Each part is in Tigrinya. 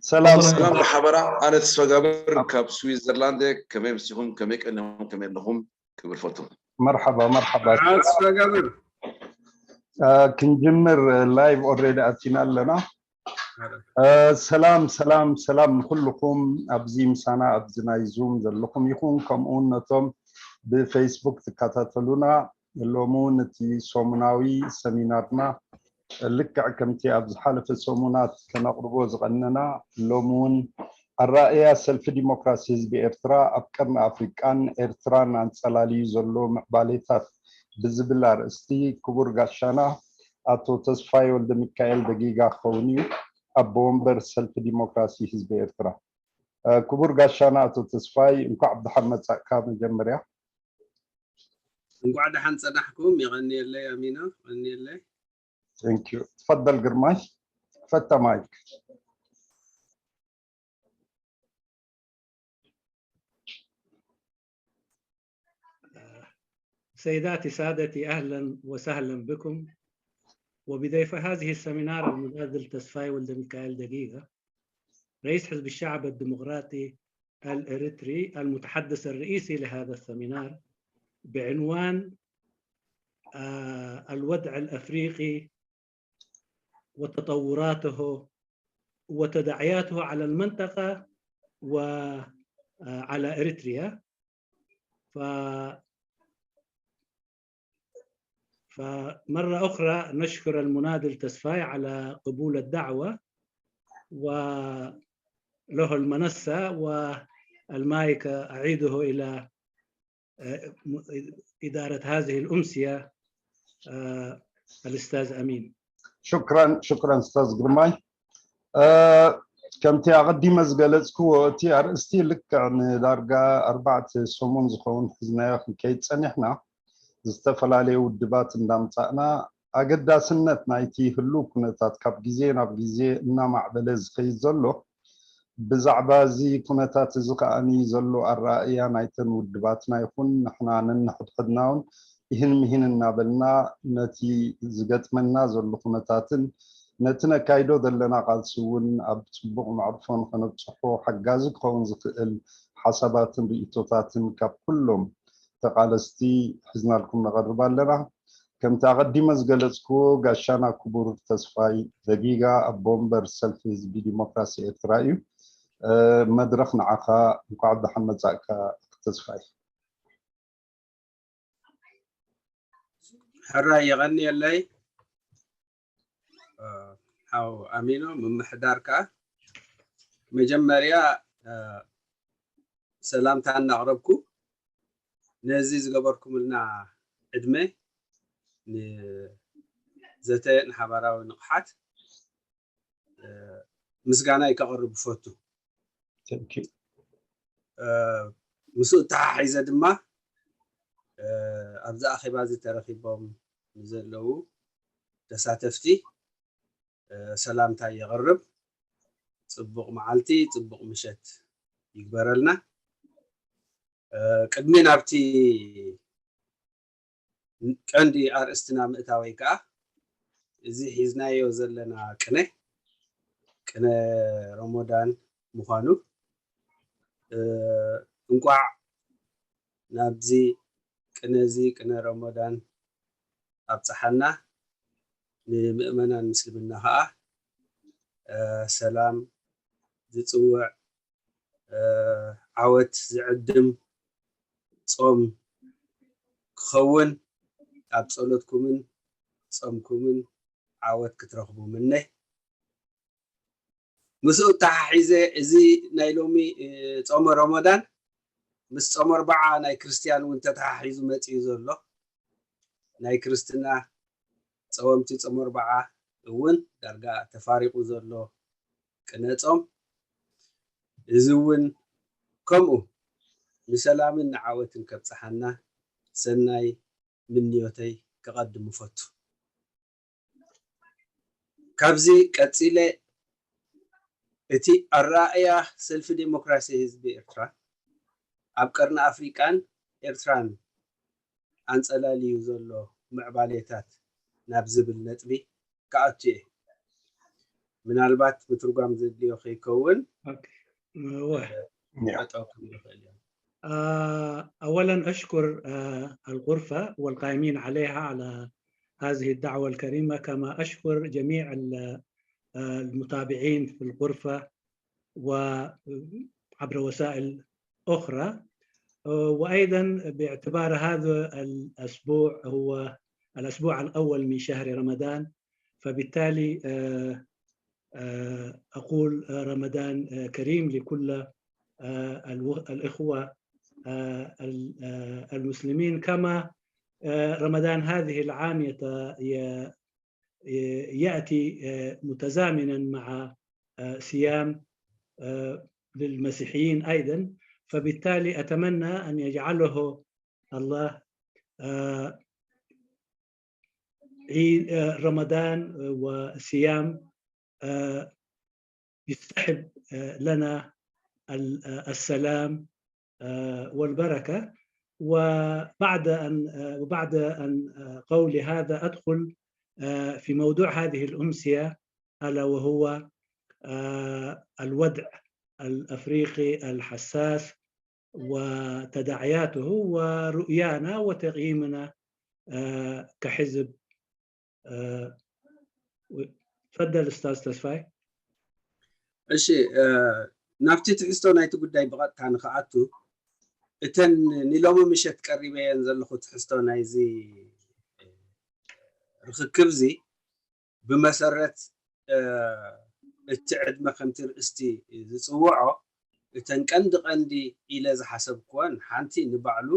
ሰላም ሰላም ብሓበራ። ኣነ ተስፋጋብር ካብ ስዊዘርላንድ። ከመይ ምሲኹም? ከመይ ቀኒኹም? ከመይ ኣለኹም? ክብል ፈቱ። መርሓባ መርሓባ። ተስፋጋብር ክንጅምር ላይቭ ኦልሬዲ ኣቲና ኣለና። ሰላም ሰላም ሰላም ንኩልኹም ኣብዚ ምሳና ኣብዚ ናይ ዙም ዘለኹም ይኹን ከምኡውን ነቶም ብፌስቡክ ትከታተሉና። ሎሚ እውን እቲ ሰሙናዊ ሰሚናርና ልክዕ ከምቲ ኣብ ዝሓለፈ ሰሙናት ከነቕርቦ ዝቐነና ሎሚ እውን ኣራእያ ሰልፊ ዲሞክራሲ ህዝቢ ኤርትራ ኣብ ቀርኒ ኣፍሪቃን ኤርትራን ኣንጸላልዩ ዘሎ ምዕባሌታት ብዝብል ኣርእስቲ ክቡር ጋሻና ኣቶ ተስፋይ ወልደ ሚካኤል ደጊጋ ክኸውን እዩ፣ ኣቦ ወንበር ሰልፊ ዲሞክራሲ ህዝቢ ኤርትራ። ክቡር ጋሻና ኣቶ ተስፋይ እንኳዕ ብደሓን መጻእካ። መጀመርያ እንኳዕ ደሓን ጸናሕኩም። የቐንየለይ ኣሚና፣ የቐንየለይ። Thank you. تفضل ግርማይ፣ ፈታ ማይክ። سيداتي سادتي، أهلا وسهلا بكم وبضيف هذه السمينار المناضل تسفاي ولد ميكائيل دقيقة، رئيس حزب الشعب الديمقراطي الإريتري، المتحدث الرئيسي لهذا السمينار بعنوان آه، الوضع الأفريقي وتطوراته وتداعياته على المنطقة وعلى إريتريا. ف فمرة أخرى نشكر المناضل تسفاي على قبول الدعوة، وله المنصة والمايك أعيده إلى إدارة هذه الأمسية الأستاذ أمين. ሽክራን ሽክራን ኡስታዝ ግርማይ። ከምቲ ኣቐዲመ ዝገለጽክዎ እቲ ኣርእስቲ ልክዕ ንዳርጋ ኣርባዕተ ሰሙን ዝኸውን ሒዝናዮ ክንከይድ ጸኒሕና፣ ዝተፈላለዩ ውድባት እንዳምጻእና ኣገዳስነት ናይቲ ህሉው ኩነታት ካብ ግዜ ናብ ግዜ እናማዕበለ ዝኸይድ ዘሎ ብዛዕባ እዚ ኩነታት እዚ ከኣ ዘሎ ኣረኣእያ ናይተን ውድባትና ይኹን ንሕና ነንሕድሕድና እውን ይህን ምሂን እናበልና ነቲ ዝገጥመና ዘሎ ኩነታትን ነቲ ነካይዶ ዘለና ቃልሲ እውን ኣብ ፅቡቕ መዕርፎ ንኸነብፅሖ ሓጋዚ ክኸውን ዝኽእል ሓሳባትን ርእይቶታትን ካብ ኩሎም ተቓለስቲ ሒዝናልኩም ንቐርብ ኣለና። ከምቲ ኣቐዲመ ዝገለፅክዎ ጋሻና ክቡር ተስፋይ ደጊጋ ኣቦ ወንበር ሰልፊ ህዝቢ ዲሞክራሲ ኤርትራ እዩ። መድረኽ ንዓኻ። እንኳዕ ደሓን መጻእካ ተስፋይ። ሕራይ የቐንየለይ ሓው ኣሚኖ ምምሕዳር ከኣ መጀመርያ ሰላምታ እናቕረብኩ ነዚ ዝገበርኩምልና ዕድመ ንዘተ ንሓባራዊ ንቕሓት ምስጋናይ ከቕርብ እፈቱ። ምስኡ እተሓሒዘ ድማ ኣብዚ ኣኼባ እዚ ተረኺቦም ንዘለዉ ተሳተፍቲ ሰላምታ የቕርብ። ጽቡቕ መዓልቲ፣ ጽቡቕ ምሸት ይግበረልና። ቅድሚ ናብቲ ቀንዲ ኣርእስትና ምእታወይ ከኣ እዚ ሒዝናዮ ዘለና ቅነ ቅነ ረሞዳን ምዃኑ እንቋዕ ናብዚ ቅነ እዚ ቅነ ረሞዳን ኣብፀሓና። ንምእመናን ምስልምና ከዓ ሰላም ዝፅውዕ ዓወት ዝዕድም ፆም ክኸውን ኣብ ፀሎትኩምን ፆምኩምን ዓወት ክትረኽቡ ምነ። ምስኡ ተሓሒዘ እዚ ናይ ሎሚ ፆመ ረመዳን ምስ ፆመ ኣርባዓ ናይ ክርስትያን እውን ተተሓሒዙ መፂኡ ዘሎ ናይ ክርስትና ፀወምቲ ፆመ ኣርባዓ እውን ዳርጋ ተፋሪቑ ዘሎ ቅነ ፆም እዚ እውን ከምኡ ንሰላምን ንዓወትን ከብፅሓና ሰናይ ምንዮተይ ከቐድም እፈቱ። ካብዚ ቀፂለ እቲ ኣረኣእያ ሰልፊ ዴሞክራሲ ህዝቢ ኤርትራ ኣብ ቀርኒ ኣፍሪቃን ኤርትራን ኣንጸላልዩ ዘሎ ምዕባሌታት ናብ ዝብል ነጥቢ ክኣቱ እየ። ምናልባት ምትርጓም ዘድልዮ ከይከውን እወ። ጠጠው ክብል ይኽእል እየ። آه، أولا أشكر آه، الغرفة والقائمين عليها على هذه الدعوة الكريمة، كما أشكر جميع ال- آه، المتابعين في الغرفة وعبر وسائل أخرى. آه، وأيضا باعتبار هذا الأسبوع هو الأسبوع الأول من شهر رمضان، فبالتالي آه، آه، أقول آه، رمضان آه، كريم لكل آه، الو- الإخوة آه، ال- آه، المسلمين، كما آه، رمضان هذه العام يت- ي- ي- يأتي آه، متزامنا مع آه، صيام آه، للمسيحيين أيضا. فبالتالي أتمنى أن يجعله الله آه، عيد آه، رمضان آه، وصيام آه، يسحب آه، لنا ال- آه، السلام آه، والبركة. وبعد أن آه، وبعد أن آه، قولي هذا أدخل آه، في موضوع هذه الأمسية، ألا وهو آه، الوضع الأفريقي الحساس وتداعياته ورؤيانا وتقييمنا آه، كحزب آه، و- تفضل أستاذ تسفاي. እሺ እ፣ ናብቲ ትሕዝቶ ናይቲ ጉዳይ ብቐጥታ ንክኣቱ፣ እተን ንሎሚ ምሸት ቀሪበየን ዘለኹ ትሕዝቶ ናይዚ ርክክብ እዚ ብመሰረት እ፣ እቲ ዕድመ ከምቲ ርእስቲ ዝፅውዖ፣ እተን ቀንዲ ቀንዲ ኢለ ዝሓሰብክወን ሓንቲ ንባዕሉ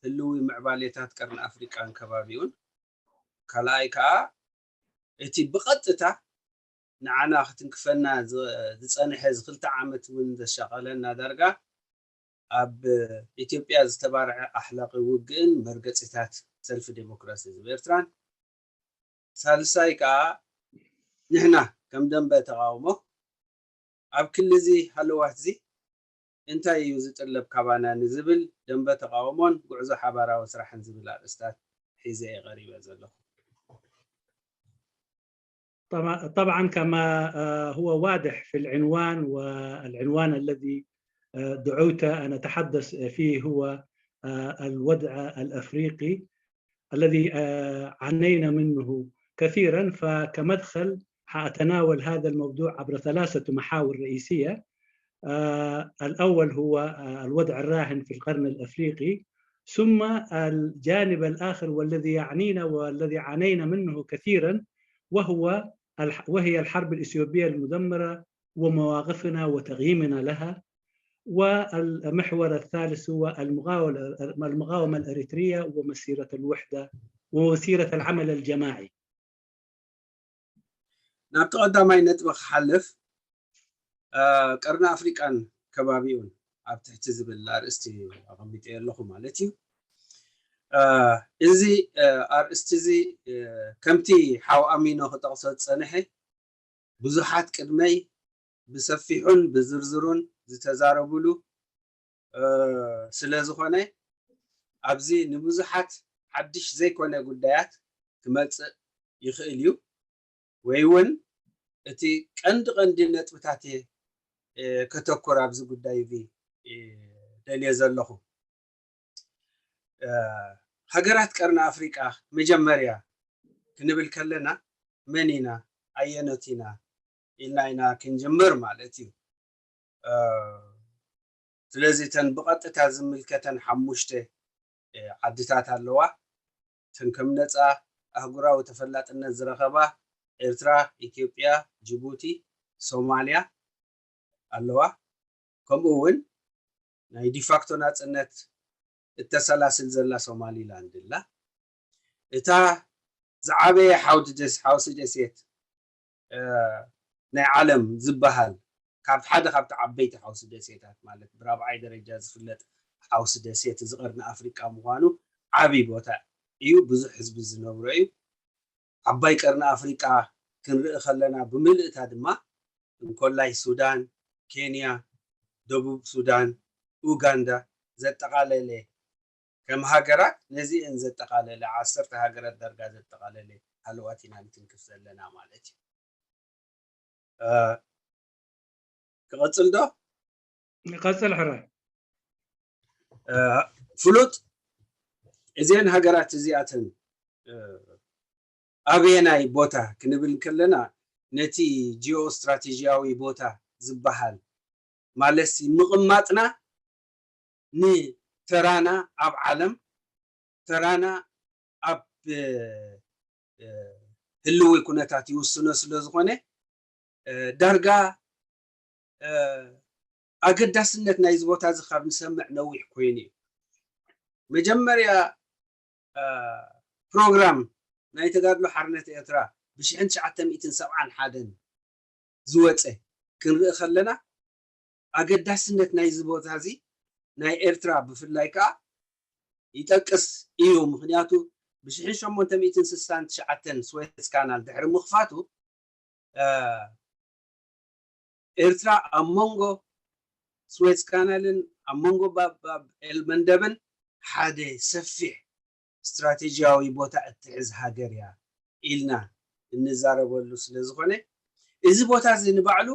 ህልዊ ምዕባሌታት ቀርኒ ኣፍሪቃን ከባቢኡን፣ ካልኣይ ከዓ እቲ ብቐጥታ ንዓና ክትንክፈና ዝ- ዝጸንሐ እዚ ክልተ ዓመት እውን ዘሻቐለና ዳርጋ ኣብ ኢትዮጵያ ዝተባርዐ ኣሕላቒ ውግእን መርገጺታት ሰልፊ ዴሞክራሲ ህዝቢ ኤርትራን፣ ሳልሳይ ከዓ ንሕና ከም ደንበ ተቓውሞ ኣብ ክሊ እዚ ሃለዋት እዚ እንታይ እዩ ዝጥለብ ካባና ንዝብል ደንበ ተቓውሞን ጉዕዞ ሓባራዊ ስራሕን ዝብል ኣርእስታት ሒዘ እየ ቀሪበ ዘለኹ። طبعا طبعاً كما آه، هو واضح في العنوان، والعنوان الذي آه، دعوت أن أتحدث فيه هو آه، الوضع الأفريقي الذي آه، عانينا منه كثيرا. فكمدخل حأتناول هذا الموضوع عبر ثلاثة محاور رئيسية. آه، الأول هو آه، الوضع الراهن في القرن الأفريقي، ثم الجانب الآخر والذي يعنينا والذي عانينا منه كثيرا، وهو الح- وهي الحرب الإثيوبية المدمرة ومواقفنا وتقييمنا لها. والمحور الثالث هو المقاول- المقاومة الإريترية ومسيرة الوحدة ومسيرة العمل الجماعي. ናብቲ ቀዳማይ ነጥቢ ክሓልፍ፣ እ፣ ቀርኒ ኣፍሪቃን ከባቢኡን ኣብ ትሕቲ ዝብል ኣርእስቲ ኣቐሚጠ ኣለኹ ማለት እዩ። እ፣ እዚ እ፣ ኣርእስቲ እዚ እ፣ ከምቲ ሓው ኣሚኖ ክጠቕሶ ዝጸንሐ፣ ብዙሓት ቅድመይ ብሰፊሑን ብዝርዝሩን ዝተዛረቡሉ እ፣ ስለ ዝኾነ፣ ኣብዚ ንብዙሓት ሓድሽ ዘይኮነ ጉዳያት ክመጽእ ይኽእል እዩ፣ ወይ እውን እቲ ቀንዲ ቀንዲ ነጥብታት እየ እ፣ ከተኩር ኣብዚ ጉዳይ እዚ እ፣ ደልየ ዘለኹ። እ፣ ሃገራት ቀርኒ ኣፍሪቃ መጀመርያ ክንብል ከለና መን ኢና፣ ኣየኖት ኢና ኢልና ኢና ክንጅምር ማለት እዩ። እ፣ ስለዚ እተን ብቐጥታ ዝምልከተን ሓሙሽተ እ፣ ዓድታት ኣለዋ። እተን ከም ነፃ ኣህጉራዊ ተፈላጥነት ዝረኸባ ኤርትራ፣ ኢትዮጵያ፣ ጅቡቲ፣ ሶማልያ ኣለዋ። ከምኡ እውን ናይ ዲፋክቶ ናፅነት እተሰላስል ዘላ ሶማሊላንድ ኣላ። እታ ዝዓበየ ሓውዲ ደስ- ሓውሲ ደሴት እ፣ ናይ ዓለም ዝበሃል ካብ ሓደ ካብቲ ዓበይቲ ሓውሲ ደሴታት ማለት ብራብዓይ ደረጃ ዝፍለጥ ሓውሲ ደሴት እዚ ቀርኒ ኣፍሪቃ ምዃኑ ዓብዪ ቦታ እዩ። ብዙሕ ህዝቢ ዝነብሮ እዩ። ዓባይ ቀርኒ ኣፍሪቃ ክንርኢ ከለና ብምልእታ ድማ እንኮላይ ሱዳን፣ ኬንያ፣ ደቡብ ሱዳን፣ ኡጋንዳ ዘጠቓለለ፣ ከም ሃገራት ነዚአን ዘጠቓለለ፣ ዓሰርተ ሃገራት ዳርጋ ዘጠቓለለ ሃለዋት ኢና ንትንክፍ ዘለና ማለት እዩ። እ፣ ክቐጽል ዶ? ቀጽል ሕራይ። እ፣ ፍሉጥ፣ እዚአን ሃገራት እዚኣተን፣ እ፣ ኣበየናይ ቦታ ክንብል ከለና፣ ነቲ ጂኦ ስትራቴጂያዊ ቦታ ዝበሃል ማለትሲ ምቕማጥና ንተራና ኣብ ዓለም፣ ተራና ኣብ፣ እ፣ እ፣ ህልዊ ኩነታት ይውስኖ ስለ ዝኾነ፣ እ፣ ዳርጋ፣ እ፣ ኣገዳስነት ናይዚ ቦታ እዚ ካብ ንሰምዕ ነዊሕ ኮይኑ እዩ። መጀመርያ፣ እ፣ ፕሮግራም ናይ ተጋድሎ ሓርነት ኤርትራ ብሽሕን ትሽዓተ ሚእትን ሰብዓን ሓደን ዝወፀ ክንርኢ ከለና፣ ኣገዳስነት ናይዚ ቦታ እዚ ናይ ኤርትራ ብፍላይ ከዓ ይጠቅስ እዩ። ምኽንያቱ ብሽሕን ሸሞንተ ሚእትን ስሳን ትሽዓተን ስዌዝ ካናል ድሕሪ ምኽፋቱ፣ እ፣ ኤርትራ ኣብ መንጎ ስዌዝ ካናልን ኣብ መንጎ ባብ፣ ባብ ኤልመንደብን ሓደ ሰፊሕ ስትራቴጂያዊ ቦታ እትሕዝ ሃገር እያ ኢልና እንዛረበሉ ስለ ዝኾነ፣ እዚ ቦታ እዚ ንባዕሉ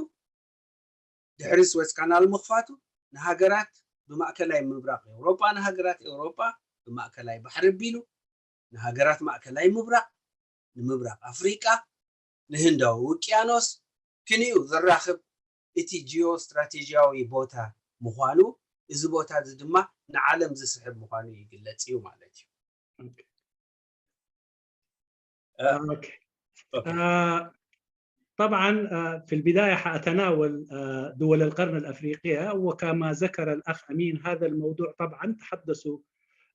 ድሕሪ ስዌዝ ካናል ምኽፋቱ ንሃገራት ብማእከላይ ምብራቕ ኤውሮጳ፣ ንሃገራት ኤውሮጳ ብማእከላይ ባሕሪ ኣቢሉ ንሃገራት ማእከላይ ምብራቕ፣ ንምብራቕ ኣፍሪቃ፣ ንህንዳዊ ውቅያኖስ ክንዩ ዘራኽብ እቲ ጂኦ ስትራቴጂያዊ ቦታ ምዃኑ፣ እዚ ቦታ እዚ ድማ ንዓለም ዝስሕብ ምዃኑ ይግለጽ እዩ ማለት እዩ። ኦኬ። ኦኬ። ኦኬ። آه، طبعا، آه، في البداية حأتناول، آه، دول القرن الأفريقية، وكما ذكر الأخ أمين هذا الموضوع طبعا تحدثوا،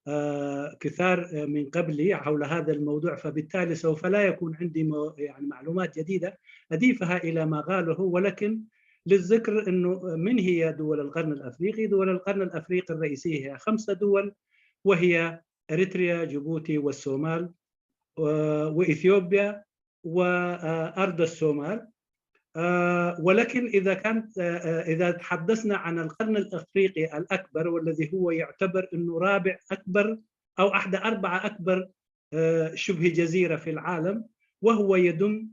آه، كثار، آه، من قبلي حول هذا الموضوع، فبالتالي سوف لا يكون عندي مو-، يعني معلومات جديدة أضيفها إلى ما قاله، ولكن للذكر أنه من هي دول القرن الأفريقي؟ دول القرن الأفريقي الرئيسية هي خمسة دول، وهي إريتريا، جيبوتي، والصومال، و-، وإثيوبيا، وأرض الصومال. آه، ولكن إذا كانت، آه، آه، إذا تحدثنا عن القرن الأفريقي الأكبر، والذي هو يعتبر أنه رابع أكبر أو أحد أربعة أكبر، آه، شبه جزيرة في العالم، وهو يضم،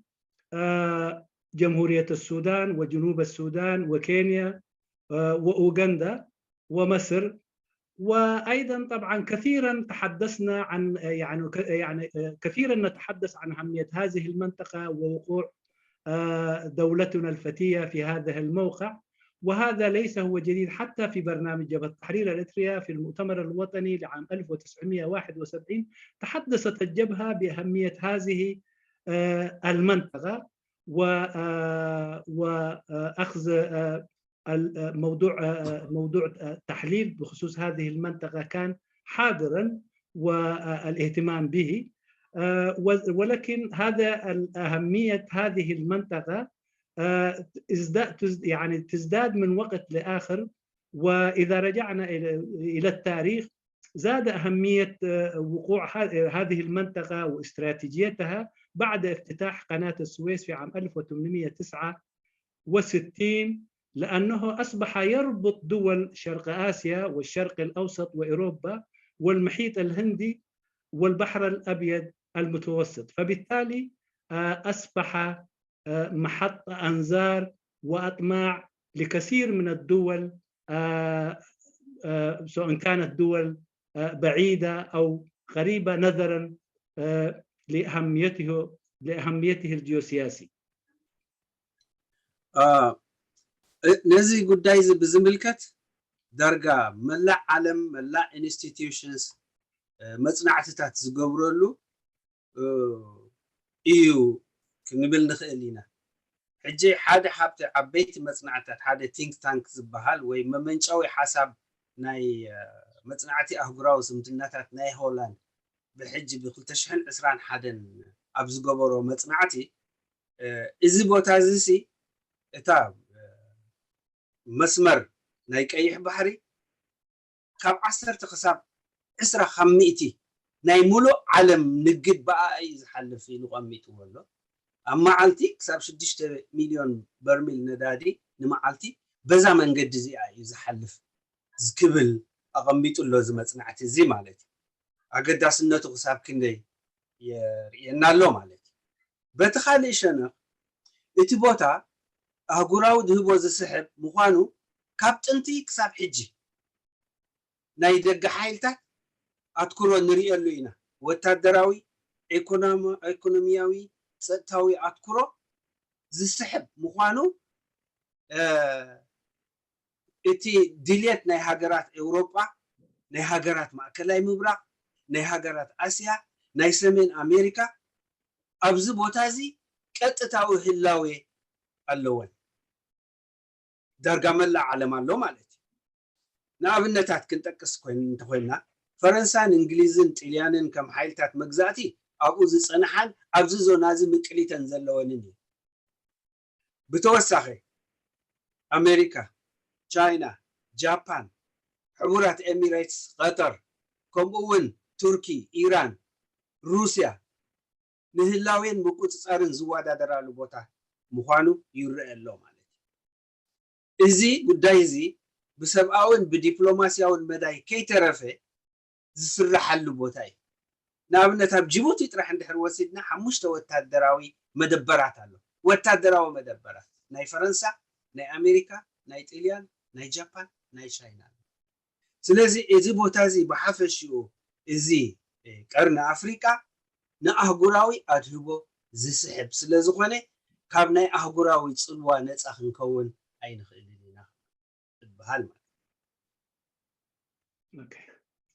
آه، جمهورية السودان وجنوب السودان وكينيا، آه، وأوغندا ومصر. وأيضا طبعا كثيرا تحدثنا عن، يعني، ك-، يعني، آه، كثيرا نتحدث عن أهمية هذه المنطقة ووقوع، آه، دولتنا الفتية في هذا الموقع. وهذا ليس هو جديد، حتى في برنامج جبهة تحرير إريتريا في المؤتمر الوطني لعام ألف وتسعمية وواحد وسبعين تحدثت الجبهة بأهمية هذه، آه، المنطقة و، آه، وأخذ، آه، ال-، آه، موضوع، آه، موضوع، آه، تحليل بخصوص هذه المنطقة كان حاضرا والاهتمام به. آه، و-، ولكن هذا ال-، أهمية هذه المنطقة، آه، ازد-، تز-، يعني تزداد من وقت لآخر. وإذا رجعنا إلى، إلى التاريخ، زاد أهمية، آه، وقوع ه-، هذه المنطقة واستراتيجيتها بعد افتتاح قناة السويس في عام ألف وثمانمية وتسعة وستين، لأنه أصبح يربط دول شرق آسيا والشرق الأوسط وأوروبا والمحيط الهندي والبحر الأبيض المتوسط. فبالتالي، آه، أصبح، آه، محط أنظار وأطماع لكثير من الدول، آه، آه، سواء كانت دول، آه، بعيدة أو قريبة نظرا، آه، لأهميته، لأهميته الجيوسياسي. እ፣ ነዚ ጉዳይ እዚ ብዝምልከት ዳርጋ መላእ ዓለም፣ መላእ ኢንስቲትዩሽንስ፣ እ፣ መጽናዕትታት ዝገብረሉ፣ እ፣ እዩ ክንብል ንኽእል ኢና። ሕጂ ሓደ ካብቲ ዓበይቲ መጽናዕትታት፣ ሓደ ቲንክ ታንክ ዝበሃል ወይ መመንጨዊ ሓሳብ ናይ፣ እ፣ መጽናዕቲ ኣህጉራዊ ዝምድናታት ናይ ሆላንድ ብሕጂ ብ ክልተ ሽሕን ዕስራን ሓደን ኣብ ዝገበሮ መጽናዕቲ፣ እ፣ እዚ ቦታ እዚ ሲ እታ፣ እ፣ መስመር ናይ ቀይሕ ባሕሪ ካብ ዓሰርተ ክሳብ ዕስራ ካብ ሚእቲ ናይ ሙሉእ ዓለም ንግድ ብኣኣ እዩ ዝሓልፍ ኢሉ ቀሚጥዎ ኣሎ። ኣብ መዓልቲ ክሳብ ሽዱሽተ ሚልዮን በርሚል ነዳዲ ንመዓልቲ በዛ መንገዲ እዚኣ እዩ ዝሓልፍ ዝክብል ኣቐሚጡ ኣሎ እዚ መጽናዕቲ እዚ ማለት እዩ። ኣገዳስነቱ ክሳብ ክንደይ የርእየና ኣሎ ማለት እዩ። በቲ ካልእ ሸነኽ እቲ ቦታ ኣህጉራዊ ድህቦ ዝስሕብ ምዃኑ ካብ ጥንቲ ክሳብ ሕጂ ናይ ደገ ሓይልታት ኣትኩሮ ንርእየሉ ኢና። ወታደራዊ፣ ኢኮኖሚ- ኢኮኖሚያዊ፣ ጸጥታዊ ኣትኩሮ ዝስሕብ ምዃኑ እቲ ድልየት ናይ ሃገራት ኤውሮጳ፣ ናይ ሃገራት ማእከላይ ምብራቕ፣ ናይ ሃገራት ኣስያ፣ ናይ ሰሜን ኣሜሪካ ኣብዚ ቦታ እዚ ቀጥታዊ ህላዌ ኣለወን። ዳርጋ መላእ ዓለም ኣሎ ማለት እዩ። ንኣብነታት ክንጠቅስ ኮይን እንተኮይና ፈረንሳን እንግሊዝን ጥልያንን ከም ሓይልታት መግዛእቲ ኣብኡ ዝጸንሓን ኣብዚ ዞና እዚ ምቅሊተን ዘለወንን እዩ። ብተወሳኺ ኣሜሪካ፣ ቻይና፣ ጃፓን፣ ሕቡራት ኤሚሬትስ፣ ቀጠር፣ ከምኡ እውን ቱርኪ፣ ኢራን፣ ሩስያ ንህላዌን ምቁጽጻርን ዝወዳደራሉ ቦታ ምዃኑ ይረአ ኣሎ ማለት እዩ። እዚ ጉዳይ እዚ ብሰብኣውን ብዲፕሎማስያውን መዳይ ከይተረፈ ዝስራሓሉ ቦታ እዩ። ንኣብነት ኣብ ጅቡቲ ጥራሕ እንድሕር ወሲድና ሓሙሽተ ወታደራዊ መደበራት ኣሎ። ወታደራዊ መደበራት ናይ ፈረንሳ፣ ናይ ኣሜሪካ፣ ናይ ጥልያን፣ ናይ ጃፓን፣ ናይ ቻይና ኣሎ። ስለዚ እዚ ቦታ እዚ ብሓፈሽኡ እዚ ቀርኒ ኣፍሪቃ ንኣህጉራዊ ኣድህቦ ዝስሕብ ስለ ዝኾነ ካብ ናይ ኣህጉራዊ ጽልዋ ነጻ ክንከውን ኣይንኽእልን ኢና ትበሃል ማለት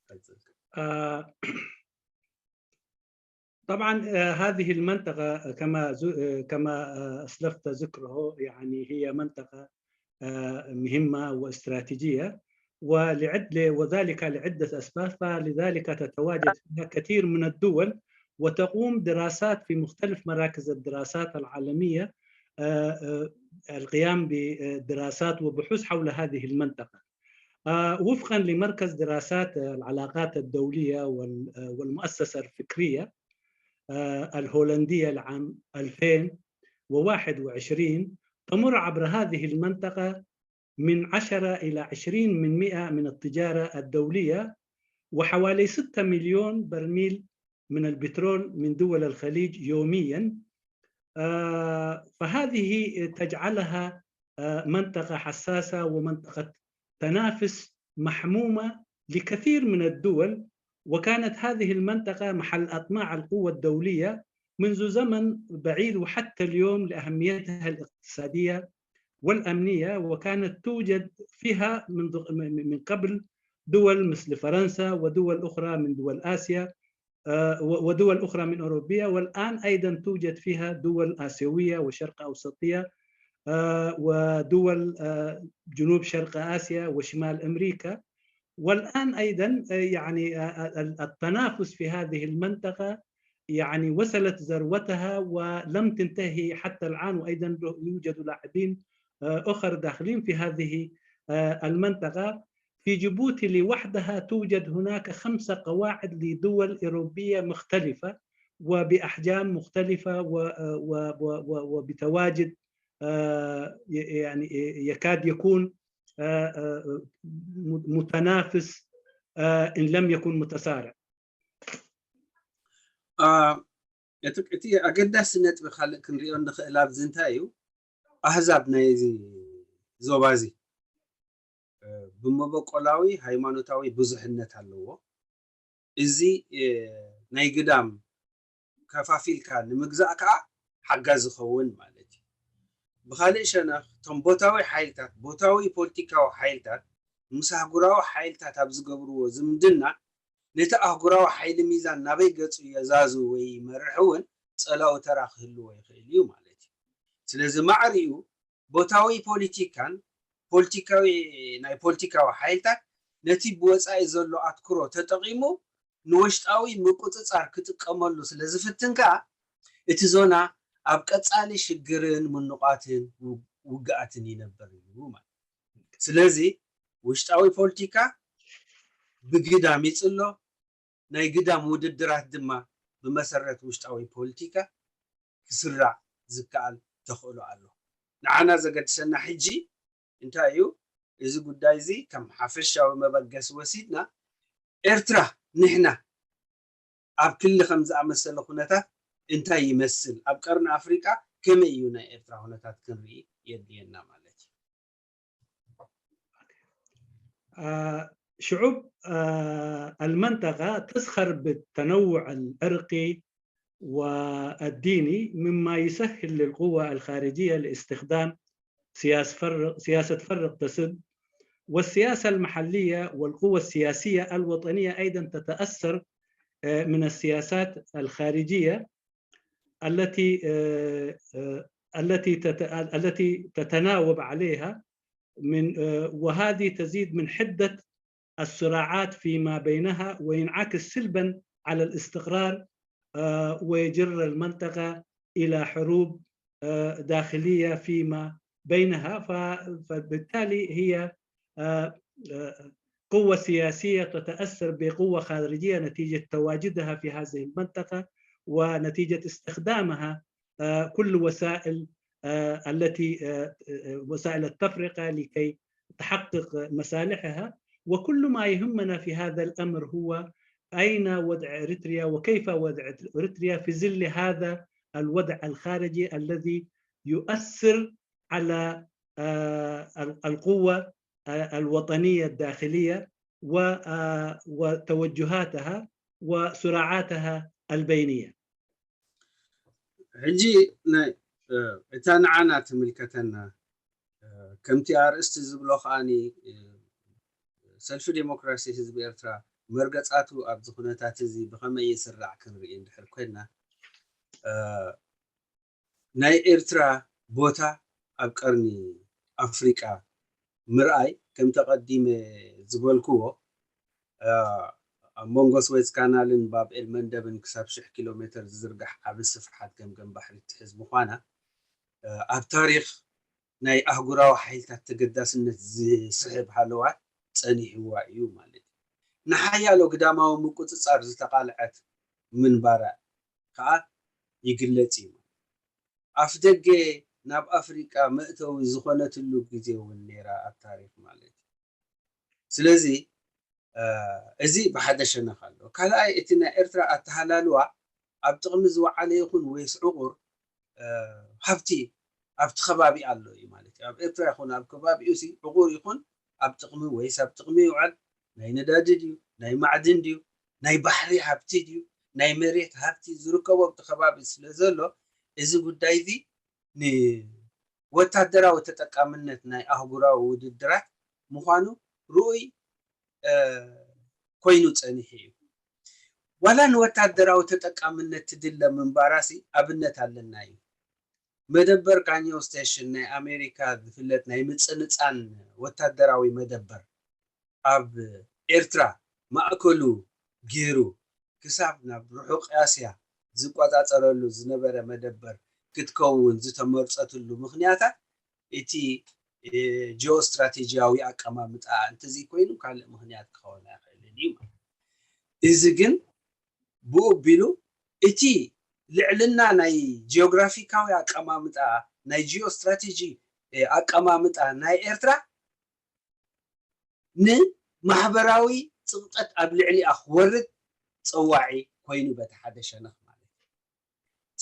እዩ። طبعا هذه المنطقة كما كما أسلفت ذكره، يعني هي منطقة مهمة واستراتيجية، ولعد وذلك لعدة أسباب، فلذلك تتواجد فيها كثير من الدول وتقوم دراسات في مختلف مراكز الدراسات العالمية، القيام بدراسات وبحوث حول هذه المنطقة. وفقا لمركز دراسات العلاقات الدولية والمؤسسة الفكرية الهولندية لعام ألفين وواحد وعشرين، تمر عبر هذه المنطقة من عشرة إلى عشرين من مئة من التجارة الدولية، وحوالي ستة مليون برميل من البترول من دول الخليج يوميا. فهذه تجعلها منطقة حساسة ومنطقة تنافس محمومة لكثير من الدول، وكانت هذه المنطقة محل أطماع القوى الدولية منذ زمن بعيد وحتى اليوم لأهميتها الاقتصادية والأمنية، وكانت توجد فيها من من قبل دول مثل فرنسا ودول أخرى من دول آسيا ودول أخرى من أوروبية، والآن أيضا توجد فيها دول آسيوية وشرق أوسطية ودول جنوب شرق آسيا وشمال أمريكا. والآن أيضا يعني التنافس في هذه المنطقة يعني وصلت ذروتها ولم تنتهي حتى الآن، وأيضا يوجد لاعبين أخر داخلين في هذه المنطقة. في جيبوتي لوحدها توجد هناك خمسة قواعد لدول أوروبية مختلفة وبأحجام مختلفة وبتواجد يعني يكاد يكون متنافس إن لم يكن متسارع. እቲ ኣገዳሲ ነጥቢ ካልእ ክንሪኦ እንኽእል ኣብዚ እንታይ እዩ? ኣህዛብ ናይዚ ዞባ እዚ ብመበቆላዊ ሃይማኖታዊ ብዙሕነት ኣለዎ። እዚ ናይ ግዳም ከፋፊልካ ንምግዛእ ከዓ ሓጋዚ ዝኸውን ማለት እዩ። ብኻልእ ሸነኽ እቶም ቦታዊ ሓይልታት፣ ቦታዊ ፖለቲካዊ ሓይልታት ምስ ኣህጉራዊ ሓይልታት ኣብ ዝገብርዎ ዝምድና ነቲ ኣህጉራዊ ሓይሊ ሚዛን ናበይ ገጹ የዛዙ ወይ ይመርሕ እውን ጸላኡ ተራ ክህልዎ ይኽእል እዩ ማለት እዩ። ስለዚ ማዕሪኡ ቦታዊ ፖለቲካን ፖለቲካዊ ናይ ፖለቲካዊ ሓይልታት ነቲ ብወጻኢ ዘሎ ኣትኩሮ ተጠቒሙ ንወሽጣዊ ምቁጽጻር ክጥቀመሉ ስለ ዝፍትን ከኣ እቲ ዞና ኣብ ቀጻሊ ሽግርን ምንቋትን ውግኣትን ይነብር እዩ ማለት። ስለዚ ውሽጣዊ ፖለቲካ ብግዳም ይጽሎ፣ ናይ ግዳም ውድድራት ድማ ብመሰረት ውሽጣዊ ፖለቲካ ክስራዕ ዝከኣል ተኽእሎ ኣሎ። ንዓና ዘገድሰና ሕጂ እንታይ እዩ? እዚ ጉዳይ እዚ ከም ሓፈሻዊ መበገሲ ወሲድና ኤርትራ ንሕና ኣብ ክሊ ከም ዝኣመሰለ ኩነታት እንታይ ይመስል፣ ኣብ ቀርኒ ኣፍሪቃ ከመይ እዩ ናይ ኤርትራ ኩነታት ክንርኢ የድልየና ማለት እዩ። آه، شعوب آه، المنطقة تزخر بالتنوع العرقي والديني، مما يسهل للقوى الخارجية لاستخدام سياس فرق سياسة فرق تسد. والسياسة المحلية والقوى السياسية الوطنية أيضا تتأثر آه، من السياسات الخارجية التي آه، آه، التي تت- التي تتناوب عليها من آه، وهذه تزيد من حدة الصراعات فيما بينها، وينعكس سلبا على الاستقرار آه، ويجر المنطقة إلى حروب آه، داخلية فيما بينها. ف- فبالتالي هي آه، آه، قوة سياسية تتأثر بقوة خارجية نتيجة تواجدها في هذه المنطقة ونتيجة استخدامها آه، كل وسائل آه، التي آه، آه، وسائل التفرقة لكي تحقق مصالحها. وكل ما يهمنا في هذا الأمر هو أين وضع إريتريا وكيف وضع إريتريا في ظل هذا الوضع الخارجي الذي يؤثر على آه، ال- القوة آه، الوطنية الداخلية و- آه، وتوجهاتها وصراعاتها البينية. ሕጂ ናይ እ፣ እታ ንዓና ትምልከተና እ፣ ከምቲ ኣርእስቲ ዝብሎ ከዓኒ እ፣ ሰልፊ ዴሞክራሲ ህዝቢ ኤርትራ መርገጻቱ ኣብዚ ኩነታት እዚ ብኸመይ ይስራዕ ክንርኢ እንድሕር ኮይና እ፣ ናይ ኤርትራ ቦታ ኣብ ቀርኒ ኣፍሪቃ ምርኣይ ከምቲ ቀዲመ ዝበልክዎ እ፣ ኣብ መንጎ ስዌዝ ካናልን ባብ ኤል መንደብን ክሳብ ሽሕ ኪሎ ሜተር ዝዝርጋሕ ዓቢ ስፍሓት ገምገም ባሕሪ ትሕዝ ምዃና እ፣ ኣብ ታሪኽ ናይ ኣህጉራዊ ሓይልታት ተገዳስነት ዝስሕብ ሃለዋት ጸኒሕዋ እዩ ማለት እዩ። ንሓያሎ ግዳማዊ ምቁጽጻር ዝተቓልዐት ምንባራ ከኣ ይግለጽ እዩ። ኣፍደገ ናብ ኣፍሪቃ መእተዊ ዝኾነትሉ ግዜ እውን ነይራ ኣብ ታሪኽ ማለት እዩ። ስለዚ እ፣ እዚ ብሓደ ሸነኽ ኣሎ። ካልኣይ እቲ ናይ ኤርትራ ኣተሃላልዋ ኣብ ጥቕሚ ዝወዓለ ይኹን ወይስ ዕቑር እ፣ ሃብቲ ኣብቲ ከባቢ ኣሎ እዩ ማለት እዩ። ኣብ ኤርትራ ይኹን ኣብ ከባቢኡ ሲ ዕቑር ይኹን ኣብ ጥቕሚ ወይስ ኣብ ጥቕሚ ይውዕል ናይ ነዳዲ ድዩ ናይ ማዕድን ድዩ ናይ ባሕሪ ሃብቲ ድዩ ናይ መሬት ሃብቲ ዝርከቦ ኣብቲ ከባቢ ስለ ዘሎ እዚ ጉዳይ እዚ ንወታደራዊ ተጠቃምነት ናይ ኣህጉራዊ ውድድራት ምዃኑ ርኡይ እ፣ ኮይኑ ጸኒሑ እዩ። ዋላ ንወታደራዊ ተጠቃምነት ትድለ ምንባራሲ ኣብነት ኣለና እዩ። መደበር ካኛው ስቴሽን ናይ ኣሜሪካ ዝፍለጥ ናይ ምጽንጻን ወታደራዊ መደበር ኣብ ኤርትራ ማእከሉ ገይሩ ክሳብ ናብ ርሑቕ ኣስያ ዝቆጻጸረሉ ዝነበረ መደበር ክትከውን ዝተመርጸትሉ ምኽንያታት እቲ እ፣ ጂኦ ስትራቴጂያዊ ኣቀማምጣ እንተዘይኮይኑ ካልእ ምኽንያት ክኸውን ኣይኽእልን እዩ ማለት እዩ። እዚ ግን ብኡ ኣቢሉ እቲ ልዕልና ናይ ጂኦግራፊካዊ ኣቀማምጣ ናይ ጂኦ ስትራቴጂ እ፣ ኣቀማምጣ ናይ ኤርትራ ንማሕበራዊ ጽቕጠት ኣብ ልዕሊኣ ክወርድ ጸዋዒ ኮይኑ በቲ ሓደ ሸነኽ ማለት እዩ።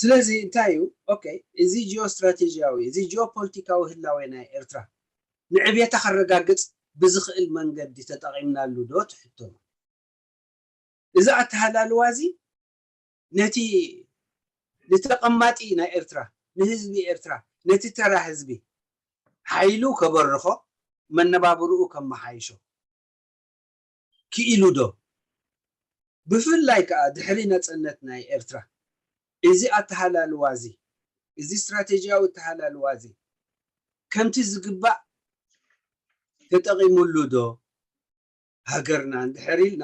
ስለዚ እንታይ እዩ ኦኬ እዚ ጂኦ ስትራቴጂያዊ እዚ ጂኦ ፖለቲካዊ ህላዌ ናይ ኤርትራ ንዕብየታ ከረጋግጽ ብዝኽእል መንገዲ ተጠቒምናሉ ዶ ትሕቶ እዚ ኣተሃላልዋ እዚ ነቲ ንተቐማጢ ናይ ኤርትራ ንህዝቢ ኤርትራ ነቲ ተራ ህዝቢ ሓይሉ ከበርኾ መነባብርኡ ከመሓይሾ ክኢሉ ዶ? ብፍላይ ከኣ ድሕሪ ነጸነት ናይ ኤርትራ እዚ ኣተሃላልዋ እዚ እዚ ስትራቴጂያዊ ኣተሃላልዋ እዚ ከምቲ ዝግባእ ተጠቒሙሉ ዶ? ሃገርና እንድሕር ኢልና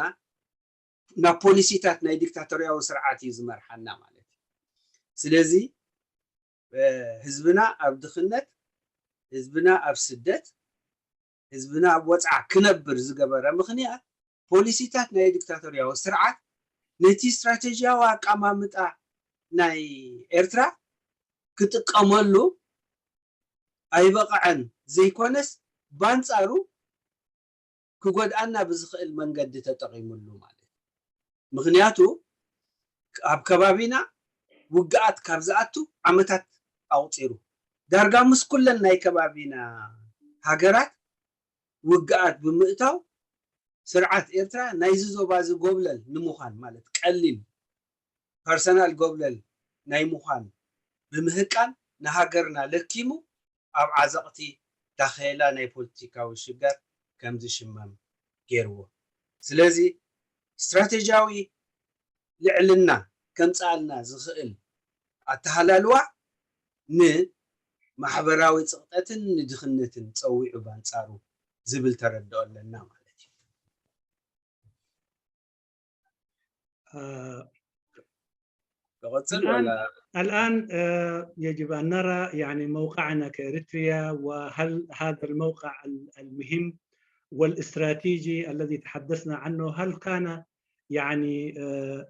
ናብ ፖሊሲታት ናይ ዲክታቶርያዊ ስርዓት እዩ ዝመርሓና ማለት እዩ። ስለዚ ህዝብና ኣብ ድኽነት፣ ህዝብና ኣብ ስደት፣ ህዝብና ኣብ ወፅዓ ክነብር ዝገበረ ምኽንያት ፖሊሲታት ናይ ዲክታቶርያዊ ስርዓት ነቲ ስትራቴጂያዊ ኣቀማምጣ ናይ ኤርትራ ክጥቀመሉ ኣይበቕዐን ዘይኮነስ፣ ባንጻሩ ክጎድኣና ብዝኽእል መንገዲ ተጠቒሙሉ ማለት እዩ። ምኽንያቱ ኣብ ከባቢና ውግኣት ካብ ዝኣቱ ዓመታት ኣቑጺሩ። ዳርጋ ምስ ኩለን ናይ ከባቢና ሃገራት ውግኣት ብምእታው፣ ስርዓት ኤርትራ ናይዚ ዞባ እዚ ጎብለል ንምዃን፣ ማለት ቀሊል ፐርሰናል ጎብለል ናይ ምዃን ብምህቃን፣ ንሃገርና ለኪሙ ኣብ ዓዘቕቲ ዳኸየላ ናይ ፖለቲካዊ ሽግር ከም ዝሽመም ገይርዎ። ስለዚ ስትራቴጂያዊ ልዕልና ከምጽኣልና ዝኽእል ኣተሃላልዋ ንማሕበራዊ ጽቕጠትን ንድኽነትን ጸዊዑ ባንጻሩ ዝብል ተረድኦ ኣለና ማለት እዩ። آه، ክቕጽል الآن ወላ الآن آه، يجب أن نرى يعني موقعنا كإريتريا، وهل هذا الموقع ال- المهم والاستراتيجي الذي تحدثنا عنه هل كان يعني آه،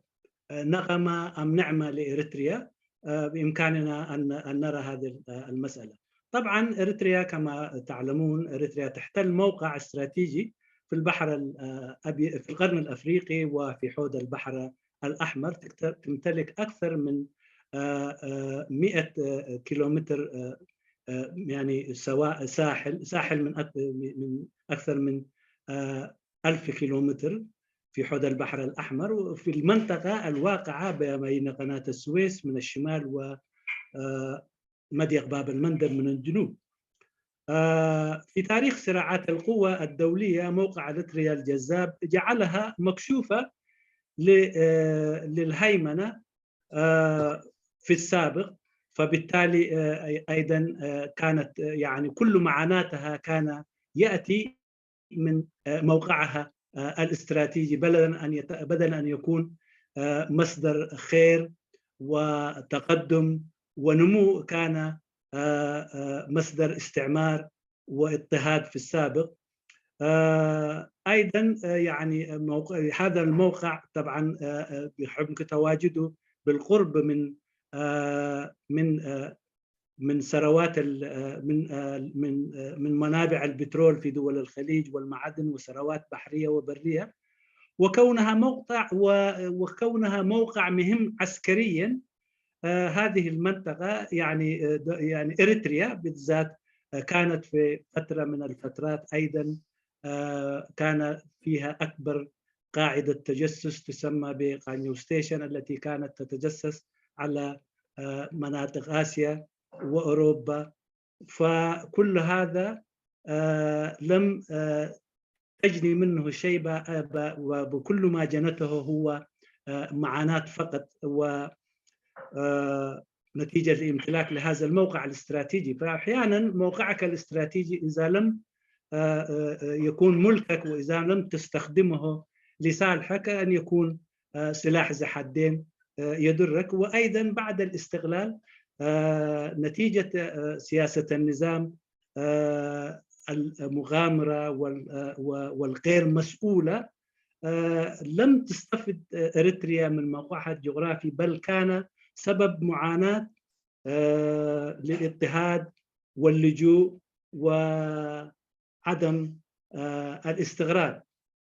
آه، نقمة أم نعمة لإريتريا؟ آه، بإمكاننا أن أن نرى هذه آه، المسألة. طبعا إريتريا كما تعلمون إريتريا تحتل موقع استراتيجي في البحر الأبيض في القرن الأفريقي وفي حوض البحر الأحمر، تكت- تمتلك أكثر من آه، آه، مئة آه، كيلومتر آه، آه، يعني سواء ساحل ساحل من أك- من أكثر من آه، ألف كيلومتر في حوض البحر الأحمر، وفي المنطقة الواقعة بين قناة السويس من الشمال ومضيق باب المندب من الجنوب. آه، في تاريخ صراعات القوى الدولية موقع إريتريا الجذاب جعلها مكشوفة ل- آه، للهيمنة آه، في السابق، فبالتالي آه، أي- أيضا آه، كانت آه، يعني كل معاناتها كان يأتي من آه، موقعها آه، الاستراتيجي بدلا أن يت- بدلا أن يكون آه، مصدر خير وتقدم ونمو، كان آه، آه، مصدر استعمار واضطهاد في السابق. آه، أيضا آه، يعني موقع هذا الموقع طبعا آه، آه، بحكم تواجده بالقرب من آه، من آه، من ثروات ال- آه، من آه، من آه، من منابع البترول في دول الخليج والمعادن وثروات بحرية وبرية، وكونها موقع و- وكونها موقع مهم عسكريا. آه، هذه المنطقة يعني آه، د- يعني إريتريا بالذات آه، كانت في فترة من الفترات أيضا آه، كان فيها أكبر قاعدة تجسس تسمى بقانيو ستيشن، التي كانت تتجسس على آه، مناطق آسيا وأوروبا. فكل هذا آه، لم آه، تجني منه شيبة آه، ب- وبكل ما جنته هو آه، معاناة فقط و آه، نتيجة لامتلاك لهذا الموقع الاستراتيجي. فأحيانا موقعك الاستراتيجي إذا لم آه، آه، آه، يكون ملكك وإذا لم تستخدمه لصالحك أن يكون آه، سلاح ذي حدين آه، يضرك. وأيضا بعد الاستقلال آه، نتيجة آه، سياسة النظام آه، المغامرة وال- آه، و- والغير مسؤولة آه، لم تستفد آه، إريتريا من موقعها الجغرافي، بل كان سبب معاناة آه، للاضطهاد واللجوء وعدم آه، الاستقرار.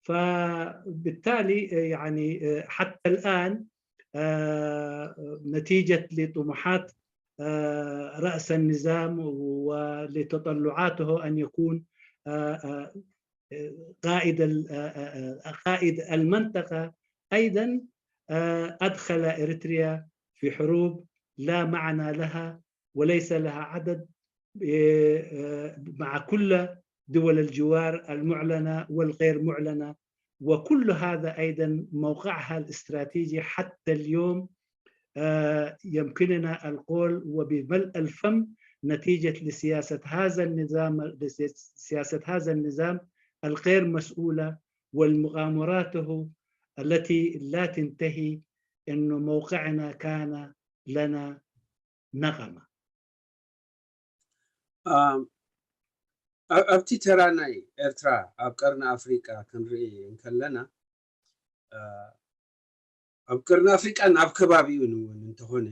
فبالتالي آه، يعني آه، حتى الآن آه، نتيجة لطموحات آه، رأس النظام ولتطلعاته أن يكون آه، آه، قائد ال- آه، آه، آه، قائد المنطقة أيضا آه، أدخل إريتريا في حروب لا معنى لها وليس لها عدد آه، آه، مع كل دول الجوار المعلنة والغير معلنة. وكل هذا أيضا موقعها الاستراتيجي حتى اليوم آه، يمكننا القول وبملء الفم نتيجة لسياسة هذا النظام، سياسة هذا النظام الغير مسؤولة والمغامراته التي لا تنتهي، إنه موقعنا كان لنا نغمة. ኣም፣ ኣብ- ኣብቲ ተራ ናይ ኤርትራ ኣብ ቀርኒ ኣፍሪቃ ክንርኢ እንከለና እ፣ ኣብ ቀርኒ ኣፍሪቃን ኣብ ከባቢኡን እውን እንተኾነ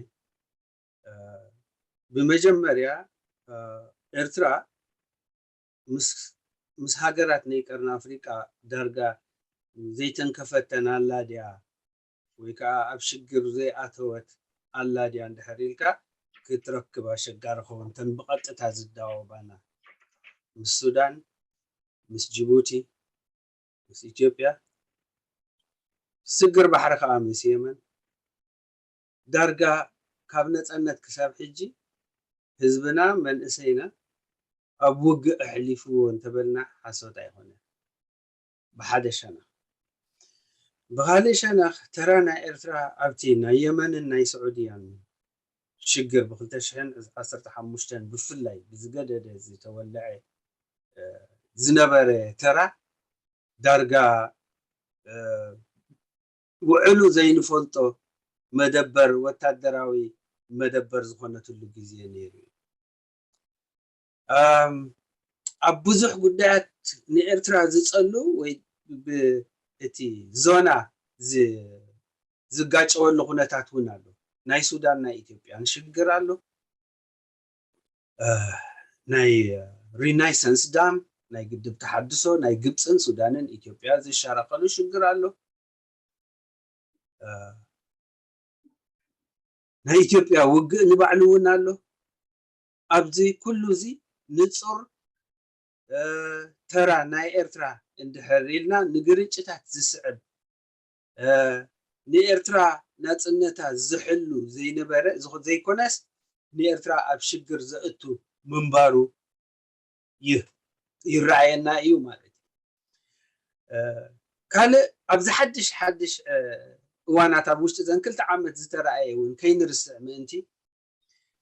እ፣ ብመጀመርያ ኤርትራ ምስ ሃገራት ናይ ቀርኒ ኣፍሪቃ ዳርጋ ዘይተንከፈተን ኣላ ድያ ወይ ከዓ ኣብ ሽግር ዘይኣተወት ኣላ ድያ እንድሕር ኢልካ ክትረክብ ኣሸጋሪ ክኸውን። እተን ብቐጥታ ዝዳወባና ምስ ሱዳን፣ ምስ ጅቡቲ፣ ምስ ኢትዮጵያ፣ ስግር ባሕሪ ከዓ ምስ የመን፣ ዳርጋ ካብ ነፃነት ክሳብ ሕጂ ህዝብና መንእሰይና ኣብ ውግእ ኣሕሊፍዎ እንተበልና ሓሶት ኣይኮነን። ብሓደ ሸነኽ፣ ብኻልእ ሸነኽ ተራ ናይ ኤርትራ ኣብቲ ናይ የመንን ናይ ስዑድያን ሽግር ብ ክልተ ሽሕን ዓሰርተ ሓሙሽተን ብፍላይ ብዝገደደ ዝተወለዐ ዝነበረ ተራ ዳርጋ ውዕሉ ዘይንፈልጦ መደበር፣ ወታደራዊ መደበር ዝኾነትሉ ግዜ ነይሩ እዩ። ኣብ ብዙሕ ጉዳያት ንኤርትራ ዝጸሉ ወይ እቲ ዞና ዝጋጨወሉ ኩነታት እውን ኣሎ። ናይ ሱዳን ናይ ኢትዮጵያን ሽግር ኣሎ። ናይ ሪናይሰንስ ዳም፣ ናይ ግድብ ተሓድሶ ናይ ግብፅን ሱዳንን ኢትዮጵያ ዝሻረከሉ ሽግር ኣሎ። ናይ ኢትዮጵያ ውግእ ንባዕሉ እውን ኣሎ። ኣብዚ ኩሉ እዚ ንፁር ተራ ናይ ኤርትራ እንድሕር ኢልና ንግርጭታት ዝስዕብ ንኤርትራ ናጽነታ ዝሕሉ ዘይነበረ ዘይኮነስ ንኤርትራ ኣብ ሽግር ዘእቱ ምንባሩ ይረኣየና እዩ ማለት እዩ። ካልእ ኣብዚ ሓድሽ ሓድሽ እዋናት ኣብ ውሽጢ ዘን ክልተ ዓመት ዝተረኣየ እውን ከይንርስዕ ምእንቲ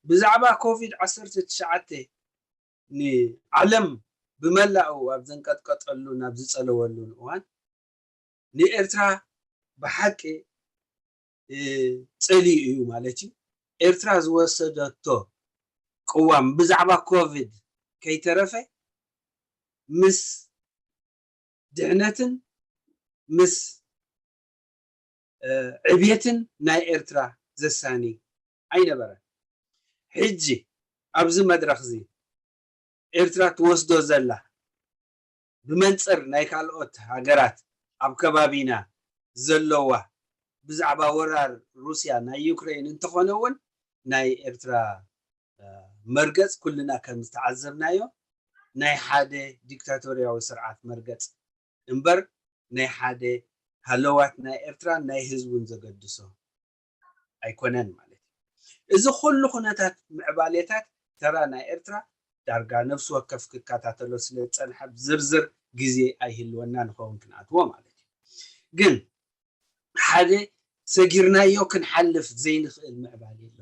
ብዛዕባ ኮቪድ ዓሰርተ ትሽዓተ ንዓለም ብመላኡ ኣብ ዘንቀጥቀጠሉን ኣብ ዝጸለወሉን እዋን ንኤርትራ ብሓቂ ጸሊኡ እዩ ማለት እዩ። ኤርትራ ዝወሰደቶ ቅዋም ብዛዕባ ኮቪድ ከይተረፈ ምስ ድሕነትን ምስ ዕብየትን ናይ ኤርትራ ዘሳኒ ኣይነበረን። ሕጂ ኣብዚ መድረኽ እዚ ኤርትራ ትወስዶ ዘላ ብመንጽር ናይ ካልኦት ሃገራት ኣብ ከባቢና ዘለዋ ብዛዕባ ወራር ሩስያ ናይ ዩክሬን እንተኾነ እውን ናይ ኤርትራ መርገጽ ኩልና ከም ዝተዓዘብናዮ ናይ ሓደ ዲክታቶርያዊ ስርዓት መርገጽ እምበር ናይ ሓደ ሃለዋት ናይ ኤርትራን ናይ ህዝቡን ዘገድሶ ኣይኮነን ማለት እዩ። እዚ ኩሉ ኩነታት ምዕባሌታት ተራ ናይ ኤርትራ ዳርጋ ነፍሲ ወከፍ ክከታተሎ ስለ ዝጸንሐ ዝርዝር ግዜ ኣይህልወና ንኸውን ክንኣትዎ ማለት እዩ። ግን ሓደ ሰጊርናዮ ክንሓልፍ ዘይንኽእል ምዕባሌ ኣሎ።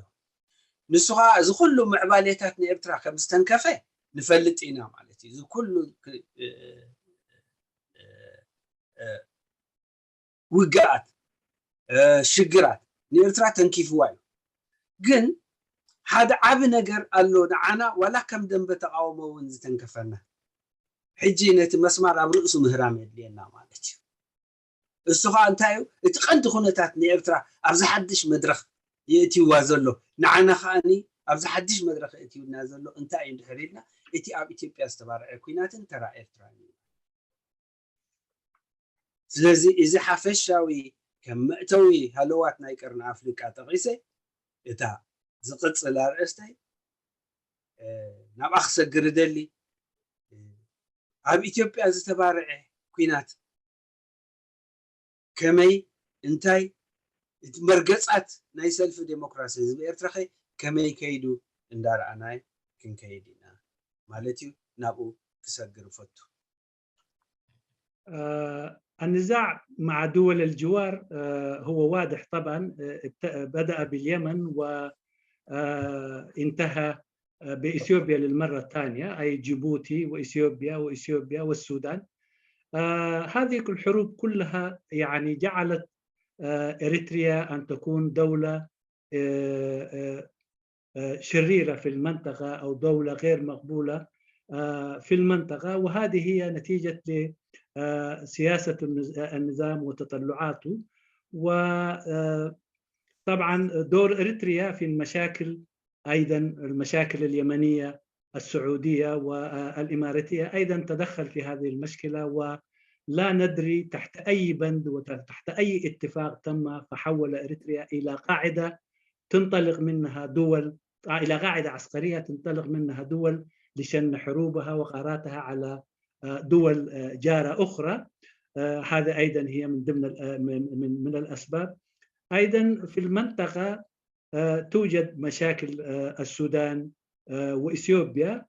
ንሱ ኸዓ እዚ ኩሉ ምዕባሌታት ንኤርትራ ከም ዝተንከፈ ንፈልጥ ኢና ማለት እዩ። እዚ ኩሉ ውግኣት ሽግራት ንኤርትራ ተንኪፍዋ እዩ። ግን ሓደ ዓቢ ነገር ኣሎ ንዓና ዋላ ከም ደንበ ተቃውሞ እውን ዝተንከፈና ሕጂ ነቲ መስማር ኣብ ርእሱ ምህራም የድልየና ማለት እዩ። እሱ ከዓ እንታይ እዩ? እቲ ቀንዲ ኩነታት ንኤርትራ ኣብዚ ሓድሽ መድረኽ የእትይዋ ዘሎ ንዓና ከዓኒ ኣብዚ ሓድሽ መድረኽ የእትዩና ዘሎ እንታይ እዩ እንድሕር ኢልና እቲ ኣብ ኢትዮጵያ ዝተባርዐ ኩናትን ተራ ኤርትራን እዩ። ስለዚ እዚ ሓፈሻዊ ከም መእተዊ ሃለዋት ናይ ቀርኒ ኣፍሪቃ ጠቒሰ እታ ዝቕጽል ኣርእስተይ ናብኣ ክሰግር እደሊ። ኣብ ኢትዮጵያ ዝተባርዐ ኲናት ከመይ እንታይ እቲ መርገጻት ናይ ሰልፊ ዴሞክራሲ ህዝቢ ኤርትራኸ ከመይ ከይዱ እንዳረኣናይ ክንከይድ ኢና ማለት እዩ። ናብኡ ክሰግር እፈቱ። النزاع مع دول الجوار هو واضح طبعا، بدأ باليمن وانتهى بإثيوبيا للمرة الثانية، أي جيبوتي وإثيوبيا وإثيوبيا والسودان. هذه الحروب كلها يعني جعلت إريتريا أن تكون دولة شريرة في المنطقة أو دولة غير مقبولة في المنطقة، وهذه هي نتيجة لسياسة النظام وتطلعاته. وطبعا دور إريتريا في المشاكل أيضًا المشاكل اليمنية السعودية والإماراتية أيضًا تدخل في هذه المشكلة، ولا ندري تحت أي بند وتحت أي اتفاق تم، فحول إريتريا إلى قاعدة تنطلق منها دول، إلى قاعدة عسكرية تنطلق منها دول لشن حروبها وغاراتها على، آه، دول، آه، جارة أخرى. آه، هذا أيضًا هي من ضمن ال-، آه، من، من، من الأسباب. أيضًا في المنطقة، آه، توجد مشاكل، آه، السودان، آه، وإثيوبيا،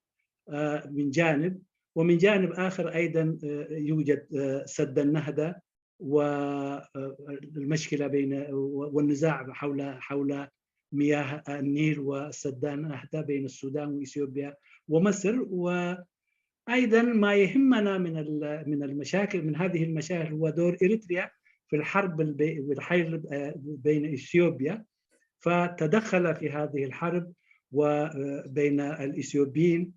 آه، من جانب، ومن جانب آخر أيضًا، آه، يوجد، آه، سد النهضة والمشكلة بين، والنزاع حول، حول مياه النيل وسد النهضة بين السودان وإثيوبيا ومصر. وأيضًا ما يهمنا من ال-، من المشاكل، من هذه المشاكل، هو دور إريتريا في الحرب الب-، الحرب، آه، بين إثيوبيا، فتدخل في هذه الحرب وبين الإثيوبيين،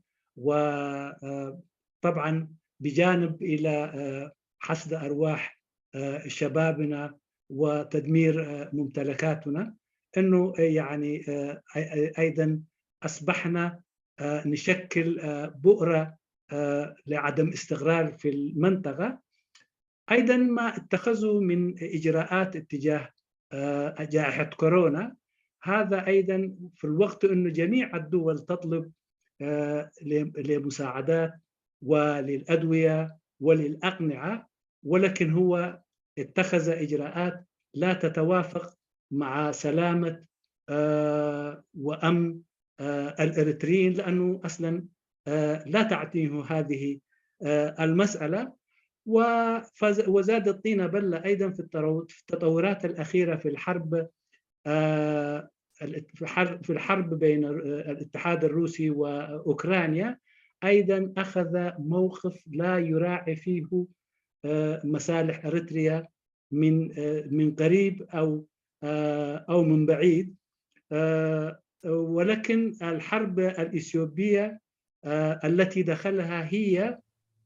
وطبعًا بجانب إلى، آه، حصد أرواح، آه، شبابنا وتدمير، آه، ممتلكاتنا، إنه، آه، يعني، آه، أي-، أي-، أيضًا أصبحنا، آه، نشكل، آه، بؤرة، آه، لعدم استقرار في المنطقة. أيضًا ما اتخذوا من إجراءات اتجاه، آه، جائحة كورونا، هذا أيضًا في الوقت إنه جميع الدول تطلب، آه، ل-، لمساعدات وللأدوية وللأقنعة، ولكن هو اتخذ إجراءات لا تتوافق مع سلامة، آه، وأمن، آه، الإريتريين، لأنه أصلًا، آه، لا تعنيه هذه، آه، المسألة. وفز-، وزاد الطين بلة أيضًا في الترو-، في التطورات الأخيرة في الحرب، آه، في حر-، في الحرب بين، آه، الاتحاد الروسي وأوكرانيا، أيضًا أخذ موقف لا يراعي فيه، آه، مصالح إريتريا من، آه، من قريب أو، آه، أو من بعيد. آه، ولكن الحرب الإثيوبية، آه، التي دخلها هي،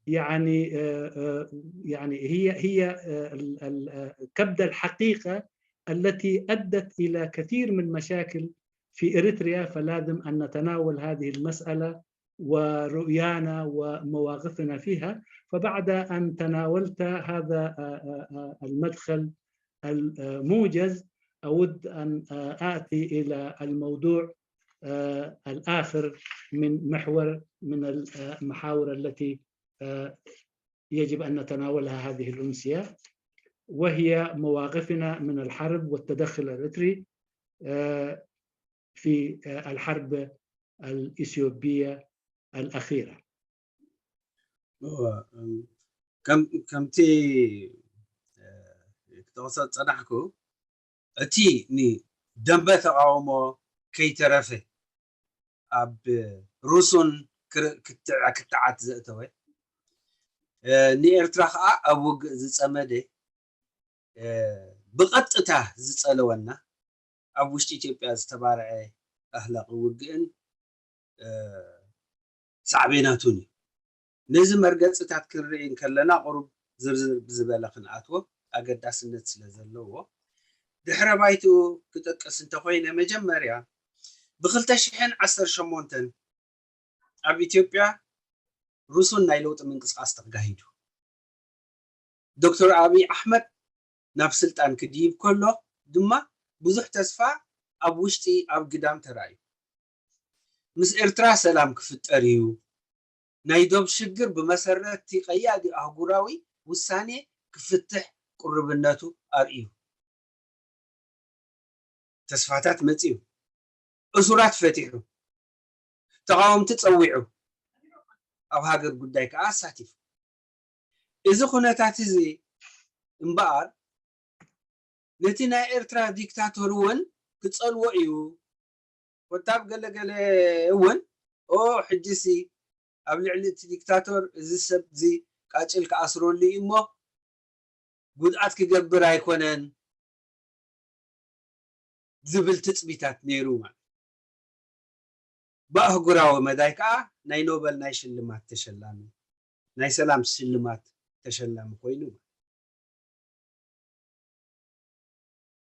يعني، آه، آه، يعني هي، هي، آه، ال-، ال-، آه، كبد الحقيقة التي أدت إلى كثير من مشاكل في إريتريا، فلازم أن نتناول هذه المسألة ورؤيانا ومواقفنا فيها. فبعد أن تناولت هذا، آه، آه، آه، المدخل الموجز، أود أن، آه، آتي إلى الموضوع، آه، الآخر من محور من المحاور التي، آه، يجب أن نتناولها هذه الأمسية، وهي مواقفنا من الحرب والتدخل الإريتري، آه، في، آه، الحرب الإثيوبية الأخيرة. እወ፣ እም፣ ከም-፣ ከምቲ፣ እ፣ ክጠቕሶ ዝጸናሕኩ፣ እቲ ንደንበ ተቓውሞ ከይተረፈ ኣብ ሩሱን ክር-፣ ክትዕ-፣ ክትዓት ዘእተወ፣ እ፣ ንኤርትራ ከኣ ኣብ ውግእ ዝጸመደ፣ እ፣ ብቐጥታ ዝጸለወና፣ ኣብ ውሽጢ ኢትዮጵያ ዝተባርዐ ኣኽላቒ ውግእን፣ እ፣ ሳዕቤናቱን እዩ። ነዚ መርገጺታት ክንርኢ እንከለና፣ ቁሩብ ዝርዝር ብዝበለ ክንኣትዎ ኣገዳስነት ስለ ዘለዎ፣ ድሕረ ባይትኡ ክጠቅስ እንተኾይነ፣ መጀመርያ፣ ብኽልተ ሽሕን ዓሰርተ ሸሞንተን ኣብ ኢትዮጵያ ርሱን ናይ ለውጢ ምንቅስቓስ ተካሂዱ። ዶክተር ኣብይ ኣሕመድ ናብ ስልጣን ክድይብ ከሎ ድማ፣ ብዙሕ ተስፋ ኣብ ውሽጢ ኣብ ግዳም ተራእዩ። ምስ ኤርትራ ሰላም ክፍጠር እዩ፣ ናይ ዶብ ሽግር ብመሰረትቲ ቀያዲ ኣህጉራዊ ውሳኔ ክፍትሕ ቅሩብነቱ ኣርእዩ። ተስፋታት መጺኡ፣ እሱራት ፈቲሑ፣ ተቓወምቲ ጸዊዑ፣ ኣብ ሃገር ጉዳይ ከኣ ኣሳቲፉ። እዚ ኩነታት እዚ እምበኣር፣ ነቲ ናይ ኤርትራ ዲክታቶር እውን ክጸልዎ እዩ። ኮታብ ገለ ገለ እውን፣ ኦ፣ ሕጂሲ ኣብ ልዕሊ እቲ ዲክታቶር እዚ ሰብ እዚ ቃጭል ክኣስረሉ እዩ እሞ፣ ጉድኣት ክገብር ኣይኮነን ዝብል ትጽቢታት ነይሩ ማለት። ብኣህጉራዊ መዳይ ከኣ ናይ ኖበል ናይ ሽልማት ተሸላሚ፣ ናይ ሰላም ሽልማት ተሸላሚ ኮይኑ።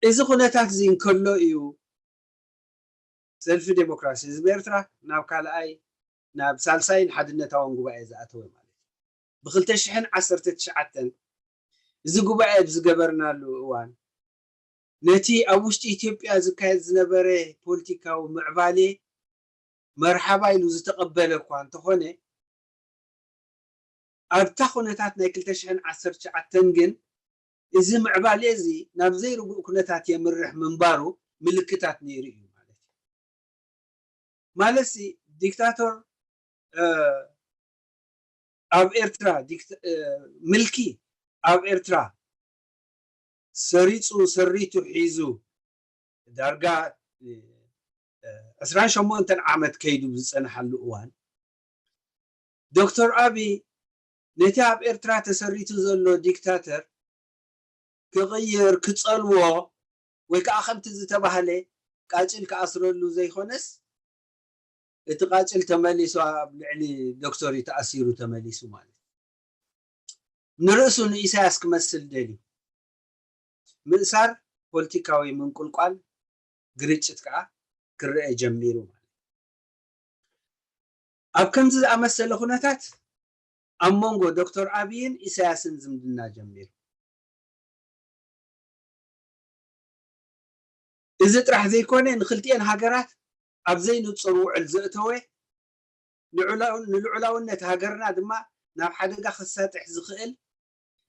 እዚ ኩነታት እዚ እንከሎ እዩ ሰልፊ ዴሞክራሲ ህዝቢ ኤርትራ ናብ ካልኣይ ናብ ሳልሳይን ሓድነታውን ጉባኤ ዝኣተወ ማለት እዩ። ብክልተ ሽሕን ዓሰርተ ትሽዓተን እዚ ጉባኤ ብዝገበርናሉ እዋን ነቲ ኣብ ውሽጢ ኢትዮጵያ ዝካየድ ዝነበረ ፖለቲካዊ ምዕባሌ መርሓባ ኢሉ ዝተቐበለ እኳ እንተኾነ ኣብታ ኩነታት ናይ ክልተ ሽሕን ዓሰርተ ትሽዓተን ግን እዚ ምዕባሌ እዚ ናብ ዘይርጉእ ኩነታት የምርሕ ምንባሩ ምልክታት ነይሩ እዩ ማለት እዩ። ማለትሲ ዲክታቶር ኣብ ኤርትራ ምልኪ ኣብ ኤርትራ ሰሪጹ ሰሪቱ ሒዙ ዳርጋ ዕስራን ሸሞንተን ዓመት ከይዱ ዝጸንሓሉ እዋን ዶክተር ኣቢ ነቲ ኣብ ኤርትራ ተሰሪቱ ዘሎ ዲክታተር ክቕይር ክጸልዎ ወይ ከዓ ከምቲ ዝተባህለ ቃጭል ክኣስረሉ ዘይኮነስ እቲ ቃጭል ተመሊሱ ኣብ ልዕሊ ዶክተር እዩ ተኣሲሩ ተመሊሱ ማለት ንርእሱ ንኢሳያስ ክመስል ደልዩ ምእሳር ፖለቲካዊ ምንቁልቋል ግርጭት ከዓ ክረአ ጀሚሩ ማለት ኣብ ከምዚ ዝኣመሰለ ኩነታት ኣብ መንጎ ዶክተር ኣብይን ኢሳያስን ዝምድና ጀሚሩ እዚ ጥራሕ ዘይኮነ ንክልቲኤን ሃገራት ኣብ ዘይንጹር ውዕል ዘእተወ ንልዑላውነት ሃገርና ድማ ናብ ሓደጋ ከሳጥሕ ዝኽእል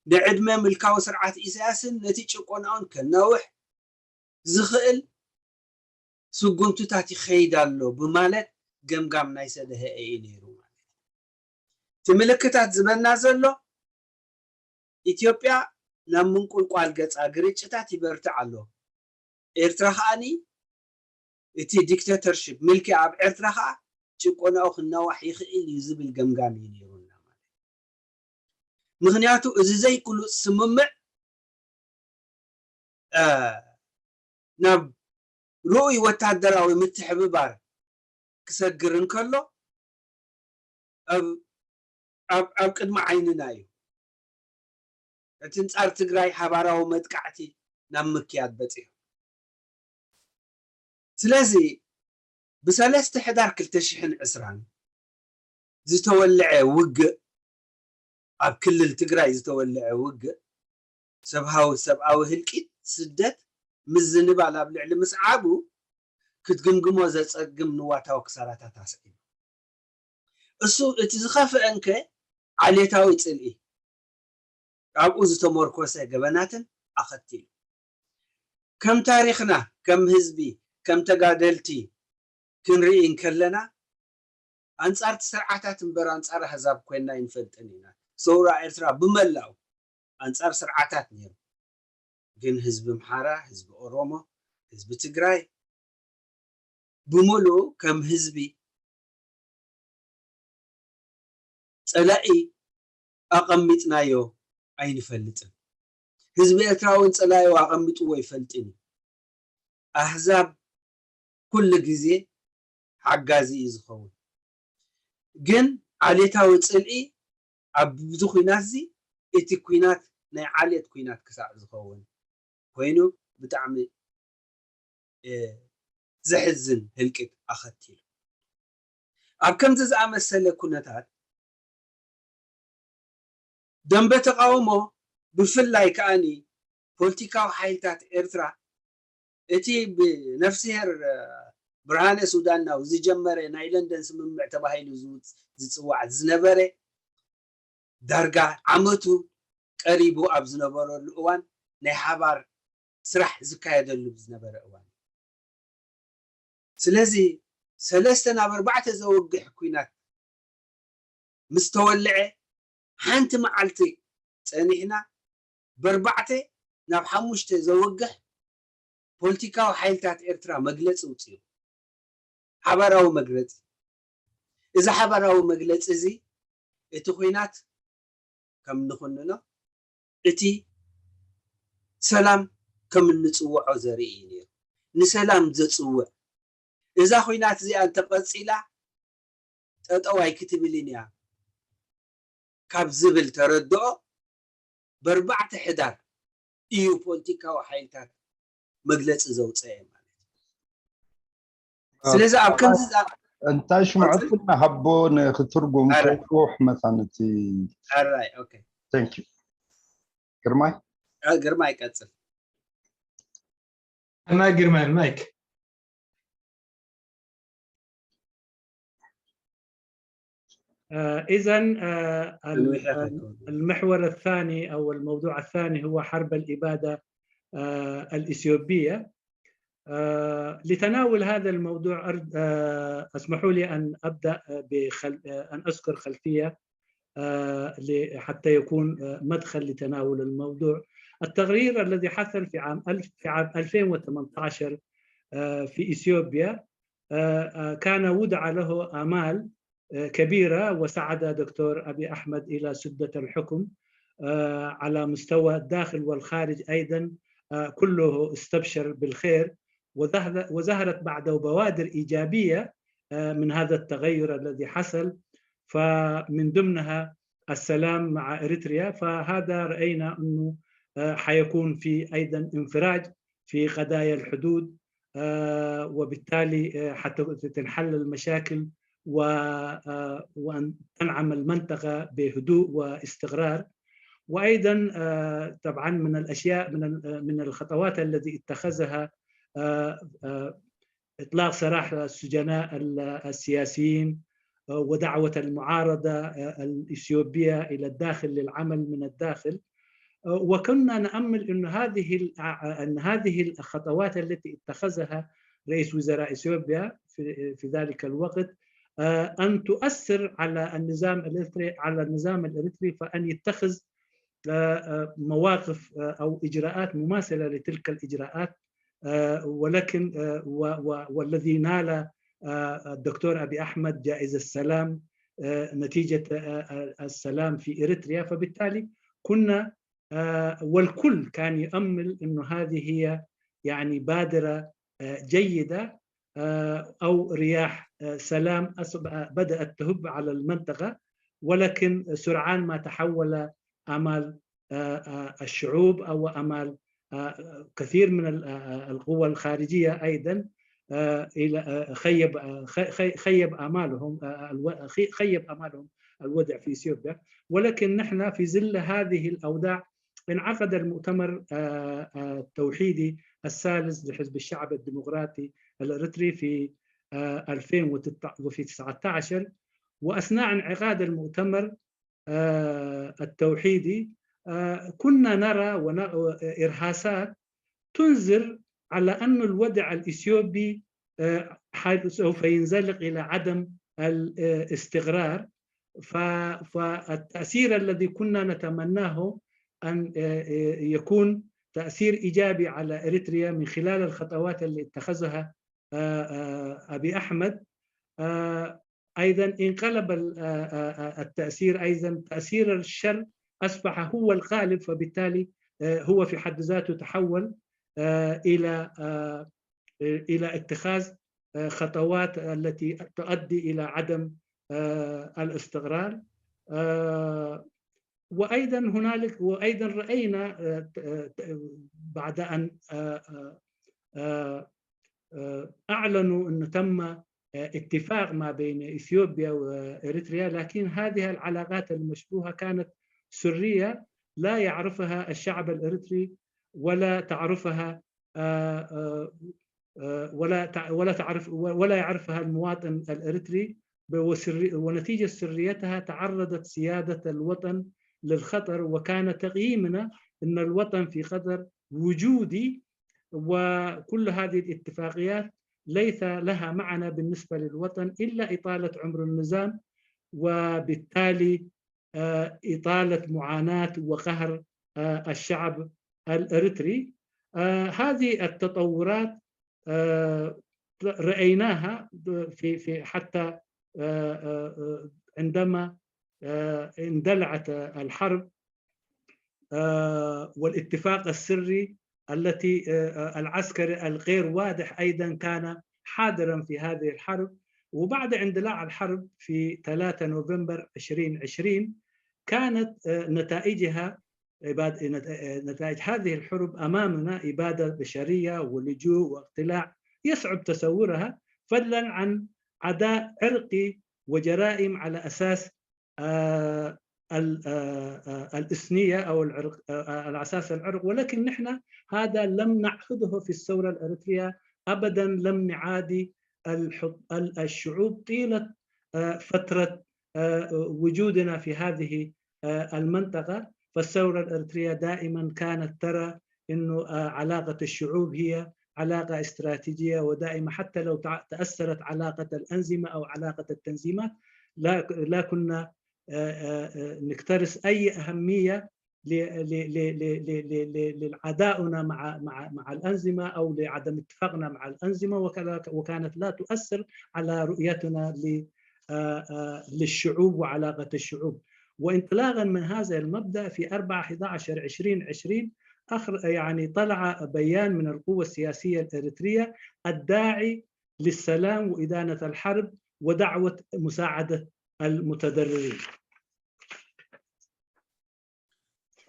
ንዕድመ ምልካዊ ስርዓት ኢሳያስን ነቲ ጭቆናኡን ከናውሕ ዝኽእል ስጉምትታት ይኸይድ ኣሎ ብማለት ገምጋም ናይ ሰደህኤ እዩ ነይሩ ማለት እቲ ምልክታት ዝበና ዘሎ ኢትዮጵያ ናብ ምንቁልቋል ገጻ ግርጭታት ይበርትዕ ኣሎ ኤርትራ ከዓኒ እቲ ዲክተተርሽፕ ምልኪ ኣብ ኤርትራ ከዓ ጭቆናኡ ክናዋሕ ይኽእል እዩ ዝብል ገምጋም እዩ ነይሩና ማለት ምክንያቱ እዚ ዘይግሉጽ ስምምዕ ናብ ርኡይ ወታደራዊ ምትሕብባር ክሰግር እንከሎ ኣብ ቅድሚ ዓይንና እዩ እቲ ንጻር ትግራይ ሓባራዊ መጥቃዕቲ ናብ ምክያድ በፂሑ ስለዚ ብሰለስተ ሕዳር ክልተ ሽሕን ዕስራን ዝተወልዐ ውግእ ኣብ ክልል ትግራይ ዝተወልዐ ውግእ ሰብሃዊ ሰብኣዊ ህልቂት ስደት ምዝንባል ኣብ ልዕሊ ምስዓቡ ክትግምግሞ ዘጸግም ንዋታዊ ክሳራታት ኣስዒቡ እሱ እቲ ዝኸፍአ እንከ ዓሌታዊ ጽልኢ ኣብኡ ዝተመርኮሰ ገበናትን ኣኸቲሉ ከም ታሪኽና ከም ህዝቢ ከም ተጋደልቲ ክንርኢ እንከለና ኣንጻርቲ ስርዓታት እምበር ኣንጻር ኣህዛብ ኮይና ኣይንፈልጥን ኢና። ሰውራ ኤርትራ ብመላኡ ኣንጻር ስርዓታት ነይሩ። ግን ህዝቢ ኣምሓራ፣ ህዝቢ ኦሮሞ፣ ህዝቢ ትግራይ ብምሉኡ ከም ህዝቢ ጸላኢ ኣቐሚጥናዮ ኣይንፈልጥን። ህዝቢ ኤርትራ እውን ጸላኢኡ ኣቐሚጥዎ ኣይፈልጥን እዩ። ኣህዛብ ኩሉ ግዜ ሓጋዚ እዩ ዝኸውን። ግን ዓሌታዊ ጽልኢ ኣብዚ ኩናት እዚ እቲ ኩናት ናይ ዓሌት ኩናት ክሳዕ ዝኸውን ኮይኑ ብጣዕሚ ዘሕዝን ህልቂት ኣኸቲሉ። ኣብ ከምዚ ዝኣመሰለ ኩነታት ደንበ ተቃውሞ ብፍላይ ከኣኒ ፖለቲካዊ ሓይልታት ኤርትራ እቲ ብነፍስሄር ብርሃነ ሱዳናዊ ዝጀመረ ናይ ለንደን ስምምዕ ተባሂሉ ዝጽዋዕ ዝነበረ ዳርጋ ዓመቱ ቀሪቡ ኣብ ዝነበረሉ እዋን ናይ ሓባር ስራሕ ዝካየደሉ ዝነበረ እዋን ስለዚ ሰለስተ ናብ ኣርባዕተ ዘወግሕ ኩናት ምስ ተወልዐ ሓንቲ መዓልቲ ጸኒሕና በርባዕተ ናብ ሓሙሽተ ዘወግሕ ፖለቲካዊ ሓይልታት ኤርትራ መግለጺ ውፅኡ ሓባራዊ መግለፂ እዚ ሓባራዊ መግለፂ እዚ እቲ ኩናት ከም ንኹንኖ እቲ ሰላም ከም እንፅውዖ ዘርኢ እዩ ነይሩ። ንሰላም ዘፅውዕ እዛ ኩናት እዚኣ እንተቐፂላ ጠጠው ኣይክትብልን እያ ካብ ዝብል ተረድኦ በርባዕተ ሕዳር እዩ ፖለቲካዊ ሓይልታት መግለፂ ዘውፀአ ማለት እዩ። ስለዚ ኣብ ከምዚ ዝኣ- እንታይ ሽምዐቱ እናሃቦ ንክትርጉም ኣረ። ከውሕ መታን እቲ ኣራይ ኦኬ thank you ግርማይ ግርማ ይቀጽል ማይክ ግርማይ ማይክ إذا المحور الثاني أو الموضوع الثاني هو حرب الإبادة الإثيوبية. لتناول هذا الموضوع اسمحوا لي أن أبدأ بخل... أن أذكر خلفية حتى يكون مدخل لتناول الموضوع. التغيير الذي حصل في عام ألف في عام ألفين وثمنتاشر في إثيوبيا كان وضع له آمال كبيرة، وساعد دكتور أبي أحمد إلى سدة الحكم على مستوى الداخل والخارج أيضا. كله استبشر بالخير، وظهرت بعده بوادر إيجابية من هذا التغير الذي حصل، فمن ضمنها السلام مع إريتريا. فهذا رأينا أنه حيكون في أيضا انفراج في قضايا الحدود، وبالتالي حتى تنحل المشاكل وأن تنعم المنطقة بهدوء واستقرار. وأيضا طبعا من الأشياء من من الخطوات التي اتخذها إطلاق سراح السجناء السياسيين ودعوة المعارضة الإثيوبية إلى الداخل للعمل من الداخل. وكنا نأمل أن هذه أن هذه الخطوات التي اتخذها رئيس وزراء إثيوبيا في ذلك الوقت أن تؤثر على النظام الإريتري على النظام الإريتري فأن يتخذ مواقف أو إجراءات مماثلة لتلك الإجراءات، ولكن والذي نال الدكتور أبي أحمد جائزة السلام نتيجة السلام في إريتريا. فبالتالي كنا والكل كان يؤمل أنه هذه هي يعني بادرة جيدة أو رياح سلام بدأت تهب على المنطقة، ولكن سرعان ما تحول آمال الشعوب أو آمال كثير من القوى الخارجية أيضا إلى خيب خيب آمالهم خيب آمالهم الوضع في إثيوبيا. ولكن نحن في ظل هذه الأوضاع انعقد المؤتمر التوحيدي الثالث لحزب الشعب الديمقراطي الإريتري في ألفين وتسعتاشر. وأثناء انعقاد المؤتمر التوحيدي كنا نرى إرهاصات تنذر على أن الوضع الإثيوبي سوف ينزلق إلى عدم الاستقرار. فالتأثير الذي كنا نتمناه أن يكون تأثير إيجابي على إريتريا من خلال الخطوات اللي اتخذها أبي أحمد. أيضا انقلب التأثير، أيضا تأثير الشر أصبح هو الغالب، فبالتالي هو في حد ذاته تحول إلى إلى اتخاذ خطوات التي تؤدي إلى عدم الاستقرار. وأيضا هنالك وأيضا رأينا بعد أن أعلنوا أنه تم اتفاق ما بين إثيوبيا وإريتريا، لكن هذه العلاقات المشبوهة كانت سرية لا يعرفها الشعب الإريتري ولا تعرفها ولا ولا تعرف ولا يعرفها المواطن الإريتري. ونتيجة سريتها تعرضت سيادة الوطن للخطر، وكان تقييمنا أن الوطن في خطر وجودي، وكل هذه الاتفاقيات ليس لها معنى بالنسبة للوطن إلا إطالة عمر النظام، وبالتالي إطالة معاناة وقهر الشعب الإريتري. هذه التطورات رأيناها في في حتى عندما اندلعت الحرب والاتفاق السري التي العسكري الغير واضح أيضا كان حاضرا في هذه الحرب. وبعد اندلاع الحرب في ثلاثة نوفمبر ألفين وعشرين كانت نتائجها نتائج هذه الحرب أمامنا إبادة بشرية ولجوء واقتلاع يصعب تصورها. فضلا عن عداء عرقي وجرائم على أساس آه، ال- آه، آه، الإثنية أو العرق آه، آه، على أساس العرق، ولكن نحن هذا لم نعهده في الثورة الإريترية أبدا، لم نعادي الح- ال- الشعوب طيلة آه، فترة آه، وجودنا في هذه آه، المنطقة. فالثورة الإريترية دائما كانت ترى أنه آه، علاقة الشعوب هي علاقة استراتيجية، ودائما حتى لو تع- تأثرت علاقة الأنظمة أو علاقة التنظيمات، لا لا كنا آه، آه، آه، نكترث أي أهمية ل- ل- ل- ل- ل- ل- ل- للعداؤنا مع مع مع الأنظمة أو لعدم اتفاقنا مع الأنظمة، وكلا- وكانت لا تؤثر على رؤيتنا ل- آه، آه، للشعوب وعلاقة الشعوب. وانطلاقا من هذا المبدأ، في أربعة حداشر عشرين عشرين أخر يعني طلع بيان من القوة السياسية الإريترية الداعي للسلام وإدانة الحرب ودعوة مساعدة المتضررين.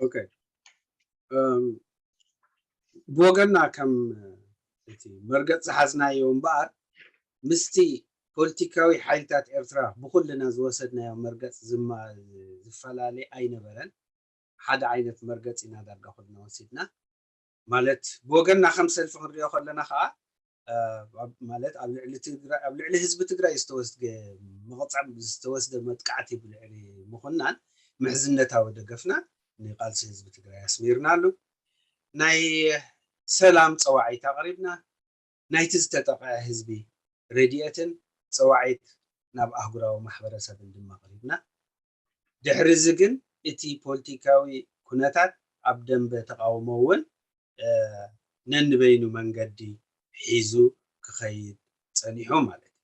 Okay. እም፣ ብወገንና ከም እቲ መርገጽ ዝሓዝናዮ እምበኣር ምስቲ ፖለቲካዊ ሓይልታት ኤርትራ ብኩልና ዝወሰድናዮ መርገጽ ዝማ- ዝፈላለ ኣይነበረን። ሓደ ዓይነት መርገጽ ኢና ዳርጋ ኩልና ወሲድና። ማለት ብወገንና ከም ሰልፊ ክንሪኦ ከለና ከዓ እ፣ ኣብ- ማለት ኣብ ልዕሊ ትግራይ ኣብ ልዕሊ ህዝቢ ትግራይ ዝተወስደ መቕጻዕ ዝተወስደ መጥቃዕቲ ብልዕሊ ምኹናን ምሕዝነታዊ ደገፍና ንቃልሲ ህዝቢ ትግራይ ኣስሚርናሉ። ናይ ሰላም ጸዋዒት ኣቕሪብና። ናይቲ ዝተጠቕዐ ህዝቢ ረድኤትን ጸዋዒት ናብ ኣህጉራዊ ማሕበረሰብን ድማ ኣቕሪብና። ድሕሪ እዚ ግን እቲ ፖለቲካዊ ኩነታት ኣብ ደንበ ተቓውሞ እውን እ፣ ነንበይኑ መንገዲ ሒዙ ክኸይድ ጸኒሑ ማለት እዩ።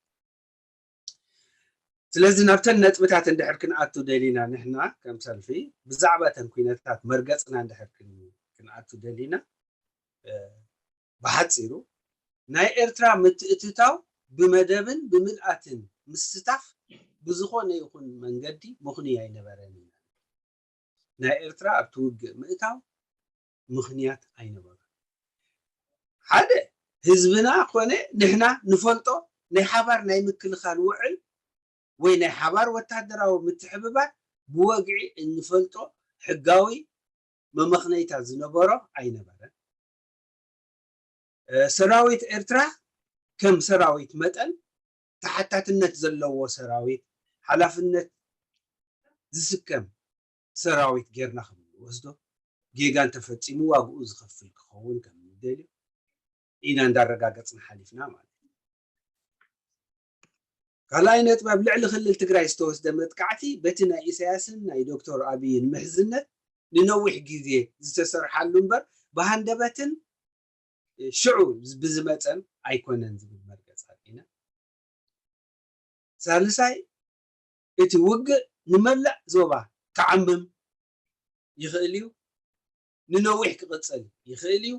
ስለዚ ናብተን ነጥብታት እንድሕር ክንኣቱ ደሊና ንሕና ከም ሰልፊ ብዛዕባ እተን ኩነታት መርገጽና እንድሕር ክን- ክንኣቱ ደሊና እ፣ ብሓጺሩ ናይ ኤርትራ ምትእትታው ብመደብን ብምልኣትን ምስታፍ ብዝኾነ ይኹን መንገዲ ምኽንይ ኣይነበረን ኢና። ናይ ኤርትራ ኣብቲ ውግእ ምእታው ምኽንያት ኣይነበሮን። ሓደ ህዝብና ኮነ ንሕና ንፈልጦ ናይ ሓባር ናይ ምክልኻል ውዕል ወይ ናይ ሓባር ወታደራዊ ምትሕብባር ብወግዒ እንፈልጦ ሕጋዊ መመኽነይታ ዝነበሮ ኣይነበረን። ሰራዊት ኤርትራ ከም ሰራዊት መጠን ተሓታትነት ዘለዎ ሰራዊት፣ ሓላፍነት ዝስከም ሰራዊት ጌርና ከም እንወስዶ፣ ጌጋ እንተፈፂሙ ዋግኡ ዝኸፍል ክኸውን ከም እንደልዮ ኢና እንዳረጋገፅና ሓሊፍና ማለት እዩ። ካልኣይ ነጥቢ፣ ኣብ ልዕሊ ክልል ትግራይ ዝተወስደ መጥቃዕቲ በቲ ናይ ኢሳያስን ናይ ዶክተር ኣብይን ምሕዝነት ንነዊሕ ግዜ ዝተሰርሓሉ እምበር ብሃንደበትን ሽዑ ብዝመፀን ኣይኮነን ዝብል መርገፂ ኣልዒና። ሳልሳይ፣ እቲ ውግእ ንመላእ ዞባ ክዓምም ይኽእል እዩ፣ ንነዊሕ ክቕፅል ይኽእል እዩ።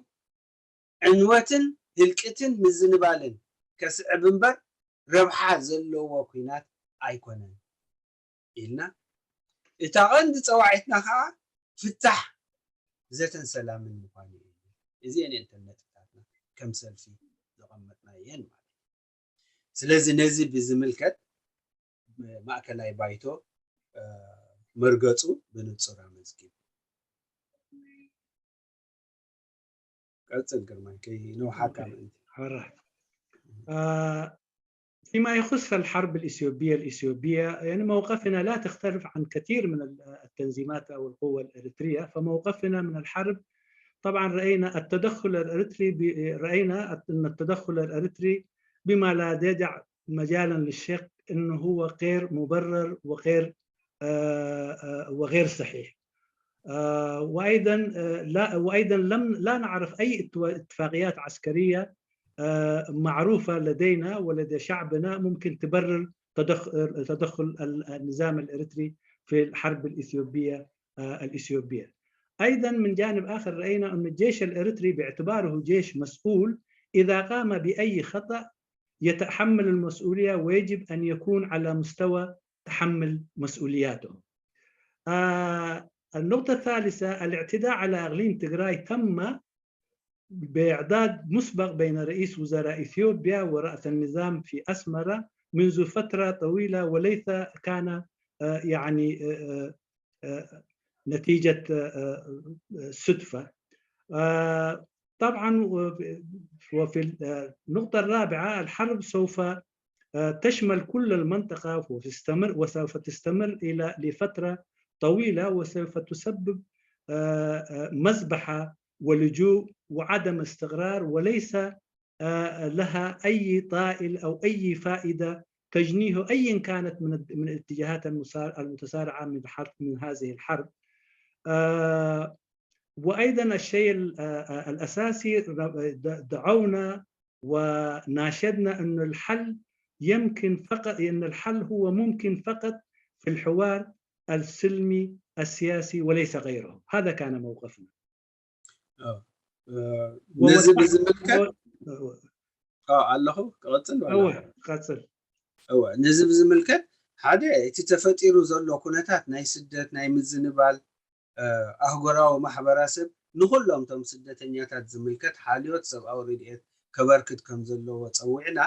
ዕንወትን ህልቂትን ምዝንባልን ከስዕብ እምበር ረብሓ ዘለዎ ኲናት ኣይኮነን ኢልና። እታ ቐንዲ ፀዋዒትና ከዓ ፍታሕ ዘተን ሰላምን ምዃኑ እዩ። እዚአን እየን እተን ነጥብታትና ከም ሰልፊ ዘቐመጥናየን ማለት እዩ። ስለዚ ነዚ ብዝምልከት ማእከላይ ባይቶ መርገፁ ብንፁር ኣመዝጊቡ። ቀፅል ግርማይ፣ ከይነውሓካ ምእንቲ። Alright. آه، فيما يخص الحرب الإثيوبية الإثيوبية، يعني موقفنا لا تختلف عن كثير من ال- التنظيمات أو القوى الإريترية. فموقفنا من الحرب، طبعا رأينا التدخل الإريتري ب- رأينا أن التدخل الإريتري بما لا يدع مجالا للشك أنه هو غير مبرر وغير آه، آه، وغير صحيح. آه، وأيضا آه، لا وأيضا لم لا نعرف أي اتو- اتفاقيات عسكرية آه، معروفة لدينا ولدى شعبنا ممكن تبرر تدخل تدخل ال- النظام الإريتري في الحرب الإثيوبية آه، الإثيوبية. أيضا من جانب آخر رأينا أن الجيش الإريتري باعتباره جيش مسؤول إذا قام بأي خطأ يتحمل المسؤولية ويجب أن يكون على مستوى تحمل مسؤولياته. آه، النقطة الثالثة، الاعتداء على إقليم تجراي تم بإعداد مسبق بين رئيس وزراء إثيوبيا ورأس النظام في أسمرة منذ فترة طويلة، وليس كان، آه، يعني، آه، آه، نتيجة، آه، آه، صدفة. آه، طبعًا، وفي النقطة الرابعة، الحرب سوف، آه، تشمل كل المنطقة وتستمر، وسوف تستمر إلى، لفترة طويلة، وسوف تسبب، آه، آه، مذبحة ولجوء وعدم استقرار، وليس، آه، لها أي طائل أو أي فائدة تجنيه أيًا كانت من الد-، من الاتجاهات المسار-، المتسارعة من الحرب، من هذه الحرب. آه، وأيضًا الشيء ال-، آه، آه، الأساسي، ر-، د-، دعونا وناشدنا أن الحل يمكن فقط، أن الحل هو ممكن فقط في الحوار السلمي السياسي وليس غيره. هذا كان موقفنا. ነዚ ብዝምልከት ኣለኹ ክቐፅል። ቀፅል። ነዚ ብዝምልከት ሓደ እቲ ተፈጢሩ ዘሎ ኩነታት ናይ ስደት፣ ናይ ምዝንባል፣ ኣህጉራዊ ማሕበረሰብ ንኩሎም እቶም ስደተኛታት ዝምልከት ሓልዮት ሰብኣዊ ረድኤት ከበርክት ከም ዘለዎ ፀዊዕና።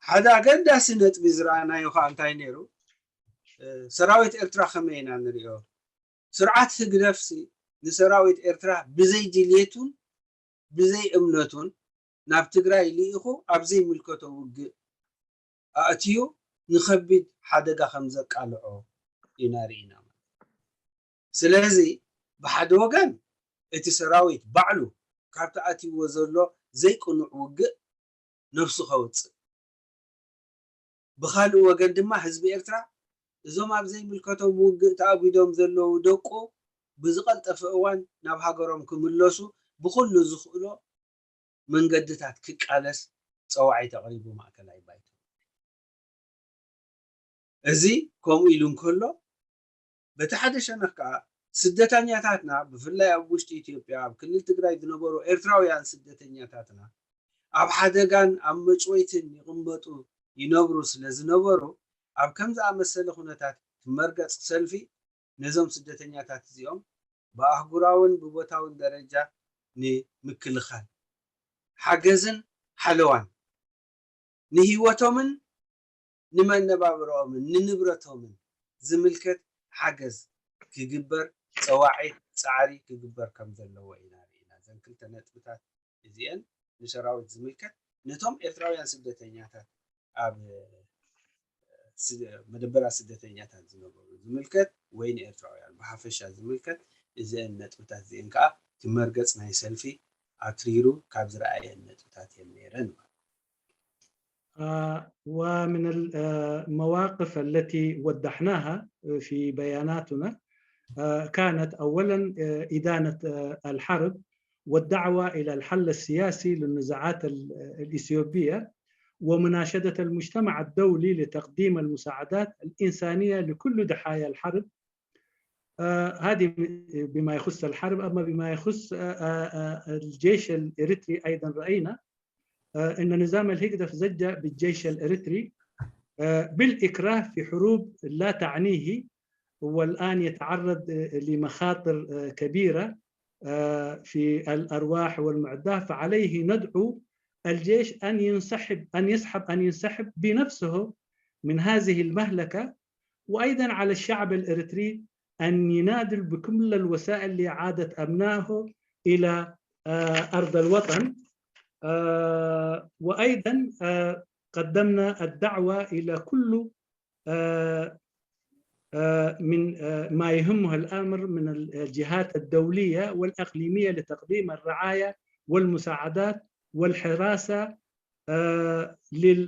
ሓደ ኣገዳሲ ነጥቢ ዝረኣናዮ ከዓ እንታይ ነይሩ? ሰራዊት ኤርትራ ከመይ ኢና ንሪኦ? ስርዓት ህግደፍሲ ንሰራዊት ኤርትራ ብዘይ ድልየቱን ብዘይ እምነቱን ናብ ትግራይ ልኢኹ ኣብ ዘይምልከቶ ውግእ ኣእትዩ ንኸቢድ ሓደጋ ከም ዘቃልዖ ኢና ርኢና። ስለዚ ብሓደ ወገን እቲ ሰራዊት ባዕሉ ካብቲ ኣትይዎ ዘሎ ዘይቅኑዕ ውግእ ነብሱ ከውፅእ፣ ብኻልእ ወገን ድማ ህዝቢ ኤርትራ እዞም ኣብ ዘይምልከቶም ውግእ ተኣጒዶም ዘለዉ ደቁ ብዝቐልጠፈ እዋን ናብ ሃገሮም ክምለሱ ብኹሉ ዝኽእሎ መንገድታት ክቃለስ ፀዋዒት ኣቕሪቡ ማእከላይ ባይቶ። እዚ ከምኡ ኢሉ እንከሎ፣ በቲ ሓደ ሸነኽ ከዓ ስደተኛታትና፣ ብፍላይ ኣብ ውሽጢ ኢትዮጵያ ኣብ ክልል ትግራይ ዝነበሩ ኤርትራውያን ስደተኛታትና ኣብ ሓደጋን ኣብ መጭወይትን ይቕመጡ ይነብሩ ስለ ዝነበሩ፣ ኣብ ከም ዝኣመሰለ ኩነታት ክመርገፅ ሰልፊ ነዞም ስደተኛታት እዚኦም ብኣህጉራውን ብቦታውን ደረጃ ንምክልኻል ሓገዝን ሓለዋን ንህይወቶምን ንመነባብሮኦምን ንንብረቶምን ዝምልከት ሓገዝ ክግበር ፀዋዒት ፃዕሪ ክግበር ከም ዘለዎ ኢና ርኢና። እዘን ክልተ ነጥብታት እዚአን ንሰራዊት ዝምልከት ነቶም ኤርትራውያን ስደተኛታት ኣብ መደበራት ስደተኛታት ዝነበሩ ዝምልከት ወይ ንኤርትራውያን ብሓፈሻ ዝምልከት እዚአን ነጥብታት እዚአን ከዓ እቲ መርገፅ ናይ ሰልፊ ኣትሪሩ ካብ ዝረኣየን ነጥብታት እየን ነይረን ማለት። ومن المواقف التي وضحناها في بياناتنا كانت أولا إدانة الحرب والدعوة إلى الحل السياسي للنزاعات الإثيوبية ومناشدة المجتمع الدولي لتقديم المساعدات الإنسانية لكل ضحايا الحرب. هذه بما يخص الحرب. أما بما يخص الجيش الإريتري، أيضا رأينا أن نظام الهجرة زج بالجيش الإريتري بالإكراه في حروب لا تعنيه، والآن يتعرض لمخاطر كبيرة في الأرواح والمعدات، فعليه ندعو الجيش أن ينسحب، أن يسحب، أن ينسحب بنفسه من هذه المهلكة، وأيضا على الشعب الإريتري أن يناضل بكل الوسائل لإعادة أبنائه إلى أرض الوطن. وأيضا قدمنا الدعوة إلى كل من ما يهمه الأمر من الجهات الدولية والإقليمية لتقديم الرعاية والمساعدات والحراسة لل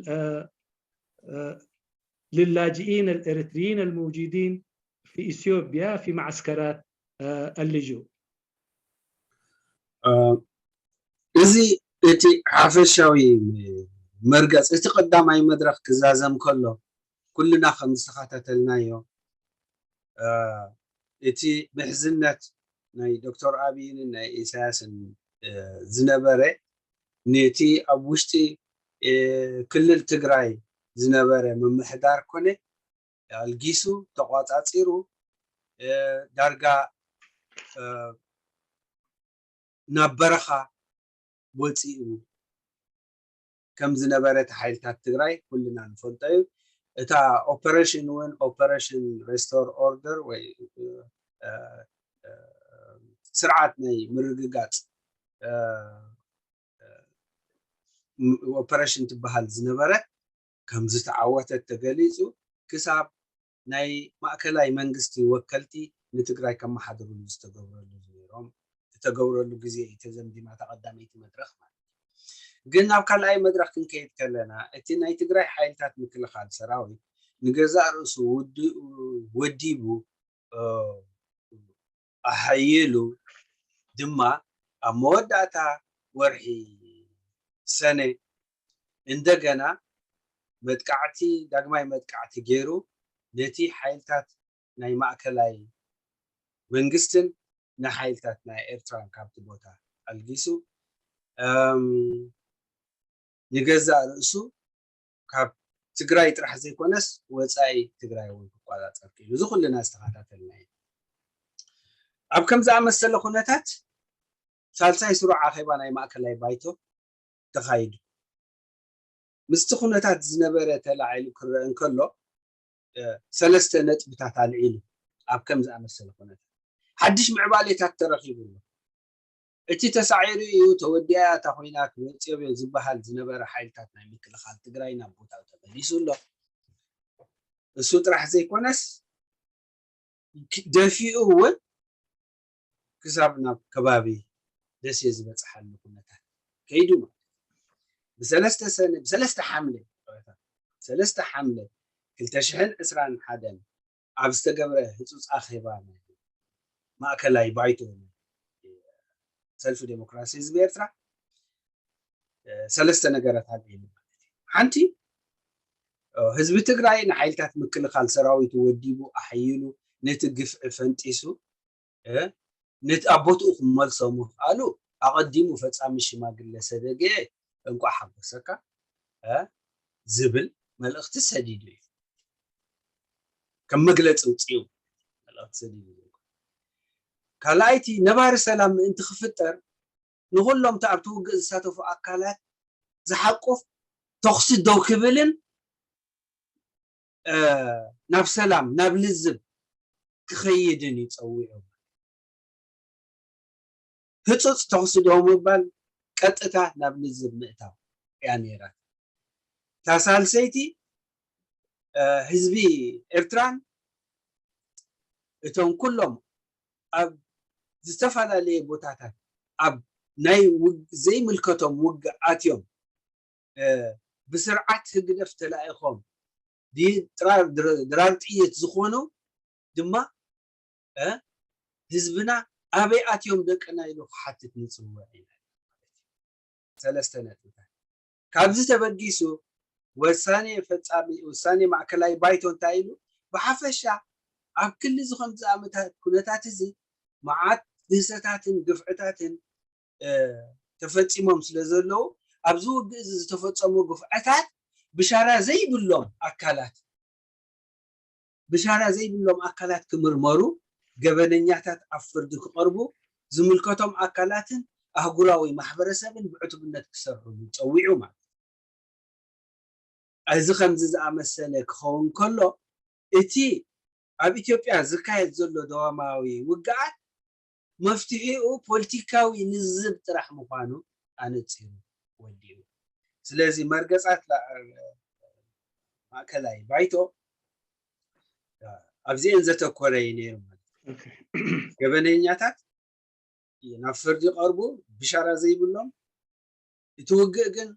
للاجئين الإريتريين الموجودين في إثيوبيا في معسكرات اللجوء. እዚ እቲ ሓፈሻዊ መርገፅ እቲ ቀዳማይ መድረኽ ክዛዘም ከሎ ኩልና ከም ዝተኸታተልናዮ እቲ ምሕዝነት ናይ ዶክተር ኣብይን ናይ ኢሳያስን ዝነበረ ነቲ ኣብ ውሽጢ ክልል ትግራይ ዝነበረ ምምሕዳር ኮነ ኣልጊሱ ተቋፃፂሩ ዳርጋ ናብ በረኻ ወፂኡ ከም ዝነበረ እቲ ሓይልታት ትግራይ ኩልና ንፈልጦ እዩ። እታ ኦፐሬሽን እውን ኦፐሬሽን ሬስቶር ኦርደር ወይ ስርዓት ናይ ምርግጋፅ ኦፐሬሽን ትበሃል ዝነበረ ከም ዝተዓወተት ተገሊፁ። ክሳብ ናይ ማእከላይ መንግስቲ ወከልቲ ንትግራይ ከመሓድርሉ ዝተገብረሉ ነይሮም ዝተገብረሉ ግዜ እዩ ተዘምዲማ እታ ቀዳመይቲ መድረኽ ማለት እዩ። ግን ናብ ካልኣይ መድረኽ ክንከይድ ከለና እቲ ናይ ትግራይ ሓይልታት ምክልኻል ሰራዊት ንገዛእ ርእሱ ወዲቡ ኣሓይሉ ድማ ኣብ መወዳእታ ወርሒ ሰነ እንደገና መጥቃዕቲ ዳግማይ መጥቃዕቲ ገይሩ ነቲ ሓይልታት ናይ ማእከላይ መንግስትን ንሓይልታት ናይ ኤርትራን ካብቲ ቦታ ኣልጊሱ ንገዛእ ርእሱ ካብ ትግራይ ጥራሕ ዘይኮነስ ወፃኢ ትግራይ እውን ክቋፃፀር ክኢሉ እዚ ኩልና ዝተኸታተልና እዩ። ኣብ ከም ዝኣመሰለ ኩነታት ሳልሳይ ስሩዕ ኣኼባ ናይ ማእከላይ ባይቶ ተኻይዱ ምስቲ ኩነታት ዝነበረ ተላዒሉ ክረአ እንከሎ ሰለስተ ነጥብታት ኣልዒሉ ኣብ ከም ዝኣመሰለ ኩነታት ሓድሽ ምዕባሌታት ተረኺቡ ኣሎ። እቲ ተሳዒሩ እዩ ተወዲኣ እያ እታ ኮይና ክመፅኦም እዮም ዝበሃል ዝነበረ ሓይልታት ናይ ምክልኻል ትግራይ ናብ ቦታው ተመሊሱ ኣሎ። እሱ ጥራሕ ዘይኮነስ ደፊኡ እውን ክሳብ ናብ ከባቢ ደሴ ዝበፅሓሉ ኩነታት ከይዱ ማለት ብሰለስተ ሰነ ብሰለስተ ሓምለ ሰለስተ ሓምለ ክልተ ሽሕን ዕስራን ሓደን ኣብ ዝተገብረ ህፁፅ ኣኼባ ናይ ማእከላይ ባይቶ ሰልፊ ዴሞክራሲ ህዝቢ ኤርትራ ሰለስተ ነገራት ኣልዒሉ ማለት እዩ። ሓንቲ ህዝቢ ትግራይ ንሓይልታት ምክልኻል ሰራዊቱ ወዲቡ ኣሓይሉ ነቲ ግፍዒ ፈንጢሱ ነቲ ኣብ ቦትኡ ክመልሶ ምኽኣሉ ኣቐዲሙ ፈፃሚ ሽማግለ ሰደገ እንቋዕ ሓጎሰካ ዝብል መልእኽቲ ሰዲዱ እዩ። ከም መግለፂ ውፅኡ መልእኽቲ ሰዲዱ እዩ። ካልኣይቲ ነባሪ ሰላም ምእንቲ ክፍጠር ንኩሎም እቲ ኣብቲ ውግእ ዝሳተፉ ኣካላት ዝሓቁፍ ተኹሲ ደው ክብልን ናብ ሰላም ናብ ልዝብ ክኸይድን እዩ ፀዊዑ። ህፁፅ ተኹሲ ደው ምባል ቀጥታ ናብ ልዝብ ምእታው እያ ነይራ። እታ ሳልሰይቲ ህዝቢ ኤርትራን እቶም ኩሎም ኣብ ዝተፈላለየ ቦታታት ኣብ ናይ ዘይምልከቶም ውግእ ኣትዮም ብስርዓት ህግደፍ ተላኢኾም ድራር ጥይት ዝኾኑ ድማ ህዝብና ኣበይ ኣትዮም ደቅና ኢሉ ክሓትት ንፅውዕ ኢና። ሰለስተ ነጥብታት ካብዚ ተበጊሱ ወሳኔ ፈፃሚ ውሳኔ ማእከላይ ባይቶ እንታይ ኢሉ ብሓፈሻ ኣብ ክሊ ዝኸም ዝኣመታት ኩነታት እዚ መዓት ግህሰታትን ግፍዕታትን ተፈፂሞም ስለ ዘለዉ ኣብዚ ውግእ እዚ ዝተፈፀሙ ግፍዕታት ብሻራ ዘይብሎም ኣካላት ብሻራ ዘይብሎም ኣካላት ክምርመሩ ገበነኛታት ኣብ ፍርዲ ክቐርቡ ዝምልከቶም ኣካላትን ኣህጉራዊ ማሕበረሰብን ብዕቱብነት ክሰርሕሉ ፀዊዑ ማለት እዚ ከምዚ ዝኣመሰለ ክኸውን ከሎ እቲ ኣብ ኢትዮጵያ ዝካየድ ዘሎ ደዋማዊ ውግኣት መፍትሒኡ ፖለቲካዊ ንዝብ ጥራሕ ምዃኑ ኣነፂሩ ወዲኡ። ስለዚ መርገፃት ማእከላይ ባይቶ ኣብዚአን ዘተኮረ እዩ ነይሩ ማለት ገበነኛታት ናብ ፍርዲ ቀርቡ ብሻራ ዘይብሎም እቲ ውግእ ግን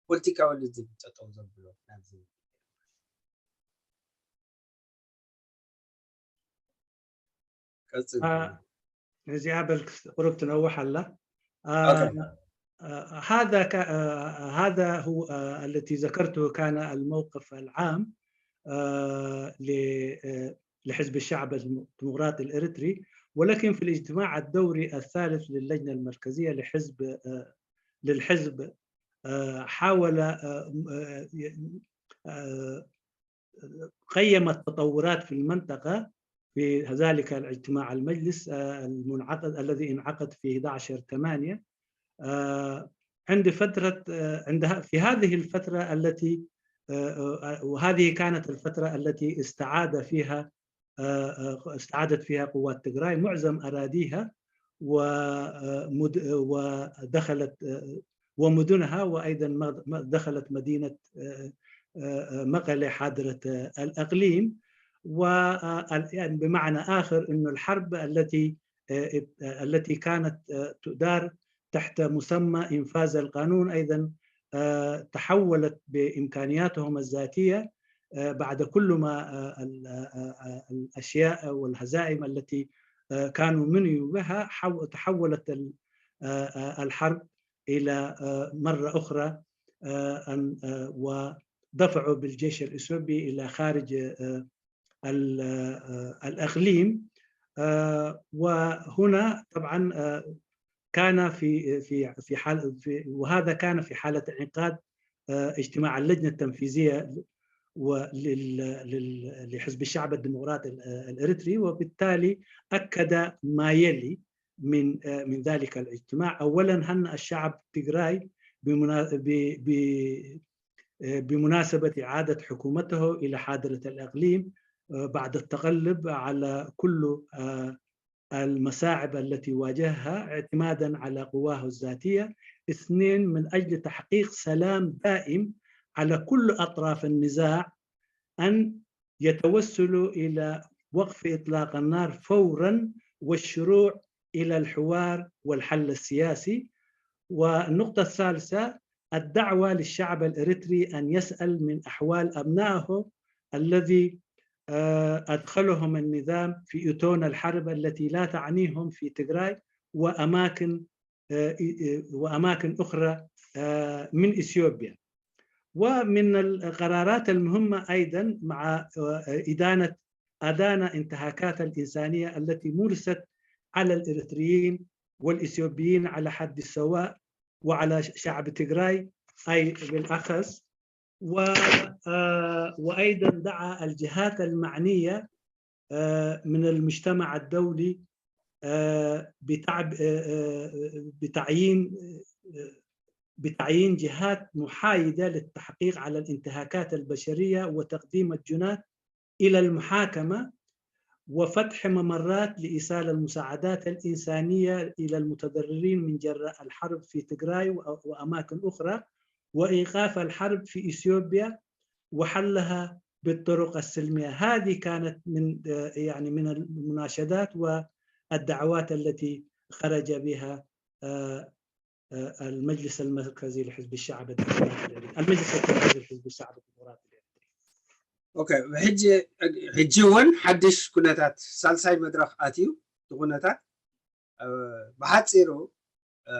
ፖለቲካዊ ልዝብ ጠጠው ዘብሎ ናብዚ እዚኣ በል ቁሩብ ትነውሕ ኣላ። هذا هذا هو التي ذكرته كان الموقف العام لحزب الشعب الديمقراطي الإريتري، ولكن في الاجتماع الدوري الثالث للجنة المركزية لحزب للحزب حاول قيم التطورات في المنطقة في ذلك الاجتماع المجلس المنعقد الذي انعقد في أحد عشر ثمانية عند فترة، آه، عندها، في هذه الفترة التي، آه، آه، وهذه كانت الفترة التي استعاد فيها، آه، آه، استعادت فيها قوات تجراي معظم أراضيها و-، آه، مد-، ودخلت، آه، ومدنها، وأيضًا ما-، ما-، دخلت مدينة، آه، آه، آه، مقلة حاضرة، آه، الأقليم. و-، آه، ال-، يعني بمعنى آخر إنه الحرب التي، آه، ات-، آه، التي كانت، آه، تدار تحت مسمى إنفاذ القانون أيضًا، آه، تحولت بإمكانياتهم الذاتية، آه، بعد كل ما، آه، ال-، آه، آه، الأشياء والهزائم التي، آه، كانوا منيوا بها، حو-، تحولت ال-، آه، آه، الحرب إلى، آه، مرة أخرى، آه، أن، آه، ودفعوا بالجيش الإثيوبي إلى خارج، آه، ال-، آه، الإقليم. آه، وهنا طبعًا، آه، كان في، في، في حال، في، وهذا كان في حالة انعقاد، آه، اجتماع اللجنة التنفيذية ولل-، لل-، لحزب الشعب الديمقراطي ال-، آه، الإريتري، وبالتالي أكد ما يلي من، آه، من ذلك الاجتماع. أولًا، هنأ الشعب التجراي بمنا-، ب-، ب-، آه، بمناسبة إعادة حكومته إلى حاضرة الإقليم، آه، بعد التغلب على كل، آه، المصاعب التي واجهها اعتمادًا على قواه الذاتية. اثنين، من أجل تحقيق سلام دائم على كل أطراف النزاع، أن يتوسلوا إلى وقف إطلاق النار فورًا والشروع إلى الحوار والحل السياسي. والنقطة الثالثة، الدعوة للشعب الإريتري أن يسأل من أحوال أبنائه الذي، آه، أدخلهم النظام في أتون الحرب التي لا تعنيهم في تجراي وأماكن، آه، آه، وأماكن أخرى، آه، من إثيوبيا. ومن القرارات المهمة أيضًا مع، آه، إدانة، أدان انتهاكات الإنسانية التي مورست على الإريتريين والإثيوبيين على حد السواء، وعلى ش-، شعب تجراي أي بالأخص، و-، آه، وأيضًا دعا الجهات المعنية، آه، من المجتمع الدولي، آه، بتعب-، آه، آه، بتعيين، آه، بتعيين جهات محايدة للتحقيق على الانتهاكات البشرية وتقديم الجناة إلى المحاكمة، وفتح ممرات لإيصال المساعدات الإنسانية إلى المتضررين من جراء الحرب في تجراي و-، وأماكن أخرى، وإيقاف الحرب في إثيوبيا وحلها بالطرق السلمية. هذه كانت من، آه، يعني من المناشدات والدعوات التي خرج بها، آه، آه، المجلس المركزي لحزب الشعب الديمقراطي الإريتري، المجلس التنفيذي لحزب الشعب الديمقراطي الإريتري. ኦኬ፣ ሕጂ፣ ሕጂ እውን ሓድሽ ኩነታት ሳልሳይ መድረኽ ኣትዩ፣ እቲ ኩነታት፣ እ፣ ብሓጺሩ፣ እ፣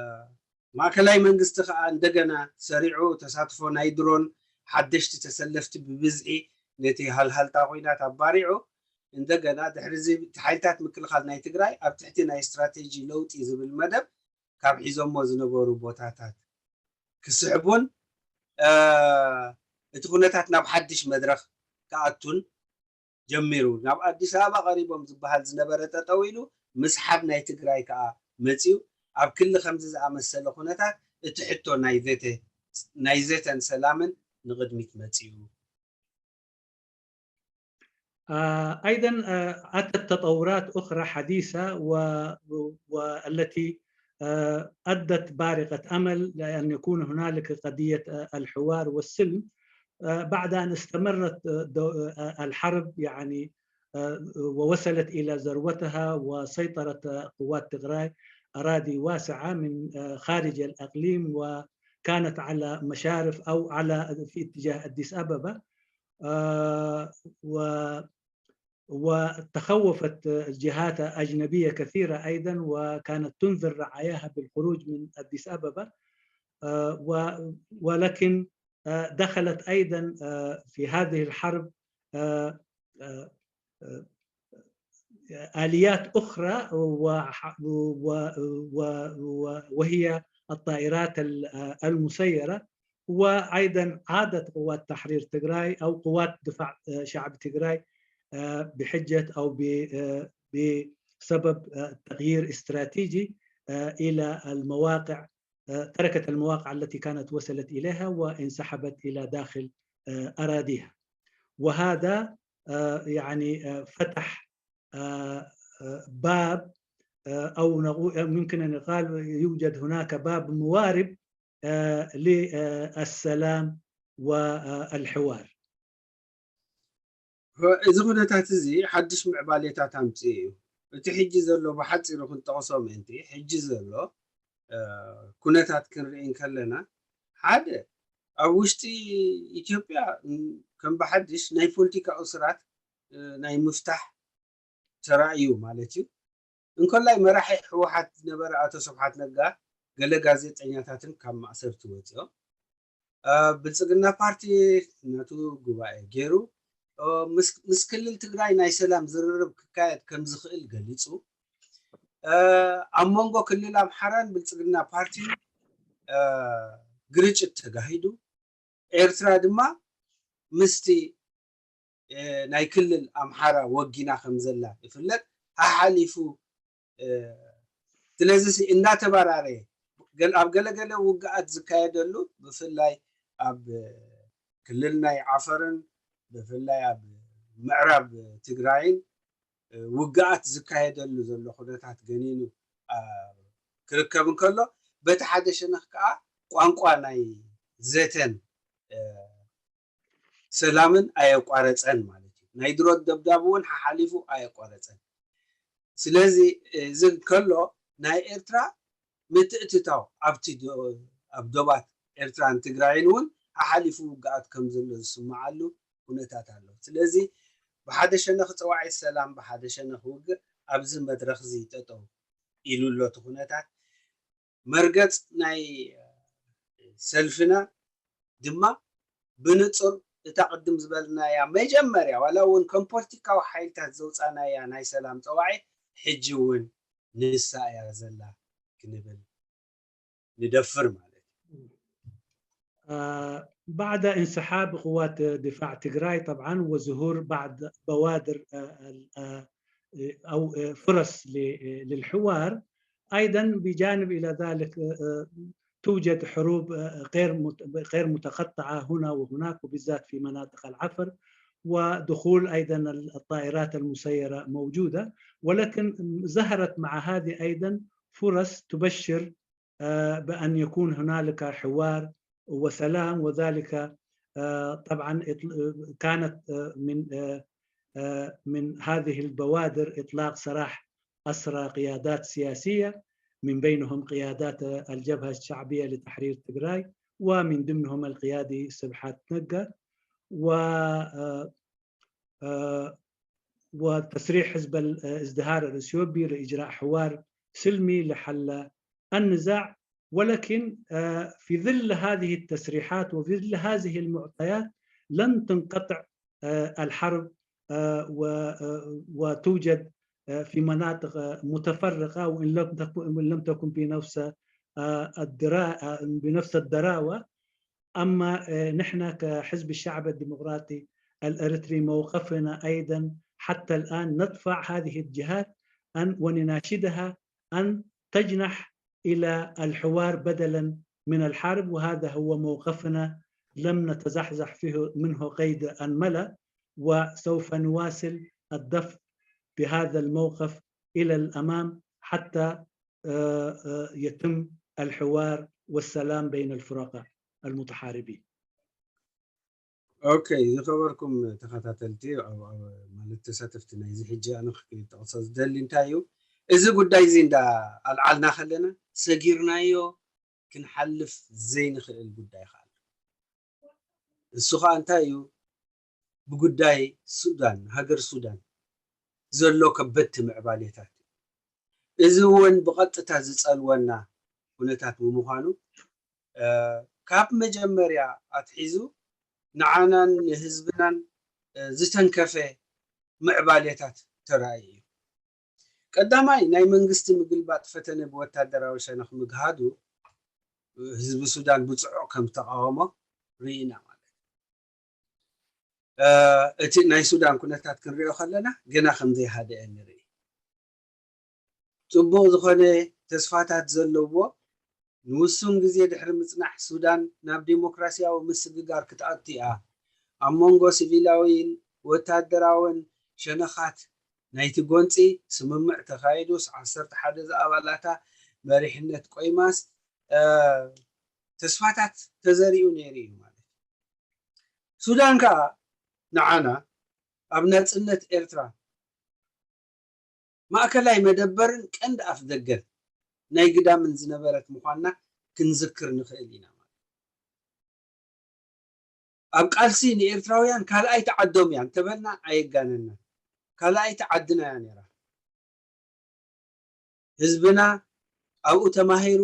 ማእከላይ መንግስቲ ከኣ እንደገና ሰሪዑ ተሳትፎ ናይ ድሮን ሓደሽቲ ተሰለፍቲ ብብዝሒ ነቲ ሃልሃልታ ኲናት ኣባሪዑ፣ እንደገና ድሕሪ እዚ እቲ ሓይልታት ምክልኻል ናይ ትግራይ ኣብ ትሕቲ ናይ ስትራቴጂ ለውጢ ዝብል መደብ ካብ ሒዞሞ ዝነበሩ ቦታታት ክስሕቡን፣ እ፣ እቲ ኩነታት ናብ ሓድሽ መድረኽ ክኣቱን ጀሚሩ። ናብ ኣዲስ ኣበባ ቀሪቦም ዝበሃል ዝነበረ ጠጠው ኢሉ፣ ምስሓብ ናይ ትግራይ ከኣ መጺኡ። ኣብ ክሊ ከምዚ ዝኣመሰለ ኩነታት እቲ ሕቶ ናይ ዘተ፣ ናይ ዘተን ሰላምን ንቕድሚት መጺኡ። آه، أيضًا، آه، أتت تطورات أخرى حديثة و-، والتي، آه، أدت بارقة أمل لأن يكون هنالك قضية، آه، الحوار والسلم، آه، بعد أن استمرت، آه، دو-، آه، الحرب، يعني، آه، ووصلت إلى ذروتها وسيطرت، آه، قوات تغراي أراضي واسعة من، آه، خارج الإقليم، وكانت على مشارف أو على، في اتجاه أديس أبابا. آه، و-، وتخوفت جهات أجنبية كثيرة أيضًا، وكانت تنذر رعاياها بالخروج من أديس أبابا. آه، و-، ولكن، آه، دخلت أيضًا، آه، في هذه الحرب، آه، آه، آه، آليات أخرى وح-، و-، و-، و-، وهي الطائرات ال-، آه، المسيرة. وأيضًا عادت قوات تحرير تجراي أو قوات دفاع، آه، شعب تجراي، آه، بحجة أو ب-، آه، بسبب، آه، تغيير استراتيجي، آه، إلى المواقع آه، تركت المواقع التي كانت وصلت إليها وانسحبت إلى داخل، آه، أراضيها. وهذا، آه، يعني، آه، فتح، آه، آه، باب، آه، أو نقول، ممكن أن يقال يوجد هناك باب موارب، آه، للسلام والحوار. እዚ ኩነታት እዚ ሓድሽ ምዕባሌታት ኣምፅኡ እዩ። እቲ ሕጂ ዘሎ ብሓፂሩ ክንጠቕሶ ምእንቲ፣ ሕጂ ዘሎ ኩነታት ክንርኢ እንከለና፣ ሓደ ኣብ ውሽጢ ኢትዮጵያ ከም ብሓድሽ ናይ ፖለቲካ እሱራት ናይ ምፍታሕ ተራእዩ ማለት እዩ። እንኮላይ መራሒ ህወሓት ዝነበረ ኣቶ ስብሓት ነጋ ገለ ጋዜጠኛታትን ካብ ማእሰርቲ ወፂኦም። ብልፅግና ፓርቲ ነቱ ጉባኤ ገይሩ ምስ ክልል ትግራይ ናይ ሰላም ዝርርብ ክካየድ ከም ዝኽእል ገሊፁ። ኣብ መንጎ ክልል ኣምሓራን ብልፅግና ፓርቲን ግርጭት ተጋሂዱ። ኤርትራ ድማ ምስቲ ናይ ክልል ኣምሓራ ወጊና ከም ዘላ ይፍለጥ። ሓሓሊፉ ስለዚ እናተበራረየ ኣብ ገለገለ ውግኣት ዝካየደሉ ብፍላይ ኣብ ክልል ናይ ዓፈርን ብፍላይ ኣብ ምዕራብ ትግራይን ውግኣት ዝካየደሉ ዘሎ ኩነታት ገኒኑ ክርከብ እንከሎ፣ በቲ ሓደ ሸነኽ ከዓ ቋንቋ ናይ ዘተን ሰላምን ኣየቋረፀን ማለት እዩ። ናይ ድሮት ደብዳብ እውን ሓሓሊፉ ኣየቋረፀን። ስለዚ እዚ እንከሎ ናይ ኤርትራ ምትእትታው ኣብቲ ኣብ ዶባት ኤርትራን ትግራይን እውን ሓሓሊፉ ውግኣት ከም ዘሎ ዝስምዓሉ ኩነታት ኣሎ። ስለዚ ብሓደ ሸነኽ ፀዋዒ ሰላም፣ ብሓደ ሸነኽ ውግእ ኣብዚ መድረኽ እዚ ጠጠው ኢሉ ኣሎ እቲ ኩነታት። መርገፅ ናይ ሰልፍና ድማ ብንፁር እታ ቅድም ዝበልናያ መጀመርያ ዋላ እውን ከም ፖለቲካዊ ሓይልታት ዘውፃናያ ናይ ሰላም ፀዋዒ ሕጂ እውን ንሳ እያ ዘላ ክንብል ንደፍር ማለት እዩ። بعد انسحاب قوات دفاع تجراي طبعا وظهور بعض بوادر أو فرص للحوار، أيضا بجانب إلى ذلك توجد حروب غير غير متقطعة هنا وهناك، وبالذات في مناطق العفر، ودخول أيضا الطائرات المسيرة موجودة، ولكن ظهرت مع هذه أيضا فرص تبشر بأن يكون هنالك حوار وسلام، وذلك طبعا كانت من من هذه البوادر إطلاق سراح أسرى قيادات سياسية، من بينهم قيادات الجبهة الشعبية لتحرير تجراي، ومن ضمنهم القيادي سبحات نقا، و وتسريح حزب الازدهار الإثيوبي لإجراء حوار سلمي لحل النزاع. ولكن في ظل هذه التسريحات وفي ظل هذه المعطيات لن تنقطع الحرب وتوجد في مناطق متفرقة، وإن لم تكن، وإن لم تكن في نفس الدرا بنفس الدراوة. أما نحن كحزب الشعب الديمقراطي الإريتري موقفنا أيضا حتى الآن ندفع هذه الجهات أن ونناشدها أن تجنح إلى الحوار بدلا من الحرب، وهذا هو موقفنا، لم نتزحزح فيه منه قيد أنملة، وسوف نواصل الدفع بهذا الموقف إلى الأمام حتى يتم الحوار والسلام بين الفرقاء المتحاربين. ኦኬ፣ ዝኸበርኩም ተኸታተልቲ ማለት ተሳተፍቲ ናይዚ ሕጂ ኣነ ክጠቕሶ ዝደሊ እንታይ እዩ፣ እዚ ጉዳይ እዚ እንዳ ኣልዓልና ከለና ሰጊርናዮ ክንሓልፍ ዘይንኽእል ጉዳይ ከዓ ኣሎ። እሱ ከዓ እንታይ እዩ፣ ብጉዳይ ሱዳን፣ ሃገር ሱዳን ዘሎ ከበድቲ ምዕባሌታት እዩ። እዚ እውን ብቐጥታ ዝፀልወና ኩነታት ብምዃኑ ካብ መጀመርያ ኣትሒዙ ንዓናን ንህዝብናን ዝተንከፈ ምዕባሌታት ተራእዩ እዩ። ቀዳማይ ናይ መንግስቲ ምግልባጥ ፈተነ ብወታደራዊ ሸነኽ ምግሃዱ ህዝቢ ሱዳን ብፅዑቕ ከም ዝተቃወሞ ርኢና ማለት እዩ። እቲ ናይ ሱዳን ኩነታት ክንሪኦ ከለና ገና ከም ዘይሃደአ ንርኢ። ፅቡቕ ዝኾነ ተስፋታት ዘለዎ ንውሱን ግዜ ድሕሪ ምጽናሕ፣ ሱዳን ናብ ዴሞክራስያዊ ምስግጋር ክትኣቱ እያ። ኣብ መንጎ ሲቪላዊን ወታደራውን ሸነኻት ናይቲ ጎንጺ ስምምዕ ተኻይዱስ፣ ዓሰርተ ሓደ ዝኣባላታ መሪሕነት ቆይማስ፣ እ፣ ተስፋታት ተዘሪኡ ነይሩ እዩ ማለት እዩ። ሱዳን ከኣ ንዓና ኣብ ናጽነት ኤርትራ ማእከላይ መደበርን ቀንዲ ኣፍደገን ናይ ግዳምን ዝነበረት ምዃና ክንዝክር ንኽእል ኢና ማለት እዩ። ኣብ ቃልሲ ንኤርትራውያን ካልኣይቲ ዓዶም እያ እንተበልና ኣየጋነና። ካልኣይቲ ዓድና እያ ነይራ። ህዝብና ኣብኡ ተማሂሩ፣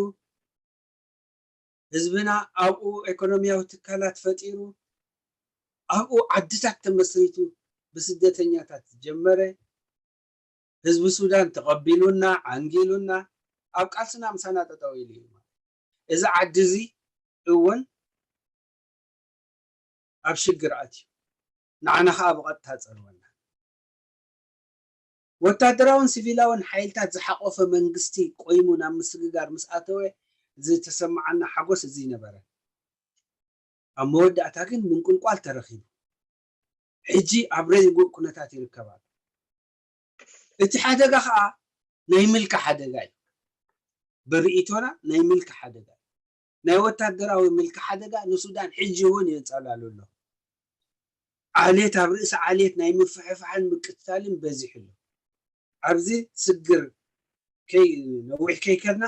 ህዝብና ኣብኡ ኢኮኖሚያዊ ትካላት ፈጢሩ፣ ኣብኡ ዓድታት ተመስሪቱ፣ ብስደተኛታት ዝጀመረ፣ ህዝቢ ሱዳን ተቐቢሉና፣ ዓንጊሉና፣ ኣብ ቃልስና ምሳና ጠጠው ኢሉ እዩ። እዚ ዓዲ እዚ እውን ኣብ ሽግር ኣትዩ፣ ንዓና ኸኣ ብቐጥታ ጸልወና። ወታደራውን ሲቪላውን ሓይልታት ዝሓቖፈ መንግስቲ ቆይሙ ናብ ምስግጋር ምስ ኣተወ፣ ዝተሰማዓና ሓጎስ እዚ ነበረ። ኣብ መወዳእታ ግን ምንቁልቋል ተረኺቡ። ሕጂ ኣብ ረጉእ ኩነታት ይርከብ ኣሎ። እቲ ሓደጋ ኸኣ ናይ ምልኪ ሓደጋ እዩ። ብርእይቶና ናይ ምልኪ ሓደጋ እዩ። ናይ ወታደራዊ ምልኪ ሓደጋ ንሱዳን ሕጂ እውን የንጸላሉ ኣሎ። ዓሌት ኣብ ርእሲ ዓሌት ናይ ምፍሕፋሕን ምቅትታልን በዚሑ ኣሎ። ኣብዚ ስግር ከይ-፣ ነዊሕ ከይከድና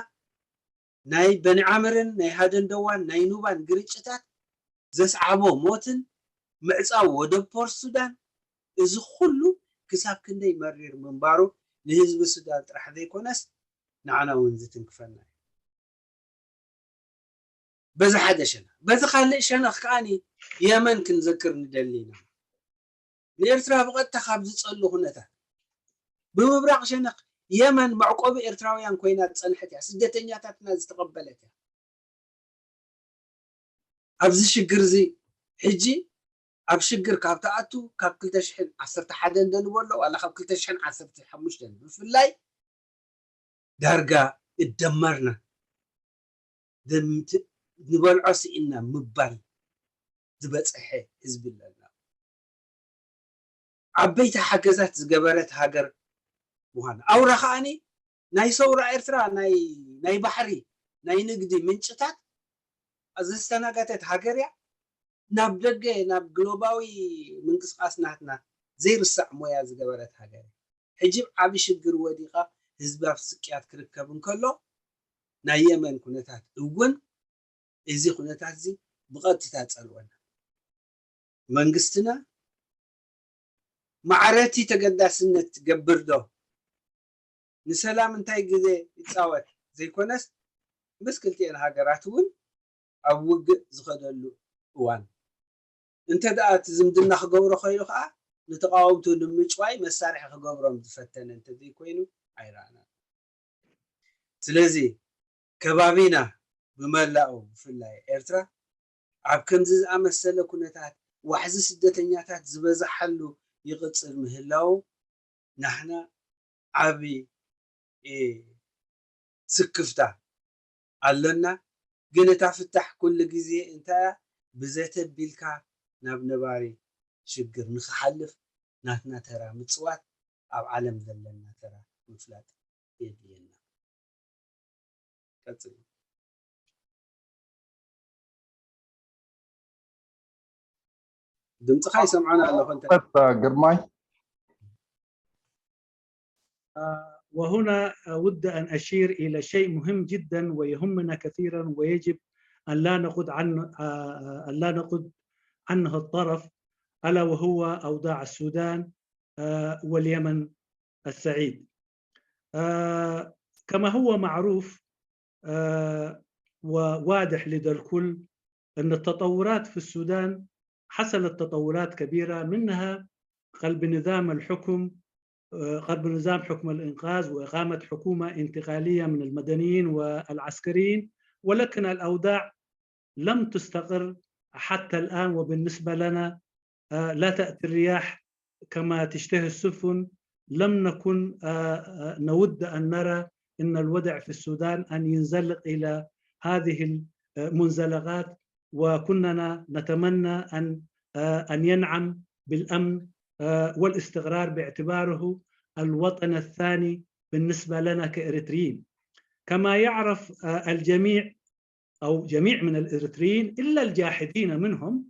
ናይ በኒ ዓምርን ናይ ሃደንደዋን ናይ ኑባን ግርጭታት ዘስዓቦ ሞትን ምዕጻው ወደብ ፖርት ሱዳን፣ እዚ ኩሉ ክሳብ ክንደይ መሪር ምንባሩ ንህዝቢ ሱዳን ጥራሕ ዘይኮነስ ንዓና እውን ዝትንክፈና እዩ። በዚ ሓደ ሸነኽ። በዚ ካልእ ሸነኽ ከኣኒ የመን ክንዘክር ንደሊ ኢና። ንኤርትራ ብቐጥታ ካብ ዝጸሉ ኩነታት፣ ብምብራቕ ሸነኽ የመን መዕቆቢ ኤርትራውያን ኮይና ዝጸንሐት እያ። ስደተኛታትና ዝተቐበለት እያ። ኣብዚ ሽግር እዚ ሕጂ ኣብ ሽግር ካብ ትኣቱ ካብ ክልተ ሽሕን ዓሰርተ ሓደን ደንቦ ኣሎ፣ ዋላ ካብ ክልተ ሽሕን ዓሰርተ ሓሙሽተን ብፍላይ ዳርጋ እደመርና ደምት-፣ ንበልዖ ስኢንና ምባል ዝበጽሐ ህዝቢ ኣለና። ዓበይቲ ሓገዛት ዝገበረት ሃገር ምዃና። ኣውራ ከኣኒ ናይ ሰውራ ኤርትራ ናይ፣ ናይ ባሕሪ፣ ናይ ንግዲ ምንጭታት ዘስተናገደት ሃገር እያ። ናብ ደገ፣ ናብ ግሎባዊ ምንቅስቃስ ናትና ዘይርሳዕ ሞያ ዝገበረት ሃገር እያ። ሕጂ ኣብ ዓቢ ሽግር ወዲቓ ህዝባ ኣብ ስቅያት ክርከብ እንከሎ፣ ናይ የመን ኩነታት እውን እዚ ኩነታት እዚ ብቐጥታ ጸልወና። መንግስትና ማዕረቲ ተገዳስነት ትገብር ዶ? ንሰላም እንታይ ግዜ ይጻወት ዘይኮነስ፣ ምስ ክልቲኤን ሃገራት እውን ኣብ ውግእ ዝኸደሉ እዋን፣ እንተ ደኣ እቲ ዝምድና ክገብሮ ኸኢሉ ኸኣ፣ ንተቓወምቱ ንምጭዋይ መሳርሒ ክገብሮም ዝፈተነ እንተ ዘይኮይኑ ኣይረኣናን። ስለዚ ከባቢና ብመላኡ፣ ብፍላይ ኤርትራ፣ ኣብ ከምዚ ዝኣመሰለ ኩነታት ዋሕዚ ስደተኛታት ዝበዝሓሉ ይቕጽል ምህላዉ፣ ናህና ዓቢ፣ እ፣ ስክፍታ ኣለና። ግን እታ ፍታሕ ኩሉ ግዜ እንታይ እያ? ብዘተ ቢልካ ናብ ነባሪ ሽግር ንኽሓልፍ ናትና ተራ ምጽዋት፣ ኣብ ዓለም ዘለና ተራ ምፍላጥ የድልየና። ቀጽል። ድምፅኻ ይሰምዓና ኣለኹ እንተ- ቀጥታ ግርማይ። آه، وهنا أود أن أشير إلى شيء مهم جدا ويهمنا كثيرا، ويجب أن لا نقد عن، آه، أن لا نقد عنه الطرف، ألا وهو أوضاع السودان، آه، واليمن السعيد. آه، كما هو معروف، آه، وواضح لدى الكل أن التطورات في السودان، حصلت تطورات كبيرة، منها قلب نظام الحكم، آه، قلب نظام حكم الإنقاذ وإقامة حكومة انتقالية من المدنيين والعسكريين، ولكن الأوضاع لم تستقر حتى الآن، وبالنسبة لنا، آه، لا تأتي الرياح كما تشتهي السفن. لم نكن، آه، آه، نود أن نرى أن الوضع في السودان أن ينزلق إلى هذه المنزلقات، وكنا نتمنى أن أن ينعم بالأمن والاستقرار باعتباره الوطن الثاني بالنسبة لنا كإريتريين. كما يعرف الجميع أو جميع من الإريتريين إلا الجاحدين منهم،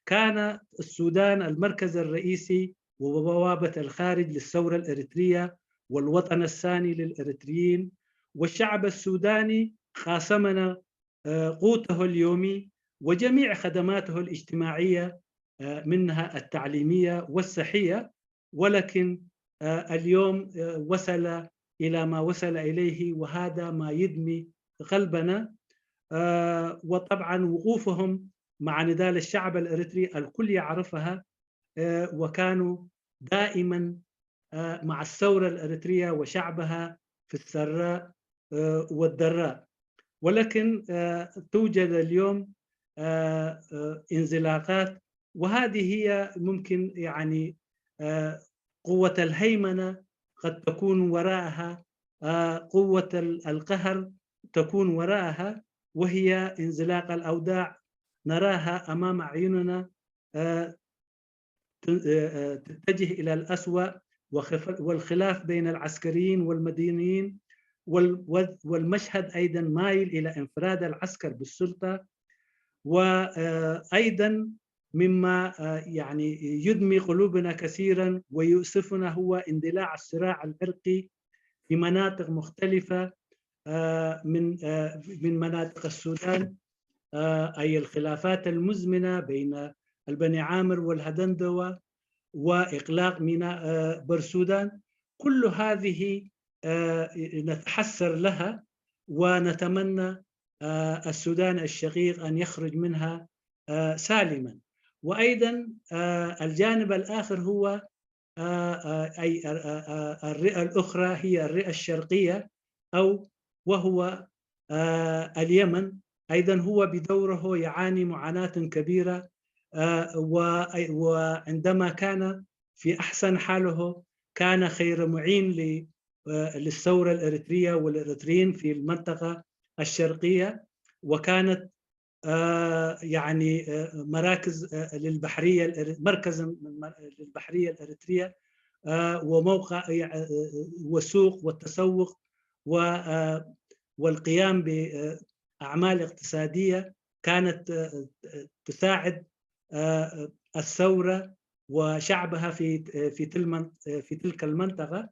كان السودان المركز الرئيسي وبوابة الخارج للثورة الإريترية والوطن الثاني للإريتريين، والشعب السوداني قاسمنا قوته اليومي وجميع خدماته الاجتماعية، منها التعليمية والصحية، ولكن اليوم وصل إلى ما وصل إليه، وهذا ما يدمي قلبنا. وطبعا وقوفهم مع نضال الشعب الإريتري الكل يعرفها، وكانوا دائما مع الثورة الإريترية وشعبها في السراء والضراء. ولكن توجد اليوم انزلاقات، وهذه هي ممكن يعني قوة الهيمنة قد تكون وراءها، قوة القهر تكون وراءها، وهي انزلاق الأوضاع نراها أمام أعيننا تتجه إلى الأسوأ، والخلاف بين العسكريين والمدنيين، والمشهد أيضا مايل إلى انفراد العسكر بالسلطة. وأيضا مما يعني يدمي قلوبنا كثيرا ويؤسفنا هو اندلاع الصراع العرقي في مناطق مختلفة من من مناطق السودان، أي الخلافات المزمنة بين البني عامر والهدندوة وإغلاق ميناء برسودان، كل هذه نتحسر لها، ونتمنى السودان الشقيق أن يخرج منها سالما. وأيضا الجانب الآخر هو أي الرئة الأخرى هي الرئة الشرقية، أو وهو اليمن، أيضا هو بدوره يعاني معاناة كبيرة، وعندما كان في أحسن حاله كان خير معين للثورة الإريترية والإريتريين في المنطقة الشرقية، وكانت يعني مراكز للبحرية، مركزا للبحرية الإريترية، وموقع وسوق والتسوق والقيام بأعمال اقتصادية كانت تساعد الثورة وشعبها في في في تلك المنطقة.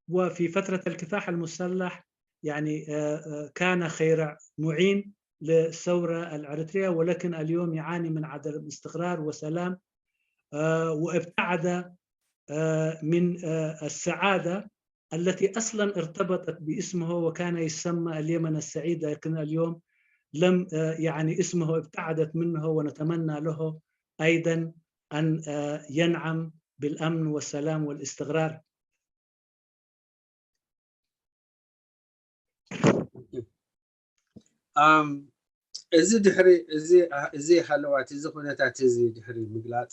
وفي فترة الكفاح المسلح يعني كان خير معين للثورة الأريترية، ولكن اليوم يعاني من عدم استقرار وسلام، وابتعد من السعادة التي أصلا ارتبطت باسمه وكان يسمى اليمن السعيد، لكن اليوم لم يعني اسمه ابتعدت منه، ونتمنى له أيضا أن ينعم بالأمن والسلام والاستقرار. ኣም፣ እዚ ድሕሪ እዚ እዚ ሃለዋት እዚ ኩነታት እዚ ድሕሪ ምግላጽ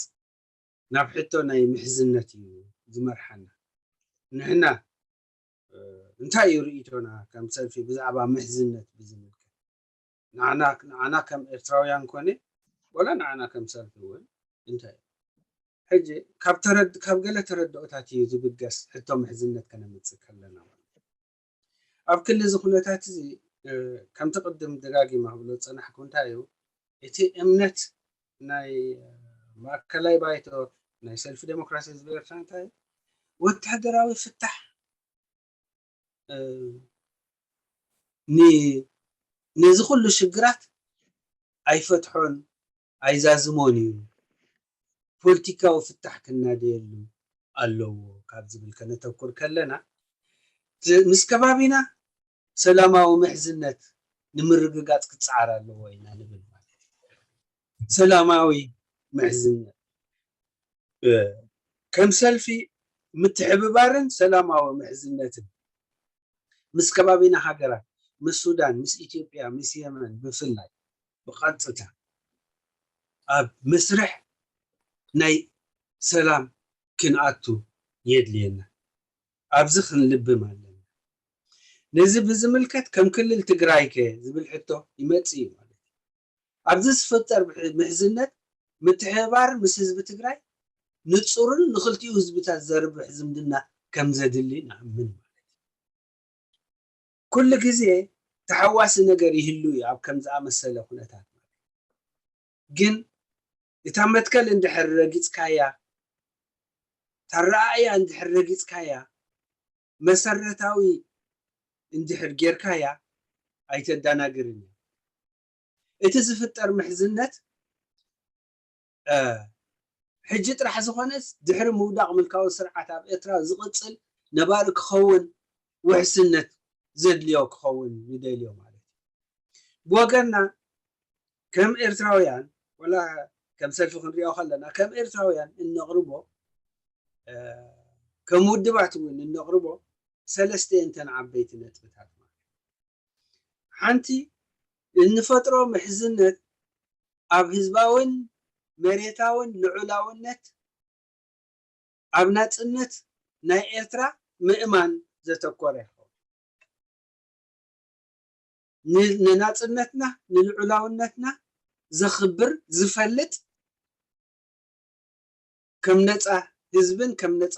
ናብ ሕቶ ናይ ምሕዝነት እዩ ዝመርሓና። ንሕና እንታይ እዩ ርእይቶና ከም ሰልፊ ብዛዕባ ምሕዝነት ብዝምልከት? ንዓና ንዓና ከም ኤርትራውያን ኮነ ወላ ንዓና ከም ሰልፊ እውን እንታይ እዩ? ሕጂ ካብ ተረድ ካብ ገለ ተረድኦታት እዩ ዝብገስ ሕቶ ምሕዝነት ከነምጽእ ከለና ማለት እዩ። ኣብ ክሊ እዚ ኩነታት እዚ ከምቲ ቅድም ደጋጊመ ክብሎ ዝጸናሕኩ እንታይ እዩ እቲ እምነት ናይ ማእከላይ ባይቶ ናይ ሰልፊ ዴሞክራሲ ህዝቢ ኤርትራ እንታይ እዩ? ወተሃደራዊ ፍታሕ ነዚ ኩሉ ሽግራት ኣይፈትሖን ኣይዛዝሞን እዩ። ፖለቲካዊ ፍታሕ ክናደየሉ ኣለዎ ካብ ዝብል ከነተኩር ከለና ምስ ከባቢና ሰላማዊ ምሕዝነት ንምርግጋፅ ክፀዓር ኣለዎ ኢና ንብል ማለት እዩ። ሰላማዊ ምሕዝነት ከም ሰልፊ ምትሕብባርን ሰላማዊ ምሕዝነትን ምስ ከባቢና ሃገራት ምስ ሱዳን ምስ ኢትዮጵያ ምስ የመን ብፍላይ ብቐጥታ ኣብ መስርሕ ናይ ሰላም ክንኣቱ የድልየና። ኣብዚ ክንልብም ኣለና። ነዚ ብዝምልከት ከም ክልል ትግራይ ከ ዝብል ሕቶ ይመጽእ እዩ ማለት እዩ። ኣብዚ ዝፍጠር ምሕ- ምሕዝነት ምትሕብባር ምስ ህዝቢ ትግራይ ንጹርን ንክልቲኡ ህዝብታት ዘርብሕ ዝምድና ከም ዘድሊ ንኣምን ማለት እዩ። ኩሉ ግዜ ተሓዋሲ ነገር ይህሉ እዩ ኣብ ከም ዝኣመሰለ ኩነታት ማለት እዩ። ግን እታ መትከል እንድሕር ረጊጽካያ፣ እታ ረኣያ እንድሕር ረጊጽካያ፣ መሰረታዊ እንድሕር ጌርካያ ኣይተዳናግርን እዩ። እቲ ዝፍጠር ምሕዝነት ሕጂ ጥራሕ ዝኾነስ ድሕሪ ምውዳቕ ምልካዊ ስርዓት ኣብ ኤርትራ ዝቕጽል ነባሪ ክኸውን ውሕስነት ዘድልዮ ክኸውን ንደልዮ ማለት እዩ። ብወገንና ከም ኤርትራውያን ወላ ከም ሰልፊ ክንሪኦ ከለና ከም ኤርትራውያን እነቕርቦ ከም ውድባት እውን እነቕርቦ ሰለስተ እየንተን ዓበይቲ ነጥብታት ማለት ሓንቲ እንፈጥሮ ምሕዝነት ኣብ ህዝባውን መሬታውን ልዑላውነት ኣብ ናጽነት ናይ ኤርትራ ምእማን ዘተኮረ ይኸውን። ንናጽነትና ንልዑላውነትና ዘኽብር ዝፈልጥ ከም ነፃ ህዝብን ከም ነፃ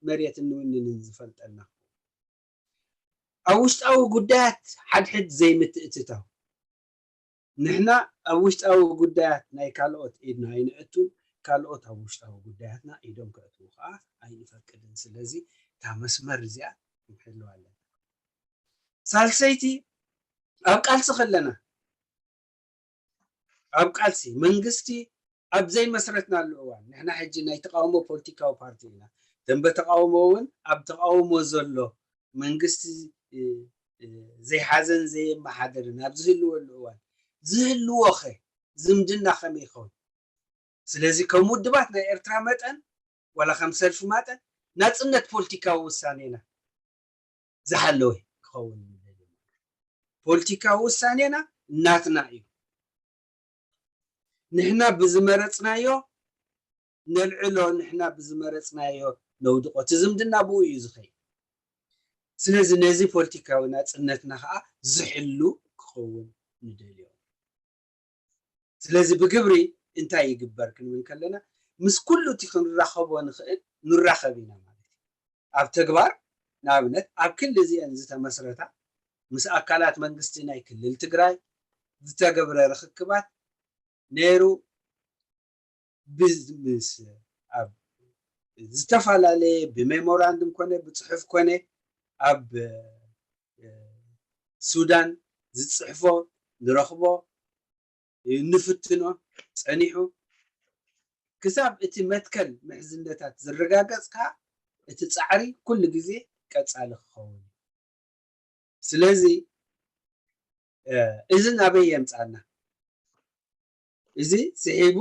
መሬት እንውንንን ዝፈልጠና ኣብ ውሽጣዊ ጉዳያት ሓድሕድ ዘይምትእትታው ንሕና ኣብ ውሽጣዊ ጉዳያት ናይ ካልኦት ኢድና ኣይንእቱን ካልኦት ኣብ ውሽጣዊ ጉዳያትና ኢዶም ከእትዉ ከዓ ኣይንፈቅድን ስለዚ እታ መስመር እዚኣ ክንሕልዋ ኣለና ሳልሰይቲ ኣብ ቃልሲ ከለና ኣብ ቃልሲ መንግስቲ ኣብ ዘይመስረትናሉ እዋን ንሕና ሕጂ ናይ ተቃውሞ ፖለቲካዊ ፓርቲ ኢና ደንበ ተቃውሞ እውን ኣብ ተቃውሞ ዘሎ መንግስቲ ዘይሓዘን ዘየመሓደርን ኣብ ዝህልወሉ እዋን ዝህልዎ ኸ ዝምድና ከመይ ይኸውን ስለዚ ከም ውድባት ናይ ኤርትራ መጠን ዋላ ከም ሰልፊ መጠን ናፅነት ፖለቲካዊ ውሳኔና ዝሓለወ ክኸውን ፖለቲካዊ ውሳኔና ናትና እዩ ንሕና ብዝመረፅናዮ ነልዕሎ ንሕና ብዝመረፅናዮ ነውድቆ እቲ ዝምድና ብኡ እዩ ዝኸይድ ስለዚ ነዚ ፖለቲካዊ ናፅነትና ከዓ ዝሕሉ ክኸውን ንደልዮ ስለዚ ብግብሪ እንታይ ይግበር ክንብል ከለና ምስ ኩሉ እቲ ክንራኸቦ ንኽእል ንራኸብ ኢና ማለት እዩ ኣብ ተግባር ንኣብነት ኣብ ክሊ እዚአን ዝተመስረታ ምስ ኣካላት መንግስቲ ናይ ክልል ትግራይ ዝተገብረ ርኽክባት ነይሩ ምስ ኣብ ዝተፈላለየ ብሜሞራንድም ኮነ ብፅሑፍ ኮነ ኣብ ሱዳን ዝፅሕፎ ንረኽቦ ንፍትኖ ፀኒሑ ክሳብ እቲ መትከል ምሕዝነታት ዝረጋገፅ ከዓ እቲ ፃዕሪ ኩሉ ግዜ ቀፃሊ ክኸውን እዩ ስለዚ እዚ ናበይ የምፃና እዚ ስሒቡ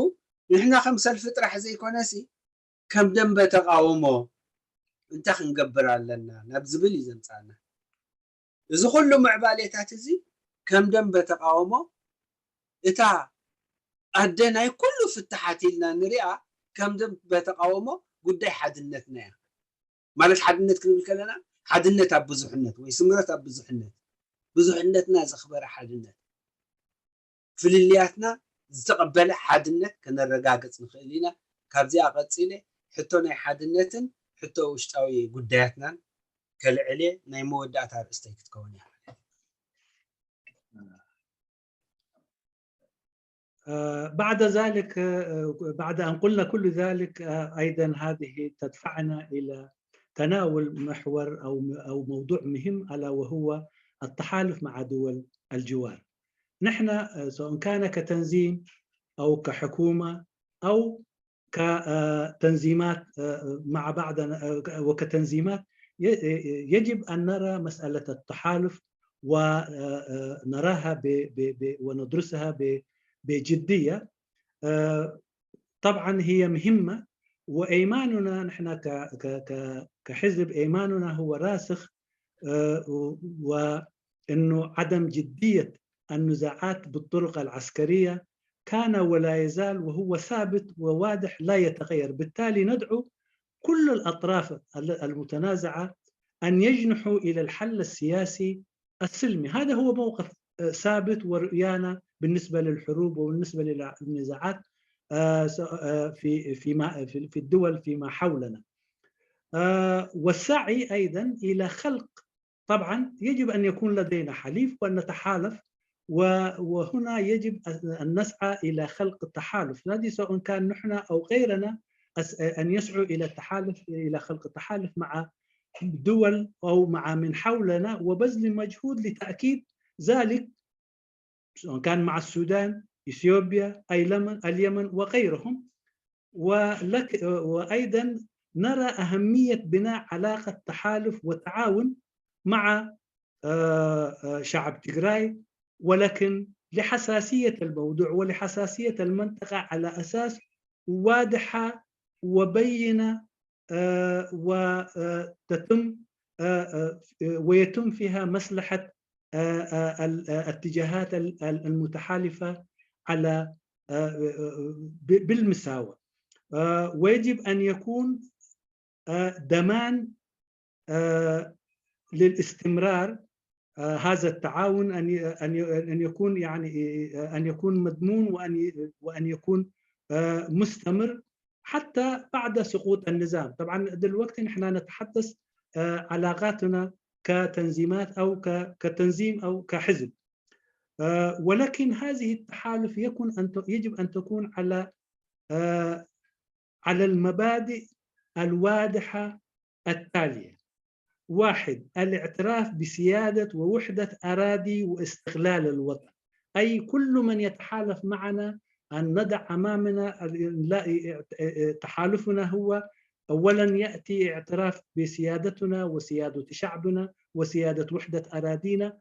ንሕና ከም ሰልፊ ጥራሕ ዘይኮነሲ ከም ደንበ ተቃውሞ እንታይ ክንገብር ኣለና ናብ ዝብል እዩ ዘምፃና እዚ ኩሉ ምዕባሌታት እዚ ከም ደንበ ተቃውሞ እታ ኣደ ናይ ኩሉ ፍትሓት ኢልና ንሪኣ ከም ደንበ ተቃውሞ ጉዳይ ሓድነትና እያ ማለት ሓድነት ክንብል ከለና ሓድነት ኣብ ብዙሕነት ወይ ስምረት ኣብ ብዙሕነት ብዙሕነትና ዘኽበረ ሓድነት ፍልልያትና ዝተቐበለ ሓድነት ከነረጋግፅ ንኽእል ኢና ካብዚኣ ቀፂለ ሕቶ ናይ ሓድነትን ሕቶ ውሽጣዊ ጉዳያትናን ከልዕል እየ ናይ መወዳእታ ርእስተይ ክትከውን እያ بعد ذلك بعد أن قلنا كل ذلك أيضا هذه تدفعنا إلى تناول محور أو أو موضوع مهم ألا وهو التحالف مع دول الجوار. نحن سواء كان كتنظيم أو كحكومة أو كتنظيمات مع بعضنا وكتنظيمات يجب أن نرى مسألة التحالف ونراها وندرسها بجدية. طبعا هي مهمة وأيماننا نحن كحزب أيماننا هو راسخ وأنه عدم جدية النزاعات بالطرق العسكرية كان ولا يزال وهو ثابت وواضح لا يتغير. بالتالي ندعو كل الأطراف المتنازعة أن يجنحوا إلى الحل السياسي السلمي. هذا هو موقف ثابت ورؤيانا بالنسبة للحروب وبالنسبة للنزاعات في في في الدول فيما حولنا. والسعي أيضا إلى خلق، طبعا يجب أن يكون لدينا حليف وأن نتحالف، وهنا يجب أن نسعى إلى خلق التحالف، هذه سواء كان نحن أو غيرنا، أن يسعوا إلى التحالف، إلى خلق التحالف مع دول أو مع من حولنا، وبذل مجهود لتأكيد ذلك، سواء كان مع السودان، إثيوبيا، اليمن وغيرهم. ولك وأيضا نرى أهمية بناء علاقة تحالف وتعاون مع شعب تجراي، ولكن لحساسية الموضوع ولحساسية المنطقة على أساس واضحة وبينة، وتتم ويتم فيها مصلحة الاتجاهات المتحالفة على بالمساواة، ويجب أن يكون ضمان للاستمرار هذا التعاون، أن أن أن يكون يعني أن يكون مضمون وأن وأن يكون مستمر حتى بعد سقوط النظام. طبعا دلوقتي نحن نتحدث علاقاتنا كتنظيمات أو كتنظيم أو كحزب، ولكن هذه التحالف يكون أن يجب أن تكون على على المبادئ الواضحة التالية: واحد، الاعتراف بسيادة ووحدة أراضي واستقلال الوطن، أي كل من يتحالف معنا أن نضع أمامنا تحالفنا هو أولا يأتي اعتراف بسيادتنا وسيادة شعبنا وسيادة وحدة أراضينا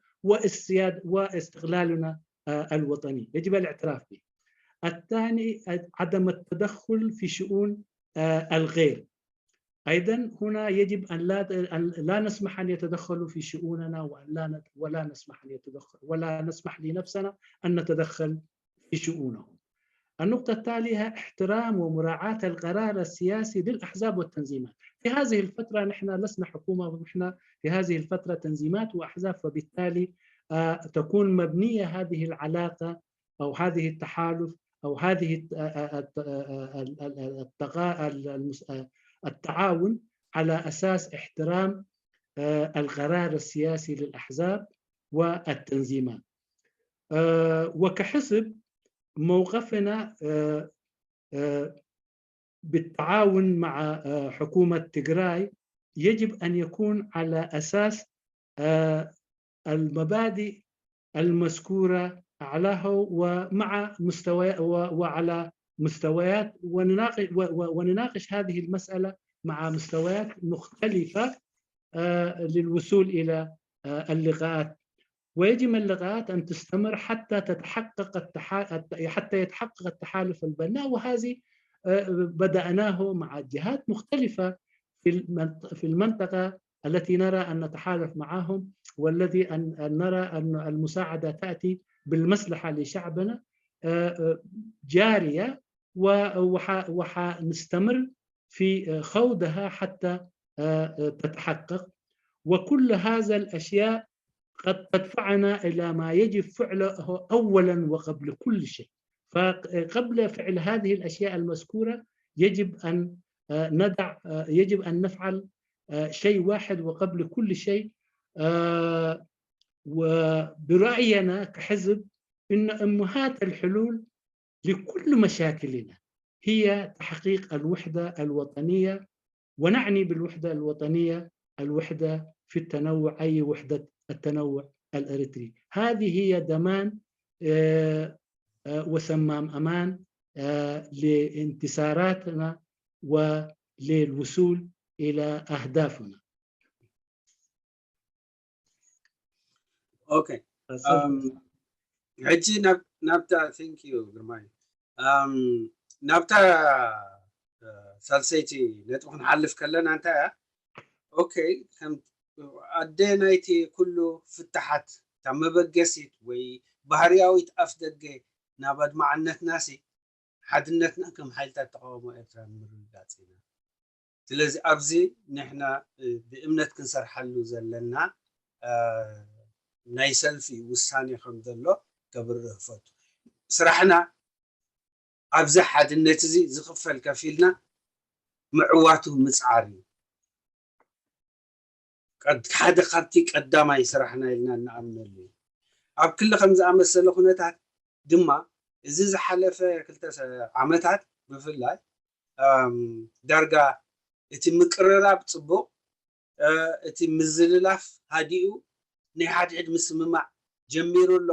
واستقلالنا الوطني، يجب الاعتراف به. الثاني عدم التدخل في شؤون الغير. أيضا هنا يجب أن لا أن لا نسمح أن يتدخلوا في شؤوننا وأن لا ولا نسمح أن يتدخل ولا نسمح لنفسنا أن نتدخل في شؤونهم. النقطة التالية: احترام ومراعاة القرار السياسي للأحزاب والتنظيمات. في هذه الفترة نحن لسنا حكومة، ونحن في هذه الفترة تنظيمات وأحزاب، فبالتالي تكون مبنية هذه العلاقة أو هذه التحالف أو هذه التعاون على أساس احترام القرار السياسي للأحزاب والتنظيمات. وكحزب موقفنا بالتعاون مع حكومة تجراي يجب أن يكون على أساس المبادئ المذكورة أعلاه ومع مستوى وعلى مستويات، ونناقش ونناقش هذه المسألة مع مستويات مختلفة للوصول إلى اللقاءات. ويجب اللقاءات أن تستمر حتى تتحقق التحا... حتى يتحقق التحالف البناء، وهذه بدأناه مع جهات مختلفة في في المنطقة التي نرى أن نتحالف معهم، والذي أن نرى أن المساعدة تأتي بالمصلحة لشعبنا جارية، وحنستمر في خوضها حتى تتحقق. وكل هذا الأشياء قد تدفعنا إلى ما يجب فعله أولا وقبل كل شيء. فقبل فعل هذه الأشياء المذكورة يجب أن ندع يجب أن نفعل شيء واحد وقبل كل شيء، وبرأينا كحزب إن أمهات الحلول لكل مشاكلنا هي تحقيق الوحدة الوطنية، ونعني بالوحدة الوطنية الوحدة في التنوع، أي وحدة التنوع الإريتري. هذه هي ضمان وسمام أمان لانتصاراتنا وللوصول إلى أهدافنا. ኦኬ፣ ሕጂ ናብታ፣ thank you ግርማይ፣ ናብታ ሳልሰይቲ ነጥቢ ክንሓልፍ ከለና እንታይ እያ? ኦኬ፣ ከም ኣደ ናይቲ ኩሉ ፍታሓት፣ እታ መበገሲት ወይ ባህርያዊት ኣፍ ደገ ናብ ኣድማዕነትና ሲ ሓድነትና ከም ሓይልታት ተቃውሞ ኤርትራ ንምርግጋጽ ኢና። ስለዚ ኣብዚ ንሕና ብእምነት ክንሰርሓሉ ዘለና ናይ ሰልፊ ውሳኔ ከም ዘሎ ከብርህ እፈቱ። ስራሕና ኣብዚ ሓድነት እዚ ዝኽፈል ከፊልና ምዕዋቱ ምጽዓር እዩ። ቀድ-፣ ሓደ ካብቲ ቀዳማይ ስራሕና ኢልና እንኣምነሉ እዩ። ኣብ ክሊ ከም ዝኣመሰለ ኩነታት ድማ እዚ ዝሓለፈ ክልተ ሰ-፣ ዓመታት ብፍላይ፣ ኣም፣ ዳርጋ እቲ ምቅርራብ ጽቡቕ፣ እ፣ እቲ ምዝልላፍ ሃዲኡ፣ ናይ ሓድሕድ ምስምማዕ ጀሚሩ ኣሎ።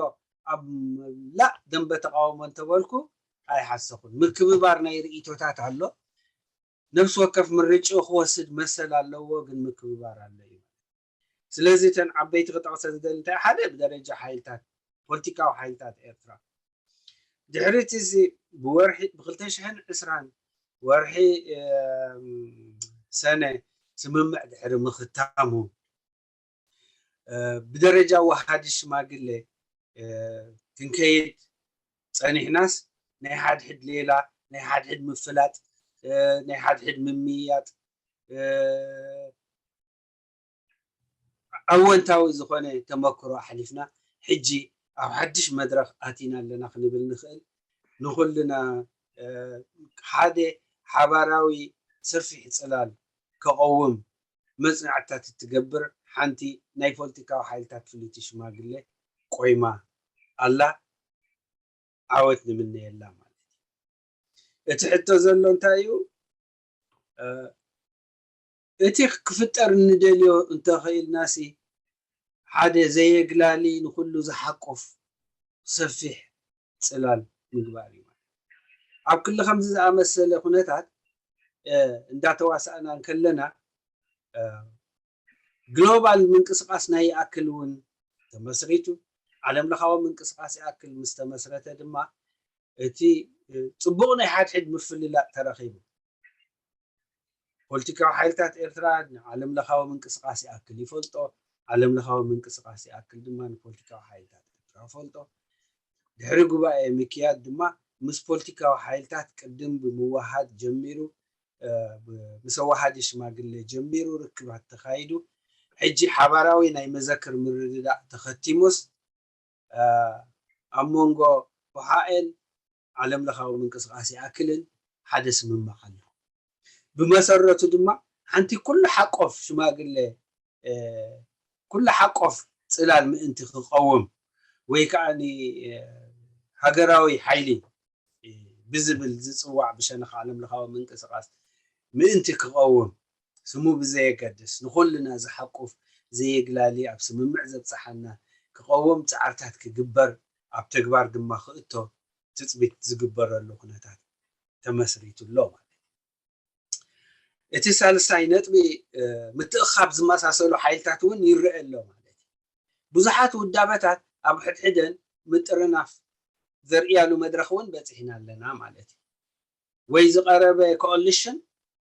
ኣብ መላእ ደንበ ተቃውሞ እንተበልኩ ኣይሓሰኹን። ምክብባር ናይ ርእይቶታት ኣሎ። ነፍሲ ወከፍ ምርጭኡ ክወስድ መሰል ኣለዎ፣ ግን ምክብባር ኣሎ እዩ። ስለዚ እተን ዓበይቲ ክጠቕሰ ዝደሊ እንታይ፣ ሓደ ብደረጃ ሓይልታት፣ ፖለቲካዊ ሓይልታት ኤርትራ፣ ድሕሪ እቲ እዚ ብወርሒ፣ ብ ክልተ ሽሕን ዕስራን ወርሒ፣ እም፣ ሰነ ስምምዕ ድሕሪ ምኽታሙ፣ እ፣ ብደረጃ ወሃዲ ሽማግሌ፣ እ፣ ክንከይድ ጸኒሕናስ፣ ናይ ሓድሕድ ሌላ፣ ናይ ሓድሕድ ምፍላጥ፣ እ፣ ናይ ሓድሕድ ምምይያጥ፣ እ፣ ኣወንታዊ ዝኾነ ተመክሮ ኣሕሊፍና፣ ሕጂ ኣብ ሓድሽ መድረኽ ኣቲና ኣለና ክንብል ንኽእል። ንኹልና፣ እ፣ ሓደ ሓባራዊ ሰፊሕ ጽላል ከቐውም መጽናዕትታት እትገብር ሓንቲ ናይ ፖለቲካዊ ሓይልታት ፍልይቲ ሽማግሌ ቆይማ ኣላ። ዓወት ንምነየላ ማለት እዩ። እቲ ሕቶ ዘሎ እንታይ እዩ? እ፣ እቲ ክፍጠር እንደልዮ እንተኽኢልናሲ፣ ሓደ ዘየግላሊ ንኹሉ ዝሓቁፍ ሰፊሕ ጽላል ምግባር እዩ። ኣብ ክሊ ከምዚ ዝኣመሰለ ኩነታት፣ እ፣ እንዳተዋሳእና እንከለና፣ እ፣ ግሎባል ምንቅስቃስ ናይ ይኣክል እውን ተመስሪቱ፣ ዓለም ለኻዊ ምንቅስቃስ ይኣክል ምስ ተመስረተ ድማ፣ እቲ፣ እ፣ ጽቡቕ ናይ ሓድሕድ ምፍልላጥ ተረኺቡ። ፖለቲካዊ ሓይልታት ኤርትራ ንዓለም ለኻዊ ምንቅስቃስ ይኣክል ይፈልጦ፣ ዓለም ለኻዊ ምንቅስቃስ ይኣክል ድማ ንፖለቲካዊ ሓይልታት ኤርትራ ይፈልጦ። ድሕሪ ጉባኤ ምክያድ ድማ ምስ ፖለቲካዊ ሓይልታት ቅድም ብምውሃድ ጀሚሩ፣ እ፣ ብ-፣ ምስ ኣዋሃዲ ሽማግሌ ጀሚሩ ርክባት ተኻይዱ። ሕጂ ሓባራዊ ናይ መዘክር ምርድዳእ ተኸቲሙስ፣ እ፣ ኣብ መንጎ ኦሃኤል ዓለም ለኻዊ ምንቅስቃስ ይኣክልን ሓደ ስምምዕ ኣሎ። ብመሰረቱ ድማ ሓንቲ ኩሉ ሓቆፍ ሽማግሌ፣ እ፣ ኩሉ ሓቆፍ ጽላል ምእንቲ ክቐውም ወይ ከዓ ኒ-፣ እ፣ ሃገራዊ ሓይሊ ብዝብል ዝጽዋዕ ብሸነኽ ዓለም ለኻዊ ምንቅስቃስ ምእንቲ ክቐውም፣ ስሙ ብዘየገድስ፣ ንኹልና ዝሓቁፍ፣ ዘየግላሊ፣ ኣብ ስምምዕ ዘብጽሓና ክቐውም ጻዕርታት ክግበር፣ ኣብ ተግባር ድማ ክእቶ ትጽቢት ዝግበረሉ ኩነታት ተመስሪቱ ኣሎ ማለት እዩ። እቲ ሳልሳይ ነጥቢ፣ እ፣ ምትእኻብ ዝመሳሰሉ ሓይልታት እውን ይረአ ኣሎ ማለት እዩ። ብዙሓት ውዳበታት ኣብ ሕድሕደን ምጥርናፍ ዘርእያሉ መድረኽ እውን በጺሕና ኣለና ማለት እዩ። ወይ ዝቐረበ ኮኦሊሽን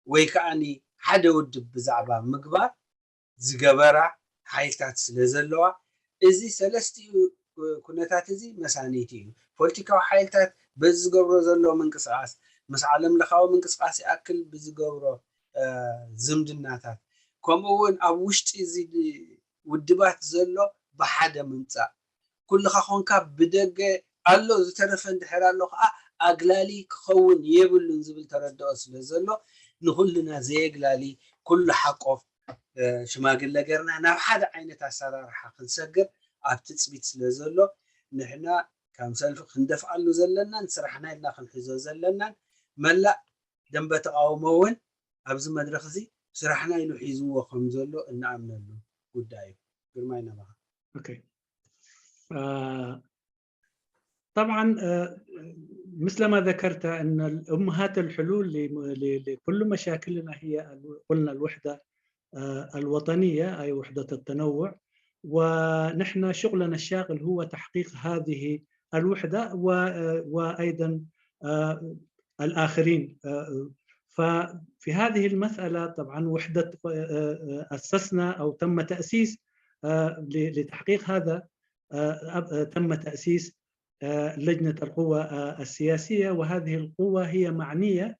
ወይ ከዓኒ ሓደ ውድብ ብዛዕባ ምግባር ዝገበራ ሓይልታት ስለ ዘለዋ፣ እዚ ሰለስቲኡ ኩነታት እዚ መሳኒቲ እዩ። ፖለቲካዊ ሓይልታት በዚ ዝገብሮ ዘሎ ምንቅስቃስ፣ ምስ ዓለም ለኻዊ ምንቅስቃስ ይኣክል ብዝገብሮ፣ እ፣ ዝምድናታት፣ ከምኡ እውን ኣብ ውሽጢ እዚ ውድባት ዘሎ ብሓደ ምምጻእ፣ ኩልኻ ኮንካ ብደገ ኣሎ፣ ዝተረፈ እንድሕር ኣሎ ከዓ ኣግላሊ ክኸውን የብሉን ዝብል ተረድኦ ስለ ዘሎ፣ ንኹልና ዘየግላሊ ኩሉ ሓቆፍ፣ እ፣ ሽማግለ ገርና ናብ ሓደ ዓይነት ኣሰራርሓ ክንሰግር ኣብ ትጽቢት ስለ ዘሎ፣ ንሕና ከም ሰልፊ ክንደፍኣሉ ዘለናን ስራሕና ኢልና ክንሕዞ ዘለናን፣ መላእ ደንበ ተቃውሞ እውን ኣብዚ መድረኽ እዚ ስራሕና ኢሉ ሒዝዎ ከም ዘሎ እንኣምነሉ ጉዳይ እዩ። ግርማይ፣ ናባኻ። ኦኬ። አ፣ طبعا، አ፣ مثل ما ذكرت أن الأمهات الحلول ل-، ل-، لكل مشاكلنا هي ال-، قلنا الوحدة، ا، الوطنية، أي وحدة التنوع. ونحن شغلنا الشاغل هو تحقيق هذه الوحدة و-، ا، وأيضا، ا، الآخرين. ا، ففي هذه المسألة طبعا وحدة، ا، ا، أسسنا أو تم تأسيس، ا، ل-، لتحقيق هذا، ا، أب-، ا، تم تأسيس، ا، لجنة القوى، ا، السياسية، وهذه القوة هي معنية،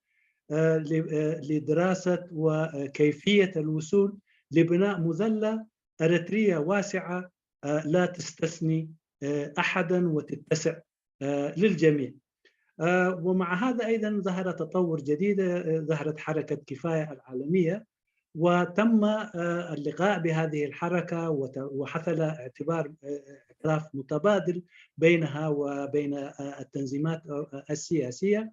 ا، ل-، ا، لدراسة وكيفية الوصول لبناء مظلة أريترية واسعة، آه، لا تستثني آه، أحدا وتتسع آه، للجميع. آه، ومع هذا أيضا ظهر تطور جديد، آه، ظهرت حركة كفاية العالمية، وتم آه، اللقاء بهذه الحركة، وت- وحصل اعتبار آه، اعتراف متبادل بينها وبين آه، التنظيمات آه، السياسية.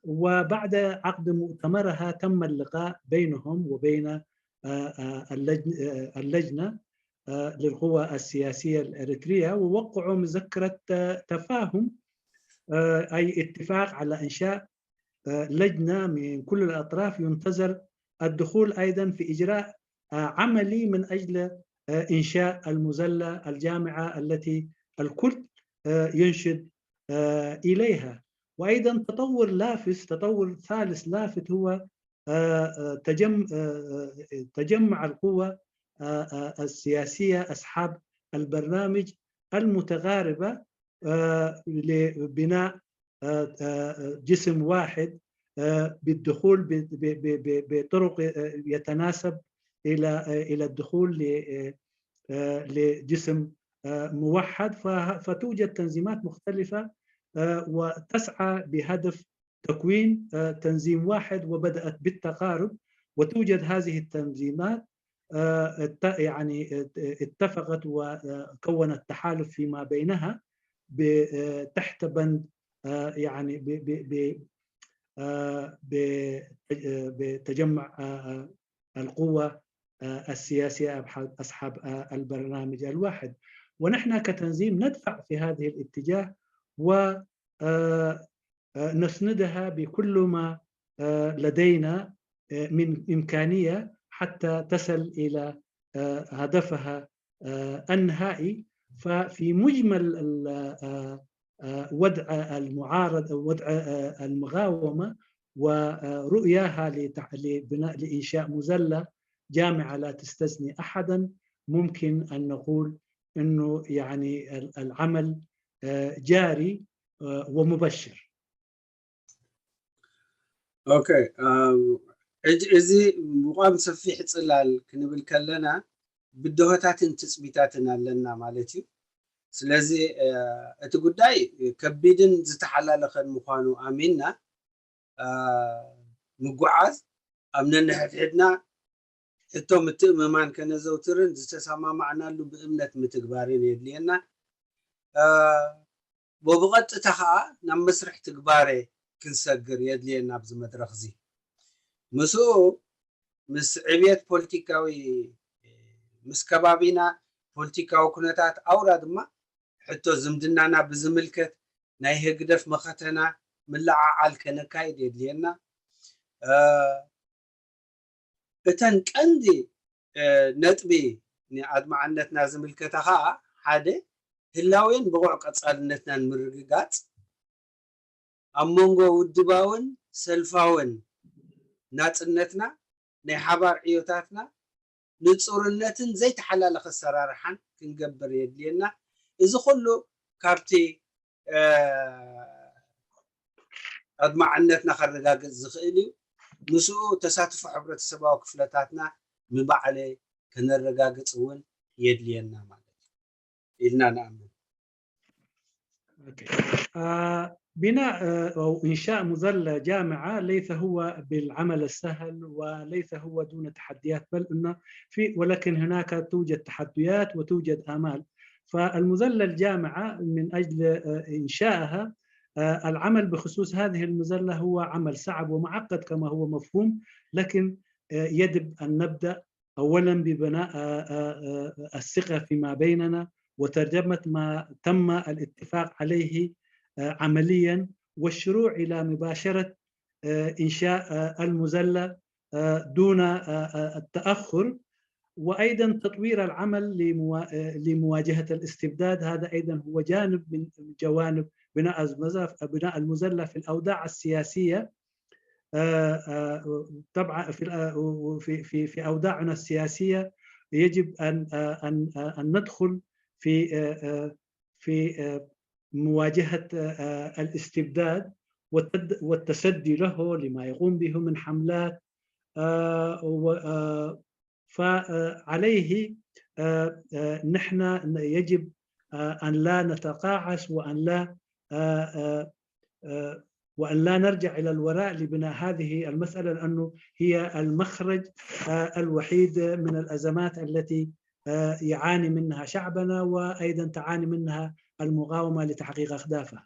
وبعد عقد مؤتمرها تم اللقاء بينهم وبين آه، آه، اللجن- آه، اللجنة آه، للقوى السياسية الإريترية، ووقعوا مذكرة آه، تفاهم، آه، أي اتفاق على إنشاء آه، لجنة من كل الأطراف ينتظر الدخول أيضا في إجراء آه، عملي من أجل آه، إنشاء المظلة الجامعة التي الكل آه، ينشد آه، إليها. وأيضا تطور لافت، تطور ثالث لافت هو آه، آه، تجم- آه، آه، تجمع القوى آه، آه، السياسية أصحاب البرنامج المتغاربة آه، لبناء آه، آه، جسم واحد آه، بالدخول ب- ب- ب- ب- بطرق آه، يتناسب إلى آه، إلى الدخول ل- آه، آه، لجسم آه، موحد. ف- فتوجد تنظيمات مختلفة آه، وتسعى بهدف تكوين آه، تنظيم واحد، وبدأت بالتقارب، وتوجد هذه التنظيمات آه، ات- يعني ات- اتفقت وكونت تحالف فيما بينها ب- آه، تحت بند آه، يعني ب- ب- ب- آه، ب- آه، بتجمع آه، آه، القوة آه، السياسية أبح- أصحاب آه، البرنامج الواحد. ونحن كتنظيم ندفع في هذه الاتجاه و آه، آه، نسندها بكل ما آه، لدينا آه، من إمكانية حتى تصل إلى آه، هدفها آه، النهائي. ففي مجمل ال- آه، آه، وضع المعارض أو وضع آه، المقاومة ورؤياها لتع- لبناء لإنشاء مظلة جامعة لا تستثني أحدا، ممكن أن نقول أنه يعني ال- العمل آه، جاري آه، ومبشر. ኦኬ፣ ሕጂ እዚ ምቋም ሰፊሕ ፅላል ክንብል ከለና ብድሆታትን ትፅቢታትን ኣለና ማለት እዩ። ስለዚ እቲ ጉዳይ ከቢድን ዝተሓላለኸን ምዃኑ ኣሚንና ምጉዓዝ ኣብ ነንሕድሕድና ሕቶ ምትእምማን ከነዘውትርን ዝተሰማማዕናሉ ብእምነት ምትግባርን የድልየና። ብቐጥታ ከዓ ናብ መስርሕ ትግባረ ክንሰግር የድልየና ኣብዚ መድረኽ እዚ። ምስኡ ምስ ዕብየት ፖለቲካዊ ምስ ከባቢና ፖለቲካዊ ኩነታት ኣውራ ድማ ሕቶ ዝምድናና ብዝምልከት ናይ ህግደፍ መኸተና ምልዓዓል ከነካይድ የድልየና። እተን ቀንዲ ነጥቢ ንኣድማዕነትና ዝምልከታ ከዓ ሓደ ህላዌን ብቑዕ ቀፃልነትናን ምርግጋፅ ኣብ መንጎ ውድባውን ሰልፋውን ናፅነትና ናይ ሓባር ዕዮታትና ንፁርነትን ዘይተሓላለኸ ኣሰራርሓን ክንገብር የድልየና። እዚ ኩሉ ካብቲ ኣድማዕነትና ከረጋግፅ ዝኽእል እዩ። ምስኡ ተሳትፎ ሕብረተሰባዊ ክፍለታትና ምባዕለ ከነረጋግፅ እውን የድልየና ማለት እዩ ኢልና ንኣምን። آه، بناء آه، أو إنشاء مظلة جامعة ليس هو بالعمل السهل وليس هو دون تحديات، بل إنه في، ولكن هناك توجد تحديات وتوجد آمال. فالمظلة الجامعة من أجل آه، إنشائها، آه، العمل بخصوص هذه المظلة هو عمل صعب ومعقد كما هو مفهوم، لكن آه، يجب أن نبدأ أولا ببناء آه، آه، آه، الثقة فيما بيننا وترجمة ما تم الاتفاق عليه آه، عمليا، والشروع إلى مباشرة آه، إنشاء آه، المظلة آه، دون آه، آه، التأخر، وأيضا تطوير العمل لموا- آه، لمواجهة الاستبداد. هذا أيضا هو جانب من جوانب بناء المظلة، بناء المظلة في الأوضاع السياسية آه، آه، طبعا في الأ- وفي في في اوضاعنا السياسيه يجب ان آه، ان آه، ان ندخل في آه، آه، في آه، مواجهه آه، آه، الاستبداد والتد- والتصدي له لما يقوم به من حملات آه، و- آه، فعليه آه، آه، نحن يجب آه، أن لا نتقاعس وأن لا آه، آه، آه، وأن لا نرجع إلى الوراء لبناء هذه المسألة، لأنه هي المخرج آه، الوحيد من الأزمات التي آه، يعاني منها شعبنا، وأيضا تعاني منها المقاومة لتحقيق أهدافها.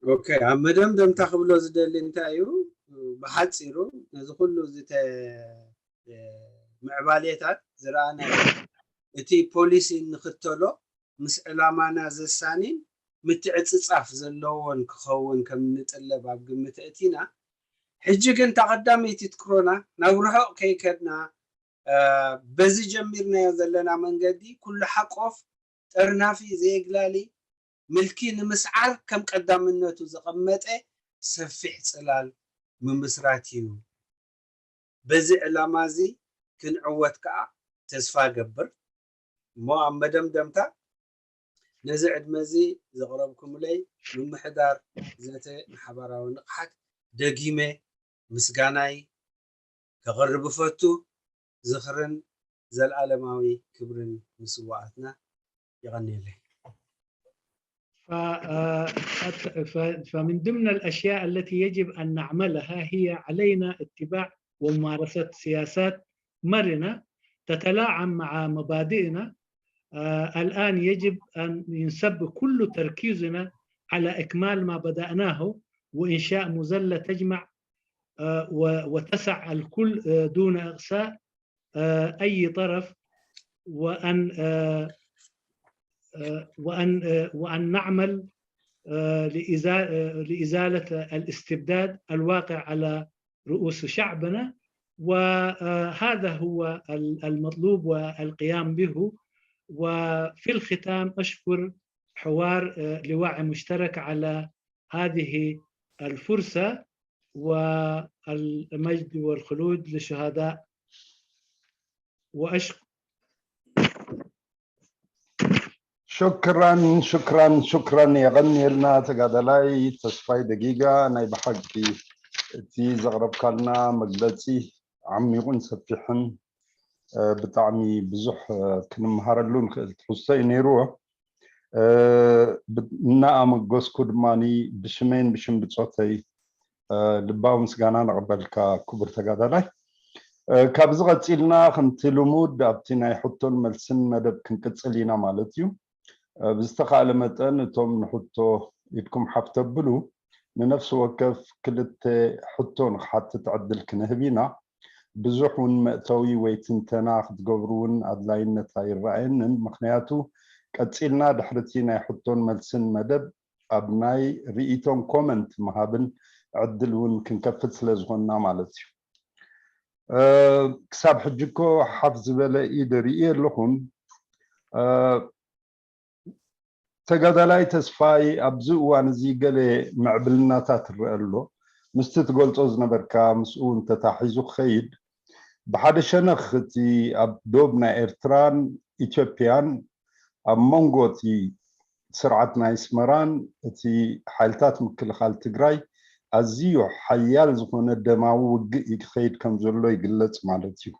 ኦኬ፣ ኣብ መደምደምታ ክብሎ ዝደሊ እንታይ እዩ? ብሓፂሩ ነዚ ኩሉ ዝተ ምዕባሌታት ዝረኣናዮ እቲ ፖሊሲ እንኽተሎ ምስ ዕላማና ዘሳኒን ምትዕፅፃፍ ዘለዎን ክኸውን ከም እንጥለብ ኣብ ግምት እቲና። ሕጂ ግን እታ ቀዳመይቲ ትኩሮና ናብ ርሑቕ ከይከድና በዚ ጀሚርናዮ ዘለና መንገዲ ኩሉ ሓቆፍ ጠርናፊ ዘየግላሊ ምልኪ ንምስዓር ከም ቀዳምነቱ ዘቐመጠ ሰፊሕ ፅላል ምምስራት እዩ። በዚ ዕላማ እዚ ክንዕወት ከዓ ተስፋ ገብር። እሞ ኣብ መደምደምታ ነዚ ዕድመ እዚ ዘቕረብኩምለይ ምምሕዳር ዘተ ንሓባራዊ ንቕሓት ደጊመ ምስጋናይ ከቕርብ እፈቱ። ዝኽርን ዘልኣለማዊ ክብርን ንስዋኣትና። የቐንየለይ። ف- ف- فمن ضمن الأشياء التي يجب أن نعملها هي علينا اتباع وممارسة سياسات مرنة تتلاعم مع مبادئنا. آه، الآن يجب أن ينصب كل تركيزنا على إكمال ما بدأناه وإنشاء مظلة تجمع آه، و- وتسع الكل آه، دون إقصاء آه، أي طرف، وأن آه، آه، وأن آه، وأن نعمل آه، لإزا- آه، لإزالة الاستبداد الواقع على رؤوس شعبنا. وهذا هو ال- المطلوب والقيام به. وفي الختام أشكر حوار آه، لواء مشترك على هذه الفرصة، والمجد والخلود للشهداء. وأشكر ሽክራን ሽክራን ሽክራን። የቐንየልና ተጋዳላይ ተስፋይ ደጊጋ። ናይ ብሓቂ እቲ ዘቕረብካልና መግለፂ ዓሚቑን ሰፊሕን፣ እ፣ ብጣዕሚ ብዙሕ፣ እ፣ ክንመሃረሉ ንኽእል ትሕዝቶ እዩ ነይርዎ። እ፣ ብ- እናኣመገስኩ ድማ ብሽመይን ብሽም ብፆተይ እ፣ ልባዊ ምስጋና ንቕበልካ ክቡር ተጋዳላይ። እ፣ ካብዚ ቀፂልና ከምቲ ልሙድ ኣብቲ ናይ ሕቶን መልስን መደብ ክንቅፅል ኢና ማለት እዩ። እ፣ ብዝተኻእለ መጠን እቶም ንሕቶ ኢድኩም ሓፍ ተብሉ ንነፍሲ ወከፍ ክልተ ሕቶ ንክሓትት ዕድል ክንህብ ኢና። ብዙሕ እውን መእተዊ ወይ ትንተና ክትገብሩ እውን ኣድላይነት ኣይረኣየንን። ምክንያቱ ቀፂልና ድሕርቲ ናይ ሕቶን መልስን መደብ ኣብ ናይ ርኢቶን ኮመንት ምሃብን ዕድል እውን ክንከፍት ስለ ዝኾንና ማለት እዩ። እ፣ ክሳብ ሕጂ እኮ ሓፍ ዝበለ ኢድ ርኢ ኣለኹም። እ፣ ተጋዳላይ ተስፋይ ኣብዚ እዋን እዚ ገለ ምዕብልናታት ይረአ ኣሎ። ምስቲ ትገልጾ ዝነበርካ ምስኡ እውን ተታሒዙ ክኸይድ ብሓደ ሸነኽ እቲ ኣብ ዶብ ናይ ኤርትራን ኢትዮጵያን ኣብ መንጎ እቲ ስርዓት ናይ ኣስመራን እቲ ሓይልታት ምክልኻል ትግራይ ኣዝዩ ሓያል ዝኾነ ደማዊ ውግእ ይክኸይድ ከም ዘሎ ይግለጽ ማለት እዩ።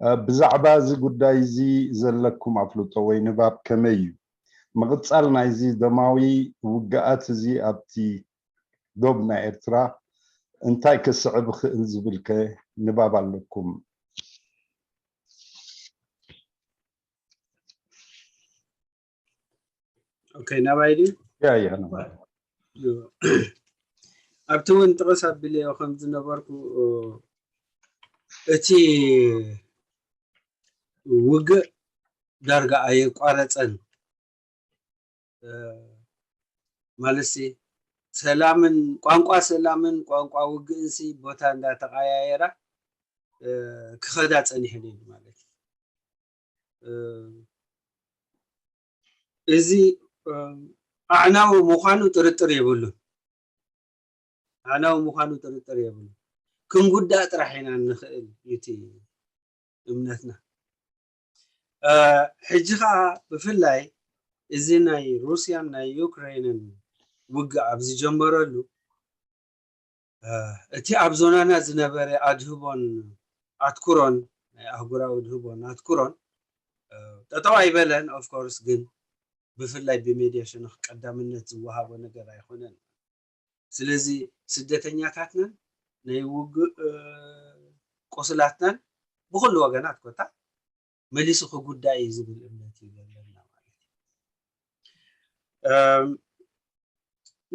እ፣ ብዛዕባ እዚ ጉዳይ እዚ ዘለኩም ኣፍልጦ ወይ ንባብ ከመይ እዩ? ምቕጻል ናይዚ ደማዊ ውግኣት እዚ ኣብቲ ዶብ ናይ ኤርትራ እንታይ ከስዕብ ይኽእል ዝብል ከ ንባብ ኣለኩም? ኦኬ፣ ናባይ ድዩ? ያ ያ ናባይ። ኣብቲ እውን ጥቕስ ኣቢለዮ ከም ዝነበርኩ፣ እቲ ውግእ ዳርጋ ኣየቋረፀን። ማለትሲ ሰላምን ቋንቋ ሰላምን ቋንቋ ውግእንሲ ቦታ እንዳተቀያየራ ክኸዳ ፀኒሐን እየን ማለት እዩ። እዚ ኣዕናዊ ምዃኑ ጥርጥር የብሉን። ኣዕናዊ ምዃኑ ጥርጥር የብሉን። ክንጉዳእ ጥራሕ ኢና እንኽእል እዩ እቲ እምነትና። ሕጂ ከዓ ብፍላይ እዚ ናይ ሩስያን ናይ ዩክሬንን ውግእ ኣብ ዝጀመረሉ እቲ ኣብ ዞናና ዝነበረ ኣድህቦን ኣትኩሮን ኣህጉራዊ ድህቦን ኣትኩሮን ጠጠው ኣይበለን። ኦፍኮርስ ግን ብፍላይ ብሜድያ ሸነኽ ቀዳምነት ዝወሃቦ ነገር ኣይኮነን። ስለዚ ስደተኛታትናን ናይ ውግእ ቁስላትናን ብኩሉ ወገናት ኮታ መሊሱ ክጉዳእ እዩ ዝብል እምነት እዩ ዘለና ማለት እዩ።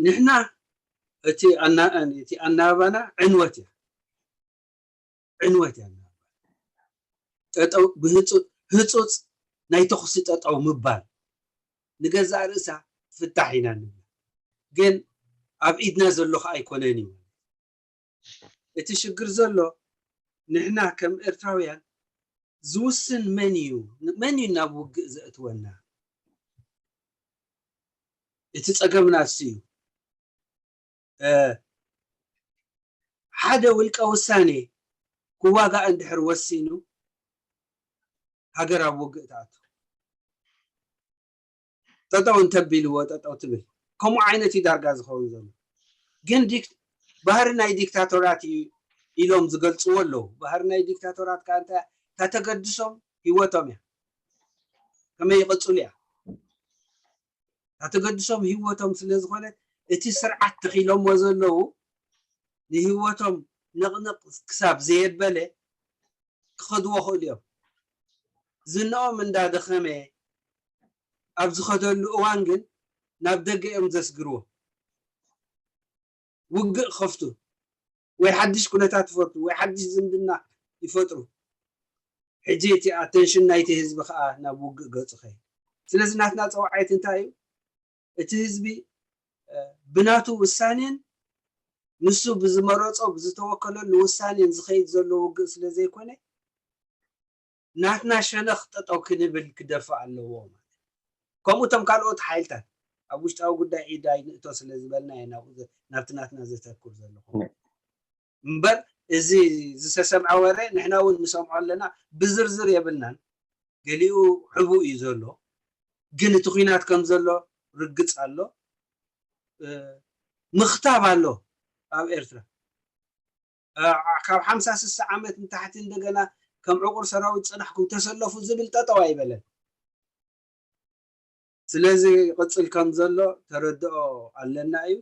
ንሕና እቲ ኣናባባና ዕንወት እያ፣ ዕንወት እያ። ጠጠው ብህፁፅ ናይ ተኹሲ ጠጠው ምባል ንገዛእ ርእሳ ፍታሕ ኢና ንብል፣ ግን ኣብ ኢድና ዘሎ ከዓ ኣይኮነን እዩ። እቲ ሽግር ዘሎ ንሕና ከም ኤርትራውያን ዝውስን መን እዩ? መን እዩ ናብ ውግእ ዘእትወና? እቲ ጸገምና እሱ እዩ። ሓደ ውልቀ ውሳኔ ክዋጋእ እንድሕር ወሲኑ ሃገር ኣብ ውግእ ትኣቱ። ጠጠው እንተቢልዎ ጠጠው ትብል። ከምኡ ዓይነት እዩ ዳርጋ ዝኸውን ዘሎ። ግን ባህሪ ናይ ዲክታቶራት እዩ ኢሎም ዝገልፅዎ ኣለዉ። ባህሪ ናይ ዲክታቶራት ከዓ እንታይ? ተተገድሶም ህይወቶም እያ። ከመይ ይቕፅሉ እያ። ተተገድሶም ህይወቶም ስለ ዝኾነ እቲ ስርዓት ተኺሎሞ ዘለዉ ንህይወቶም ነቕነቕ ክሳብ ዘየበለ ክኸድዎ ክእሉ እዮም። ዝናኦም እንዳደኸመ ኣብ ዝኸደሉ እዋን ግን ናብ ደገ እዮም ዘስግርዎ። ውግእ ክኸፍቱ ወይ ሓድሽ ኩነታት ይፈጥሩ ወይ ሓድሽ ዝምድና ይፈጥሩ። ሕጂ እቲ ኣቴንሽን ናይቲ ህዝቢ ከዓ ናብ ውግእ ገፁ ከይ ስለዚ ናትና ፀዋዓይት እንታይ እዩ? እቲ ህዝቢ ብናቱ ውሳኔን ንሱ ብዝመረፆ ብዝተወከለሉ ውሳኔን ዝኸይድ ዘሎ ውግእ ስለ ዘይኮነ ናትና ሸነኽ ጠጠው ክንብል ክደፍእ ኣለዎ ማለት። ከምኡ እቶም ካልኦት ሓይልታት ኣብ ውሽጣዊ ጉዳይ ኢድ ኣይንእቶ ስለ ዝበልና እየ ናብኡ ዘ- ናብቲ ናትና ዘተኩር ዘለኹ። እምበር እዚ ዝተሰምዐ ወረ ንሕና እውን ንሰምዖ ኣለና፣ ብዝርዝር የብልናን። ገሊኡ ሕቡእ እዩ ዘሎ፣ ግን እቲ ኩናት ከም ዘሎ ርግፅ ኣሎ። ምኽታብ ኣሎ ኣብ ኤርትራ። ካብ ሓምሳ ስሳ ዓመት ንታሕቲ እንደገና ከም ዕቑር ሰራዊት ፅናሕኩም ተሰለፉ ዝብል ጠጠው ኣይበለን። ስለዚ ይቕፅል ከም ዘሎ ተረድኦ ኣለና እዩ።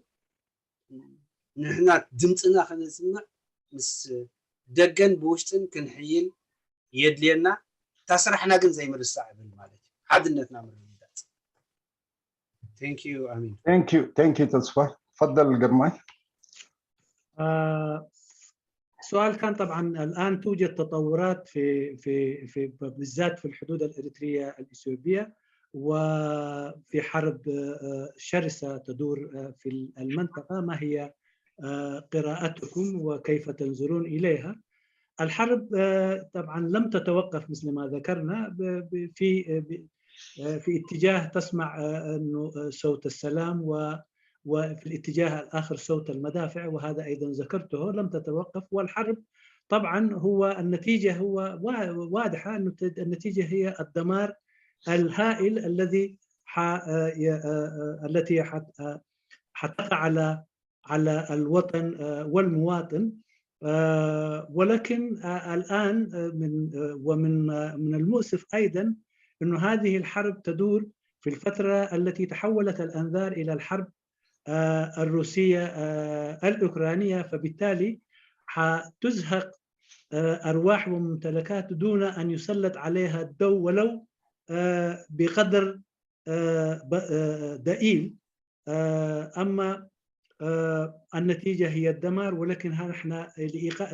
ንሕና ድምፅና ከነስምዕ ምስ ደገን ብውሽጥን ክንሕይል የድልየና። እታ ስራሕና ግን ዘይምርሳዕ እብል ማለት እዩ። ሓድነትና ምርግጋፅ። Thank you ኣሚን። Thank you, thank you ተስፋ። تفضل ግርማይ። آه، سؤال كان طبعا الآن توجد تطورات في في في بالذات في الحدود الإريترية الإثيوبية، وفي حرب آه، شرسة تدور آه، في المنطقة. ما هي آه، قراءتكم وكيف تنظرون إليها؟ الحرب آه، طبعا لم تتوقف مثل ما ذكرنا ب- ب- في ب- آه، في اتجاه تسمع آه، انه آه، صوت السلام و وفي الاتجاه الآخر صوت المدافع، وهذا أيضا ذكرته، لم تتوقف. والحرب طبعا هو النتيجة هو وا- واضحة، أن النتيجة هي الدمار الهائل الذي ح... آه، ي- آه، آه، التي ح... آه، حتقع على على الوطن آه، والمواطن. آه، ولكن آه، الآن آه، من آه، ومن آه، من المؤسف أيضا أن هذه الحرب تدور في الفترة التي تحولت الأنظار إلى الحرب آه، الروسية آه، الأوكرانية، فبالتالي حتزهق آه، أرواح وممتلكات دون أن يسلط عليها الضوء ولو آه، بقدر آه، ب- آه، ضئيل. آه، أما آه، النتيجة هي الدمار، ولكن ها نحن لإيقا-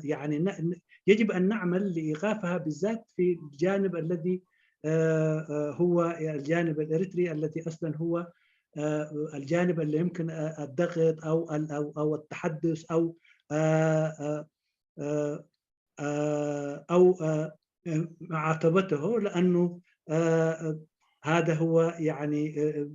يعني ن- يجب أن نعمل لإيقافها، بالذات في الجانب الذي آه، آه، هو الجانب الإريتري الذي أصلا هو آه، الجانب اللي يمكن آه، الضغط أو ال- أو أو التحدث أو آه، آه، آه، آه، أو آه، معاتبته، لأنه آه، آه، هذا هو يعني آه،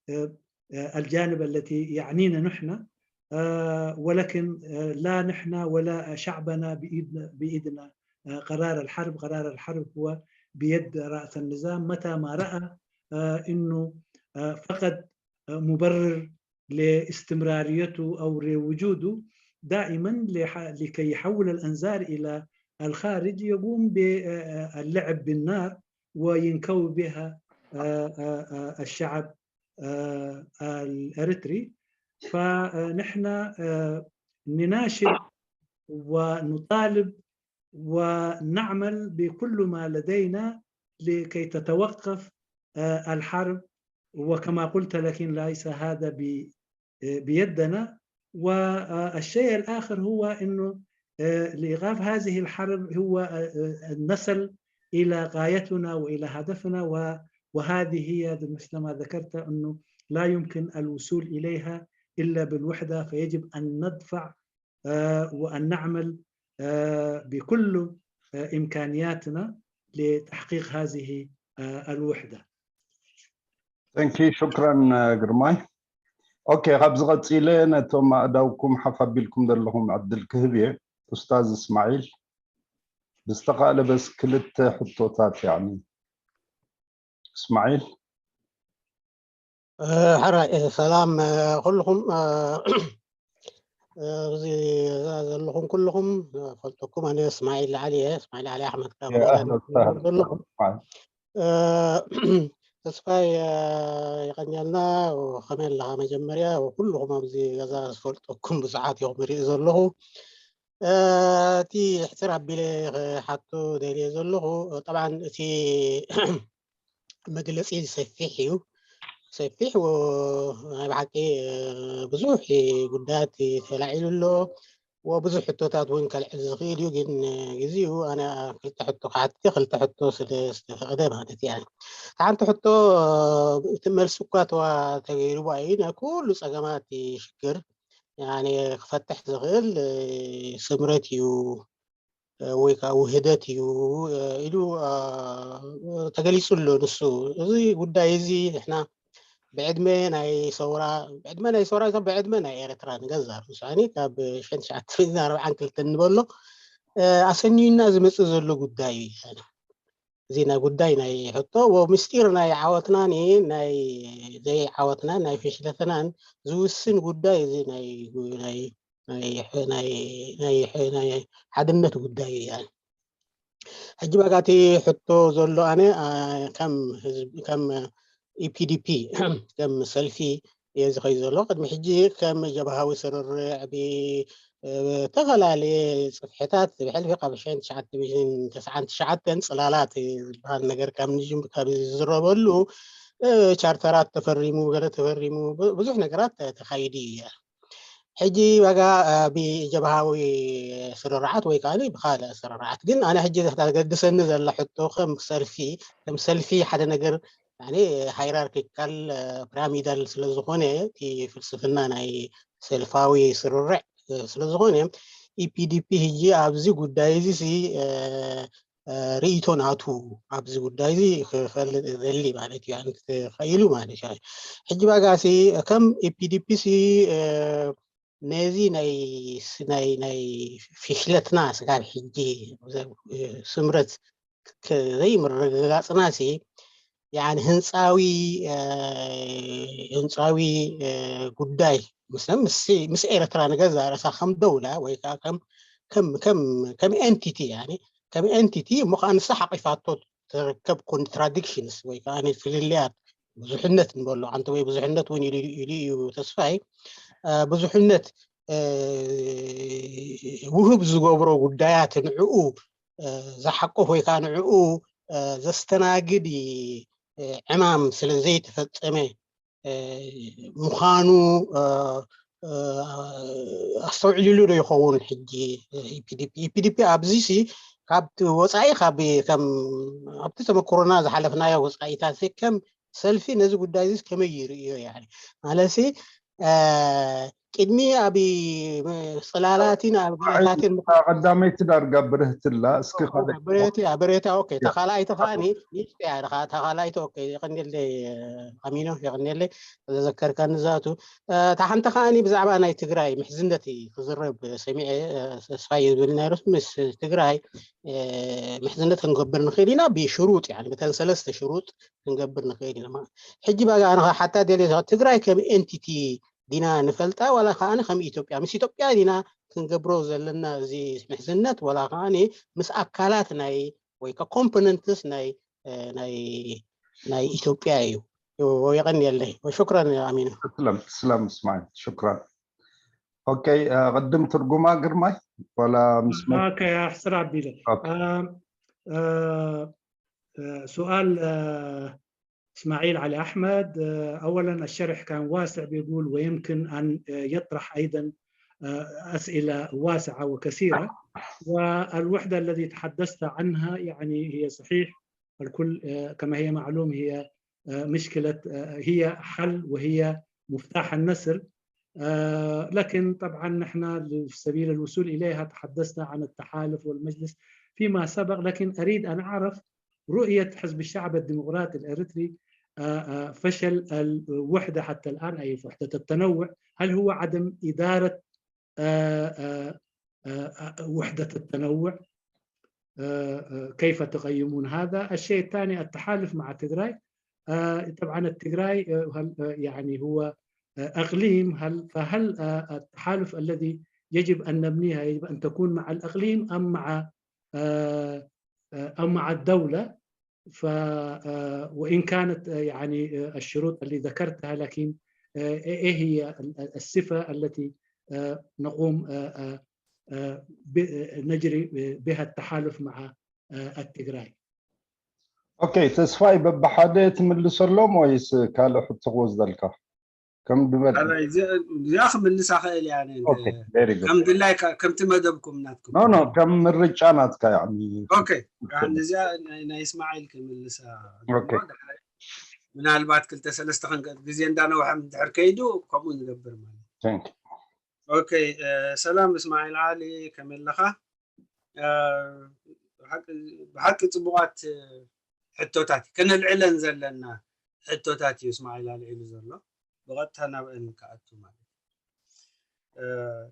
آه، آه، الجانب التي يعنينا نحن. آه، ولكن آه، لا نحن ولا شعبنا بإيدنا بإيدنا آه، قرار الحرب. قرار الحرب هو بيد رأس النظام. متى ما رأى آه، إنه آه، فقد آه، مبرر لاستمراريته أو لوجوده، دائما لح- لكي يحول الأنظار إلى الخارج يقوم باللعب بالنار وينكوي بها الشعب الإريتري. فنحن نناشد ونطالب ونعمل بكل ما لدينا لكي تتوقف الحرب. وكما قلت، لكن ليس هذا بيدنا. والشيء الآخر هو أنه لإيقاف هذه الحرب هو أن نصل إلى غايتنا وإلى هدفنا. وهذه هي مثل ما ذكرت، أنه لا يمكن الوصول إليها إلا بالوحدة. فيجب أن ندفع وأن نعمل بكل إمكانياتنا لتحقيق هذه الوحدة. Thank you. شكرا ግርማይ. ኦኬ፣ ካብዚ ቀፂለ ነቶም ኣእዳውኩም ሓፍ ኣቢልኩም ዘለኹም ዕድል ክህብ እየ። ኡስታዝ እስማዒል፣ ብዝተኻእለ በስ ክልተ ሕቶታት፣ ያኒ እስማዒል። ሕራይ ሰላም ኩልኹም፣ እዚ ዘለኹም ኩልኹም ፈልጠኩም። ኣነ እስማዒል ዓሊ እየ፣ እስማዒል ዓሊ ኣሕመድ ካብ ዘለኹም። ተስፋይ የቐንየልና። ከመይ ኣለኻ? መጀመርያ ኩልኹም ኣብዚ ገዛ ዝፈልጠኩም ብዙሓት ኢኹም ርኢ ዘለኹ። እቲ ሕፅር ኣቢለ ክሓቶ ደልየ ዘለኹ፣ ጠብዓን እቲ መግለፂ ሰፊሕ እዩ፣ ሰፊሕ ናይ ብሓቂ ብዙሕ ጉዳያት ተላዒሉ ኣሎ። ወብዙሕ ሕቶታት እውን ከልዕል ዝኽእል እዩ፣ ግን ግዜኡ ኣነ ክልተ ሕቶ ክሓትት ክልተ ሕቶ ስለ ዝተፈቐደ ማለት እያ። ሓንቲ ሕቶ እቲ መልሲ እኳ ተገይርዋ እዩ፣ ናይ ኩሉ ፀገማት ሽግር ያኔ ክፈትሕ ዝኽእል ስምረት እዩ ወይ ከዓ ውህደት እዩ ኢሉ ተገሊፁ ኣሎ። ንሱ እዚ ጉዳይ እዚ ንሕና ብዕድመ ናይ ሰውራ ብዕድመ ናይ ሰውራ ብዕድመ ናይ ኤርትራ ንገዛ ርሳኒ ካብ ሸን ትሽዓተ ሚእትን ኣርባዓን ክልተን ንበሎ ኣሰንዩና ዝመፅእ ዘሎ ጉዳይ እዩ። እዚ ናይ ጉዳይ ናይ ሕቶ ምስጢር ናይ ዓወትናን ናይ ዘይዓወትናን ናይ ፍሽለትናን ዝውስን ጉዳይ እዚ ናይ ናይ ሓድነት ጉዳይ እዩ። ሕጂ ባጋቲ ሕቶ ዘሎ ኣነ ከም ኢፒዲፒ ከም ሰልፊ እየ ዝኸይ ዘሎ። ቅድሚ ሕጂ ከም ጀብሃዊ ስርርዕ ብተፈላለየ ፅፍሕታት ብሕልፊ ካብ ሸን ትሽዓተ ሚእትን ተስዓን ትሽዓተን ፅላላት ዝበሃል ነገር ካብ ንጅም ካብ ዝዝረበሉ ቻርተራት ተፈሪሙ ገለ ተፈሪሙ ብዙሕ ነገራት ተኻይዲ እየ። ሕጂ ዋጋ ብጀብሃዊ ስርርዓት ወይ ከዓ ብካልእ ስርርዓት ግን ኣነ ሕጂ ዘገድሰኒ ዘላ ሕቶ ከም ሰልፊ ከም ሰልፊ ሓደ ነገር ሃይራርኪካል ፒራሚዳል ስለዝኾነ እቲ ፍልስፍና ናይ ሰልፋዊ ስርርዕ ስለዝኾነ ኢፒዲፒ ሕጂ ኣብዚ ጉዳይ እዚ ርኢቶ ናቱ ኣብዚ ጉዳይ እዚ ክፈልጥ ዘሊ ማለት እዩ። ክኸኢሉ ማለት እዩ። ሕጂ ባጋሲ ከም ኢፒዲፒ ሲ ነዚ ናይ ናይ ናይ ፊሽለትና ስጋብ ሕጂ ስምረት ዘይምርግጋፅና ሲ ያኒ ህንፃዊ ህንፃዊ ጉዳይ ምስ ኤርትራ ንገዛ ርእሳ ከም ደውላ ወይ ከዓ ከም ከም ከም ኤንቲቲ ያኒ ከም ኤንቲቲ እሞ ከዓ ንሳ ሓቂፋቶ ትርከብ ኮንትራዲክሽንስ ወይ ከዓ ፍልልያት ብዙሕነት ንበሎ ኣንተ ወይ ብዙሕነት እውን ኢሉ እዩ ተስፋይ ብዙሕነት ውህብ ዝገብሮ ጉዳያት ንዕኡ ዝሓቆፍ ወይ ከዓ ንዕኡ ዘስተናግድ ዕማም ስለ ዘይተፈፀመ ምዃኑ ኣስተውዕልሉ ዶ ይኸውን? ሕጂ ኢፒዲፒ ኢፒዲፒ ኣብዚ ሲ ካብቲ ወፃኢ ካብ ከም ኣብቲ ተመክሮና ዝሓለፍናዮ ወፃኢታት ከም ሰልፊ ነዚ ጉዳይ እዚ ከመይ ይርእዮ? ያኒ ማለትሲ ቅድሚ ኣብ ፅላላትን ኣብ ገታትን ቀዳመይቲ ዳርጋ ብርህትላ እስኪ ብሬቲ ብሬቲ ኦኬ ተኻላይቲ ከዓኒ ንእሽተያ ተኻላይቲ ኦኬ የቐንየለይ ኣሚኖ የቐንየለይ ዘዘከርከኒ ዛቱ እታ ሓንቲ ከዓኒ ብዛዕባ ናይ ትግራይ ምሕዝነት ክዝረብ ሰሚዐ ተስፋ እዩ ዝብል ነይሩ ምስ ትግራይ ምሕዝነት ክንገብር ንኽእል ኢና ብሽሩጥ ያኒ ብተን ሰለስተ ሽሩጥ ክንገብር ንኽእል ኢና ሕጂ ባጋ ኣነ ሓታ ደልየ ትግራይ ከም ኤንቲቲ ዲና ንፈልጣ ዋላ ከዓኒ ከም ኢትዮጵያ ምስ ኢትዮጵያ ዲና ክንገብሮ ዘለና እዚ ምሕዝነት፣ ወላ ከዓኒ ምስ ኣካላት ናይ ወይ ኮምፖነንትስ ናይ ናይ ናይ ኢትዮጵያ እዩ። የቐንየለይ። ወሽክረን ኣሚኑ። ስለም ስለም እስማዒል ሽክራን። ኦኬ፣ ቅድም ትርጉማ ግርማይ ዋላ ምስ ኦኬ ኣሕስር ኣቢለ سؤال اسماعيل علي احمد. اولا الشرح كان واسع بيقول ويمكن ان يطرح ايضا اسئله واسعه وكثيره. والوحده الذي تحدثت عنها يعني هي صحيح الكل كما هي معلوم هي مشكله هي حل وهي مفتاح النصر. لكن طبعا نحن في سبيل الوصول اليها تحدثنا عن التحالف والمجلس فيما سبق لكن اريد ان اعرف رؤيه حزب الشعب الديمقراطي الاريتري فشل الوحده حتى الان اي وحده التنوع هل هو عدم اداره وحده التنوع كيف تقيمون هذا؟ الشيء الثاني التحالف مع تجراي طبعا التجراي يعني هو اقليم هل فهل التحالف الذي يجب ان نبنيها يجب ان تكون مع الاقليم ام مع ام مع الدوله؟ ف وان كانت يعني الشروط اللي ذكرتها لكن ايه هي الصفه التي نقوم نجري بها التحالف مع التجراي؟ ኦኬ ተስፋይ በብሓደ ትምልሰሎም ወይስ ካልእ ሕቶ ክወስደልካ? ከም ድበል እዚኣ ክምልሳ ክእል እያ። ከም ድላይ ከምቲ መደብኩም ናትኩም ኖ ኖ ከም ምርጫ ናትካ ያኒ ኦኬ እዚኣ ናይ እስማዒል ክምልሳ ምናልባት ክልተ ሰለስተ ክንገ ግዜ እንዳነውሐ ድሕር ከይዱ ከምኡ ንገብር ማለት። ኦኬ ሰላም እስማዒል ዓሊ ከመይ ኣለኻ? ብሓቂ ፅቡቓት ሕቶታት ከነልዕለን ዘለና ሕቶታት እዩ እስማዒል ኣልዒሉ ዘሎ። ብቐጥታ ናብአን ክኣቱ ማለት እዩ።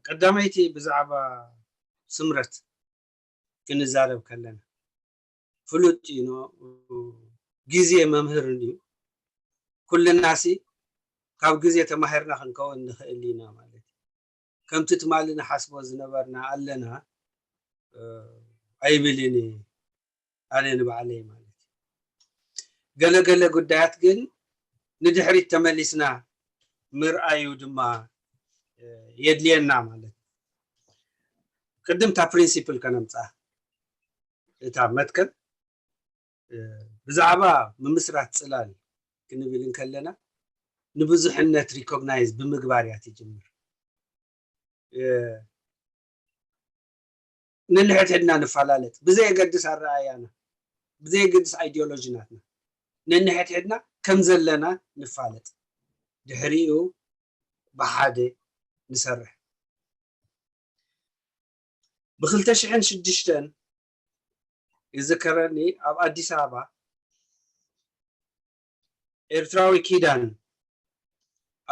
ቀዳመይቲ ብዛዕባ ስምረት ክንዛረብ ከለና ፍሉጥ እዩ ግዜ መምህር እዩ። ኩልና ሲ ካብ ግዜ ተማሂርና ክንከውን ንኽእል ኢና ማለት እዩ። ከምቲ ትማሊ ንሓስቦ ዝነበርና ኣለና ኣይብልን ኣነ ንባዕለይ ማለት እዩ። ገለገለ ጉዳያት ግን ንድሕሪት ተመሊስና ምርኣዩ ድማ የድልየና ማለት እዩ። ቅድም እታ ፕሪንሲፕል ከነምፅኣ እታ መትከል ብዛዕባ ምምስራት ፅላል ክንብል እንከለና ንብዙሕነት ሪኮግናይዝ ብምግባር እያ ትጅምር። ነንሕድሕድና ንፈላለጥ ብዘየገድስ ኣረኣያና ብዘየገድስ ኣይዲዮሎጂ ናትና ነንሕድሕድና ከም ዘለና ንፋለጥ ድሕሪኡ ብሓደ ንሰርሕ። ብክልተ ሽሕን ሽዱሽተን ይዝከረኒ ኣብ ኣዲስ ኣበባ ኤርትራዊ ኪዳን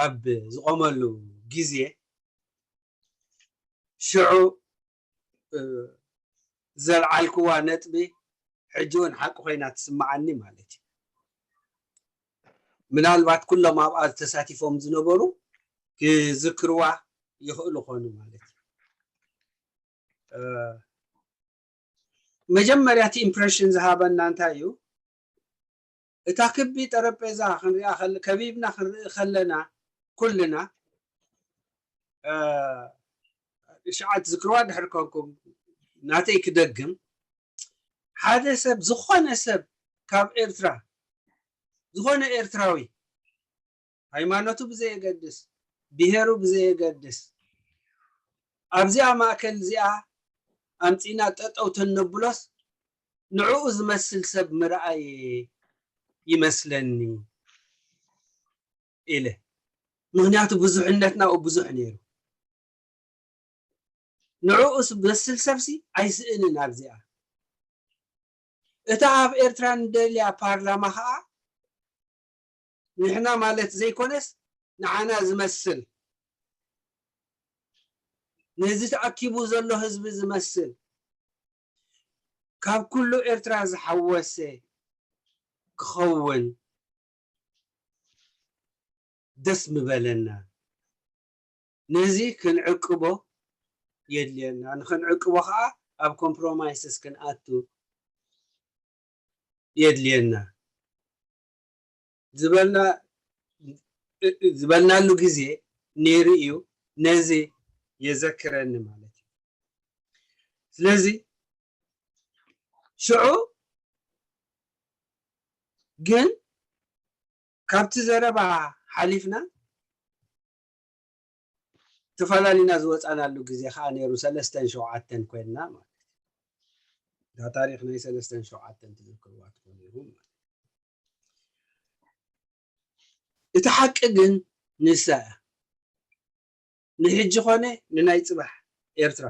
ኣብ ዝቆመሉ ግዜ ሽዑ ዘልዓልክዋ ነጥቢ ሕጂ እውን ሓቂ ኮይና ትስምዓኒ ማለት እዩ። ምናልባት ኩሎም ኣብኣ ተሳቲፎም ዝነበሩ ክዝክርዋ ይኽእሉ ኾኑ ማለት እዩ። መጀመርያ እቲ ኢምፕሬሽን ዝሃበና እንታይ እዩ? እታ ክቢ ጠረጴዛ ክንሪኣ ከቢብና ክንርኢ ከለና ኩልና ሸዓት ዝክርዋ ድሕር ኮንኩም ናተይ ክደግም ሓደ ሰብ ዝኾነ ሰብ ካብ ኤርትራ ዝኾነ ኤርትራዊ ሃይማኖቱ ብዘየገድስ ብሄሩ ብዘየገድስ ኣብዚኣ ማእከል እዚኣ ኣምፂና ጠጠው ተነብሎስ ንዕኡ ዝመስል ሰብ ምርኣይ ይመስለኒ ኢለ። ምክንያቱ ብዙሕነትና ብዙሕ ነይሩ። ንዕኡ ዝመስል ሰብሲ ኣይስእንን ኣብዚኣ። እታ ኣብ ኤርትራ ንደልያ ፓርላማ ከዓ ንሕና ማለት ዘይኮነስ ንዓና ዝመስል ነዚ ተኣኪቡ ዘሎ ህዝቢ ዝመስል ካብ ኩሉ ኤርትራ ዝሓወሰ ክኸውን ደስ ምበለና። ነዚ ክንዕቅቦ የድልየና። ንኽንዕቅቦ ከዓ ኣብ ኮምፕሮማይስስ ክንኣቱ የድልየና ዝበልና ዝበልናሉ ግዜ ነይሩ እዩ። ነዚ የዘክረኒ ማለት እዩ። ስለዚ ሽዑ ግን ካብቲ ዘረባ ሓሊፍና ተፈላሊና ዝወፃናሉ ግዜ ከዓ ነይሩ። ሰለስተን ሸውዓተን ኮይንና ማለት እዩ። እታ ታሪክ ናይ ሰለስተን ሸውዓተን ትዝክርዋ ትኾኑ ኢኹም ማለት እዩ። እቲ ሓቂ ግን ንሳ እያ። ንሕጂ ኾነ ንናይ ፅባሕ ኤርትራ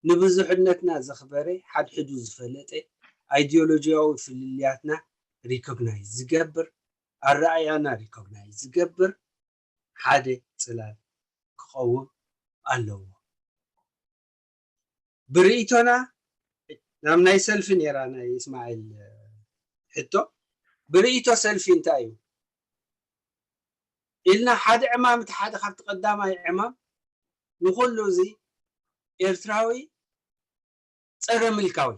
ንብዙሕነትና ዘኽበረ፣ ሓድሕዱ ዝፈለጠ፣ ኣይዲዮሎጂያዊ ፍልልያትና ሪኮግናይዝ ዝገብር፣ ኣረኣያና ሪኮግናይዝ ዝገብር ሓደ ፅላል ክኸውን ኣለዎ። ብርእይቶና ናብ ናይ ሰልፊ ነይራ ናይ እስማዒል ሕቶ፣ ብርእይቶ ሰልፊ እንታይ እዩ ኢልና ሓደ ዕማም፣ እቲ ሓደ ካብቲ ቀዳማይ ዕማም ንኹሉ እዚ ኤርትራዊ ጸረ ምልካዊ፣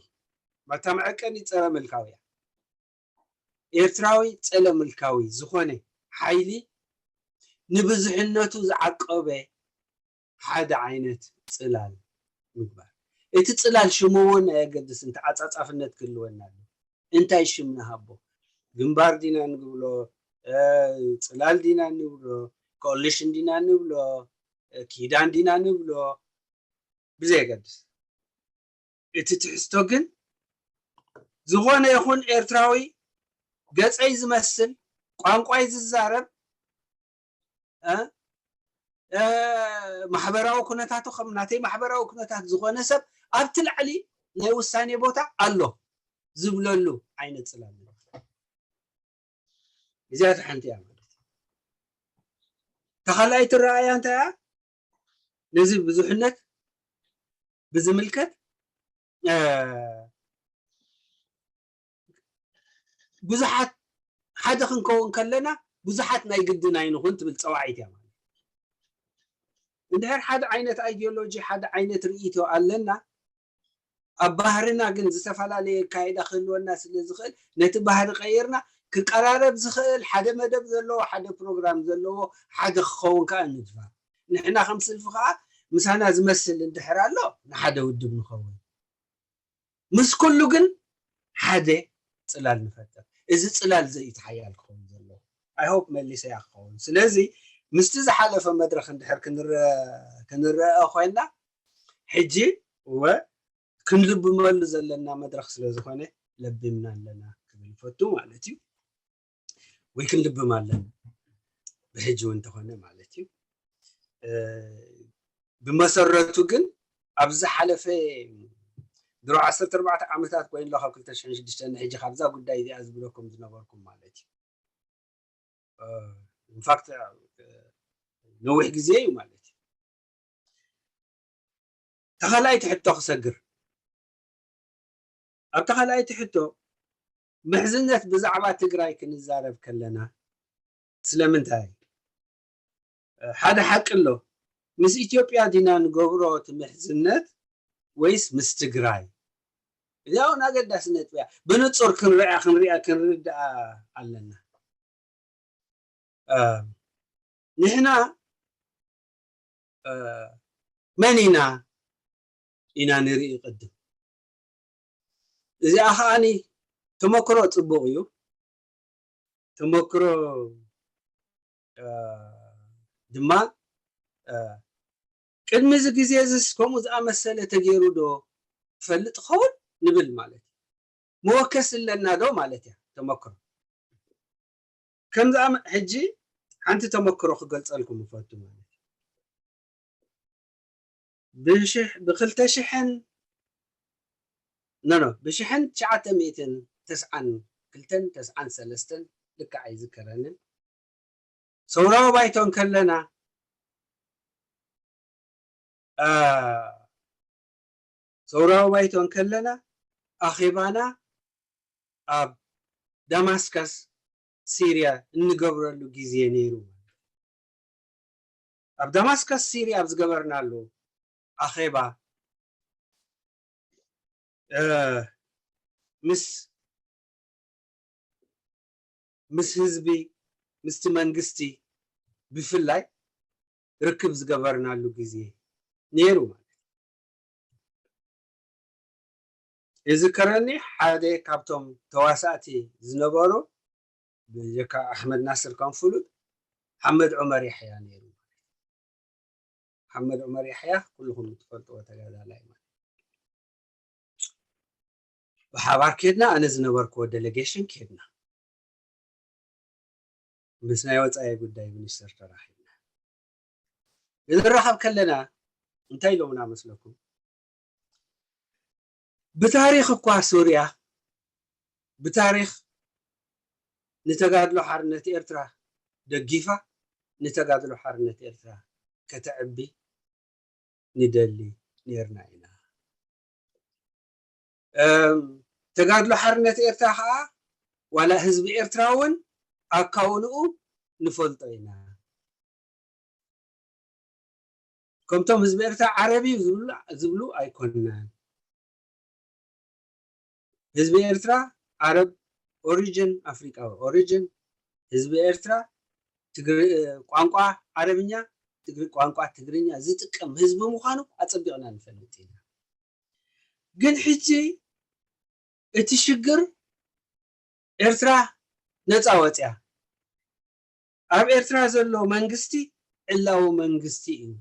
ማታ መዐቀኒ ጸረ ምልካዊ እያ። ኤርትራዊ ጸረ ምልካዊ ዝኾነ ሓይሊ ንብዝሕነቱ ዝዓቀበ ሓደ ዓይነት ጽላል ምግባር። እቲ ጽላል ሽሙ እውን ኣየገድስን፣ ተዓጻጻፍነት ክህልወና ኣለዎ። እንታይ ሽም ንሃቦ? ግንባር ዲና ንብሎ፣ እ፣ ጽላል ዲና ንብሎ፣ ኮሊሽን ዲና ንብሎ፣ እ፣ ኪዳን ዲና ንብሎ፣ ብዘየገድስ። እቲ ትሕዝቶ ግን ዝኾነ ይኹን ኤርትራዊ ገጸይ ዝመስል፣ ቋንቋይ ዝዛረብ፣ እ፣ እ፣ ማሕበራዊ ኩነታቱ ከም ናተይ ማሕበራዊ ኩነታት ዝኾነ ሰብ ኣብቲ ላዕሊ ናይ ውሳኔ ቦታ ኣሎ ዝብለሉ ዓይነት ጽላል። እዚኣ እታ ሓንቲ እያ ማለት እዩ። እታ ካልኣይቲ ረኣያ እንታይ እያ? ነዚ ብዙሕነት ብዝምልከት፣ እ፣ ብዙሓት ሓደ ክንከውን ከለና ብዙሓት ናይ ግድን ኣይንኹን ትብል ጸዋዒት እያ ማለት እዩ። እንድሕር ሓደ ዓይነት ኣይዲዮሎጂ፣ ሓደ ዓይነት ርእይቶ ኣለና፣ ኣብ ባህርና ግን ዝተፈላለየ ኣካይዳ ክህልወና ስለ ዝኽእል፣ ነቲ ባህሪ ቀይርና ክቀራረብ ዝኽእል ሓደ መደብ ዘለዎ፣ ሓደ ፕሮግራም ዘለዎ፣ ሓደ ክኸውን ከኣ ንግባር። ንሕና ከም ስልፊ ከኣ ምሳና ዝመስል እንድሕር ኣሎ፣ ንሓደ ውድብ ንኸውን። ምስ ኩሉ ግን ሓደ ጽላል ንፈጥር። እዚ ጽላል እዚ እዩ እቲ ሓያል ክኸውን ዘለዎ። I hope መሊሰያ ክኸውን። ስለዚ ምስቲ ዝሓለፈ መድረኽ እንድሕር ክንረ-፣ ክንረአ ኮይና፣ ሕጂ እወ ክንልብመሉ ዘለና መድረኽ ስለ ዝኾነ ለቢምና ኣለና ክብል ይፈቱ ማለት እዩ። ወይ ክንልብም ኣለና ብሕጂ እውን እንተኾነ ማለት እዩ። እ፣ ብመሰረቱ ግን ኣብ ዝሓለፈ ድሮ ዓሰርተ ኣርባዕተ ዓመታት ኮይኑ ኣሎ፣ ካብ ክልተ ሽሕን ሽዱሽተን ንሕጂ ካብዛ ጉዳይ እዚኣ ዝብለኩም ዝነበርኩም ማለት እዩ። እ፣ ኢንፋክት፣ እ፣ ነዊሕ ግዜ እዩ ማለት እዩ። ተኻላይቲ ሕቶ ክሰግር። ኣብ ተኻላይቲ ሕቶ ምሕዝነት ብዛዕባ ትግራይ ክንዛረብ ከለና ስለምንታይ? ሓደ ሓቂ ኣሎ። ምስ ኢትዮጵያ ዲና ንገብሮ እቲ ምሕዝነት ወይስ ምስ ትግራይ? እዚኣ እውን ኣገዳሲ ነጥቢ እያ። ብንጹር ክንርኣ፣ ክንርኣ፣ ክንርድኣ ኣለና። እ፣ ንሕና፣ እ፣ መን ኢና? ኢና ንርኢ ቅድም። እዚኣ ከዓኒ ተመክሮ ጽቡቕ እዩ። ተመክሮ፣ እ፣ ድማ፣ እ፣ ቅድሚ እዚ ግዜ እዚስ ከምኡ ዝኣመሰለ ተገይሩ ዶ ትፈልጥ ኸውን ንብል ማለት እዩ። መወከሲ ኣለና ዶ ማለት እያ ተመክሮ። ከምዚ ኣመ-፣ ሕጂ ሓንቲ ተመክሮ ክገልጸልኩም እፈቱ ማለት እዩ። ብሽሕ-፣ ብኽልተ ሽሕን፣ ኖ፣ ኖ፣ ብሽሕን ትሽዓተ ሚእትን ተስዓን ክልተን ተስዓን ሰለስተን ልክዕ ኣይዝከረንን። ሰውራዊ ባይቶ እንከለና፣ አ፣ ሰውራዊ ባይቶ እንከለና ኣኼባና ኣብ ዳማስከስ ሲርያ እንገብረሉ ግዜ ነይሩ። ኣብ ዳማስከስ ሲርያ ኣብ ዝገበርናሉ ኣኼባ፣ እ፣ ምስ፣ ምስ ህዝቢ፣ ምስቲ መንግስቲ ብፍላይ ርክብ ዝገበርናሉ ግዜ ነይሩ ማለት እዩ። ይዝከረኒ፣ ሓደ ካብቶም ተዋሳእቲ ዝነበሩ፣ ብጀካ ኣሕመድ ናስር ከም ፍሉጥ፣ ሓመድ ዑመር ያሕያ ነይሩ። ሓመድ ዑመር ያሕያ ኩልኹም እትፈልጥዎ ተጋዳላይ ማለት እዩ። ብሓባር ኬድና፣ ኣነ ዝነበርክዎ ዴሌጌሽን ኬድና። ምስ ናይ ወጻኢ ጉዳይ ሚኒስተር ተራኺብና። ንራኸብ ከለና እንታይ ኢሎምና መስለኩም? ብታሪኽ እኳ ሱርያ፣ ብታሪኽ ንተጋድሎ ሓርነት ኤርትራ ደጊፋ፣ ንተጋድሎ ሓርነት ኤርትራ ከተዕቢ ንደሊ ኔርና ኢና። እም፣ ተጋድሎ ሓርነት ኤርትራ ኸኣ ዋላ ህዝቢ ኤርትራ እውን ኣካውንኡ ንፈልጦ ኢና። ከምቶም ህዝቢ ኤርትራ ዓረብ እዩ ዝብሉ፣ ዝብሉ ኣይኮንናን። ህዝቢ ኤርትራ ዓረብ ኦሪጅን፣ ኣፍሪቃዊ ኦሪጅን፣ ህዝቢ ኤርትራ ትግሪ-፣ ቋንቋ ዓረብኛ፣ ትግሪ-፣ ቋንቋ ትግርኛ ዝጥቀም ህዝቢ ምዃኑ ኣጸቢቕና ንፈልጥ ኢና። ግን ሕጂ እቲ ሽግር ኤርትራ ነጻ ወጽያ። ኣብ ኤርትራ ዘሎ መንግስቲ ዕላዊ መንግስቲ እዩ።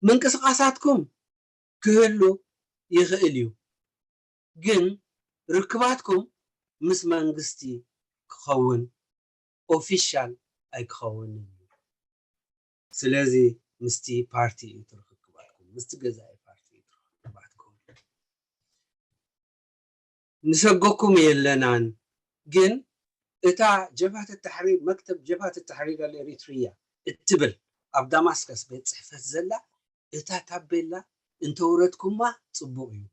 ምንቅስቓሳትኩም ክህሉ ይኽእል እዩ፣ ግን ርክባትኩም ምስ መንግስቲ ክኸውን፣ ኦፊሻል ኣይክኸውንን እዩ። ስለዚ ምስቲ ፓርቲ እዩ እቲ ርክክባትኩም፣ ምስቲ ገዛኢ ፓርቲ እዩ እቲ ርክክባትኩም። ንሰጎኩም የለናን፣ ግን እታ ጀብሃት ተሕሪር፣ መክተብ ጀብሃት ተሕሪር ኣል ኤሪትርያ እትብል ኣብ ዳማስከስ ቤት ጽሕፈት ዘላ እታ ታቤላ እንተውረድኩማ ጽቡቕ እዩ።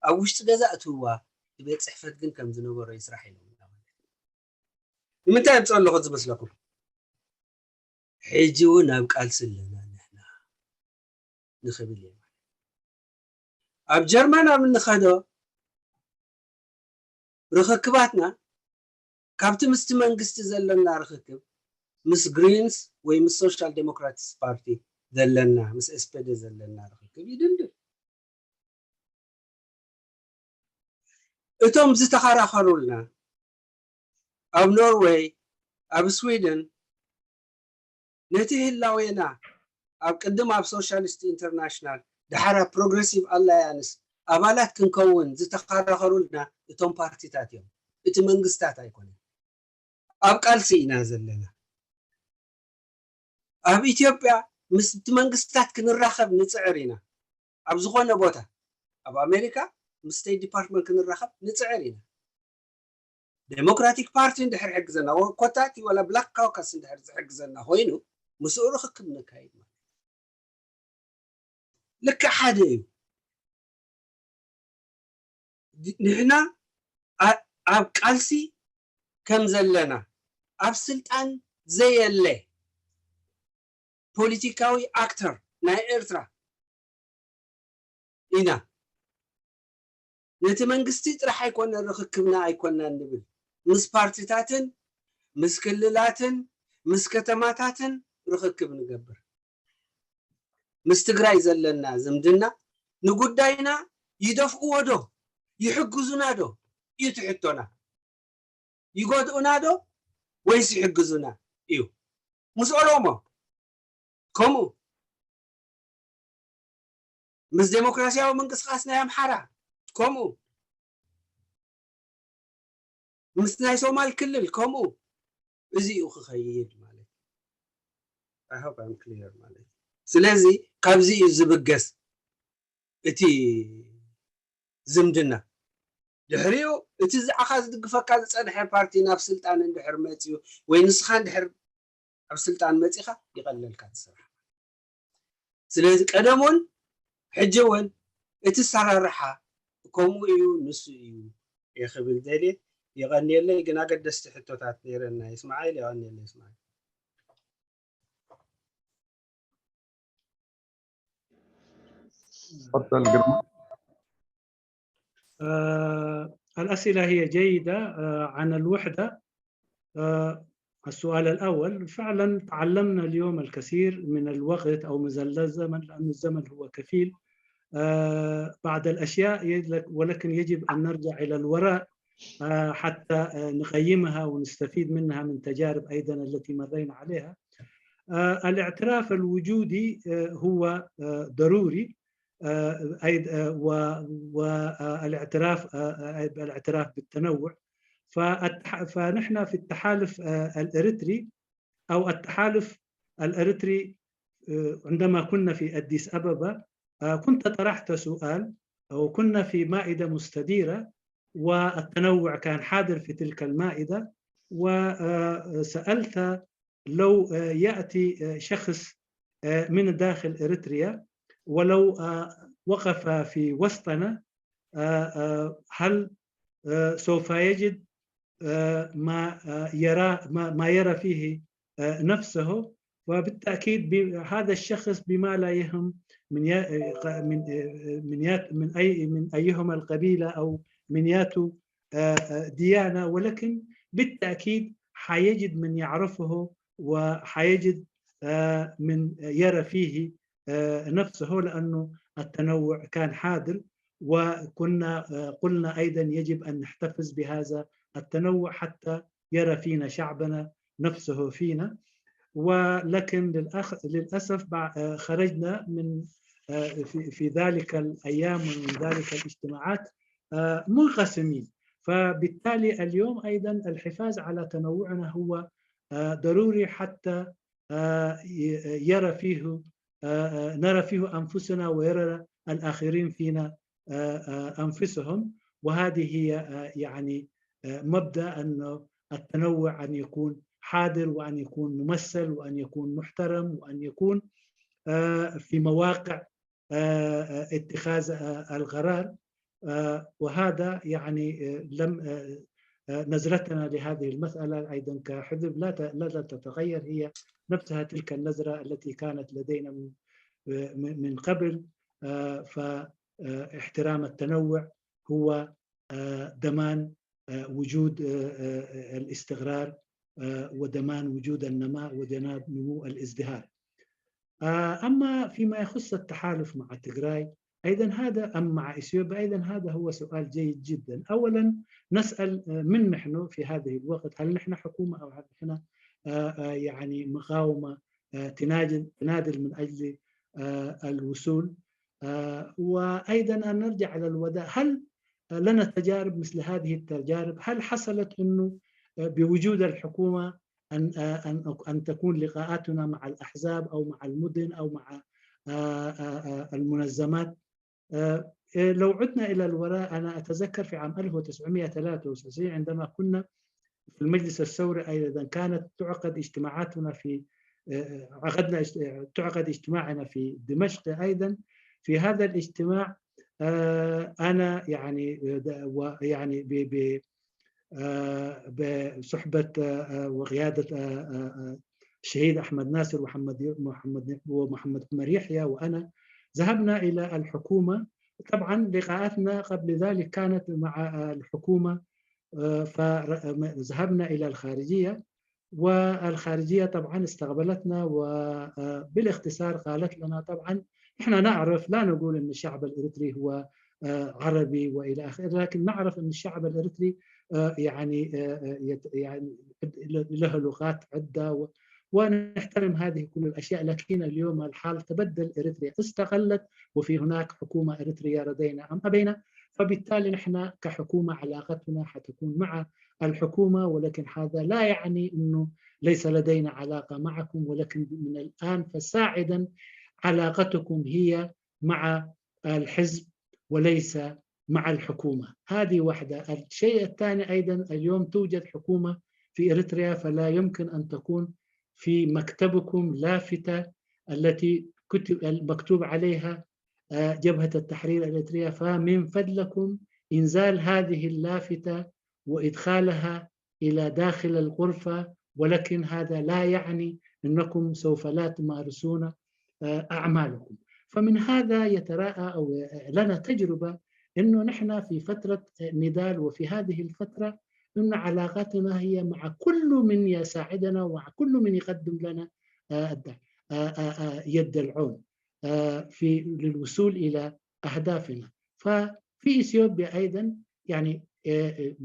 ኣብ ውሽጢ ገዛ እትውዋ፣ እቲ ቤት ጽሕፈት ግን ከም ዝነበሮ ይስራሕ ኢሎምና ማለት እዩ። ንምንታይ ኣምጽኦ ኣለኹ ዝመስለኩም? ሕጂ እውን ኣብ ቃልሲ ኣለና ንሕና ንኽብል እየ። ኣብ ጀርመን ኣብ እንኸዶ ርኽክባትና ካብቲ ምስቲ መንግስቲ ዘለና ርኽክብ፣ ምስ ግሪንስ ወይ ምስ ሶሻል ዴሞክራትስ ፓርቲ ዘለና፣ ምስ ኤስ ፔ ዴ ዘለና ርኽክብ ይድልድል። እቶም ዝተኸራኸሩልና ኣብ ኖርዌይ፣ ኣብ ስዊድን፣ ነቲ ህላዌና ኣብ ቅድም ኣብ ሶሻሊስት ኢንተርናሽናል፣ ደሓር ኣብ ፕሮግረሲቭ ኣላያንስ ኣባላት ክንከውን ዝተኸራኸሩልና እቶም ፓርቲታት እዮም። እቲ መንግስታት ኣይኮነን። ኣብ ቃልሲ ኢና ዘለና። ኣብ ኢትዮጵያ ምስቲ መንግስታት ክንራኸብ ንጽዕር ኢና። ኣብ ዝኾነ ቦታ፣ ኣብ ኣሜሪካ ምስ ስቴት ዲፓርትመንት ክንራኸብ ንጽዕር ኢና። ዴሞክራቲክ ፓርቲ እንድሕር ሕግዘና፣ ወ-፣ ኮታ እቲ ወላ ብላክ ካውካስ እንድሕር ዝሕግዘና ኮይኑ፣ ምስኡ ርኽክብ ነካይድ ማለት እዩ። ልክዕ ሓደ እዩ። ድ-፣ ንሕና ኣ-፣ ኣብ ቃልሲ ከም ዘለና፣ ኣብ ስልጣን ዘየለ ፖለቲካዊ ኣክተር ናይ ኤርትራ ኢና። ነቲ መንግስቲ ጥራሕ ኣይኮነን ርኽክብና ኣይኮናን ንብል። ምስ ፓርቲታትን፣ ምስ ክልላትን፣ ምስ ከተማታትን ርኽክብ ንገብር። ምስ ትግራይ ዘለና ዝምድና ንጉዳይና ይደፍእዎ ዶ? ይሕግዙና ዶ? እዩ እቲ ሕቶና። ይጎድኡና ዶ ወይስ ይሕግዙና እዩ? ምስ ኦሮሞ ከምኡ፣ ምስ ዴሞክራሲያዊ ምንቅስቓስ ናይ ኣምሓራ ከምኡ፣ ምስ ናይ ሶማል ክልል ከምኡ፣ እዚ እዩ ክኸይድ ማለት እዩ። I hope I'm clear ማለት እዩ። ስለዚ ካብዚ እዩ ዝብገስ እቲ ዝምድና። ድሕሪኡ እቲ ዝዓኻ ዝድግፈካ ዝጸንሐ ፓርቲ ናብ ስልጣን እንድሕር መጺኡ ወይ ንስኻ እንድሕር ኣብ ስልጣን መጺኻ ይቐለልካ እቲ ስራሕ። ስለዚ ቀደም እውን ሕጂ እውን እቲ ኣሰራርሓ ከምኡ እዩ፣ ንሱ እዩ እየ ክብል ደልየ። የቐንየለይ፣ ግን ኣገደስቲ ሕቶታት ነይረና። ይስማዓይል፣ የቐንየለይ ይስማዓይል። تفضل جرما. آه، الأسئلة هي جيدة. آه، عن الوحدة، آه، السؤال الأول، فعلا تعلمنا اليوم الكثير من الوقت أو من الزمن، لأن الزمن هو كفيل آه، بعض الأشياء، ولكن يجب أن نرجع إلى الوراء آه، حتى آه، نقيمها ونستفيد منها من تجارب أيضا التي مرينا عليها. آه، الاعتراف الوجودي آه، هو آه، ضروري، آه، أيض- آه، و- والاعتراف آه، آه، الاعتراف بالتنوع. فالتح- فنحن في التحالف آه، الإريتري أو التحالف الإريتري آه، عندما كنا في أديس أبابا آه، كنت طرحت سؤال، وكنا في مائدة مستديرة والتنوع كان حاضر في تلك المائدة، وسألت لو يأتي شخص من داخل إريتريا ولو وقف في وسطنا، هل سوف يجد ما يرى ما يرى فيه نفسه، وبالتأكيد هذا الشخص بما لا يهم من من من أي من أيهما القبيلة أو من ياتو ديانة، ولكن بالتأكيد حيجد من يعرفه وحيجد من يرى فيه نفسه، لأنه التنوع كان حاضر. وكنا قلنا أيضا يجب أن نحتفظ بهذا التنوع حتى يرى فينا شعبنا نفسه فينا. ولكن للأخ... للأسف خرجنا من في ذلك الأيام ومن ذلك الاجتماعات منقسمين. فبالتالي اليوم أيضا الحفاظ على تنوعنا هو ضروري حتى يرى فيه نرى فيه أنفسنا ويرى الآخرين فينا أنفسهم. وهذه هي يعني مبدأ أن التنوع أن يكون حاضر وأن يكون ممثل وأن يكون محترم وأن يكون في مواقع اتخاذ القرار. وهذا يعني لم نظرتنا لهذه المسألة أيضا كحزب لا لا تتغير، هي نفسها تلك النظرة التي كانت لدينا من من قبل. فاحترام التنوع هو ضمان وجود الاستقرار وضمان وجود النماء وضمان نمو الازدهار. أما فيما يخص التحالف مع تجراي أيضا هذا أم مع إثيوبيا أيضا هذا هو سؤال جيد جدا. أولا نسأل من نحن في هذه الوقت، هل نحن حكومة أو هل نحن يعني مقاومة تناضل من أجل الوصول؟ وأيضا أن نرجع إلى الوداع، هل لنا تجارب مثل هذه التجارب؟ هل حصلت أنه بوجود الحكومة أن أن أن تكون لقاءاتنا مع الأحزاب أو مع المدن أو مع المنظمات؟ لو عدنا إلى الوراء، أنا أتذكر في عام ألف وتسعمائة وثلاثة وتسعين عندما كنا في المجلس الثوري أيضا كانت تعقد اجتماعاتنا في عقدنا تعقد اجتماعنا في دمشق أيضا. في هذا الاجتماع أنا يعني يعني بصحبة وقيادة الشهيد أحمد ناصر ومحمد محمد ومحمد عمر يحيى وأنا ذهبنا إلى الحكومة. طبعا لقاءاتنا قبل ذلك كانت مع الحكومة، فذهبنا إلى الخارجية والخارجية طبعا استقبلتنا وبالاختصار قالت لنا، طبعا احنا نعرف، لا نقول ان الشعب الاريتري هو عربي والى اخره، لكن نعرف ان الشعب الاريتري يعني يعني له لغات عده ونحترم هذه كل الاشياء، لكن اليوم الحال تبدل، اريتريا استقلت وفي هناك حكومه اريتريه رضينا ام ابينا. فبالتالي نحن كحكومه علاقتنا حتكون مع الحكومه، ولكن هذا لا يعني انه ليس لدينا علاقه معكم، ولكن من الان فساعدا علاقتكم هي مع الحزب وليس مع الحكومه. هذه واحده. الشيء الثاني ايضا اليوم توجد حكومه في اريتريا، فلا يمكن ان تكون في مكتبكم لافته التي كتب مكتوب عليها جبهه التحرير الاريتريه، فمن فضلكم انزال هذه اللافته وادخالها الى داخل الغرفه، ولكن هذا لا يعني انكم سوف لا تمارسون اعمالكم. فمن هذا يتراءى أو لنا تجربة إنه نحن في فترة نضال، وفي هذه الفترة إن علاقاتنا هي مع كل من يساعدنا ومع كل من يقدم لنا، آه، الد- آه، آه، آه، يد العون، آه، في للوصول إلى أهدافنا. ففي إثيوبيا أيضا، يعني، آه، آه،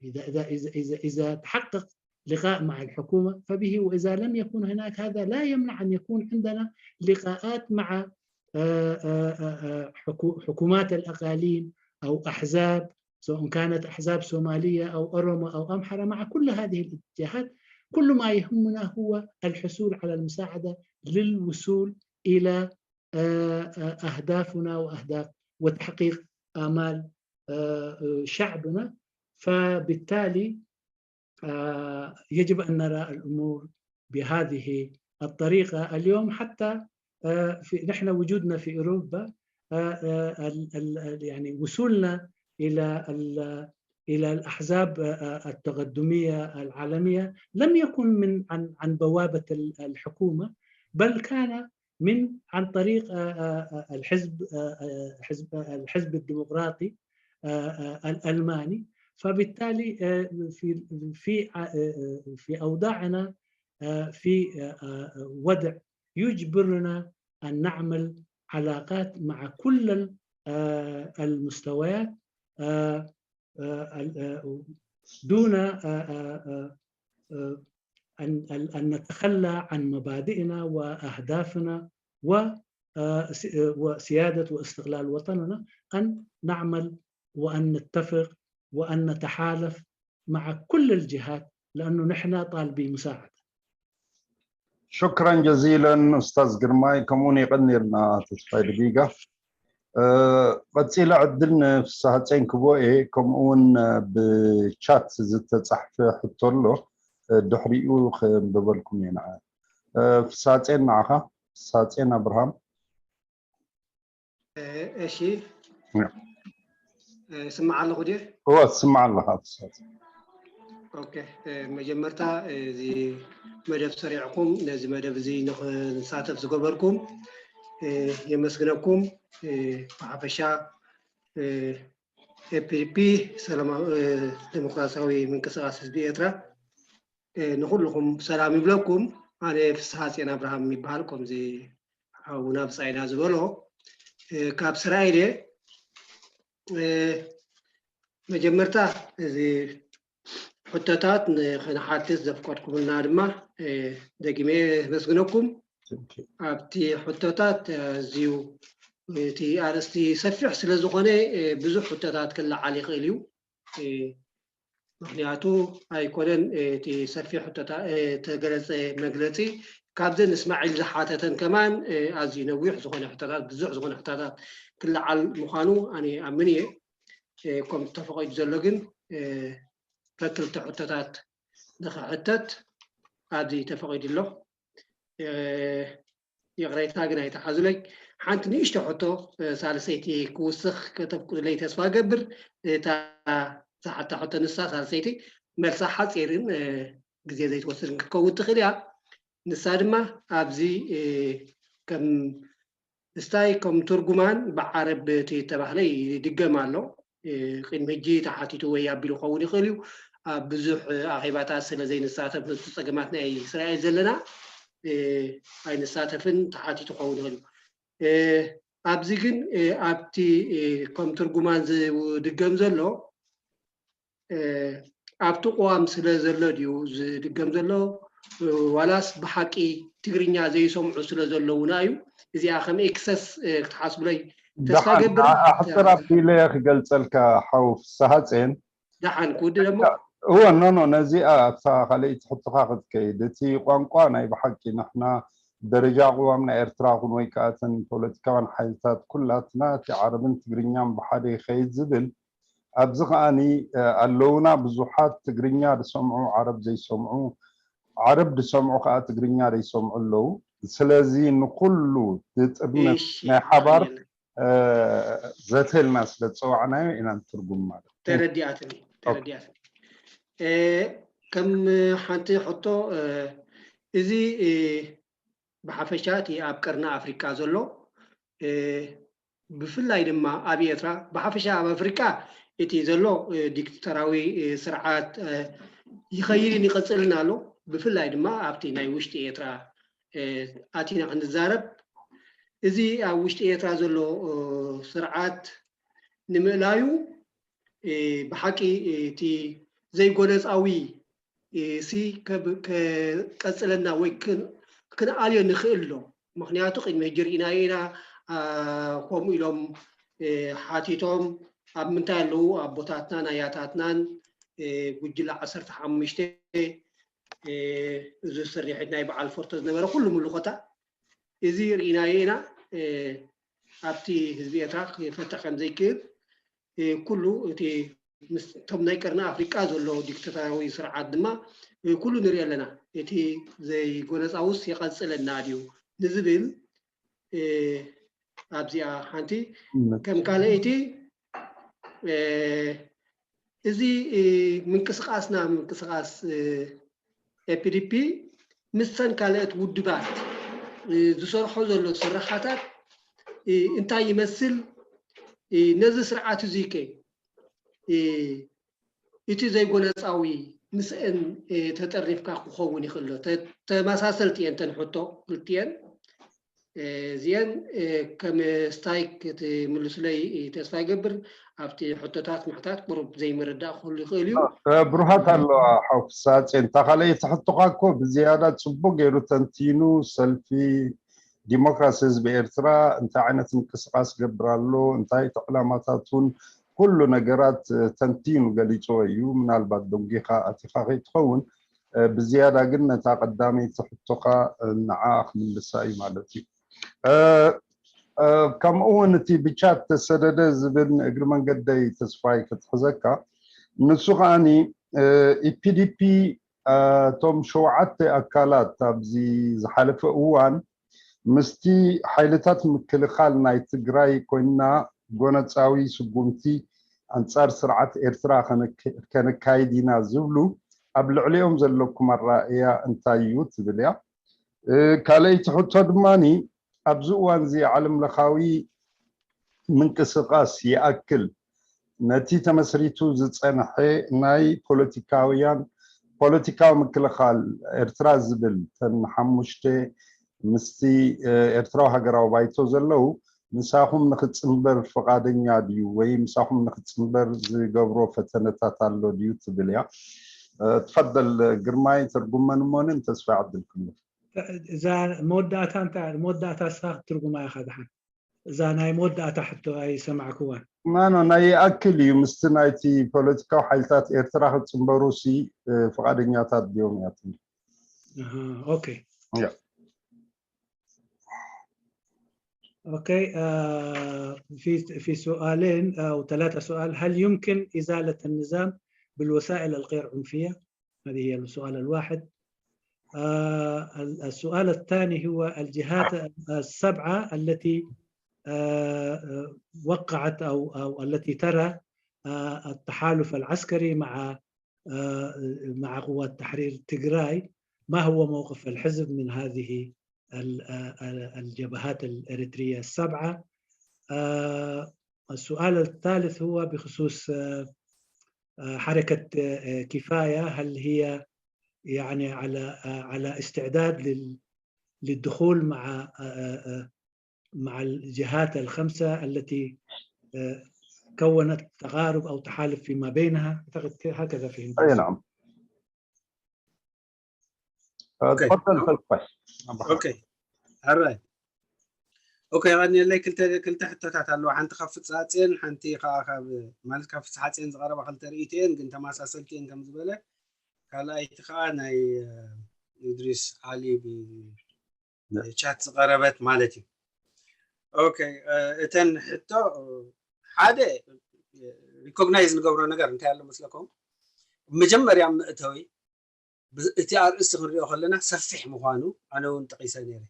إذا إذا إذا إذا إذا تحقق لقاء مع الحكومة فبه، وإذا لم يكن هناك، هذا لا يمنع أن يكون عندنا لقاءات مع، آه، آه، آه، آه، حكو- حكومات الأقاليم أو أحزاب، سواء كانت أحزاب صومالية أو أورومو أو أمحرة، مع كل هذه الاتجاهات. كل ما يهمنا هو الحصول على المساعدة للوصول إلى، آه، آه، أهدافنا وأهداف وتحقيق آمال، آه، آه، شعبنا. فبالتالي، آه، يجب أن نرى الأمور بهذه الطريقة. اليوم حتى، آه، في نحن وجودنا في أوروبا، آه، آه، ال- ال- ال- يعني وصولنا إلى ال- إلى الأحزاب، آه، آه، التقدمية العالمية لم يكن من عن عن بوابة ال- الحكومة، بل كان من عن طريق، آه، آه، آه، الحزب، آه، آه، حزب آه، الحزب الديمقراطي، آه، آه، الألماني. فبالتالي، آه، في في آه، آه، في أوضاعنا، آه، في آه، آه، وضع يجبرنا أن نعمل علاقات مع كل ال- آه، المستويات، آه، آه، ال- آه، دون، آه، آه، آه، آه، أن أن أن نتخلى عن مبادئنا وأهدافنا و، آه، س- آه، وسيادة واستقلال وطننا، أن نعمل وأن نتفق وأن نتحالف مع كل الجهات، لأنه نحن طالبين مساعدة. شكرا جزيلا أستاذ ግርማይ፣ ከምኡ እውን የቐንየልና ተስፋይ ድቢጋ። እ፣ ቀፂለ ዕድል ንፍስሃፀን ክቦ እየ፣ ከምኡ እውን ብቻት ዝተፃሕፈ ሕቶ ኣሎ፣ እ፣ ድሕሪኡ ከንብበልኩም እየ። ንዓ፣ እ፣ ፍስሃፀን ንዓኻ፣ ፍስሃፀን ኣብርሃም። እሺ፣ ስማዕ ኣለኹ ድየ? እወ፣ ትስማዕ ኣለኻ። ኦኬ፣ መጀመርታ እዚ መደብ ሰሪዕኩም ነዚ መደብ እዚ ንክንሳተፍ ዝገበርኩም የመስግነኩም። ብሓፈሻ ኤፒዲፒ ሰላማዊ ዴሞክራሲያዊ ምንቅስቃስ ህዝቢ ኤርትራ ንኩልኹም ሰላም ይብለኩም። ኣነ ፍስሃ ጼና ኣብርሃም ይበሃል። ከምዚ ሓውና ብጻይና ዝበሎ ካብ እስራኤል እየ። መጀመርታ እዚ ሕቶታት ንክንሓትት ዘፍቀድኩምልና ድማ ደጊመ የመስግነኩም። ኣብቲ ሕቶታት ኣዝዩ እቲ ኣርእስቲ ሰፊሕ ስለ ዝኾነ ብዙሕ ሕቶታት ክለዓል ይኽእል እዩ። ምክንያቱ ኣይኮነን እቲ ሰፊሕ ሕቶታት ተገለጸ መግለጺ ካብዘን እስማዒል ዝሓተተን ከማን ኣዝዩ ነዊሕ ዝኾነ ሕቶታት ብዙሕ ዝኾነ ሕቶታት ክለዓል ምዃኑ ኣነ ኣምን እየ። ከም ተፈቒዱ ዘሎ ግን ከክልተ ሕቶታት ንኽሕተት ኣብዚ ተፈቒዱ ኣሎ። ይቕሬታ ግን ኣይተሓዙለይ። ሓንቲ ንእሽቶ ሕቶ ሳልሰይቲ ክውስኽ ከተፍቅዱለይ ተስፋ ገብር። እታ ዝሓታ ሕቶ ንሳ ሳልሰይቲ መልሳ ሓፂርን ግዜ ዘይትወስድን ክትከውን ትኽእል እያ። ንሳ ድማ ኣብዚ ከም እስታይ ከም ትርጉማን ብዓረብ እቲ ተባህለ ይድገም ኣሎ። ቅድሚ ሕጂ ተሓቲቱ ወይ ኣቢሉ ክኸውን ይኽእል እዩ። ኣብ ብዙሕ ኣኼባታት ስለ ዘይንሳተፍ ነቲ ፀገማት ናይ እስራኤል ዘለና ኣይንሳተፍን ተሓቲቱ ክኸውን ይኽእል እዩ። ኣብዚ ግን ኣብቲ ከም ትርጉማን ዝድገም ዘሎ ኣብቲ ቅዋም ስለ ዘሎ ድዩ ዝድገም ዘሎ ዋላስ ብሓቂ ትግርኛ ዘይሰምዑ ስለ ዘለውና እዩ? እዚኣ ከም ኤክሰስ ክትሓስብለይ ተስፋ ገብር። ኣሕፅር ኣቢለ ክገልፀልካ ሓው ፍስሃ ጼን። ደሓን ክውድእ ደሞ እወ ኖ ኖ ነዚኣ ኣብታ ካልኣይቲ ሕቶኻ ክትከይድ እቲ ቋንቋ ናይ ብሓቂ ንሕና ደረጃ ቅዋም ናይ ኤርትራ ኹን ወይ ከዓ እተን ፖለቲካውያን ሓይልታት ኩላትና እቲ ዓረብን ትግርኛን ብሓደ ይኸይድ ዝብል ኣብዚ ከኣኒ ኣለውና ብዙሓት ትግርኛ ዝሰምዑ ዓረብ ዘይሰምዑ ዓረብ ዝሰምዑ ከዓ ትግርኛ ዘይሰምዑ ኣለዉ። ስለዚ ንኩሉ ዝጥርንፍ ናይ ሓባር ዘተ ኢልና ስለ ዝፀዋዕናዮ ኢና ንትርጉም ማለት ተረዲኣትኒ ተረዲኣትኒ። ከም ሓንቲ ሕቶ እዚ ብሓፈሻ እቲ ኣብ ቀርኒ ኣፍሪቃ ዘሎ ብፍላይ ድማ ኣብ ኤርትራ፣ ብሓፈሻ ኣብ ኣፍሪቃ እቲ ዘሎ ዲክታቶራዊ ስርዓት ይኸይድን ይቐጽልን ኣሎ። ብፍላይ ድማ ኣብቲ ናይ ውሽጢ ኤርትራ ኣቲና ክንዛረብ፣ እዚ ኣብ ውሽጢ ኤርትራ ዘሎ ስርዓት ንምእላዩ ብሓቂ እቲ ዘይጎነጻዊ ሲ ከብ- ከቀጽለና ወይ ክን- ክንኣልዮ ንኽእል ዶ? ምኽንያቱ ቅድሚ ሕጂ ርኢናዮ ኢና። አ፣ ከምኡ ኢሎም እ፣ ሓቲቶም ኣብ ምንታይ ኣለዉ ኣቦታትናን ኣያታትናን እ፣ ጉጅለ ዓሰርተ ሓሙሽተ እ፣ እዚ ስርሒት ናይ በዓል ፎርቶ ዝነበረ ኩሉ ምልኾታ እዚ ርኢናዮ ኢና። እ፣ ኣብቲ ህዝቢ ኤርትራ ክፈትሕ ከም ዘይክእል እ፣ ኩሉ እቲ ምስ እቶም ናይ ቀርኒ ኣፍሪቃ ዘሎ ዲክታቶራዊ ስርዓት ድማ እ፣ ኩሉ ንርኢ ኣለና። እቲ ዘይጎነጻውስ የቐጽለና ድዩ ንዝብል እ፣ ኣብዚኣ ሓንቲ ከም ካልኣይቲ እ፣ እዚ እ፣ ምንቅስቃስና ምንቅስቃስ እ፣ ኤፒዲፒ ምስተን ካልኦት ውድባት እ፣ ዝሰርሖ ዘሎ ስራሓታት እ፣ እንታይ ይመስል? እ፣ ነዚ ስርዓት እዚ ከ እ፣ እቲ ዘይጎነጻዊ ምስአን እ፣ ተጠሪፍካ ክኸውን ይኽእል ዶ? ተ- ተመሳሰልቲ እየን እተን ሕቶ ክልቲኤን። እ፣ እዚአን እ፣ ከም ስታይ ክትምልሱለይ እ፣ ተስፋ ይገብር። ኣብቲ ሕቶታት ምሕታት ቁሩብ ዘይምርዳእ ክህሉ ይኽእል እዩ። እ፣ ብሩሃት ኣለዋ ሓው ፍስሃ ጽዮን። እታ ካልኣይቲ ሕቶኻ እኮ ብዝያዳ ጽቡቕ ገይሩ ተንቲኑ፣ ሰልፊ ዲሞክራሲ ህዝቢ ኤርትራ እንታይ ዓይነት ምንቅስቃስ ገብር ኣሎ፣ እንታይ እቲ ዕላማታቱን ኩሉ ነገራት እ፣ ተንቲኑ ገሊጽዎ እዩ። ምናልባት ደንጒኻ ኣቲኻ ከይትኸውን እ፣ ብዝያዳ ግን ነታ ቀዳመይቲ ሕቶኻ እ፣ ንዓኣ ክምልሳ እዩ ማለት እዩ። እ፣ እ፣ ከምኡ እውን እቲ ብቻት ተሰደደ ዝብል ንእግሪ መንገደይ ተስፋይ ክትሕዘካ፣ ንሱ ከዓኒ እ፣ ኢፒዲፒ እ፣ እቶም ሸውዓተ ኣካላት ኣብዚ ዝሓለፈ እዋን ምስቲ ሓይልታት ምክልኻል ናይ ትግራይ ኮይና ጎነጻዊ ስጉምቲ ኣንጻር ስርዓት ኤርትራ ከነክ- ከነካይድ ኢና ዝብሉ ኣብ ልዕሊኦም ዘለኩም ኣረኣእያ እንታይ እዩ ትብል እያ። እ፣ ካልኣይቲ ሕቶ ድማኒ ኣብዚ እዋን እዚ ዓለም ለኻዊ ምንቅስቃስ ይኣክል ነቲ ተመስሪቱ ዝጸንሐ ናይ ፖለቲካውያን ፖለቲካዊ ምክልኻል ኤርትራ ዝብል ተን ሓሙሽተ ምስቲ እ፣ ኤርትራዊ ሃገራዊ ባይቶ ዘለዉ ምሳኹም ንክጽንበር ፍቓደኛ ድዩ ወይ ምሳኹም ንክጽንበር ዝገብሮ ፈተነታት ኣሎ ድዩ ትብል እያ። እ፣ ትፈደል ግርማይ ትርጉመን እሞንን ተስፋ ይዕድልኩም። እዛ መወዳእታ እንታይ መወዳእታ ንስኻ ክትትርጉማ ኢኻ ደሓን። እዛ ናይ መወዳእታ ሕቶ ኣይሰማዕክዋን። ማኖ ናይ ይኣክል እዩ ምስቲ ናይቲ ፖለቲካዊ ሓይልታት ኤርትራ ክጽንበሩ ሲ እ፣ ፍቓደኛታት ድዮም እያ ትብል። ኣሃ፣ ኦኬ። ያ። أوكي، آه، في في سؤالين أو ثلاثة سؤال. هل يمكن إزالة النظام بالوسائل الغير عنفية؟ هذه هي السؤال الواحد. آه، ال- السؤال الثاني هو الجهات السبعة التي آه، آه، وقعت أو أو التي ترى آه، التحالف العسكري مع آه، مع قوات تحرير تجراي، ما هو موقف الحزب من هذه ال- آه، آه، الجبهات الإريترية السبعة؟ آه، السؤال الثالث هو بخصوص آه، آه، حركة آه، آه، كفاية، هل هي يعني على آه، على استعداد لل- للدخول مع آه، آه، آه، مع الجهات الخمسة التي آه، كونت تقارب أو تحالف فيما بينها؟ أعتقد ك- هكذا فهمت. اي نعم. آه، أوكي. تفضل تلقى. ኦኬ፣ ሕራይ። ኦኬ፣ ቀኒለይ ክልተ ክልተ ሕቶታት ኣለዋ። ሓንቲ ካብ ፍጻጼን ሓንቲ ከዓ ካብ ማለት ካብ ፍጻጼን ዝቐረባ ክልተ ርእይቶ እየን፣ ግን ተመሳሰልቲ እየን ከም ዝበለ። ካልኣይቲ ከዓ ናይ እ፣ ኢድሪስ ዓሊ ብ- ቻት ዝቐረበት ማለት እዩ። ኦኬ፣ እ፣ እተን ሕቶ እ፣ ሓደ ሪኮግናይዝ ንገብሮ ነገር እንታይ ኣሎ መስለኩም? መጀመርያ መእተዊ ብ- እቲ ኣርእስቲ ክንሪኦ ከለና ሰፊሕ ምዃኑ ኣነ እውን ጠቒሰ ነይረ።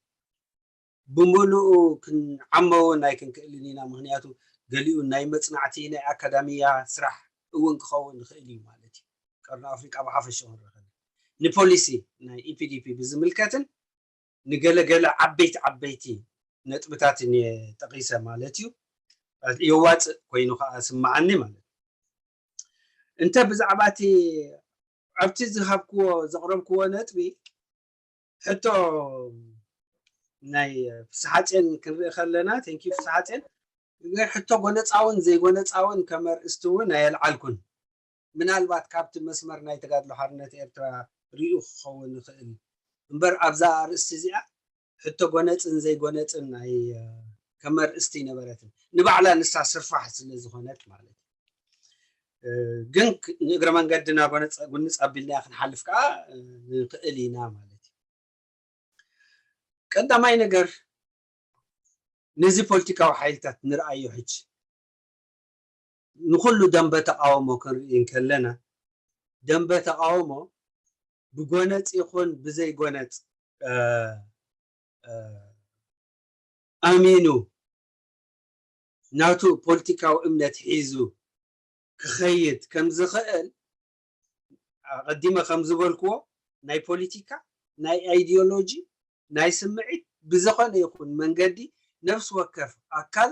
ብምሉኡ ክንዓሞ እውን ኣይክንክእልን ኢና። ምክንያቱ ገሊኡ ናይ መፅናዕቲ ናይ ኣካዳሚያ ስራሕ እውን ክኸውን ይኽእል እዩ ማለት እዩ። ቀርኒ ኣፍሪቃ ብሓፈሻ ክንርኢ ከለና ንፖሊሲ ናይ ኢፒዲፒ ብዝምልከትን ንገለገለ ዓበይቲ ዓበይቲ ነጥብታት እየ ጠቒሰ ማለት እዩ። የዋፅእ ኮይኑ ከዓ ስምዓኒ ማለት እዩ። እንተ ብዛዕባ እቲ ኣብቲ ዝሃብክዎ ዘቕረብክዎ ነጥቢ ሕቶ ናይ ፍስሓጼን ክንርኢ ከለና፣ ቴንኪ ፍስሓጼን፣ ሕቶ ጎነፃውን ዘይጎነፃውን ከመርእስቲ እውን ኣየልዓልኩን። ምናልባት ካብቲ መስመር ናይ ተጋድሎ ሓርነት ኤርትራ ሪኡ ክኸውን ይኽእል እምበር ኣብዛ ኣርእስቲ እዚኣ ሕቶ ጎነፅን ዘይጎነፅን ናይ ከመርእስቲ ነበረትን ንባዕላ ንሳ ስፋሕ ስለ ዝኾነት ማለት እዩ። ግን ንእግረ መንገድና ጎነፅ ጉንፅ ኣቢልና ክንሓልፍ ከዓ ንኽእል ኢና ማለት እዩ። ቀዳማይ ነገር ነዚ ፖለቲካዊ ሓይልታት ንርኣዮ ሕጂ ንኹሉ ደንበ ተቃውሞ ክንርኢ እንከለና ደንበ ተቃውሞ ብጎነፅ ይኹን ብዘይጎነፅ ኣሚኑ ናቱ ፖለቲካዊ እምነት ሒዙ ክኸይድ ከም ዝኽእል ኣቐዲመ ከም ዝበልክዎ ናይ ፖለቲካ ናይ ኣይዲዮሎጂ ናይ ስምዒት ብዝኾነ ይኹን መንገዲ ነፍሲ ወከፍ ኣካል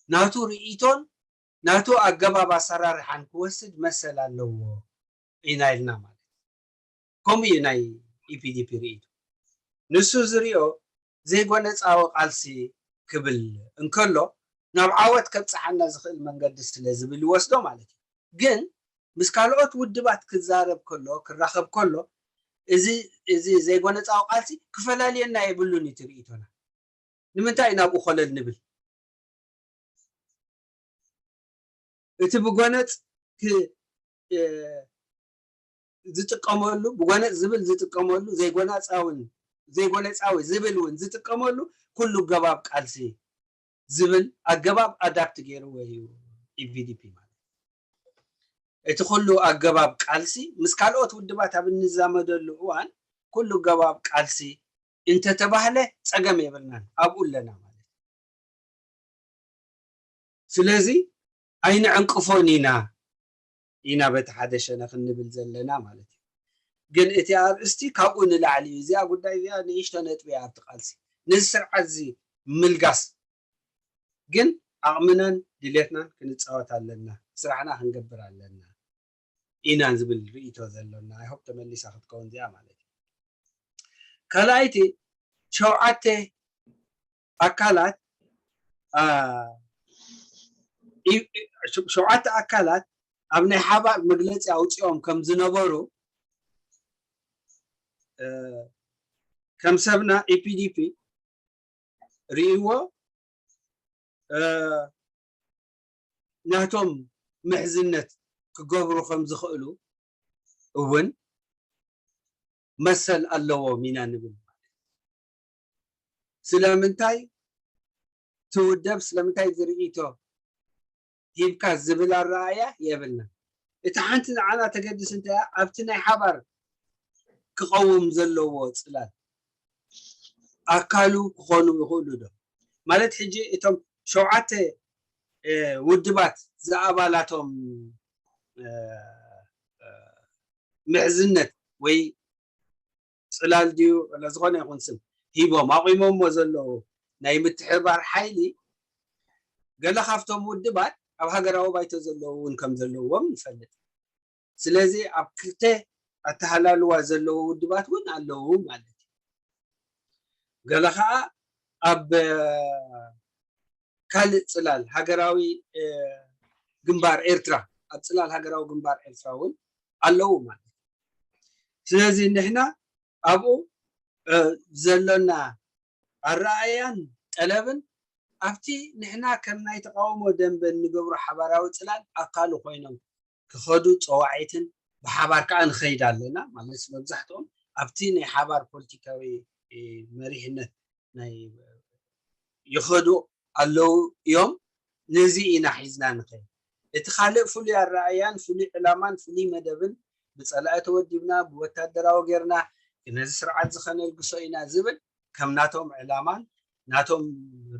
ናቱ ርእይቶን ናቱ ኣገባብ ኣሰራርሓን ክወስድ መሰል ኣለዎ ኢና ኢልና ማለት እዩ። ከምኡ እዩ ናይ ኢፒዲፒ ርእይቶ። ንሱ ዝሪኦ ዘይጎነፃዊ ቃልሲ ክብል እንከሎ ናብ ዓወት ከብፅሓና ዝኽእል መንገዲ ስለ ዝብል ይወስዶ ማለት እዩ። ግን ምስ ካልኦት ውድባት ክዛረብ ከሎ ክራኸብ ከሎ እዚ እዚ ዘይጎነፃዊ ቃልሲ ክፈላልየና የብሉን እዩ እቲ ርእይቶና። ንምንታይ ኢና ኣብኡ ኮለል ንብል? እቲ ብጎነፅ ዝጥቀመሉ ብጎነፅ ዝብል ዝጥቀመሉ ዘይጎነፃውን ዘይጎነፃዊ ዝብል እውን ዝጥቀመሉ ኩሉ ገባብ ቃልሲ ዝብል ኣገባብ ኣዳፕት ገይርዎ እዩ ኢፒዲፒ ማለት። እቲ ኩሉ ኣገባብ ቃልሲ ምስ ካልኦት ውድባት ኣብ እንዛመደሉ እዋን ኩሉ ገባብ ቃልሲ እንተተባህለ ፀገም የብልናን ኣብኡ ኣለና ማለት። ስለዚ ኣይንዕንቅፎን ኢና ኢና በቲ ሓደ ሸነኽ እንብል ዘለና ማለት እዩ። ግን እቲ ኣርእስቲ ካብኡ ንላዕሊ እዩ። እዚኣ ጉዳይ እዚኣ ንእሽቶ ነጥቢ እያ ኣብቲ ቃልሲ። ነዚ ስርዓት እዚ ምልጋስ ግን ዓቕምናን ድሌትናን ክንፃወት ኣለና፣ ስራሕና ክንገብር ኣለና ኢና ዝብል ርእይቶ ዘሎና። ኣይሆፕ ተመሊሳ ክትከውን እዚኣ ማለት እዩ። ካልኣይቲ ሸውዓተ ኣካላት ሸውዓተ ኣካላት ኣብ ናይ ሓባር መግለፂ ኣውፂኦም ከም ዝነበሩ ከም ሰብና ኢፒዲፒ ርእይዎ ናቶም ምሕዝነት ክገብሩ ከም ዝኽእሉ እውን መሰል ኣለዎም ኢና ንብል። ስለምንታይ ትውደብ ስለምንታይ ዝርእይቶ ሂብካ ዝብል ኣረኣእያ የብልና። እቲ ሓንቲ ንዓና ተገድስ እንታይ ኣብቲ ናይ ሓባር ክቐውም ዘለዎ ፅላል ኣካሉ ክኾኑ ይኽእሉ ዶ ማለት ሕጂ እቶም ሸውዓተ ውድባት ዝኣባላቶም ምሕዝነት ወይ ፅላል ድዩ ዝኾነ ይኹን ስም ሂቦም ኣቑሞሞ ዘለዉ ናይ ምትሕባር ሓይሊ ገለ ካብቶም ውድባት ኣብ ሃገራዊ ባይቶ ዘለዉ እውን ከም ዘለዎም ንፈልጥ። ስለዚ ኣብ ክልተ ኣተሃላልዋ ዘለዉ ውድባት እውን ኣለዉ ማለት እዩ። ገለ ከዓ ኣብ ካልእ ፅላል ሃገራዊ ግንባር ኤርትራ ኣብ ፅላል ሃገራዊ ግንባር ኤርትራ እውን ኣለዉ ማለት እዩ። ስለዚ ንሕና ኣብኡ ዘሎና ኣረኣእያን ጠለብን ኣብቲ ንሕና ከም ናይ ተቃውሞ ደንበ እንገብሮ ሓባራዊ ፅላል ኣካሉ ኮይኖም ክኸዱ ፀዋዒትን ብሓባር ከዓ ንኸይድ ኣለና ማለት መብዛሕትኦም ኣብቲ ናይ ሓባር ፖለቲካዊ መሪሕነት ናይ ይኸዱ ኣለዉ እዮም። ነዚ ኢና ሒዝና ንኸይድ። እቲ ካልእ ፍሉይ ኣረኣእያን ፍሉይ ዕላማን ፍሉይ መደብን ብፀላኢ ተወዲብና ብወታደራዊ ጌርና ነዚ ስርዓት ዝኸነልግሶ ኢና ዝብል ከም ናቶም ዕላማን ናቶም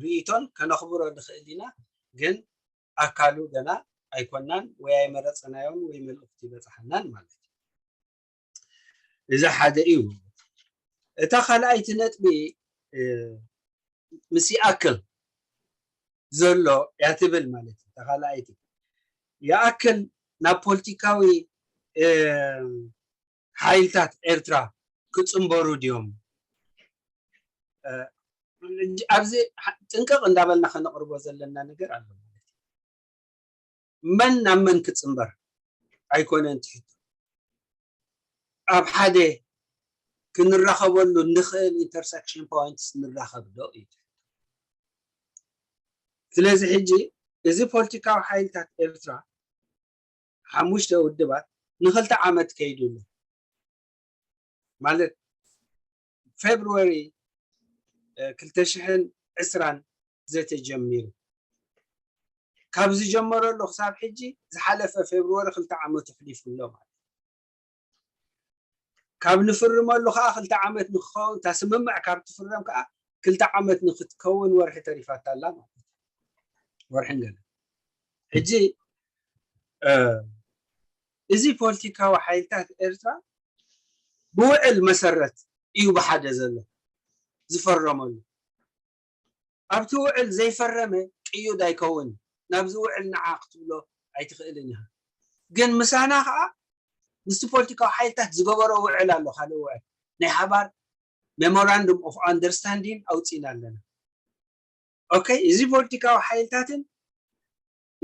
ርእይቶን ከነኽብሮ ንኽእል ኢና። ግን ኣካሉ ገና ኣይኮናን ወይ ኣይመረፅናዮን ወይ መልእኽቲ ይበፅሓናን ማለት እዩ። እዚ ሓደ እዩ። እታ ካልኣይቲ ነጥቢ ምስ ይኣክል ዘሎ እያ ትብል ማለት እዩ። ተኻልኣይቲ ይኣክል ናብ ፖለቲካዊ ሓይልታት ኤርትራ ክፅንበሩ ድዮም? ኣብዚ ጥንቅቕ እንዳበልና ከነቕርቦ ዘለና ነገር ኣሎ ማለት እዩ። መን ናብ መን ክፅንበር ኣይኮነን ትሕቶ። ኣብ ሓደ ክንራኸበሉ ንኽእል ኢንተርሰክሽን ፖይንትስ ንራኸብ ዶ እዩ? ስለዚ ሕጂ እዚ ፖለቲካዊ ሓይልታት ኤርትራ ሓሙሽተ ውድባት ንክልተ ዓመት ከይዱ ኣሎ። ማለት ፌብርዋሪ ክልተ ሽሕን ዕስራን ዘተጀሚሩ ካብ ዝጀመረሉ ክሳብ ሕጂ ዝሓለፈ ፌብርዋሪ ክልተ ዓመቱ ኣሕሊፉ ኣሎ ማለት እዩ። ካብ ንፍርመሉ ከዓ ክልተ ዓመት ንክኸውን እታ ስምምዕ ካብ ትፍረም ከዓ ክልተ ዓመት ንክትከውን ወርሒ ተሪፋታ ኣላ ማለት እዩ። ወርሕን ገለ ሕጂ እዚ ፖለቲካዊ ሓይልታት ኤርትራ ብውዕል መሰረት እዩ ብሓደ ዘሎ ዝፈረመሉ። ኣብቲ ውዕል ዘይፈረመ ቅዩድ ኣይከውን። ናብዚ ውዕል ንዓ ክትብሎ ኣይትኽእልን ኢኻ። ግን ምሳና ከዓ ምስቲ ፖለቲካዊ ሓይልታት ዝገበሮ ውዕል ኣሎ፣ ካልእ ውዕል ናይ ሓባር ሜሞራንዱም ኦፍ ኣንደርስታንዲንግ ኣውፂና ኣለና። ኦኬ፣ እዚ ፖለቲካዊ ሓይልታትን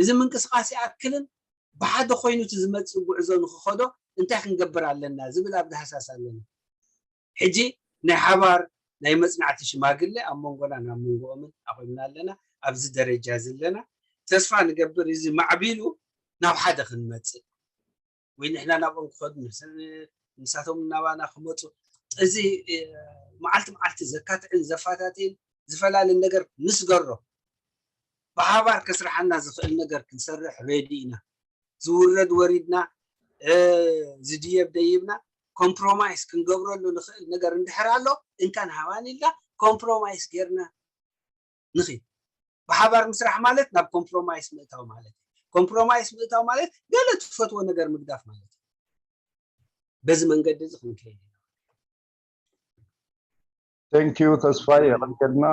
እዚ ምንቅስቃስ ይኣክልን ብሓደ ኮይኑ እቲ ዝመፅእ ጉዕዞ ንክኸዶ እንታይ ክንገብር ኣለና ዝብል ኣብ ዳህሳስ ኣለና። ሕጂ ናይ ሓባር ናይ መፅናዕቲ ሽማግለ ኣብ መንጎና ናብ መንጎኦምን ኣቆምና ኣለና። ኣብዚ ደረጃ እዚ ኣለና። ተስፋ ንገብር እዚ ማዕቢሉ ናብ ሓደ ክንመፅእ ወይ ንሕና ናብኦም ክኸዱ ንሳቶም ናባና ክመፁ እዚ መዓልቲ መዓልቲ ዘካትዕን ዘፋታትን ዝፈላለን ነገር ምስ ገሮ ብሓባር ከስርሓና ዝኽእል ነገር ክንሰርሕ ሬዲ ኢና። ዝውረድ ወሪድና ዝድየብ ደይብና ኮምፕሮማይስ ክንገብረሉ ንኽእል ነገር እንድሕር ኣሎ እንካን ሃባን ኢልና ኮምፕሮማይስ ጌርና ንኺድ። ብሓባር ምስራሕ ማለት ናብ ኮምፕሮማይስ ምእታው ማለት እዩ። ኮምፕሮማይስ ምእታው ማለት ገለ ትፈትዎ ነገር ምግዳፍ ማለት እዩ። በዚ መንገዲ እዚ ክንከይድ ኢና። Thank you ተስፋይ የቐንቀልና።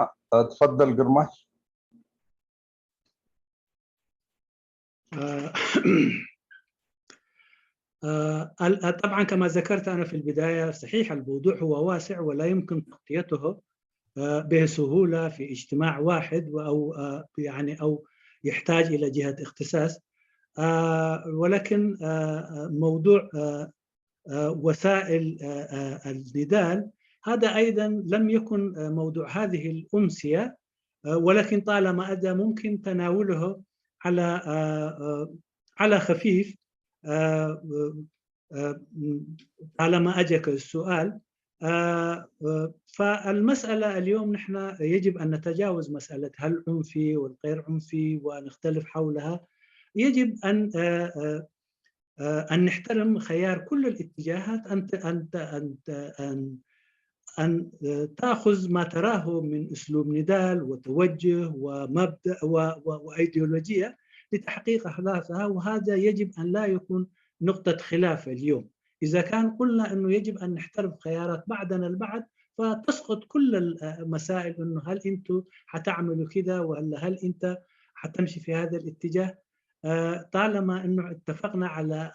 ትፈደል ግርማሽ። طبعا كما ذكرت أنا في البداية، صحيح الموضوع هو واسع ولا يمكن تغطيته بسهولة في اجتماع واحد أو يعني أو يحتاج إلى جهة اختصاص، ولكن موضوع وسائل النضال هذا أيضا لم يكن موضوع هذه الأمسية، ولكن طالما أتى ممكن تناوله على على خفيف طالما أجاك السؤال. فالمسألة اليوم نحن يجب أن نتجاوز مسألة هل عنفي والغير عنفي ونختلف حولها. يجب أن أن نحترم خيار كل الاتجاهات، أن أن أن أن أن تأخذ ما تراه من أسلوب نضال وتوجه ومبدأ وأيديولوجية لتحقيق أهدافها، وهذا يجب أن لا يكون نقطة خلاف اليوم. إذا كان قلنا أنه يجب أن نحترم خيارات بعضنا البعض، فتسقط كل المسائل، أنه هل أنتم حتعملوا كذا ولا هل أنت حتمشي في هذا الاتجاه. طالما أنه اتفقنا على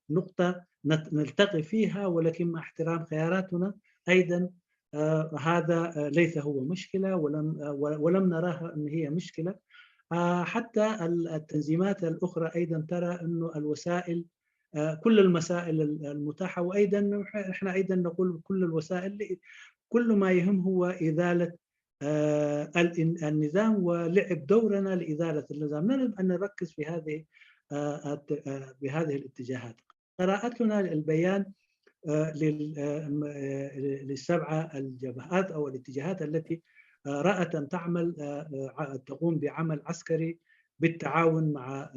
نقطة نلتقي فيها، ولكن مع احترام خياراتنا أيضا، هذا ليس هو مشكلة، ولم ولم نراها أن هي مشكلة. حتى التنظيمات الأخرى أيضا ترى أنه الوسائل، كل المسائل المتاحة، وأيضا نحن أيضا نقول كل الوسائل، كل ما يهم هو إزالة النظام ولعب دورنا لإزالة النظام. نريد أن نركز في هذه بهذه الاتجاهات. قراءتنا للبيان للسبعة الجبهات أو الاتجاهات التي رأت أن تعمل، تقوم بعمل عسكري بالتعاون مع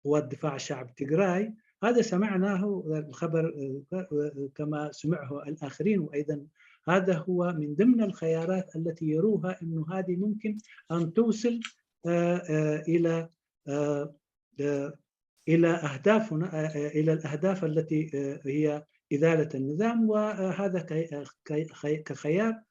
قوات دفاع الشعب تجراي. هذا سمعناه الخبر كما سمعه الآخرين، وأيضا هذا هو من ضمن الخيارات التي يروها أنه هذه ممكن أن توصل إلى إلى أهدافنا، إلى الأهداف التي هي إزالة النظام، وهذا كخيار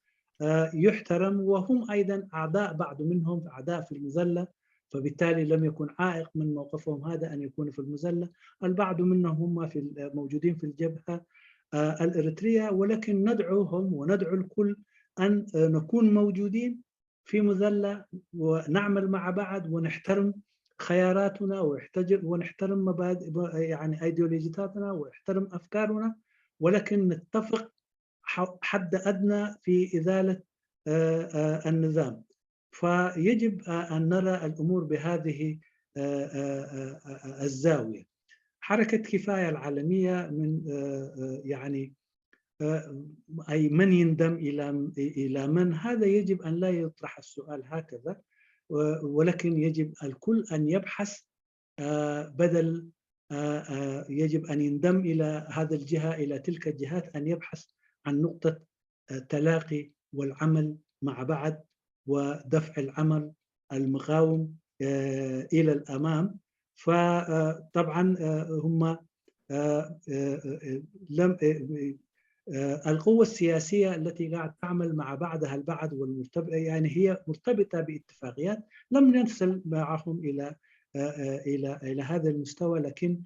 آه، يحترم، وهم أيضًا أعضاء، بعض منهم أعضاء في المظلة، فبالتالي لم يكن عائق من موقفهم هذا أن يكونوا في المظلة. البعض منهم هم في ال-، موجودين في الجبهة، آه، الإريترية، ولكن ندعوهم وندعو الكل أن، آه، نكون موجودين في مظلة ونعمل مع بعض ونحترم خياراتنا ويحتج-، ونحترم مبادئ، يعني أيديولوجيتاتنا ويحترم أفكارنا، ولكن نتفق ح-، حد أدنى في إزالة، آه، آه، النظام. فيجب، آه، أن نرى الأمور بهذه، آه، آه، آه، آه، الزاوية. حركة كفاية العالمية من، آه، آه، يعني، آه، أي من يندم إلى، إلى من، هذا يجب أن لا يطرح السؤال هكذا، و-، ولكن يجب الكل أن يبحث، آه، بدل، آه، آه، يجب أن يندم إلى هذا الجهة، إلى تلك الجهات، أن يبحث عن نقطة، آه، التلاقي والعمل مع بعض ودفع العمل المقاوم، آه، إلى الأمام. فطبعًا، آه، هم، آه، آه، آه، لم، آه، آه، القوة السياسية التي قاعد تعمل مع بعضها البعض والمرتب-، يعني هي مرتبطة باتفاقيات، لم نصل معهم إلى، آه، آه، إلى، إلى هذا المستوى، لكن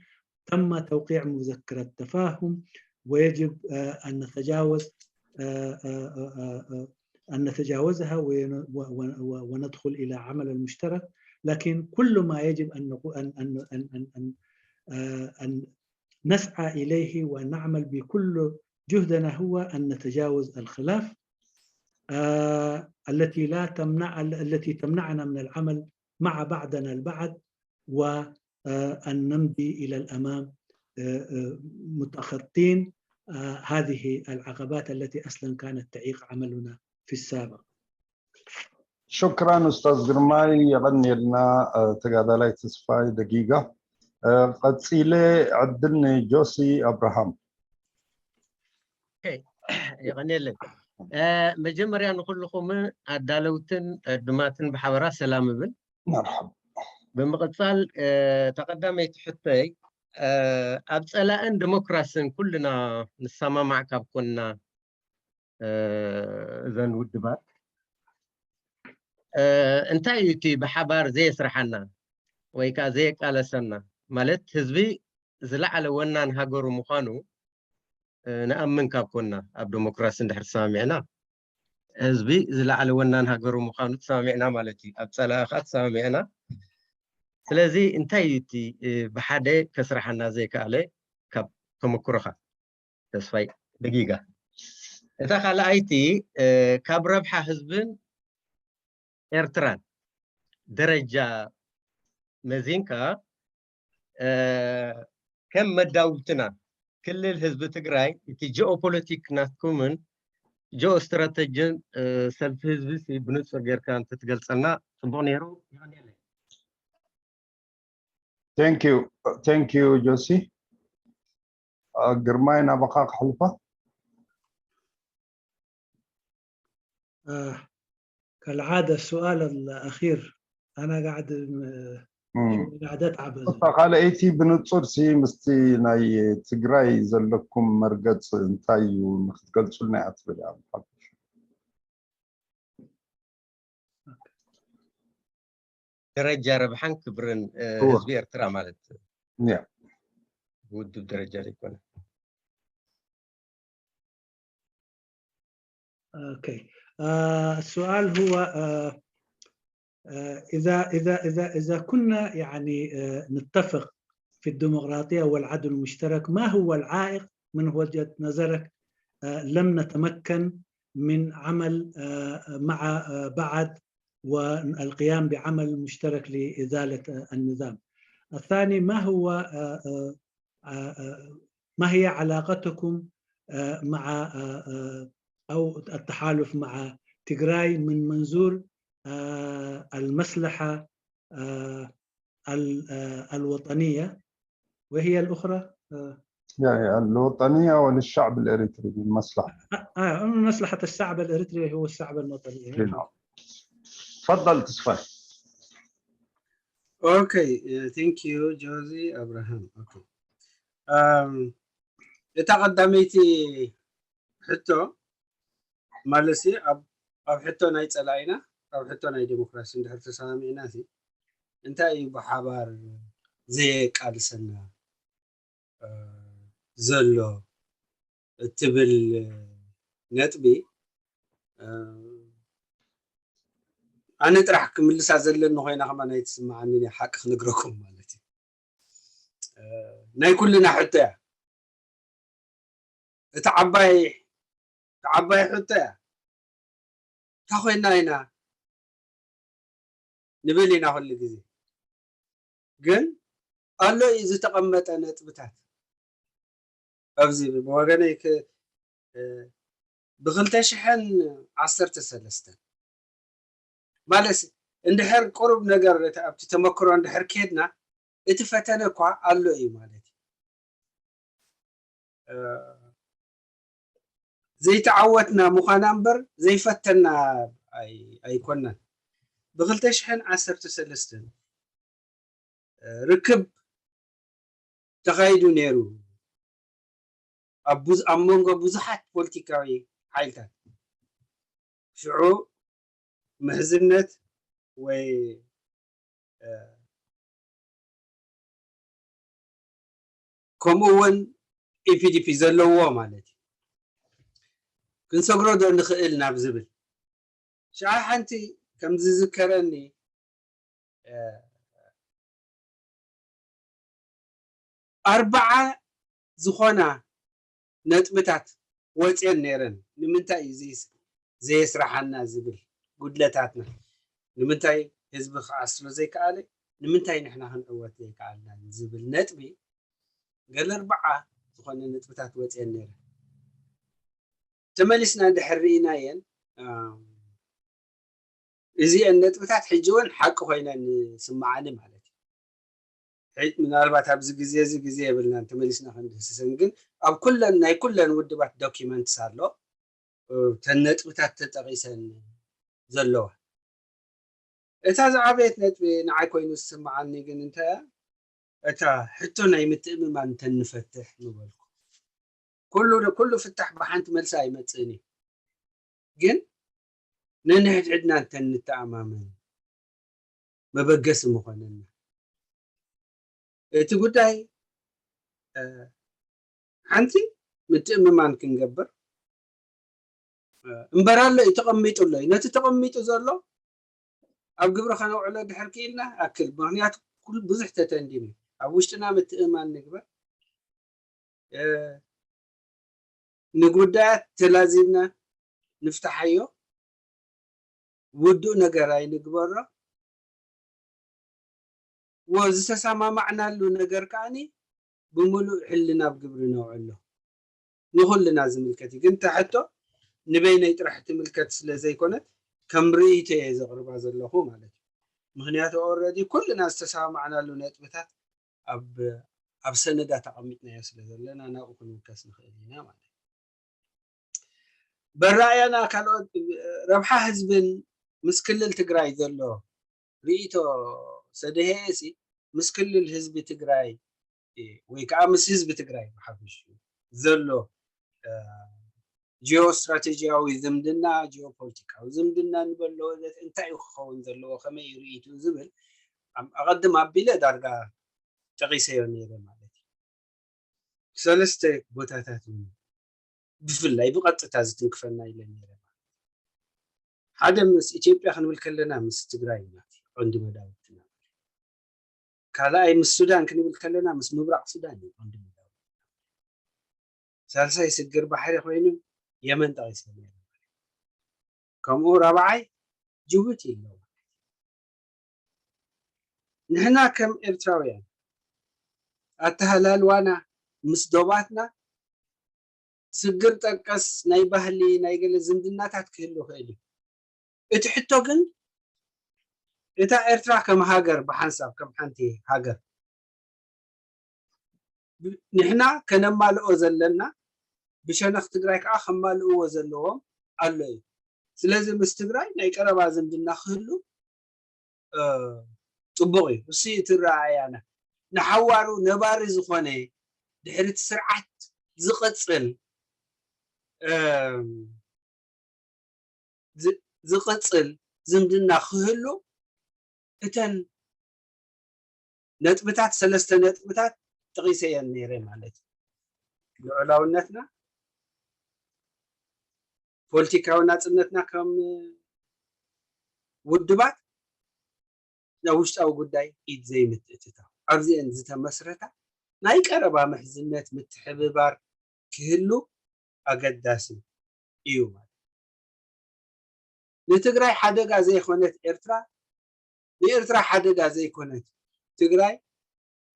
تم توقيع مذكرة تفاهم، ويجب، آه، أن نتجاوز، آه، آه، آه، آه، آه، أن نتجاوزها ون-، و-، و-، و-، وندخل إلى عمل المشترك. لكن كل ما يجب أن نقو-، أن، أن، أن، أن، أن، آه، أن نسعى إليه ونعمل بكل جهدنا هو أن نتجاوز الخلاف، آه، التي لا تمنع، التي تمنعنا من العمل مع بعضنا البعض، و، آه، أن نمضي إلى الأمام، آه، آه، متخطين، آه، هذه العقبات التي أصلًا كانت تعيق عملنا في السابق. ሽክራን ኡስታዝ ግርማይ፣ የቐንየልና። እ፣ ተጋዳላይ ተስፋይ ደጊጋ። እ፣ ቀጺለ ዕድል ንጆሲ ኣብርሃም። ኦኬ፣ የቐንየለይ። እ፣ መጀመርያ ንኹልኹም ኣዳለውትን ዕዱማትን ብሓበራ ሰላም እብል። መርሓባ። ብምቕጻል፣ እ፣ ተቐዳመይቲ ሕቶይ፣ እ፣ ኣብ ጸላእን ዲሞክራስን ኩልና ንሰማማዕ ካብ ኮንና፣ እ፣ እዘን ውድባት፣ እ፣ እንታይ እዩ እቲ ብሓባር ዘየስርሓና ወይ ከዓ ዘየቃለሰና? ማለት ህዝቢ ዝለዓለ ወናን ሃገሩ ምዃኑ፣ እ፣ ንኣምን ካብ ኮና ኣብ ዲሞክራሲ እንድሕር ተሰማሚዕና፣ ህዝቢ ዝለዓለ ወናን ሃገሩ ምዃኑ ተሰማሚዕና ማለት እዩ። ኣብ ጸላኢ ኸዓ ተሰማሚዕና። ስለዚ እንታይ እዩ እቲ፣ እ፣ ብሓደ ከስርሓና ዘይከኣለ ካብ ተመክሮኻ? ተስፋይ ደጊጋ። እታ ካልኣይቲ፣ እ፣ ካብ ረብሓ ህዝብን ኤርትራን ደረጃ መዚንካ፣ እ፣ ከም መዳውብትና ክልል ህዝቢ ትግራይ እቲ ጂኦፖለቲክ ናትኩምን ጂኦ ስትራተጂን፣ እ፣ ሰልፊ ህዝቢ ሲ ብንጹር ጌርካ እንተትገልጸልና ጽቡቕ ነይሩ። የቐንየለይ። Thank you. Thank you, ጆሲ። እ፣ ግርማይ ናባኻ ክሕልፋ። آه، كالعادة السؤال الأخير، أنا قاعد م-، እም። شوية قاعد أتعب. እታ ካልኣይቲ ብንጹር ሲ ምስቲ ናይ ትግራይ ዘለኩም መርገጽ እንታይ እዩ ንክትገልጹልና እያ ትብል እያ። ደረጃ ረብሓን ክብርን፣ እ፣ እወ። ህዝቢ ኤርትራ ማለት እያ። ብውድብ ደረጃ ዘይኮነ። أوكي. آه، السؤال هو، آه، آه، إذا، إذا، إذا، إذا كنا يعني، آه، نتفق في الديمقراطية والعدل المشترك، ما هو العائق من وجهة نظرك، آه، لم نتمكن من عمل، آه، مع، آه، بعض والقيام بعمل مشترك لإزالة، آه، النظام؟ الثاني، ما هو، آه، آه، آه، آه، ما هي علاقتكم، آه، مع، آه، آه، أو التحالف مع تيغراي من منظور، آه، المصلحة، آه، ال-، آه، الوطنية، وهي الأخرى، آه، يعني الوطنية وللشعب الإريتري المصلحة. آه، آه، مصلحة الشعب الإريتري هو الشعب الوطني. نعم. تفضل تسفر. Okay, uh, thank you, ጆዚ ኣብርሃም። Okay. Um, እታ ቀዳመይቲ ሕቶ ማለት እዩ፣ ኣብ ኣብ ሕቶ ናይ ጸላኢና፣ ኣብ ሕቶ ናይ ዴሞክራሲ እንድሕር ተሰማሚዕና ሲ፣ እንታይ እዩ ብሓባር ዘየቃልሰና፣ እ፣ ዘሎ እትብል ነጥቢ፣ እ፣ ኣነ ጥራሕ ክምልሳ ዘለኒ ኮይና ከማን ኣይትስምዓንን እያ፣ ሓቂ ክነግረኩም ማለት እዩ። እ፣ ናይ ኩልና ሕቶ እያ። እቲ ዓባይ፣ እቲ ዓባይ ሕቶ እያ። እንታይ ኮይና ኢና ንብል ኢና ኩሉ ግዜ። ግን ኣሎ እዩ ዝተቐመጠ ነጥብታት። ኣብዚ ብወገነይ ክ-፣ እ፣ ብክልተ ሽሕን ዓሰርተ ሰለስተን ማለት እንድሕር ቁሩብ ነገር እቲ ኣብቲ ተመክሮ እንድሕር ከድና፣ እቲ ፈተነ እኳ ኣሎ እዩ ማለት እዩ። እ፣ ዘይተዓወትና ምዃና እምበር ዘይፈተና ኣይ-፣ ኣይኮናን። ብክልተ ሽሕን ዓሰርተ ሰለስተን ርክብ ተኻይዱ ነይሩ ኣብ ብዙ-፣ ኣብ መንጎ ብዙሓት ፖለቲካዊ ሓይልታት። ሽዑ ምሕዝነት ወይ፣ እ፣ ከምኡ እውን ኢ ፒ ዲ ፒ ዘለዎ ማለት እዩ። ክንሰግሮ ዶ ንኽእል ናብ ዝብል። ሽዓ ሓንቲ ከም ዝዝከረኒ፣ እ፣ ኣርባዓ ዝኾና ነጥብታት ወፅየን ነይረን። ንምንታይ እዩ ዘይስ-፣ ዘየስራሓና ዝብል ጉድለታትና። ንምንታይ ህዝቢ ክዓስሎ ዘይከኣለ? ንምንታይ ንሕና ክንዕወት ዘይከኣልና ዝብል ነጥቢ፣ ገለ ኣርባዓ ዝኾነ ነጥብታት ወፅየን ነይረን። ተመሊስና እንድሕር ርኢናየን፣ እም፣ እዚአን ነጥብታት ሕጂ እውን ሓቂ ኮይነን ይስምዓኒ ማለት እዩ። ሕጂ ምናልባት ኣብዚ ግዜ እዚ ግዜ የብልናን ተመሊስና ክንድህስሰን፣ ግን ኣብ ኩለን፣ ናይ ኩለን ውድባት ዶኪመንትስ ኣሎ፣ እተን ነጥብታት ተጠቒሰን ዘለዋ። እታ ዝዓበየት ነጥቢ ንዓይ ኮይኑ ዝስምዓኒ ግን እንታይ እያ? እታ ሕቶ ናይ ምትእምማን እንተንፈትሕ ምበልኩ። ኩሉ፣ ኩሉ ፍታሕ ብሓንቲ መልሲ ኣይመጽእን እዩ። ግን ነንሕድሕድና እንተንተኣማመን መበገሲ ምኾነና። እቲ ጉዳይ፣ እ፣ ሓንቲ ምትእምማን ክንገብር፣ እ፣ እምበር ኣሎ እዩ፣ ተቐሚጡ ኣሎ እዩ። ነቲ ተቐሚጡ ዘሎ ኣብ ግብሪ ከነውዕሎ ድሕር ክኢልና ኣክል። ምኽንያቱ ኩሉ ብዙሕ ተተንዲኑ እዩ። ኣብ ውሽጥና ምትእምማን ንግበር። እ፣ ንጉዳያት ተላዚብና ንፍትሓዮ። ውዱእ ነገር ኣይንግበሮ። ወ-፣ ዝተሰማማዕናሉ ነገር ከኣኒ ብምሉእ ሕልና ኣብ ግብሪ ነውዕሎ። ንኹልና ዝምልከት እዩ። ግን እታ ሕቶ ንበይነይ ጥራሕ ትምልከት ስለ ዘይኮነት ከም ርእይቶ እየ ዘቕርባ ዘለኹ ማለት እዩ። ምኽንያቱ ኦልረዲ ኩልና ዝተሰማማዕናሉ ነጥብታት ኣብ፣ ኣብ ሰነዳት ኣቐሚጥናዮ ስለ ዘለና ናብኡ ክንውከስ ንኽእል ኢና ማለት እዩ። በራእያና ካልኦት ረብሓ ህዝብን ምስ ክልል ትግራይ ዘሎ ርእይቶ ሰደህኤ ሲ ምስ ክልል ህዝቢ ትግራይ ወይ ከዓ ምስ ህዝቢ ትግራይ ብሓፈሽኡ ዘሎ፣ እ፣ ጂኦ ስትራቴጂያዊ ዝምድና፣ ጂኦ ፖለቲካዊ ዝምድና ንበሎ ወዘተ እንታይ እዩ ክኸውን ዘለዎ፣ ከመይ እዩ ርእይቱ ዝብል ኣም-፣ ኣቐድም ኣቢለ ዳርጋ ጠቒሰዮ ነይረ ማለት እዩ። ሰለስተ ቦታታት እውን ብፍላይ ብቐጥታ ዝትንክፈና ኢለ ነይረ። ሓደ ምስ ኢትዮጵያ ክንብል ከለና ምስ ትግራይ ኢና እቲ ቀንዲ መዳውብትና። ካልኣይ ምስ ሱዳን ክንብል ከለና ምስ ምብራቕ ሱዳን እዩ ቀንዲ መዳውብትና። ሳልሳይ ስግር ባሕሪ ኮይኑ የመን ጠቒሰ ነይረ። ከምኡ ራብዓይ ጅቡቲ ኣለዎ። ንሕና ከም ኤርትራውያን ኣተሃላልዋና ምስ ዶባትና ስግር ጠቀስ ናይ ባህሊ ናይ ገለ ዝምድናታት ክህሉ ይኽእል እዩ። እቲ ሕቶ ግን እታ ኤርትራ ከም ሃገር ብሓንሳብ ከም ሓንቲ ሃገር ብ-፣ ንሕና ከነማልኦ ዘለና ብሸነኽ ትግራይ ከዓ ከማልእዎ ዘለዎም ኣሎ እዩ። ስለዚ ምስ ትግራይ ናይ ቀረባ ዝምድና ክህሉ፣ እ፣ ጽቡቕ እዩ። እሱ እዩ እቲ ረኣያና። ንሓዋሩ ነባሪ ዝኾነ ድሕሪ እቲ ስርዓት ዝቕጽል፣ እ፣ ዝ-፣ ዝቕፅል ዝምድና ክህሉ እተን ነጥብታት ሰለስተ ነጥብታት ጠቒሰ እየን ነይረ ማለት እዩ። ልዑላውነትና፣ ፖለቲካዊ ናፅነትና ከም ውድባት ናብ ውሽጣዊ ጉዳይ ኢድ ዘይምትእትታው ኣብዚአን ዝተመስረታ ናይ ቀረባ ምሕዝነት ምትሕብባር ክህሉ ኣገዳሲ እዩ ማለት ንትግራይ ሓደጋ ዘይኮነት ኤርትራ ንኤርትራ ሓደጋ ዘይኮነት ትግራይ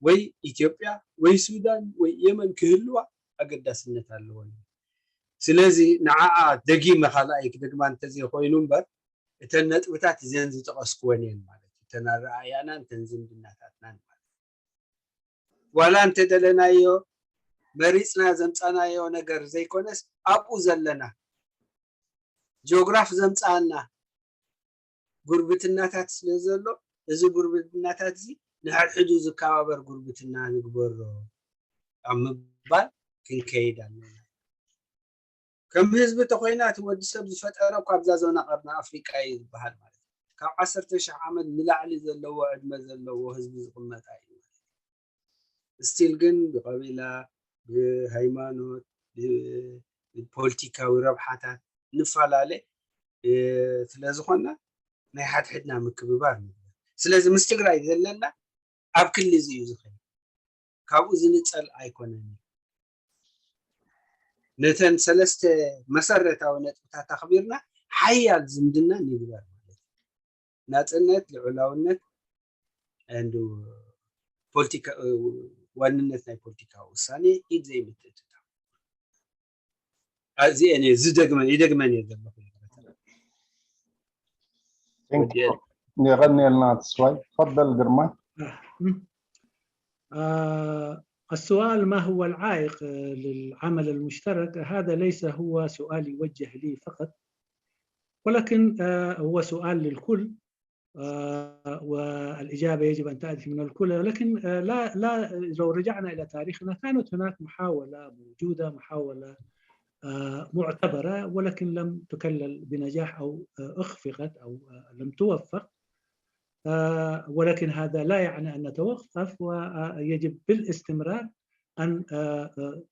ወይ ኢትዮጵያ ወይ ሱዳን ወይ የመን ክህልዋ ኣገዳስነት ኣለዎ። ስለዚ ንዓኣ ደጊመ ካልኣይ ክደግማ እንተዘይኮይኑ እምበር እተን ነጥብታት እዘን ዝጠቐስኩወን እየን ማለት እዩ። እተን ኣረኣእያናን እተን ዝምድናታትናን ማለት እዩ። ዋላ እንተደለናዮ መሪፅና ዘምፃናዮ ነገር ዘይኮነስ ኣብኡ ዘለና ጂኦግራፍ ዘምፃኣና ጉርብትናታት ስለ ዘሎ እዚ ጉርብትናታት እዚ ንሕድሕዱ ዝከባበር ጉርብትና ንግበሮ ኣብ ምባል ክንከይድ ኣለና። ከም ህዝቢ ተኮይና እቲ ወዲ ሰብ ዝፈጠረ እኳ ኣብዛ ዞና ቀርኒ ኣፍሪቃ እዩ ዝበሃል ማለት እዩ። ካብ ዓሰርተ ሺሕ ዓመት ንላዕሊ ዘለዎ ዕድመ ዘለዎ ህዝቢ ዝቕመጣ እዩ ማለት እዩ። ስቲል ግን ብቀቢላ ብሃይማኖት ብፖለቲካዊ ረብሓታት ንፈላለ ስለ ዝኾንና ናይ ሓድሕድና ምክብባር ንግበር። ስለዚ ምስ ትግራይ ዘለና ኣብ ክሊ እዚ እዩ ዝኸይድ። ካብኡ ዝንፀል ኣይኮነን። ነተን ሰለስተ መሰረታዊ ነጥብታት ኣኽቢርና ሓያል ዝምድና ንግበር ማለት እዩ። ናፅነት፣ ልዑላውነት፣ and ፖለቲካ ዋንነት ናይ ፖለቲካዊ ውሳኔ ኢድ ዘይምትእትታው። እዚአን እየ ዝደግመን ይደግመን እየ ዘለኹ። የቐንየልና ተስፋይ። ተፈደል ግርማ። آه، السؤال ما هو العائق للعمل المشترك؟ هذا ليس هو سؤال يوجه لي فقط، ولكن آه، هو سؤال للكل، آه، والإجابة يجب أن تأتي من الكل. ولكن آه، لا لا لو رجعنا إلى تاريخنا كانت هناك محاولة موجودة، محاولة آه، معتبرة، ولكن لم تكلل بنجاح أو آه، أخفقت أو آه، لم توفق. آه، ولكن هذا لا يعني أن نتوقف، ويجب بالاستمرار أن آه، آه،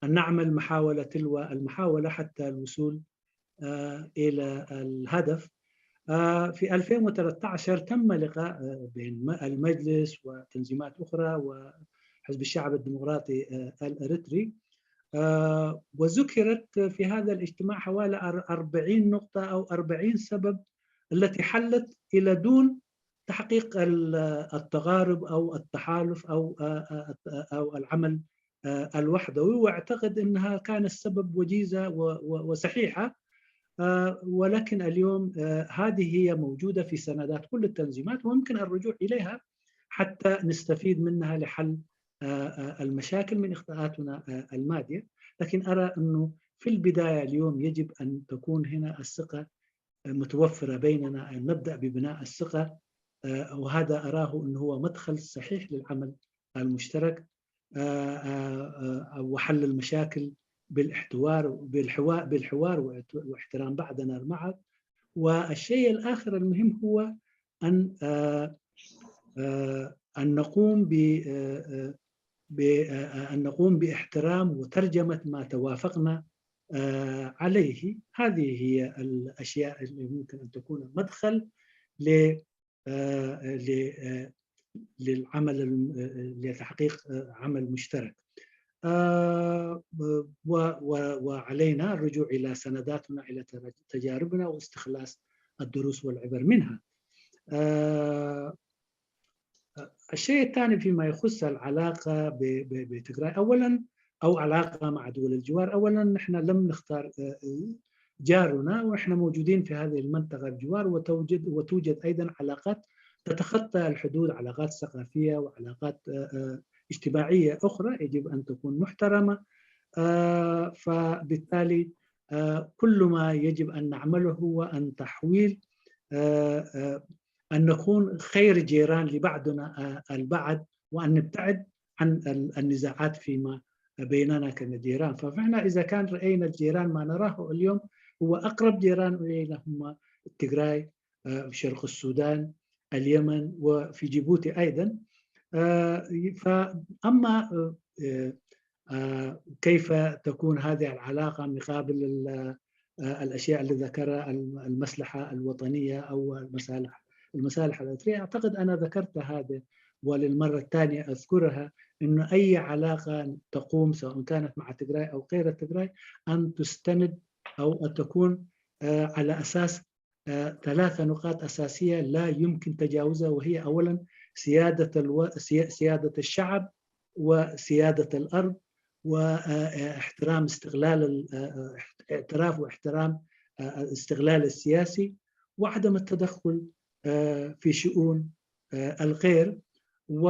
أن نعمل محاولة تلو المحاولة حتى الوصول آه، إلى الهدف. آه، في ألفين وثلاثة عشر تم لقاء آه، بين م- المجلس وتنظيمات أخرى وحزب الشعب الديمقراطي آه، الإريتري. آه، وذكرت في هذا الاجتماع حوالي أر- أربعين نقطة أو أربعين سبب التي حلت إلى دون تحقيق ال- التقارب أو التحالف أو آه، آه، أو العمل آه، الوحدوي، وأعتقد أنها كان السبب وجيزة و- و- وصحيحة. آه، ولكن اليوم آه، هذه هي موجودة في سندات كل التنظيمات، ويمكن الرجوع إليها حتى نستفيد منها لحل آه، آه، المشاكل من إخطاءاتنا آه، الماضية. لكن أرى أنه في البداية اليوم يجب أن تكون هنا الثقة متوفرة بيننا، أن نبدأ ببناء الثقة، آه، وهذا أراه أنه هو مدخل صحيح للعمل المشترك، آه، آه، آه، وحل المشاكل بالاحتوار بالحوار بالحوار واحت- واحترام بعضنا البعض. والشيء الآخر المهم هو أن آه، آه، أن نقوم ب آه، آه، ب- آه، أن نقوم باحترام وترجمة ما توافقنا آه، عليه. هذه هي الأشياء اللي ممكن أن تكون مدخل ل آه، ل- آه، للعمل الم- آه، لتحقيق آه، عمل مشترك. آه، و- و- وعلينا الرجوع إلى سنداتنا، إلى تر- تجاربنا، واستخلاص الدروس والعبر منها. آه، الشيء الثاني فيما يخص العلاقة ب- ب- بتجراي، أولا، أو علاقة مع دول الجوار، أولا نحن لم نختار آه، جارنا، ونحن موجودين في هذه المنطقة الجوار، وتوجد وتوجد أيضا علاقات تتخطى الحدود، علاقات ثقافية وعلاقات آه، آه، اجتماعية أخرى يجب أن تكون محترمة. آه، فبالتالي آه، كل ما يجب أن نعمله هو أن تحويل آه، آه، أن نكون خير جيران لبعضنا آه، البعض، وأن نبتعد عن ال- النزاعات فيما بيننا كجيران. ففعلا إذا كان رأينا الجيران ما نراه اليوم هو أقرب جيران إلينا هم ትግራይ፣ شرق السودان، اليمن، وفي جيبوتي أيضا. فأما كيف تكون هذه العلاقة مقابل الأشياء اللي ذكرها، المصلحة الوطنية أو المصالح المصالح الأريترية، أعتقد أنا ذكرت هذا. وللمرة الثانية أذكرها، أنه أي علاقة تقوم سواء كانت مع تجراي أو غير تجراي أن تستند أو أن تكون على أساس ثلاثة نقاط أساسية لا يمكن تجاوزها، وهي أولا سيادة الو... سيادة الشعب وسيادة الأرض واحترام استقلال اعتراف واحترام الاستقلال السياسي وعدم التدخل في شؤون الغير و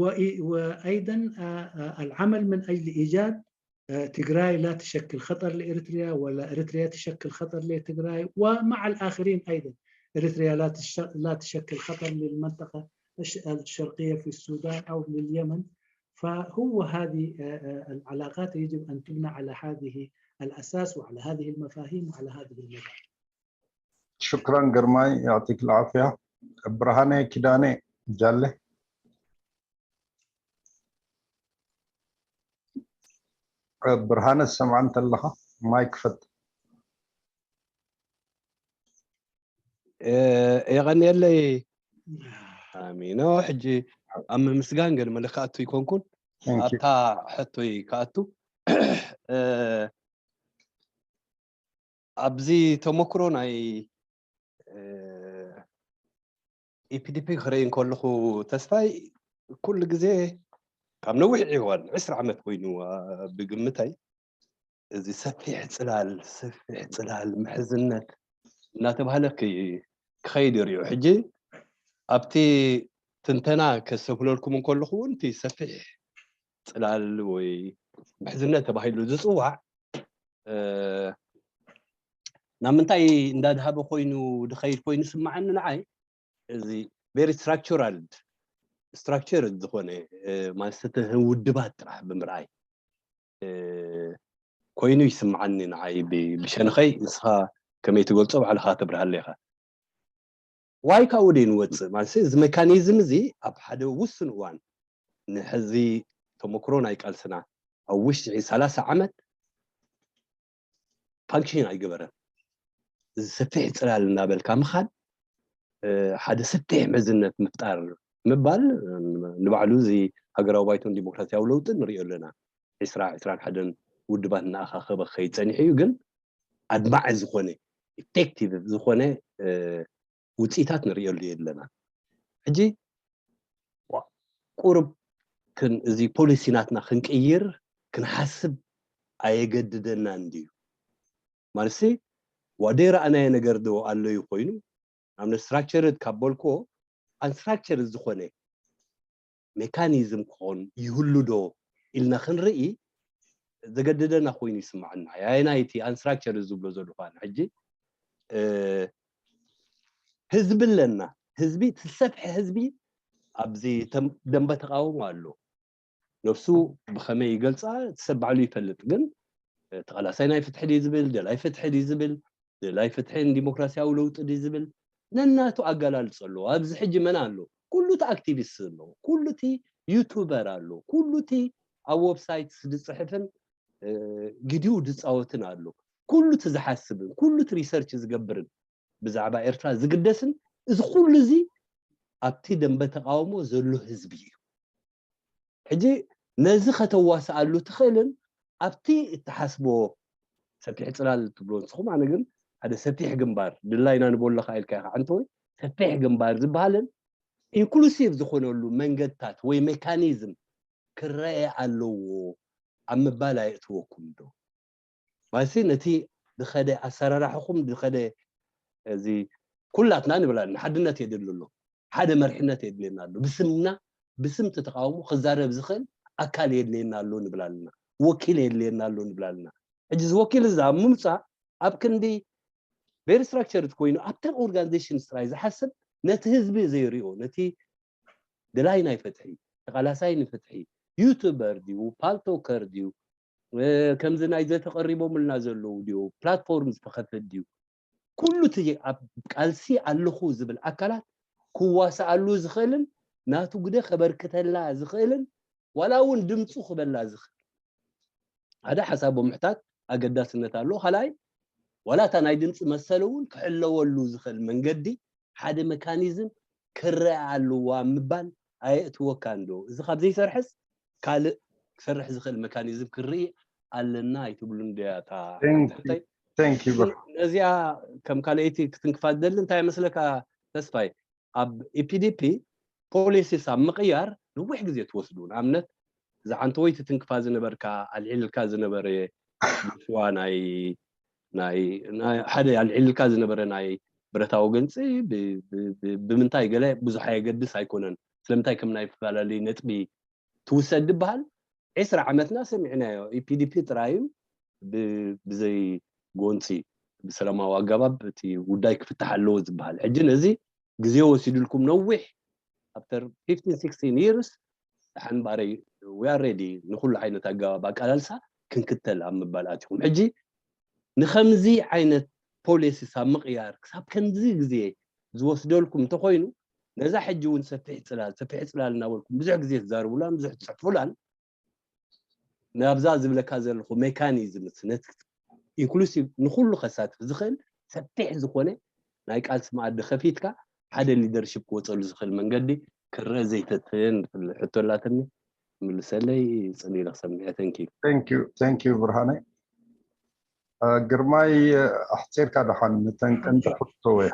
وإي- وأيضا العمل من أجل إيجاد تجراي لا تشكل خطر لإريتريا ولا إريتريا تشكل خطر لتجراي ومع الآخرين أيضا. إريتريا لا تش- لا تشكل خطر للمنطقة الش- الشرقية في السودان أو لليمن. فهو هذه العلاقات يجب أن تبنى على هذه الأساس وعلى هذه المفاهيم وعلى هذه المبادئ. ሽክራን ግርማይ፣ ያዕጢክ ልዓፍያ። ብርሃነ ኪዳነ ጃለ። ብርሃነ፣ ሰምዓ እንተለኻ ማይክ ክፈት። የቐንየለይ ኣሚኖ። ሕጂ ኣብ ምምስጋን ገለ መለ ክኣቱ ይኮንኩን፣ ኣብታ ሕቶይ ክኣቱ። ኣብዚ ተመክሮ ናይ ኢፒዲፒ ክርኢ እንከለኹ፣ ተስፋይ፣ ኩሉ ግዜ ካብ ነዊሕ እዋን፣ ዕስራ ዓመት ኮይኑ ብግምታይ፣ እዚ ሰፊሕ ፅላል፣ ሰፊሕ ፅላል ምሕዝነት እናተባህለ ክኸይድ ይሪኦ። ሕጂ ኣብቲ ትንተና ከሰፍለልኩም እንከለኹ እውን፣ እቲ ሰፊሕ ፅላል ወይ ምሕዝነት ተባሂሉ ዝፅዋዕ ናብ ምንታይ እንዳድሃበ ኮይኑ ድኸይድ ኮይኑ ስማዓኒ ንዓይ። እዚ very structured፣ structured ዝኾነ ማለት ውድባት ጥራሕ ብምርኣይ ኮይኑ ይስምዓኒ ንዓይ። ብሸንኸይ ንስኻ ከመይ ትገልጾ ባዕልኻ ተብርሃለይ ኢኻ። ዋይ ካብኡ ደይ ንወፅእ ማለት እዚ ሜካኒዝም እዚ ኣብ ሓደ ውሱን እዋን ንሕዚ ተመክሮ ናይ ቃልስና ኣብ ውሽጢ ሰላሳ ዓመት ፋንክሽን ኣይገበረን። እዚ ሰፊሕ ፅላል እናበልካ ምኻድ ሓደ ሰፊሕ መዝነት ምፍጣር ምባል ንባዕሉ እዚ ሃገራዊ ባይቶን ዲሞክራሲያዊ ለውጢ ንሪኦ ኣለና። ዕስራ ዕስራን ሓደን ውድባት እናኣኻኸበ ክኸይድ ፀኒሑ እዩ። ግን ኣድማዒ ዝኾነ ኢፌክቲቭ ዝኾነ ውፅኢታት ንሪኦሉ የለና። ሕጂ ቁሩብ እዚ ፖሊሲ ናትና ክንቅይር ክንሓስብ ኣየገድደናን ድዩ? ማለትሲ ዋደይ ረኣናዮ ነገር ዶ ኣሎ እዩ ኮይኑ ንኣብነት ስትራክቸርድ ካብ በልክዎ ኣንስትራክቸርድ ዝኾነ ሜካኒዝም ክኾን ይህሉ ዶ ኢልና ክንርኢ ዘገድደና ኮይኑ ይስምዓና። ኣየናይ እቲ ኣንስትራክቸርድ ዝብሎ ዘለኹ ኣነ ሕጂ ህዝቢ ኣለና። ህዝቢ እቲ ዝሰፍሐ ህዝቢ ኣብዚ ደንበ ተቃውሞ ኣሎ። ነብሱ ብኸመይ ይገልፃ እቲ ሰብ ባዕሉ ይፈልጥ። ግን ተቓላሳይ ናይ ፍትሒ ድዩ ዝብል፣ ደላይ ፍትሒ ድዩ ዝብል፣ ደላይ ፍትሕን ዲሞክራሲያዊ ለውጢ ድዩ ዝብል ነናቱ ኣገላልፆ ኣለዎ። ኣብዚ ሕጂ መን ኣሎ? ኩሉ እቲ ኣክቲቪስት ኣሎ፣ ኩሉ እቲ ዩቱበር ኣሎ፣ ኩሉ እቲ ኣብ ዌብሳይት ዝፅሕፍን ግዲኡ ዝፃወትን ኣሎ። ኩሉ እቲ ዝሓስብን ኩሉ እቲ ሪሰርች ዝገብርን ብዛዕባ ኤርትራ ዝግደስን እዚ ኩሉ እዚ ኣብቲ ደንበ ተቃውሞ ዘሎ ህዝቢ እዩ። ሕጂ ነዚ ከተዋስኣሉ ትኽእልን ኣብቲ እትሓስቦ ሰፊሕ ፅላል ትብሎ ንስኹም፣ ኣነ ግን ሓደ ሰፊሕ ግንባር ድላይና ንበሎ ከኣ ኢልካ ኢኻ ዓንተወይ ሰፊሕ ግንባር ዝበሃልን ኢንክሉሲቭ ዝኾነሉ መንገድታት ወይ ሜካኒዝም ክረአ ኣለዎ ኣብ ምባል ኣየእትወኩም ዶ? ማለት ነቲ ዝኸደ ኣሰራርሓኹም ዝኸደ እዚ ኩላትና ንብል ኣለና። ሓድነት የድሊ ኣሎ፣ ሓደ መሪሕነት የድልየና ኣሎ። ብስምና ብስም እቲ ተቃውሞ ክዛረብ ዝኽእል ኣካል የድልየና ኣሎ ንብል ኣለና፣ ወኪል የድልየና ኣሎ ንብል ኣለና። ሕጂ እዚ ወኪል እዚ ኣብ ምምፃእ ኣብ ክንዲ ቨሪ ስትራክቸርድ ኮይኑ ኣብተን ኦርጋናይዜሽንስ ጥራይ ዝሓስብ ነቲ ህዝቢ ዘይሪኦ ነቲ ደላይ ናይ ፍትሒ ተቓላሳይ ንፍትሒ ዩቱበር ድዩ ፓልቶከር ድዩ ከምዚ ናይ ዘተቐሪቦምልና ዘለዉ ድዩ ፕላትፎርም ዝተኸፍት ድዩ ኩሉ እቲ ኣብ ቃልሲ ኣለኹ ዝብል ኣካላት ክዋስኣሉ ዝኽእልን ናቱ ግደ ከበርክተላ ዝኽእልን ዋላ እውን ድምፁ ክበላ ዝኽእል ሓደ ሓሳብ ምሕታት ኣገዳስነት ኣለዎ። ካልኣይ ዋላ እታ ናይ ድምፂ መሰል እውን ክሕለወሉ ዝኽእል መንገዲ ሓደ መካኒዝም ክረአ ኣለዋ ምባል ኣየእትወካን ዶ? እዚ ካብ ዘይሰርሐስ ካልእ ክሰርሕ ዝኽእል መካኒዝም ክርኢ ኣለና ኣይትብሉን ድያ እታ ሓንታ ሕቶይ? Thank you ነዚኣ ከም ካልኣይቲ ክትንክፋ ዝደሊ እንታይ መስለካ ተስፋይ ኣብ ኢፒዲፒ ፖሊሲስ ኣብ ምቕያር ነዊሕ ግዜ ትወስዱ ንኣብነት ዝዓንተወይ ትትንክፋ ዝነበርካ ኣልዒልካ ዝነበረ ዋ ናይ ናይ ሓደ ኣልዒልካ ዝነበረ ናይ ብረታዊ ገንፂ ብምንታይ ገለ ብዙሕ ኣየገድስ ኣይኮነን ስለምንታይ ከም ናይፈላለዩ ነጥቢ ትውሰድ ዝበሃል ዕስራ ዓመትና ሰሚዕናዮ ኢፒዲፒ ጥራዩ ብዘይ ጎንፂ ብሰላማዊ ኣገባብ እቲ ጉዳይ ክፍታሕ ኣለዎ ዝበሃል ሕጂ ነዚ ግዜ ወሲዱልኩም ነዊሕ after fifteen sixteen years ሓንባረይ we are ready ንኩሉ ዓይነት ኣገባብ ኣቃላልሳ ክንክተል ኣብ ምባል ኣትኹም ሕጂ ንከምዚ ዓይነት ፖሊሲስ ኣብ ምቕያር ክሳብ ከምዚ ግዜ ዝወስደልኩም እንተኮይኑ ነዛ ሕጂ እውን ሰፊሕ ፅላል ሰፊሕ ፅላል እናበልኩም ብዙሕ ግዜ ትዛርቡላን ብዙሕ ትፅሕፉላን ናብዛ ዝብለካ ዘለኹ ሜካኒዝም ነቲ ኢንክሉሲቭ ንኩሉ ከሳትፍ ዝኽእል ሰፊሕ ዝኾነ ናይ ቃልሲ መኣዲ ከፊትካ ሓደ ሊደርሽፕ ክወፀሉ ዝኽእል መንገዲ ክረአ ዘይተትን ትብል ሕቶ ኣላትኒ ምልሰለይ ፅን ኢለ ክሰምዐ thank you thank you thank you ብርሃነ ግርማይ ኣሕፂርካ ደሓን ነተን ቀንዲ ሕቶ ወይ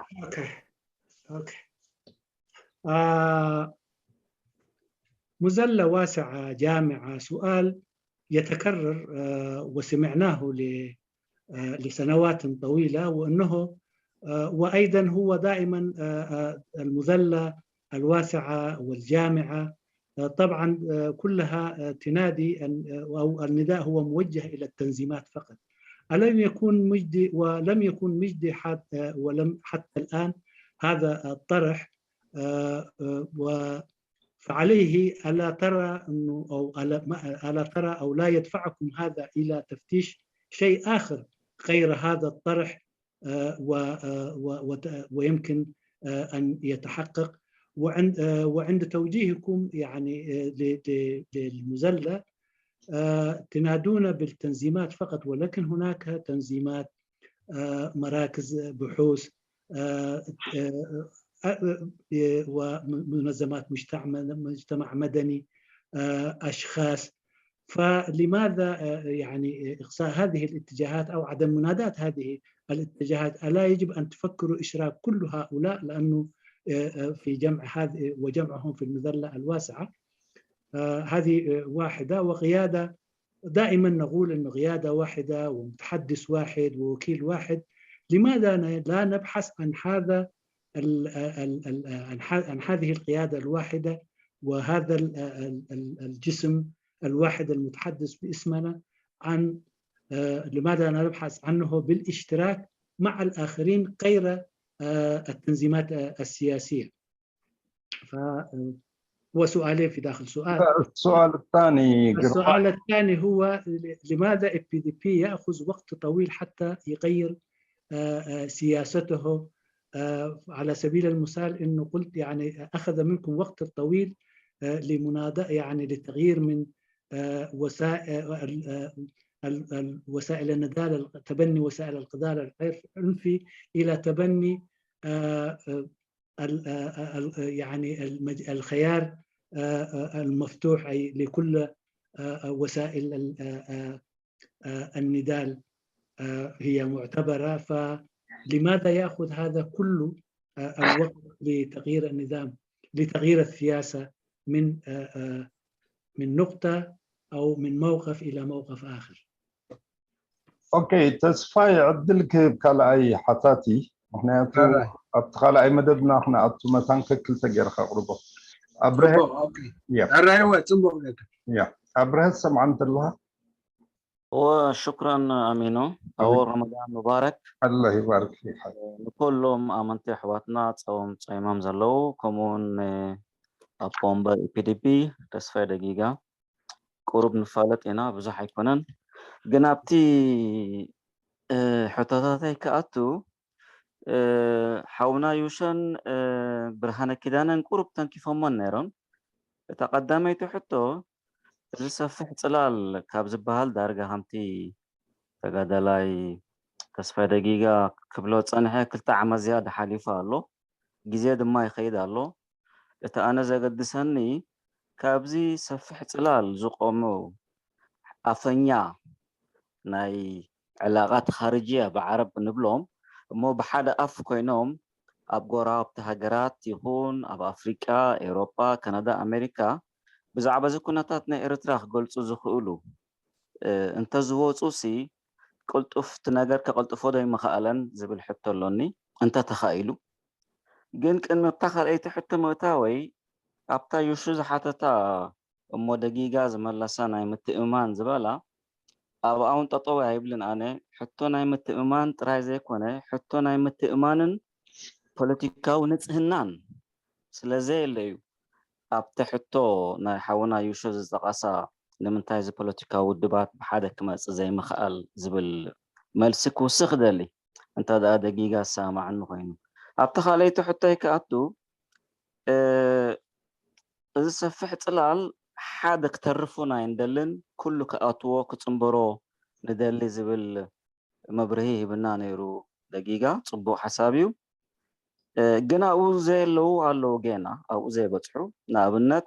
مزلة واسعة جامعة سؤال يتكرر وسمعناه لسنوات طويلة وأنه وأيضا هو دائما المذلة الواسعة والجامعة طبعا كلها تنادي أو النداء هو موجه إلى التنظيمات فقط. ألم يكن مجدي ولم يكن مجدي حتى ولم حتى الآن هذا الطرح و فعليه ألا ترى أنه أو ألا ترى أو لا يدفعكم هذا إلى تفتيش شيء آخر غير هذا الطرح ويمكن أن يتحقق وعند وعند توجيهكم يعني للمزلة تنادون بالتنظيمات فقط ولكن هناك تنظيمات مراكز بحوث ومنظمات مجتمع مدني اشخاص فلماذا يعني اقصاء هذه الاتجاهات او عدم مناداه هذه الاتجاهات؟ الا يجب ان تفكروا اشراك كل هؤلاء لانه في جمع هذه وجمعهم في المذله الواسعه هذه واحده وقياده دائما نقول انه قياده واحده ومتحدث واحد ووكيل واحد لماذا لا نبحث عن هذا عن هذه القياده الواحده وهذا الجسم الواحد المتحدث باسمنا عن لماذا لا نبحث عنه بالاشتراك مع الاخرين غير التنظيمات السياسيه. ف هو سؤالين في داخل سؤال. السؤال الثاني السؤال الثاني هو لماذا ال PDP ياخذ وقت طويل حتى يغير سياسته؟ على سبيل المثال انه قلت يعني اخذ منكم وقت طويل لمناداة يعني للتغيير من وسائل وسائل النضال تبني وسائل النضال العنفي الى تبني يعني الخيار المفتوح لكل وسائل النضال هي معتبره، فلماذا ياخذ هذا كله الوقت لتغيير النظام، لتغيير السياسه من من نقطه او من موقف الى موقف اخر؟ ኦኬ፣ ተስፋይ ዕድል ክህብ ካልኣይ ሓታቲ፣ ምክንያቱ ኣብቲ ካልኣይ መደብና ክነኣቱ መታን ከክልተ ገይርካ ኣቕርቦ። ኣብርሀ ኣራይወ ጽቡቅ። ኣብርሀ ትሰምዓኒ ተለኻ? እወ፣ ሽኩራን ኣሚኑ። ኣወል ረመዳን ሙባረክ። ኣላህ ይባርክ ፊክ። ንኩሎም ኣመንቲ ኣሕዋትና ጸውም ጸይሞም ዘለዉ፣ ከምኡውን ኣቦ ወንበር ኢፒዲፒ ተስፋይ ደጊጋ ቁሩብ ንፋለጥ ኢና፣ ብዙሕ ኣይኮነን። ግን ኣብቲ ሕቶታተይ ክኣቱ ሓውና ዩሸን ብርሃነ ኪዳነን ቁሩብ ተንኪፎሞን ነይሮም። እታ ቀዳመይቲ ሕቶ፣ እዚ ሰፍሕ ጽላል ካብ ዝበሃል ዳርጋ ከምቲ ተጋዳላይ ተስፋይ ደጊጋ ክብሎ ጸንሐ ክልተ ዓመት ዝያዳ ሓሊፉ ኣሎ። ግዜ ድማ ይኸይድ ኣሎ። እቲ ኣነ ዘገድሰኒ ካብዚ ሰፍሕ ጽላል ዝቆሙ ኣፈኛ ናይ ዕላቓት ኻርጅያ ብዓረብ ንብሎም እሞ ብሓደ ኣፍ ኮይኖም ኣብ ጎረባብቲ ሃገራት ይኹን ኣብ ኣፍሪቃ፣ ኤውሮጳ፣ ካናዳ፣ ኣሜሪካ ብዛዕባ እዚ ኩነታት ናይ ኤርትራ ክገልጹ ዝኽእሉ እንተዝወፁ ሲ ቅልጡፍ እቲ ነገር ከቐልጥፎ ዶ ይምኸኣለን ዝብል ሕቶ ኣሎኒ። እንተተኻኢሉ ግን ቅድሚ ኣብታ ካልኣይቲ ሕቶ ምእታወይ ኣብታ ዩሹ ዝሓተታ እሞ ደጊጋ ዝመለሳ ናይ ምትእምማን ዝበላ ኣብኣ እውን ጠጠው ኣይብልን። ኣነ ሕቶ ናይ ምትእምማን ጥራይ ዘይኮነ ሕቶ ናይ ምትእምማንን ፖለቲካዊ ንፅህናን ስለዘየለ እዩ ኣብቲ ሕቶ ናይ ሓውና ዩሹ ዝጠቐሳ ንምንታይ እዚ ፖለቲካዊ ውድባት ብሓደ ክመፅእ ዘይምኽኣል ዝብል መልሲ ክውስኽ እደሊ። እንተ ደኣ ደጊጋ ዝሰማማዓኒ ኮይኑ ኣብቲ ካልኣይቲ ሕቶይ ክኣቱ እዚ ሰፍሕ ፅላል ሓደ ክተርፉን ኣይንደልን ኩሉ ክኣትዎ ክፅንበሮ ንደሊ ዝብል መብርሂ ሂብና ነይሩ። ደጊጋ ፅቡቕ ሓሳብ እዩ። ግን ኣብኡ ዘየለዉ ኣለዉ ጌና ኣብኡ ዘይበፅሑ ንኣብነት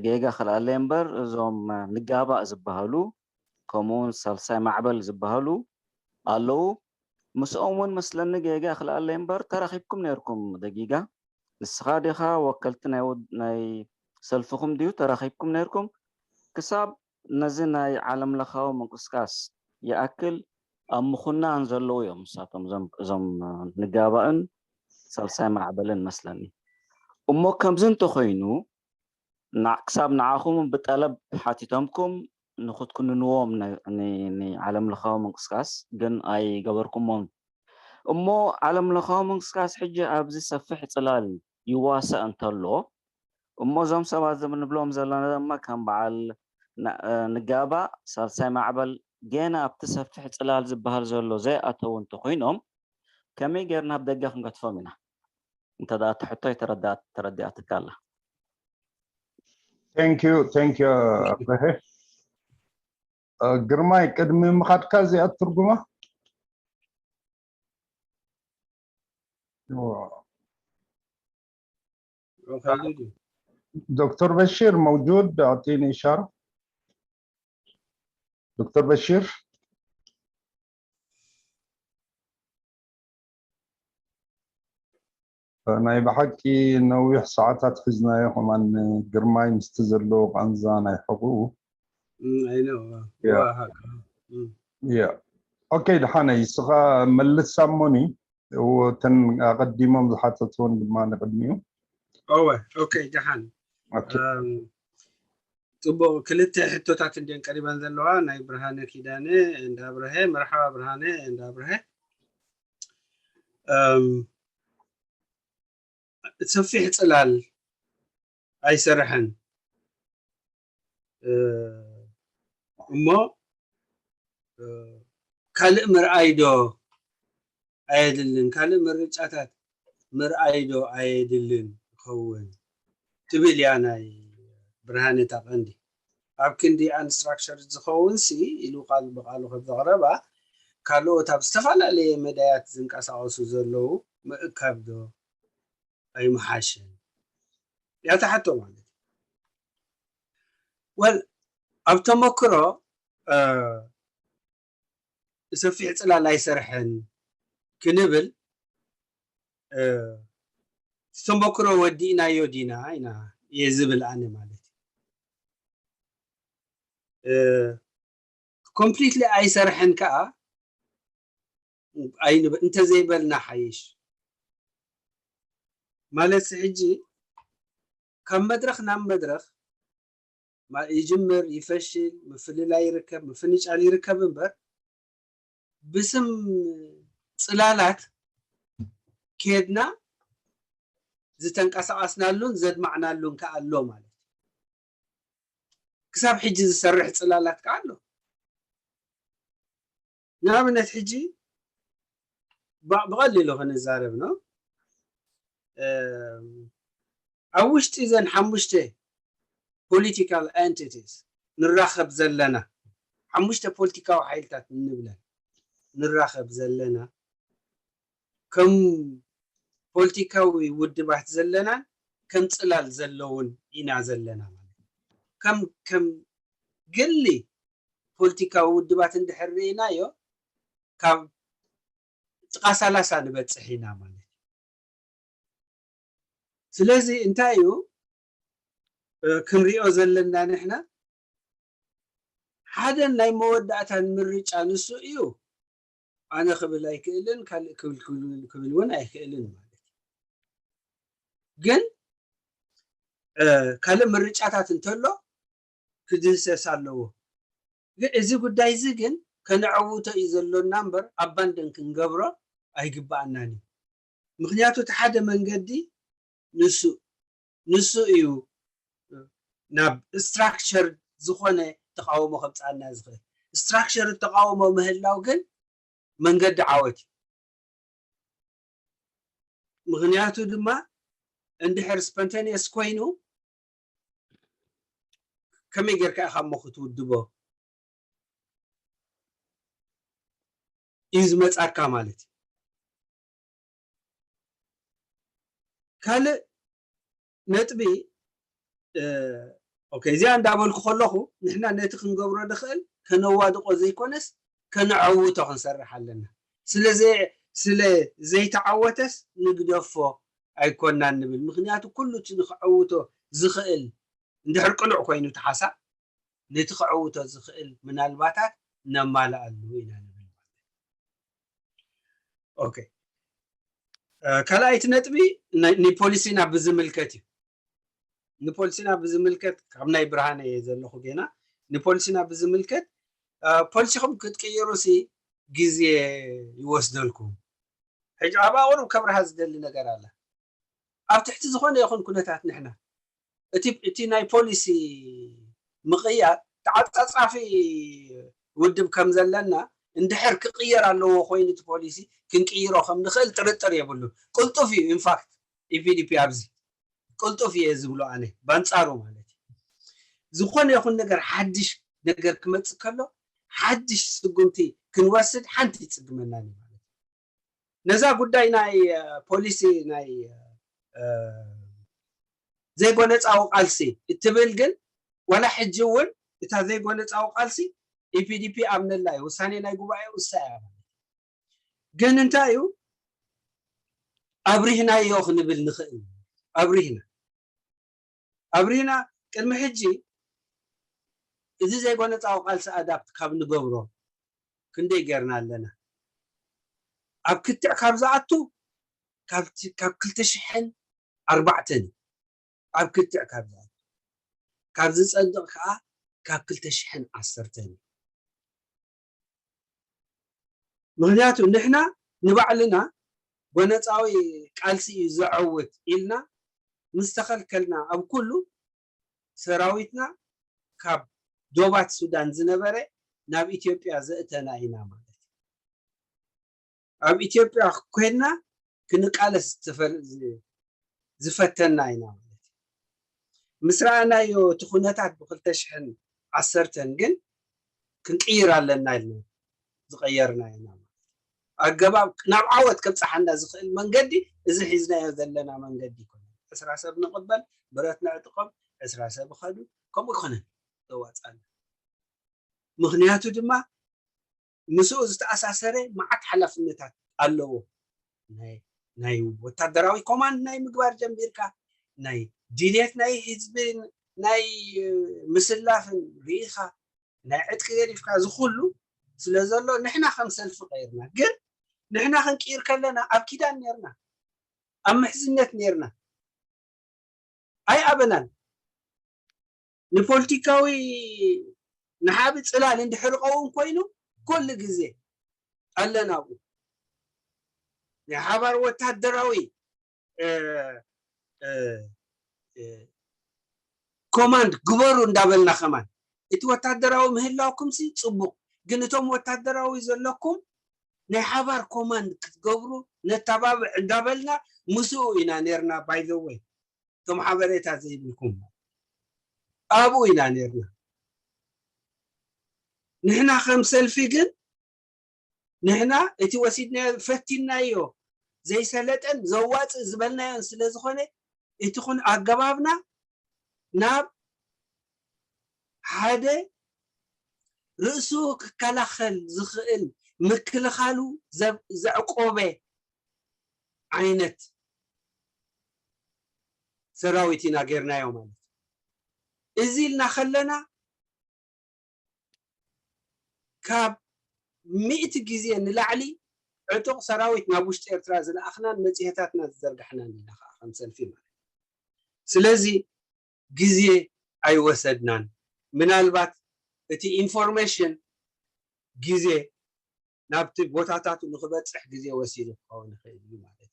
ጌጋ ክልኣለይ እምበር እዞም ንጋባእ ዝበሃሉ ከምኡውን ሳልሳይ ማዕበል ዝበሃሉ ኣለዉ። ምስኦም እውን መስለኒ ጌጋ ክልኣለይ እምበር ተራኺብኩም ነይርኩም ደጊጋ ንስኻ ዲኻ ወከልቲ ናይ ሰልፍኹም ድዩ ተራኺብኩም ነይርኩም ክሳብ ነዚ ናይ ዓለም ለኻዊ ምንቅስቃስ ይኣክል ኣብ ምኹናን ዘለዉ እዮም ንሳቶም እዞም ንጋባእን ሳልሳይ ማዕበልን መስለኒ። እሞ ከምዚ እንተኾይኑ ክሳብ ንዓኹም ብጠለብ ሓቲቶምኩም ንክትኩንንዎም ንዓለም ለኻዊ ምንቅስቃስ ግን ኣይገበርኩሞን። እሞ ዓለም ለኻዊ ምንቅስቃስ ሕጂ ኣብዚ ሰፍሕ ፅላል ይዋሳእ እንተሎ እሞ እዞም ሰባት ንብሎም ዘለና ድማ ከም በዓል ንጋባእ ሳልሳይ ማዕበል ገና ኣብቲ ሰፍሕ ፅላል ዝበሃል ዘሎ ዘይኣተዉ እንተኮይኖም ከመይ ጌርና ኣብ ደገ ክንገድፎም ኢና? እንተ ደኣ እቲ ሕቶ ተረዲኣትካ ኣላ። Thank you, thank you ኣበሀ። ግርማይ ቅድሚ ምኻድካ እዚኣ ትርጉማ دكتور بشير موجود؟ أعطيني إشارة. دكتور بشير. ናይ ብሓቂ ነዊሕ ሰዓታት ሒዝናዮ ከማን ግርማይ ምስቲ ዘለዎ ቃንዛ ናይ ሕቑኡ ያ ኦኬ ድሓነይ እስኻ መልሳ እሞኒ እተን ኣቐዲሞም ዝሓተትወን ድማ ንቕድሚኡ እወ ኦኬ ደሓን ጽቡቕ ክልተ ሕቶታት እንድየን ቀሪበን ዘለዋ ናይ ብርሃነ ኪዳነ እንዳ ብርሀ መርሓባ ብርሃነ እንዳ ብርሀ ሰፊሕ ፅላል ኣይሰርሐን እሞ ካልእ ምርኣይ ዶ ኣየድልን ካልእ ምርጫታት ምርኣይ ዶ ኣየድልን ይኸውን ትብል እያ ናይ ብርሃነ እታ ቀንዲ ኣብ ክንዲ ኣንስትራክቸር ዝኸውን ሲ ኢሉ ቃል ብቃሉ ከም ዘቕረባ ካልኦት ኣብ ዝተፈላለየ መዳያት ዝንቀሳቐሱ ዘለዉ ምእካብ ዶ ኣይምሓሸን እያ እታ ሕቶ ማለት እዩ ወል ኣብ ተመክሮ ሰፊሕ ፅላል ኣይሰርሐን ክንብል ተመክሮ ወዲእናዮ ዲና ኢና እየ ዝብል ኣነ ማለት እዩ ኮምፕሊትሊ ኣይሰርሐን ከዓ እንተዘይበልና ሓይሽ ማለት ሕጂ ካብ መድረክ ናብ መድረክ ይጅምር ይፈሽል ምፍልላይ ይርከብ ምፍንጫል ይርከብ እምበር ብስም ፅላላት ከድና ዝተንቀሳቀስናሉን ዘድማዕናሉን ከዓ ኣሎ ማለት እዩ ክሳብ ሕጂ ዝሰርሕ ፅላላት ከዓ ኣሎ ንኣብነት ሕጂ ብ- ብቐሊሉ ክንዛረብ ነው። እም፣ ኣብ ውሽጢ ዘን ሓሙሽተ political entities ንራኸብ ዘለና፣ ሓሙሽተ ፖለቲካዊ ሓይልታት እንብለን ንራኸብ ዘለና፣ ከም ፖለቲካዊ ውድባት ዘለናን ከም ጽላል ዘለውን ኢና ዘለና ማለት እዩ። ከም ከም ግሊ ፖለቲካዊ ውድባት እንድሕር ርኢናዮ፣ ካብ ጥቓ ሰላሳ ንበጽሕ ኢና ማለት እዩ። ስለዚ እንታይ እዩ፣ እ፣ ክንሪኦ ዘለና ንሕና፣ ሓደ ናይ መወዳእታን ምርጫ ንሱ እዩ። ኣነ ክብል ኣይክእልን፣ ካልእ ክብል ክብል ክብል እውን ኣይክእልን ማለት እዩ። ግን እ፣ ካልእ ምርጫታት እንተሎ ክድህሰስ ኣለዎ። ግን እዚ ጉዳይ እዚ ግን ከነዕውቶ እዩ ዘሎና እምበር፣ ኣባንደን ክንገብሮ ኣይግባኣናን እዩ። ምክንያቱ እቲ ሓደ መንገዲ ንሱ ንሱ እዩ ናብ ስትራክቸር ዝኾነ ተቃውሞ ከምፅኣና ዝኽእል። ስትራክቸር ተቃውሞ ምህላው ግን መንገዲ ዓወት እዩ። ምክንያቱ ድማ እንድሕር ስፖንቴኒየስ ኮይኑ ከመይ ጌርካ ኢኻ እሞ ክትውድቦ እዩ ዝመጻካ ማለት እዩ። ካልእ ነጥቢ፣ እ፣ ኦኬ፣ እዚኣ እንዳበልኩ ከለኹ ንሕና ነቲ ክንገብሮ ንኽእል ከነዋድቆ ዘይኮነስ ከነዐውቶ ክንሰርሕ ኣለና። ስለ ዘይ-፣ ስለ ዘይተዓወተስ ንግደፎ ኣይኮናን ንብል። ምክንያቱ ኩሉ እቲ ንክዐውቶ ዝኽእል እንድሕር ቅኑዕ ኮይኑ እቲ ሓሳብ፣ ነቲ ክዕውቶ ዝኽእል ምናልባታት ነማልኣሉ ኢና ንብል ማለት እዩ። ኦኬ። እ፣ ካልኣይቲ ነጥቢ ን-፣ ንፖሊሲና ብዝምልከት እዩ። ንፖሊሲና ብዝምልከት ካብ ናይ ብርሃነ እየ ዘለኹ ጌና። ንፖሊሲና ብዝምልከት፣ እ፣ ፖሊሲኹም ክትቅይሩ ሲ ግዜ ይወስደልኩም። ሕጂ ኣብ ኣቑሩብ ከብርሃ ዝደሊ ነገር ኣለ። ኣብ ትሕቲ ዝኾነ ይኹን ኩነታት ንሕና እቲ፣ እቲ ናይ ፖሊሲ ምቕያር ተዓጻጻፊ ውድብ ከም ዘለና እንድሕር ክቕየር ኣለዎ ኮይኑ እቲ ፖሊሲ ክንቅይሮ ከም ንኽእል ጥርጥር የብሉን። ቅልጡፍ እዩ። ኢንፋክት ኢፒዲፒ ኣብዚ ቅልጡፍ እየ ዝብሎ ኣነ ባንጻሩ ማለት እዩ። ዝኾነ ይኹን ነገር ሓድሽ ነገር ክመጽእ ከሎ ሓድሽ ስጉምቲ ክንወስድ ሓንቲ ይጽግመና እዩ ማለት እዩ። ነዛ ጉዳይ ናይ፣ እ፣ ፖሊሲ ናይ፣ እ፣ ዘይጎነጻዊ ቃልሲ እትብል ግን ዋላ ሕጂ እውን እታ ዘይጎነጻዊ ቃልሲ ኢፒዲፒ ኣምነላ እዩ። ውሳኔ ናይ ጉባኤ ውሳ እያ። ግን እንታይ እዩ ኣብሪህናዮ ክንብል ንኽእል? ኣብሪህና ኣብሪና ቅድሚ ሕጂ እዚ ዘይጎነጻዊ ቃልሲ ኣዳፕት ካብ ንገብሮ ክንደይ ጌርና ኣለና? ኣብ ክትዕ ካብ ዝኣቱ ካብ ቲ-፣ ካብ ክልተ ሽሕን ኣርባዕተን እዩ። ኣብ ክትዕ ካብ ዝኣቱ፣ ካብ ዝጸድቕ ከኣ ካብ ክልተ ሽሕን ዓሰርተን እዩ። ምክንያቱ ንሕና ንባዕልና ጎነጻዊ ቃልሲ እዩ ዘዐውት ኢልና ምስ ተኸልከልና ኣብ ኩሉ ሰራዊትና ካብ ዶባት ሱዳን ዝነበረ ናብ ኢትዮጵያ ዘእተና ኢና ማለት እዩ። ኣብ ኢትዮጵያ ኮይንና ክንቃለስ ዝተፈ-፣ ዝ-፣ ዝፈተና ኢና ማለት እዩ። ምስ ረኣናዮ እቲ ኩነታት ብክልተ ሽሕን ዓሰርተን ግን ክንቅይር ኣለና ኢልና ዝቐየርና ኢና ማለት እዩ። ኣገባብ ናብ ዓወት ከብጽሓና ዝኽእል መንገዲ እዚ ሒዝናዮ ዘለና መንገዲ ይኮነ። ዕስራ ሰብ ንቕበል፣ ብረት ነዕጥቖም፣ ዕስራ ሰብ ይኸዱ፣ ከምኡ ይኮነን ዘዋጽኣና። ምኽንያቱ ድማ ምስኡ ዝተኣሳሰረ መዓት ሓላፍነታት ኣለዎ። ናይ፣ ናይ ወታደራዊ ኮማንድ ናይ ምግባር ጀሚርካ፣ ናይ ድልየት ናይ ህዝብን ናይ ምስላፍን ርኢኻ፣ ናይ ዕጥቂ ገዲፍካ፣ እዚ ኩሉ ስለ ዘሎ ንሕና ከም ሰልፊ ቀይርና። ግን ንሕና ክንቅይር ከለና ኣብ ኪዳን ኔርና፣ ኣብ ምሕዝነት ኔርና። ኣይኣበናን። ንፖለቲካዊ ንሓቢ ጽላል እንድሕር ቀውም ኮይኑ ኩሉ ግዜ ኣለና ኣብኡ። ናይ ሓባር ወታደራዊ፣ እ፣ እ፣ እ፣ ኮማንድ ግበሩ እንዳበልና ከማን እቲ ወታደራዊ ምህላውኩም ሲ ጽቡቕ፣ ግን እቶም ወታደራዊ ዘለኩም ናይ ሓባር ኮማንድ ክትገብሩ ነተባብዕ እንዳበልና ምስኡ ኢና ነርና። By the way፣ እቶም ሓበሬታ ዘይብልኩም ኣብኡ ኢና ነርና። ንሕና ከም ሰልፊ ግን ንሕና እቲ ወሲድናዮ ፈቲናዮ ዘይሰለጠን ዘዋፅእ ዝበልናዮን ስለ ዝኾነ እቲ ኩን ኣገባብና ናብ ሓደ ርእሱ ክከላኸል ዝኽእል ምክልኻሉ ዘብ- ዘዕቆበ ዓይነት ሰራዊት ኢና ጌርናዮ ማለት እዩ። እዚ ኢልና ከለና ካብ ሚእቲ ግዜ ንላዕሊ ዕጡቕ ሰራዊት ናብ ውሽጢ ኤርትራ ዝለኣኽናን መጽሔታትና ዝዘርጋሕናን ኢና ከዓ ከም ሰልፊ ማለት እዩ። ስለዚ ግዜ ኣይወሰድናን። ምናልባት እቲ ኢንፎርሜሽን ግዜ ናብቲ ቦታታቱ ንክበፅሕ ግዜ ወሲዱ ክኸውን ይኽእል እዩ ማለት እዩ።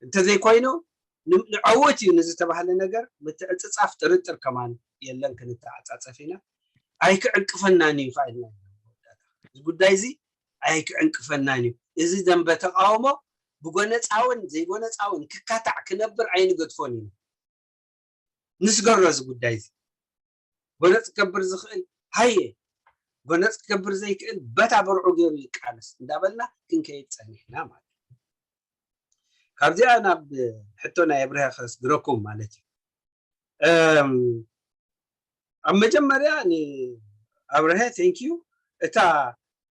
እንተዘይኮይኑ ንዐወት እዩ ንዝተባህለ ነገር ምትዕፅፃፍ ጥርጥር ከማን የለን፣ ክንተዓፃፀፍ ኢና። ኣይክዕንቅፈናን እዩ ካ ኢልና እዚ ጉዳይ እዚ ኣይክዕንቅፈናን እዩ። እዚ ደንበ ተቃውሞ ብጎነፃውን ዘይጎነፃውን ክካታዕ ክነብር ኣይንገድፎን ኢና። ንስገሮ እዚ ጉዳይ እዚ ጎነፅ ክገብር ዝኽእል ሃየ፣ ጎነፅ ክገብር ዘይክእል በታ ብርዑ ገይሩ ይቃለስ እንዳበልና ክንከይድ ፀኒሕና ማለት እዩ። ካብዚኣ ናብ ሕቶ ናይ ኣብርሀ ከስግረኩም ማለት እዩ። ኣብ መጀመርያ ኣብርሀ thank you። እታ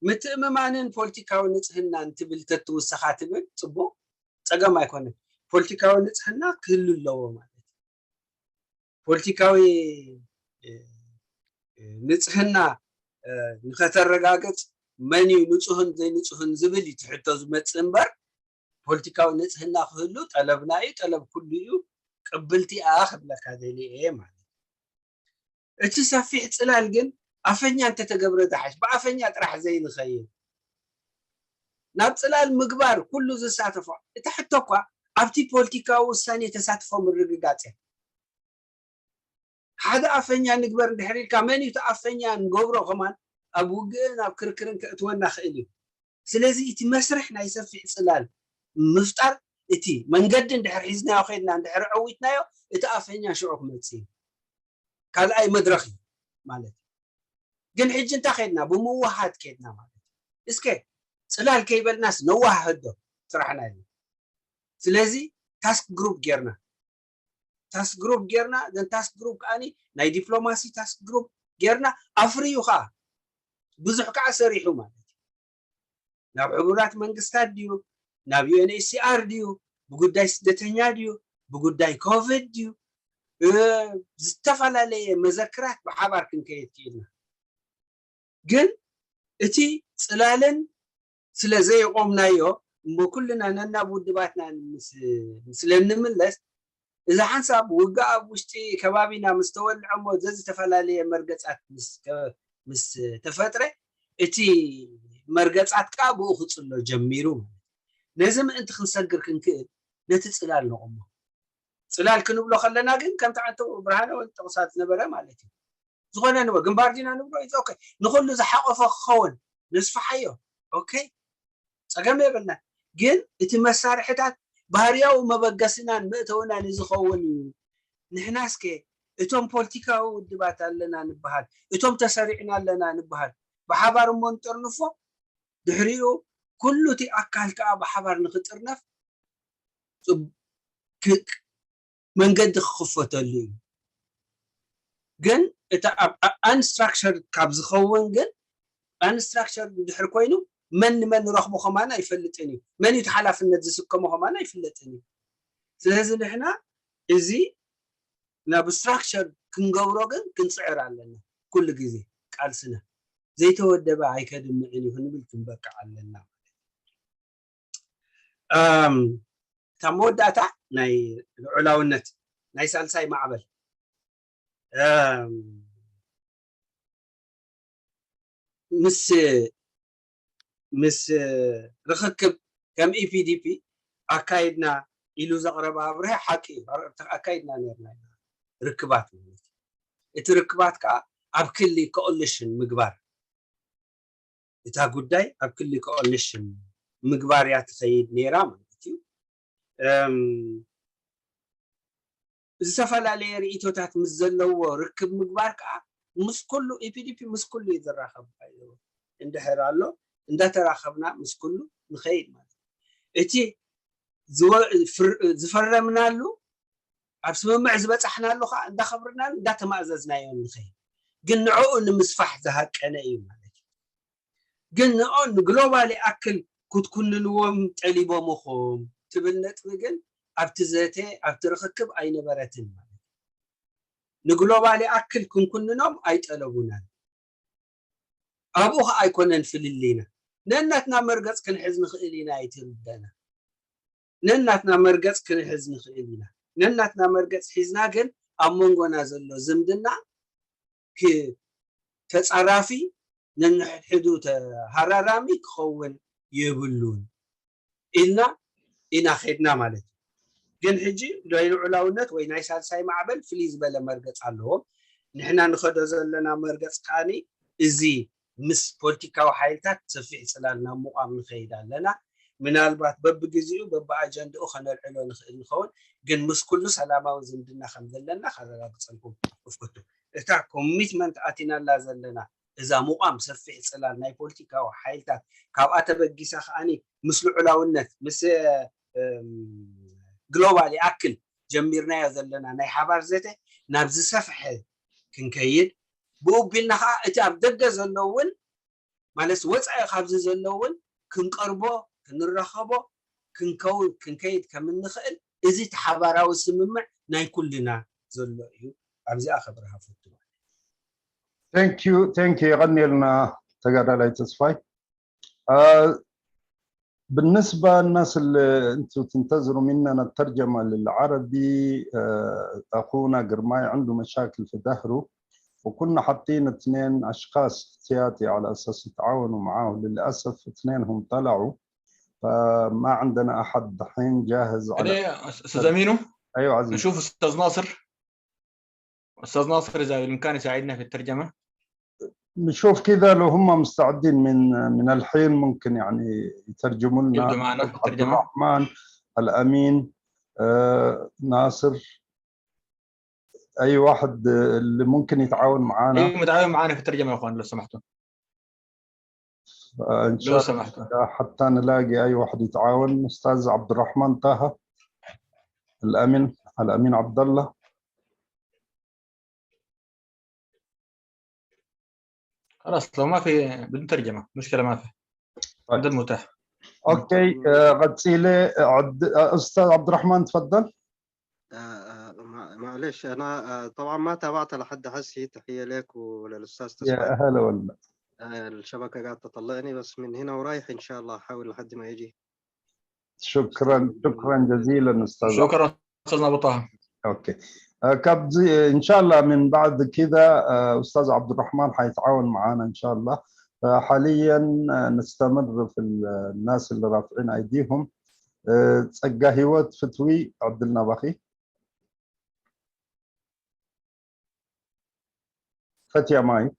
ምትእምማንን ፖለቲካዊ ንፅህናን ትብል ተትውሰኻ ትብል ፅቡቅ፣ ፀገም ኣይኮነን። ፖለቲካዊ ንፅህና ክህሉ ኣለዎ ማለት እዩ። ፖለቲካዊ ንፅህና ንኸተረጋግፅ መን እዩ ንፁህን ዘይንፁህን ዝብል እዩ ትሕቶ ዝመፅእ እምበር ፖለቲካዊ ንፅህና ክህሉ ጠለብና እዩ፣ ጠለብ ኩሉ እዩ፣ ቅብልቲ እያ ክብለካ ደልየ እየ ማለት እዩ። እቲ ሰፊሕ ፅላል ግን ኣፈኛ እንተተገብረ ዝሓሽ፣ ብኣፈኛ ጥራሕ ዘይንኸይድ ናብ ፅላል ምግባር ኩሉ ዝሳተፎ። እቲ ሕቶ እኳ ኣብቲ ፖለቲካዊ ውሳኔ ተሳትፎ ምርግጋፅ እያ። ሓደ ኣፈኛ ንግበር እንድሕር ኢልካ መን እዩ እቲ ኣፈኛ ንገብሮ ከማን ኣብ ውግእን ኣብ ክርክርን ከእትወና ክእል እዩ። ስለዚ እቲ መስርሕ ናይ ሰፊሕ ፅላል ምፍጣር እቲ መንገዲ እንድሕር ሒዝናዮ ከይድና እንድሕር ዕዊትናዮ እቲ ኣፈኛ ሽዑ ክመፅእ እዩ። ካልኣይ መድረኽ እዩ ማለት እዩ። ግን ሕጂ እንታይ ከድና? ብምውሃድ ከድና ማለት እዩ። እስከ ፅላል ከይበልናስ ነዋሃህዶ ስራሕና የለን። ስለዚ ታስክ ግሩፕ ጌርና ታስክ ግሩፕ ጌርና ዘን ታስክ ግሩፕ ከዓኒ ናይ ዲፕሎማሲ ታስክ ግሩፕ ጌርና ኣፍርዩ ከዓ ብዙሕ ከዓ ሰሪሑ ማለት እዩ። ናብ ሕቡራት መንግስታት ድዩ ናብ ዩኤንኤችሲኣር ድዩ ብጉዳይ ስደተኛ ድዩ ብጉዳይ ኮቪድ ድዩ ዝተፈላለየ መዘክራት ብሓባር ክንከየድ ክኢልና። ግን እቲ ፅላልን ስለ ዘየቆምናዮ እሞ ኩልና ነናብ ውድባትና ስለ ንምለስ እዚ ሓንሳብ ውግእ ኣብ ውሽጢ ከባቢና ምስ ተወልዐ እሞ ዘዝተፈላለየ መርገፃት ምስ ተፈጥረ እቲ መርገፃት ከዓ ብኡ ክፅሎ ጀሚሩ። ነዚ ምእንቲ ክንሰግር ክንክእል ነቲ ፅላል ነቆሞ። ፅላል ክንብሎ ከለና ግን ከምቲ ዓንቶ ብርሃነ እውን ጠቕሳ ዝነበረ ማለት እዩ። ዝኾነ ንበ ግንባር ዲና ንብሎ ኢትስ ኦኬ ንኹሉ ዝሓቆፈ ክኸውን ነስፍሓዮ። ኦኬ ፀገም የብልና። ግን እቲ መሳርሕታት ባህርያዊ መበገስናን መእተውናን ዝኸውን እዩ። ንሕና እስከ እቶም ፖለቲካዊ ውድባት ኣለና ንበሃል፣ እቶም ተሰሪዕና ኣለና ንበሃል ብሓባር እሞ ንጥርንፎ። ድሕሪኡ ኩሉ እቲ ኣካል ከዓ ብሓባር ንክጥርነፍ መንገዲ ክኽፈተሉ እዩ። ግን እቲ unstructured ካብ ዝኸውን ግን unstructured እንድሕር ኮይኑ መን ንመን ንረኽቦ ከማን ኣይፈልጥን እዩ። መን እዩ ሓላፍነት ዝስከሞ ከማን ኣይፍለጥን እዩ። ስለዚ ንሕና እዚ ናብ structure ክንገብሮ ግን ክንፅዕር ኣለና። ኩሉ ግዜ ቃልስና ዘይተወደበ ኣይከድምዕን እዩ ክንብል ክንበቅዕ ኣለና። እታ መወዳእታ ናይ ልዑላውነት ናይ ሳልሳይ ማዕበል ምስ ምስ ርኽክብ ከም ኢፒዲፒ ኣካይድና ኢሉ ዘቕረበ ኣብርሀ ሓቂ እዩ። ኣካይድና ነርና ርክባት ማለት እዩ። እቲ ርክባት ከዓ ኣብ ክሊ ኮኦሊሽን ምግባር እታ ጉዳይ ኣብ ክሊ ኮኦሊሽን ምግባር እያ ትኸይድ ነይራ ማለት እዩ። እም፣ ዝተፈላለየ ርእይቶታት ምስ ዘለዎ ርክብ ምግባር ከዓ ምስ ኩሉ፣ ኢፒዲፒ ምስ ኩሉ እዩ ዝራኸብ። እንድሕር ኣሎ እንዳተራኸብና ምስ ኩሉ ንኸይድ ማለት እዩ። እቲ ዝወ- ፍር- ዝፈረምናሉ፣ ኣብ ስምምዕ ዝበፃሕናሉ ከዓ እንዳኸብርናን እንዳተማእዘዝናዮን ንኸይድ። ግን ንዕኡ ንምስፋሕ ዝሃቀነ እዩ ማለት እዩ። ግን ንኦ ንግሎባል ይኣክል ክትኩንንዎም ጠሊቦምኹም ትብል ነጥቢ ግን ኣብቲ ዘተ፣ ኣብቲ ርኽክብ ኣይነበረትን ማለት እዩ። ንግሎባል ይኣክል ክንኩንኖም ኣይጠለቡናን። ኣብኡ ከዓ ኣይኮነን ፍልልይና። ነናትና መርገፅ ክንሕዝ ንኽእል ኢና፣ ኣይትርደና። ነናትና መርገፅ ክንሕዝ ንኽእል ኢና። ነናትና መርገፅ ሒዝና ግን ኣብ መንጎና ዘሎ ዝምድና ክ- ተጻራፊ፣ ነንሕድሕዱ ተሃራራሚ ክኸውን የብሉን ኢልና ኢና ኸድና ማለት እዩ። ግን ሕጂ ናይ ልዑላውነት ወይ ናይ ሳልሳይ ማዕበል ፍልይ ዝበለ መርገጽ ኣለዎም። ንሕና ንኸዶ ዘለና መርገጽ ከኣኒ እዚ ምስ ፖለቲካዊ ሓይልታት ሰፊሕ ጽላል ናብ ምቋም ንኸይድ ኣለና። ምናልባት በብግዜኡ በብኣጀንድኡ ከነልዕሎ ንኽእል ንኸውን፣ ግን ምስ ኩሉ ሰላማዊ ዝምድና ከም ዘለና ከረጋግጸልኩም እፈቱ። እታ ኮሚትመንት ኣቲናላ ዘለና እዛ ምቋም ሰፊሕ ጽላል ናይ ፖለቲካዊ ሓይልታት፣ ካብኣ ተበጊሳ ከኣኒ ምስ ልዑላውነት፣ ምስ ግሎባል ይኣክል ጀሚርናዮ ዘለና ናይ ሓባር ዘተ ናብ ዝሰፍሐ ክንከይድ፣ ብኡ ቢልና ከዓ እቲ ኣብ ደገ ዘሎ እውን ማለት ወፃኢ ካብዚ ዘሎ እውን ክንቀርቦ፣ ክንራኸቦ፣ ክንከው- ክንከይድ ከም እንኽእል እዚ እቲ ሓባራዊ ስምምዕ ናይ ኩልና ዘሎ እዩ። ኣብዚኣ ከብርሃ ፈቱ። Thank you, thank you. የቐንየልና ተጋዳላይ ተስፋይ። بالنسبة للناس اللي انتوا تنتظروا مننا الترجمة للعربي، أخونا قرماي عنده مشاكل في ظهره، وكنا حاطين اثنين أشخاص احتياطي على أساس يتعاونوا معاه. للأسف اثنينهم طلعوا، فما عندنا أحد دحين جاهز على عليه أستاذ أمينو، أيوة عزيز. نشوف أستاذ ناصر. أستاذ ناصر، إذا بالإمكان يساعدنا في الترجمة. نشوف كذا لو هم مستعدين من من الحين، ممكن يعني يترجموا لنا. يبدوا معنا في عبد الترجمة. الرحمن، الأمين، آه، ناصر، أي واحد اللي ممكن يتعاون معانا. أيوة، متعاون معنا في الترجمة يا أخوان لو سمحتوا. آه، إن شاء لو الله سمحتوا. حتى نلاقي أي واحد يتعاون. أستاذ عبد الرحمن طه، الأمين، الأمين عبد الله. خلاص، لو ما في بدون ترجمة، مشكلة ما في. طيب. عند المتاح. أوكي، آه، غتسيلي عبد، آه، أستاذ عبد الرحمن، تفضل. آه، آه، مع- معلش، أنا آه، طبعا ما تابعت لحد هسي. تحية لك وللأستاذ يا تسفاي. هلا والله. آه، الشبكة قاعدة تطلعني، بس من هنا ورايح إن شاء الله أحاول لحد ما يجي. شكرا، شكرا جزيلا أستاذ. شكرا أستاذنا أبو طه. أوكي. آه، كابزي، إن شاء الله من بعد كده، آه، أستاذ عبد الرحمن حيتعاون معنا إن شاء الله. فحاليا، آه، نستمر في ال- الناس اللي رافعين أيديهم. آه، ጸጋ ህይወት ፍትዊ ዕድልና ባኺ። ፈትያ ማይክ።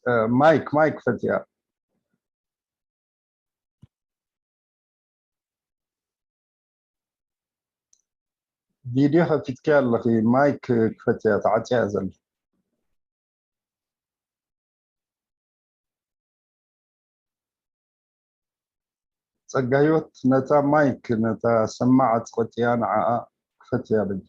آه، مايك، مايك فتيا. ቪድዮ ከፊትካ ኣለኺ፣ ማይክ ክፈትያ ተዓፅያ ዘላ። ፀጋ ህይወት፣ ነታ ማይክ፣ ነታ ሰማዕት ቆጥያ ንዓኣ ክፈትያ በጃ።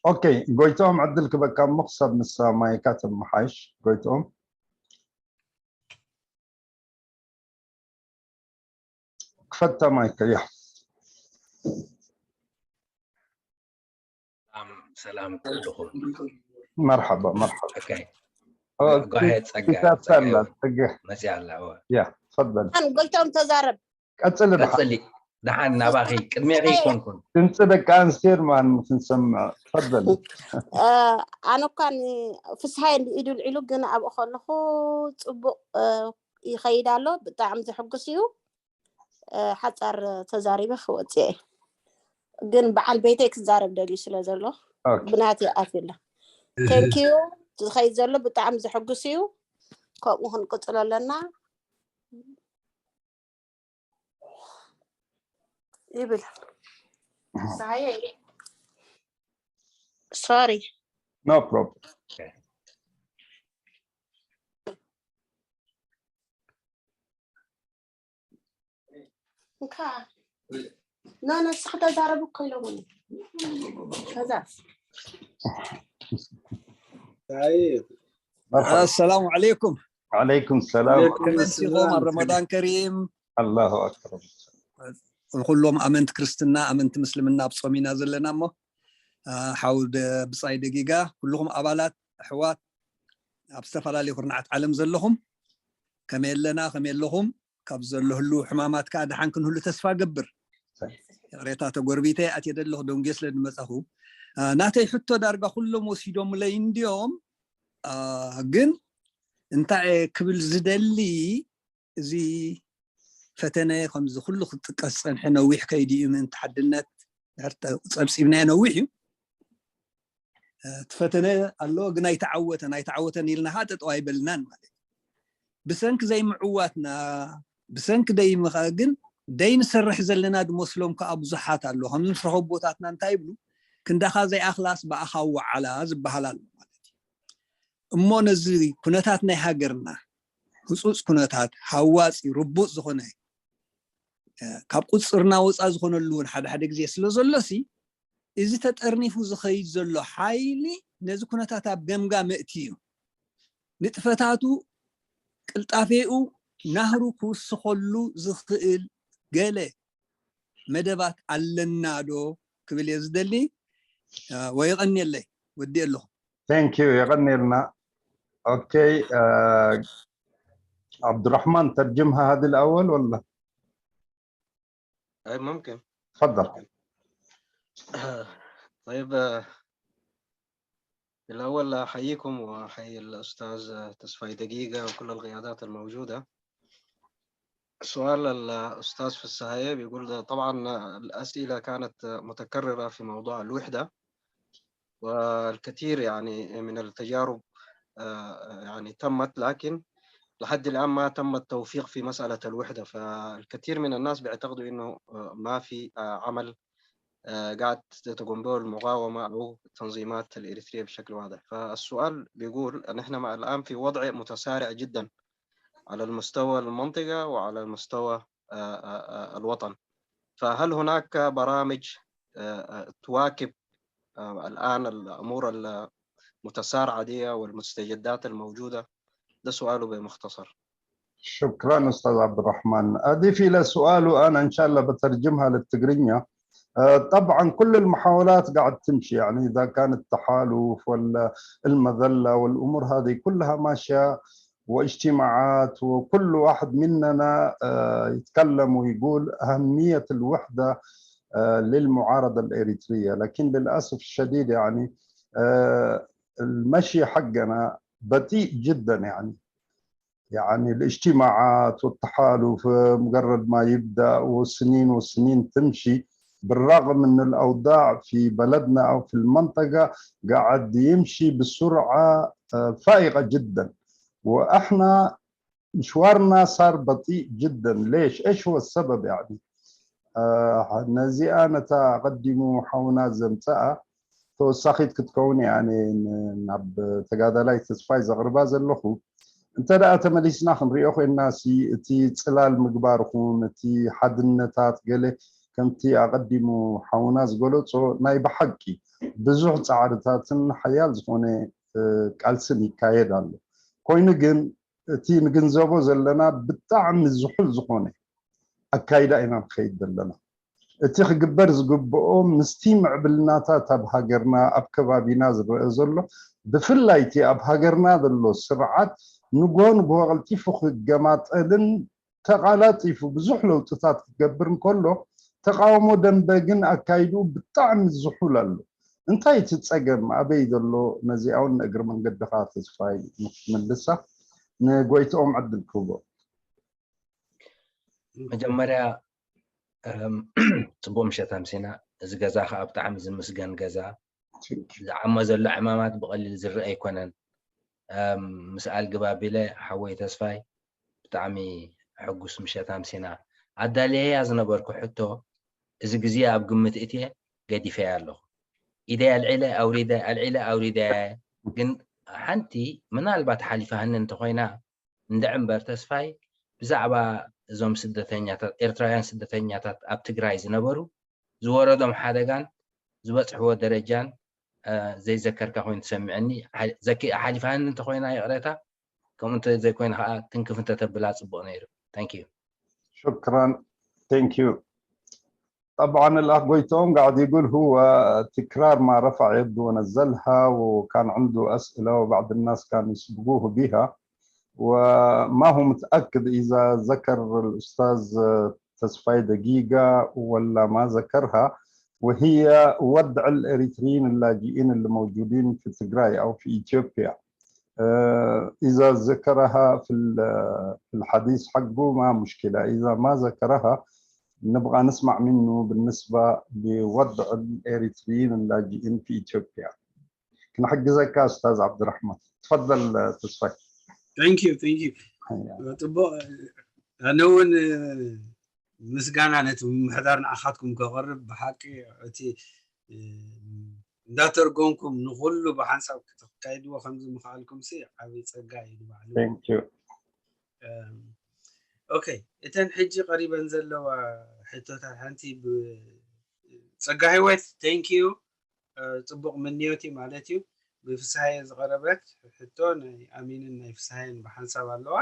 ኦኬ፣ ጎይትኦም ዕድል ክበካ እሞ ክሳብ ንሳ ማይካ ተመሓይሽ። ጎይትኦም ክፈታ ማይክ። ያ ሰላም፣ ሰላም ኩልኹም። መርሓባ፣ መርሓባ። ኦኬ። ኦ፣ ጓሄ ፀጋ፣ ክፈታ ፀጋ ኣላ፣ ይኹን። ፀጋ። መፅያ ኣላ። እወ። ያ፣ ተፈደል። ኣን ጎይቶም ተዛረብ። ቀፅሊ ደሓን። ቀፅሊ። ደሓን ናባኺ፣ ቅድሜኺ ይኮንኩን። ድምፂ ደቂ ኣንስትዮ ድማ ክንሰምዕ። ተፈደል። እ፣ ኣነ እኳ ንፍስሃየ ኢዱ ልዒሉ፣ ግን ኣብኡ ከለኹ ፅቡቕ፣ እ፣ ይኸይድ ኣሎ። ብጣዕሚ ዘሕጉስ እዩ። እ፣ ሓፃር ተዛሪበ ክወፅእ እየ። ግን በዓል ቤተይ ክዛረብ ደልዩ ስለ ዘሎ ኦኬ። ብናተይ ኣትዩ ኣሎ። Thank you። ዝኸይድ ዘሎ ብጣዕሚ ዘሐጉስ እዩ። ከምኡ ክንቅፅሎ ኣለና ይብል። ሳየ፣ sorry። No problem. እንካ ና ንስኻ ተዛረብ እኮ ኢሎምኒ። ከዛ ኣሰላሙ ዓለይኩም። ዓለይኩም ሰላም። ከመይ ኣምሲኹም? ረመዳን ከሪም። ኣላሁ ኣክበር። ንኩሎም ኣመንቲ ክርስትና ኣመንቲ ምስልምና ኣብ ጾም ኢና ዘለና እሞ ሓው ብጻይ ደጊጋ ኩልኹም ኣባላት ኣሕዋት ኣብ ዝተፈላለዩ ኩርናዓት ዓለም ዘለኹም ከመይ ኣለና ከመይ ኣለኹም? ካብ ዘሎ ህሉ ሕማማት ከዓ ደሓን ክንህሉ ተስፋ ገብር። ይቕሬታ ተጎርቢተ ኣትየ ዘለኹ ደንጉየ ስለ ዝመፀኹ ናተይ ሕቶ ዳርጋ ኩሎም ወሲዶምለይ እንዲዮም። ግን እንታይ ክብል ዝደሊ እዚ ፈተነ ከምዚ ኩሉ ክጥቀስ ዝፀንሐ ነዊሕ ከይዲ እዩ። ምእንቲ ሓድነት ድሕር ፀብፂብናዮ ነዊሕ እዩ። እቲ ፈተነ ኣሎ ግን ኣይተዓወተን ኣይተዓወተን ኢልና ከዓ ጠጠው ኣይበልናን ማለት እዩ። ብሰንኪ ዘይምዕዋትና ብሰንኪ ደይምኸ ግን ደይንሰርሕ ዘለና ዝመስሎም ከዓ ብዙሓት ኣሎ። ከምዚ ምስ ረኸቡ ቦታትና እንታይ ይብሉ ክንዳኻ ዘይኣኽላስ ብኣኻ ወዓላ ዝበሃል ኣሎ ማለት እዩ። እሞ ነዚ ኩነታት ናይ ሃገርና ህፁፅ ኩነታት ሃዋፂ ርቡፅ ዝኾነ ካብ ቁፅርና ወፃ ዝኾነሉ እውን ሓደ ሓደ ግዜ ስለ ዘሎሲ እዚ ተጠርኒፉ ዝኸይድ ዘሎ ሓይሊ ነዚ ኩነታት ኣብ ገምጋ ምእቲ እዩ። ንጥፈታቱ ቅልጣፌኡ ናህሩ ክውስኸሉ ዝኽእል ገለ መደባት ኣለና ዶ ክብል እየ ዝደሊ። ወየቐንየለይ ወዲእ ኣለኹ። Thank you. የቐንየልና። Okay. عبد الرحمن ترجمها هذه الأول ولا؟ أي ممكن. تفضل. طيب، آه، في الأول أحييكم وأحيي الأستاذ تسفاي دقيقة وكل القيادات الموجودة. سؤال الأستاذ في السهاية بيقول ده، طبعا الأسئلة كانت متكررة في موضوع الوحدة، والكثير يعني من التجارب آه، يعني تمت، لكن لحد الآن ما تم التوفيق في مسألة الوحدة. فالكثير من الناس بيعتقدوا إنه آه، ما في آه، عمل آه، قاعد تقوم به المقاومة أو التنظيمات الإريترية بشكل واضح. فالسؤال بيقول أن إحنا مع الآن في وضع متسارع جدا على المستوى المنطقة وعلى المستوى آه، آه، آه، الوطن. فهل هناك برامج آه، آه، تواكب آه، الآن الأمور المتسارعة دي والمستجدات الموجودة؟ ده سؤاله بمختصر. شكرا أستاذ عبد الرحمن. أضيف إلى سؤاله أنا إن شاء الله بترجمها للتقرينيا. آه، طبعا كل المحاولات قاعد تمشي، يعني إذا كان التحالف ولا المذلة والأمور هذه كلها ماشية، واجتماعات، وكل واحد مننا آه، يتكلم ويقول أهمية الوحدة آه، للمعارضة الإريترية، لكن للأسف الشديد يعني آه، المشي حقنا بطيء جدا، يعني يعني الاجتماعات والتحالف آه، مجرد ما يبدأ وسنين وسنين تمشي، بالرغم من الأوضاع في بلدنا أو في المنطقة قاعد يمشي بسرعة آه، فائقة جدا، وإحنا مشوارنا صار بطيء جدا. ليش؟ إيش هو السبب يعني؟ آه، ነዚኣ ነታ ኣቐዲሙ ሓውና ዘምፀኣ ተወሳኺት ክትከውን እያ። ኣነ ን- ናብ ተጋዳላይ ተስፋይ ዘቕርባ ዘለኹ እንተ ደኣ ተመሊስና ክንሪኦ ኮይንና ሲ እቲ ፅላል ምግባርኹም እቲ ሓድነታት ገለ ከምቲ ኣቐዲሙ ሓውና ዝገለፆ ናይ ብሓቂ ብዙሕ ፃዕርታትን ሓያል ዝኾነ እ፣ ቃልስን ይካየድ ኣሎ። ኮይኑ ግን እቲ ንግንዘቦ ዘለና ብጣዕሚ ዝሑል ዝኾነ ኣካይዳ ኢና ንኸይድ ዘለና። እቲ ክግበር ዝግብኦ ምስቲ ምዕብልናታት ኣብ ሃገርና ኣብ ከባቢና ዝረአ ዘሎ ብፍላይ እቲ ኣብ ሃገርና ዘሎ ስርዓት ንግሆ ንግሆ ቀልጢፉ ክገማጠልን ተቓላጢፉ ብዙሕ ለውጥታት ክገብር እንከሎ ተቓውሞ ደንበ ግን ኣካይድኡ ብጣዕሚ ዝሑል ኣሎ። እንታይ እቲ ፀገም ኣበይ ዘሎ? ነዚኣ እውን ንእግሪ መንገድኻ ተስፋይ ንክትምልሳ ንጎይትኦም ዕድል ክህቦ። መጀመርያ እም፣ ፅቡቅ ምሸት ኣምሲና። እዚ ገዛ ከዓ ብጣዕሚ ዝምስገን ገዛ ዝዓሞ ዘሎ ዕማማት ብቐሊል ዝረአ ኣይኮነን። ምስኣል ግባቢለ ሓወይ ተስፋይ፣ ብጣዕሚ ሕጉስ ምሸት ኣምሲና። ኣዳልየያ ዝነበርኩ ሕቶ፣ እዚ ግዜ ኣብ ግምት እትየ ገዲፈያ ኣለኹ። ኢደይ ኣልዒለ ኣውሪደ ኣልዒለ ኣውሪደ፣ ግን ሓንቲ ምናልባት ሓሊፋህኒ እንተኾይና፣ እንድዒ እምበር ተስፋይ፣ ብዛዕባ እዞም ስደተኛታት፣ ኤርትራውያን ስደተኛታት ኣብ ትግራይ ዝነበሩ ዝወረዶም ሓደጋን ዝበጽሕዎ ደረጃን ዘይዘከርካ ኮይኑ ተሰሚዐኒ። ሓሊፋኒ እንተኮይና ይቕሬታ፣ ከምኡ እንተ ዘይኮይና ከዓ ትንክፍ እንተተብላ ጽቡቕ ነይሩ። Thank you. شكرا. Thank you. طبعا الأخ قويتوم قاعد يقول هو تكرار ما رفع يده ونزلها، وكان عنده أسئلة وبعض الناس كانوا يسبقوه بها، وما هو متأكد إذا ذكر الأستاذ تسفاي دقيقة ولا ما ذكرها، وهي وضع الإريتريين اللاجئين اللي موجودين في تجراي أو في إثيوبيا. إذا ذكرها في الحديث حقه ما مشكلة، إذا ما ذكرها نبغى نسمع منه بالنسبة لوضع الإريتريين اللاجئين في إثيوبيا. كنحجزك أستاذ عبد الرحمن، تفضل تسفاي. Thank you, thank you. ጽቡቕ። ኣነ እውን ምስጋና ነቲ ምምሕዳር ንዓኻትኩም ከቕርብ፣ ብሓቂ እቲ እንዳተርጎምኩም ንኹሉ ብሓንሳብ ክተካይድዎ ከምዚ ምኽኣልኩም ሲ ዓብይ ጸጋ እዩ ንባዕሉ። ኦኬ፣ እተን ሕጂ ቀሪበን ዘለዋ ሕቶታት ሓንቲ ጸጋ ህይወት፣ thank you፣ ጽቡቕ ምንዮት እዩ ማለት እዩ። ብፍስሃየ ዝቐረበት ሕቶ ናይ ኣሚንን ናይ ፍስሃየን ብሓንሳብ ኣለዋ።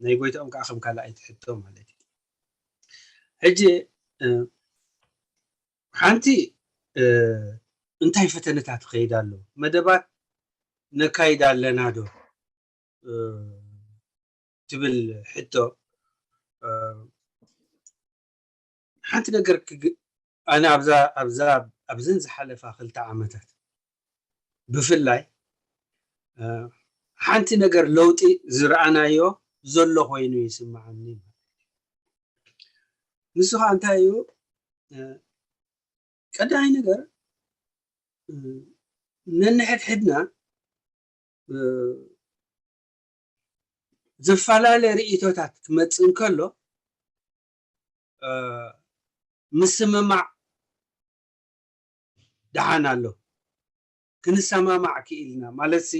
ናይ ጎይትኦም ከዓ ከም ካልኣይቲ ሕቶ ማለት እዩ። ሕጂ ሓንቲ እንታይ ፈተነታት ይኸይድ ኣሎ፣ መደባት ነካይድ ኣለና ዶ ትብል ሕቶ፣ ሓንቲ ነገር ኣነ ኣብዛ ኣብዛ ኣብዘን ዝሓለፋ ክልተ ዓመታት ብፍላይ ሓንቲ ነገር ለውጢ ዝረኣናዮ ዘሎ ኮይኑ ይስምዓኒ። ንሱ ከዓ እንታይ እዩ? ቀዳማይ ነገር ነንሕድሕድና ዝፈላለ ርእይቶታት ክመፅእ እንከሎ ምስምማዕ ደሓን ኣሎ። ክንሰማማዕ ክኢልና ማለት ሲ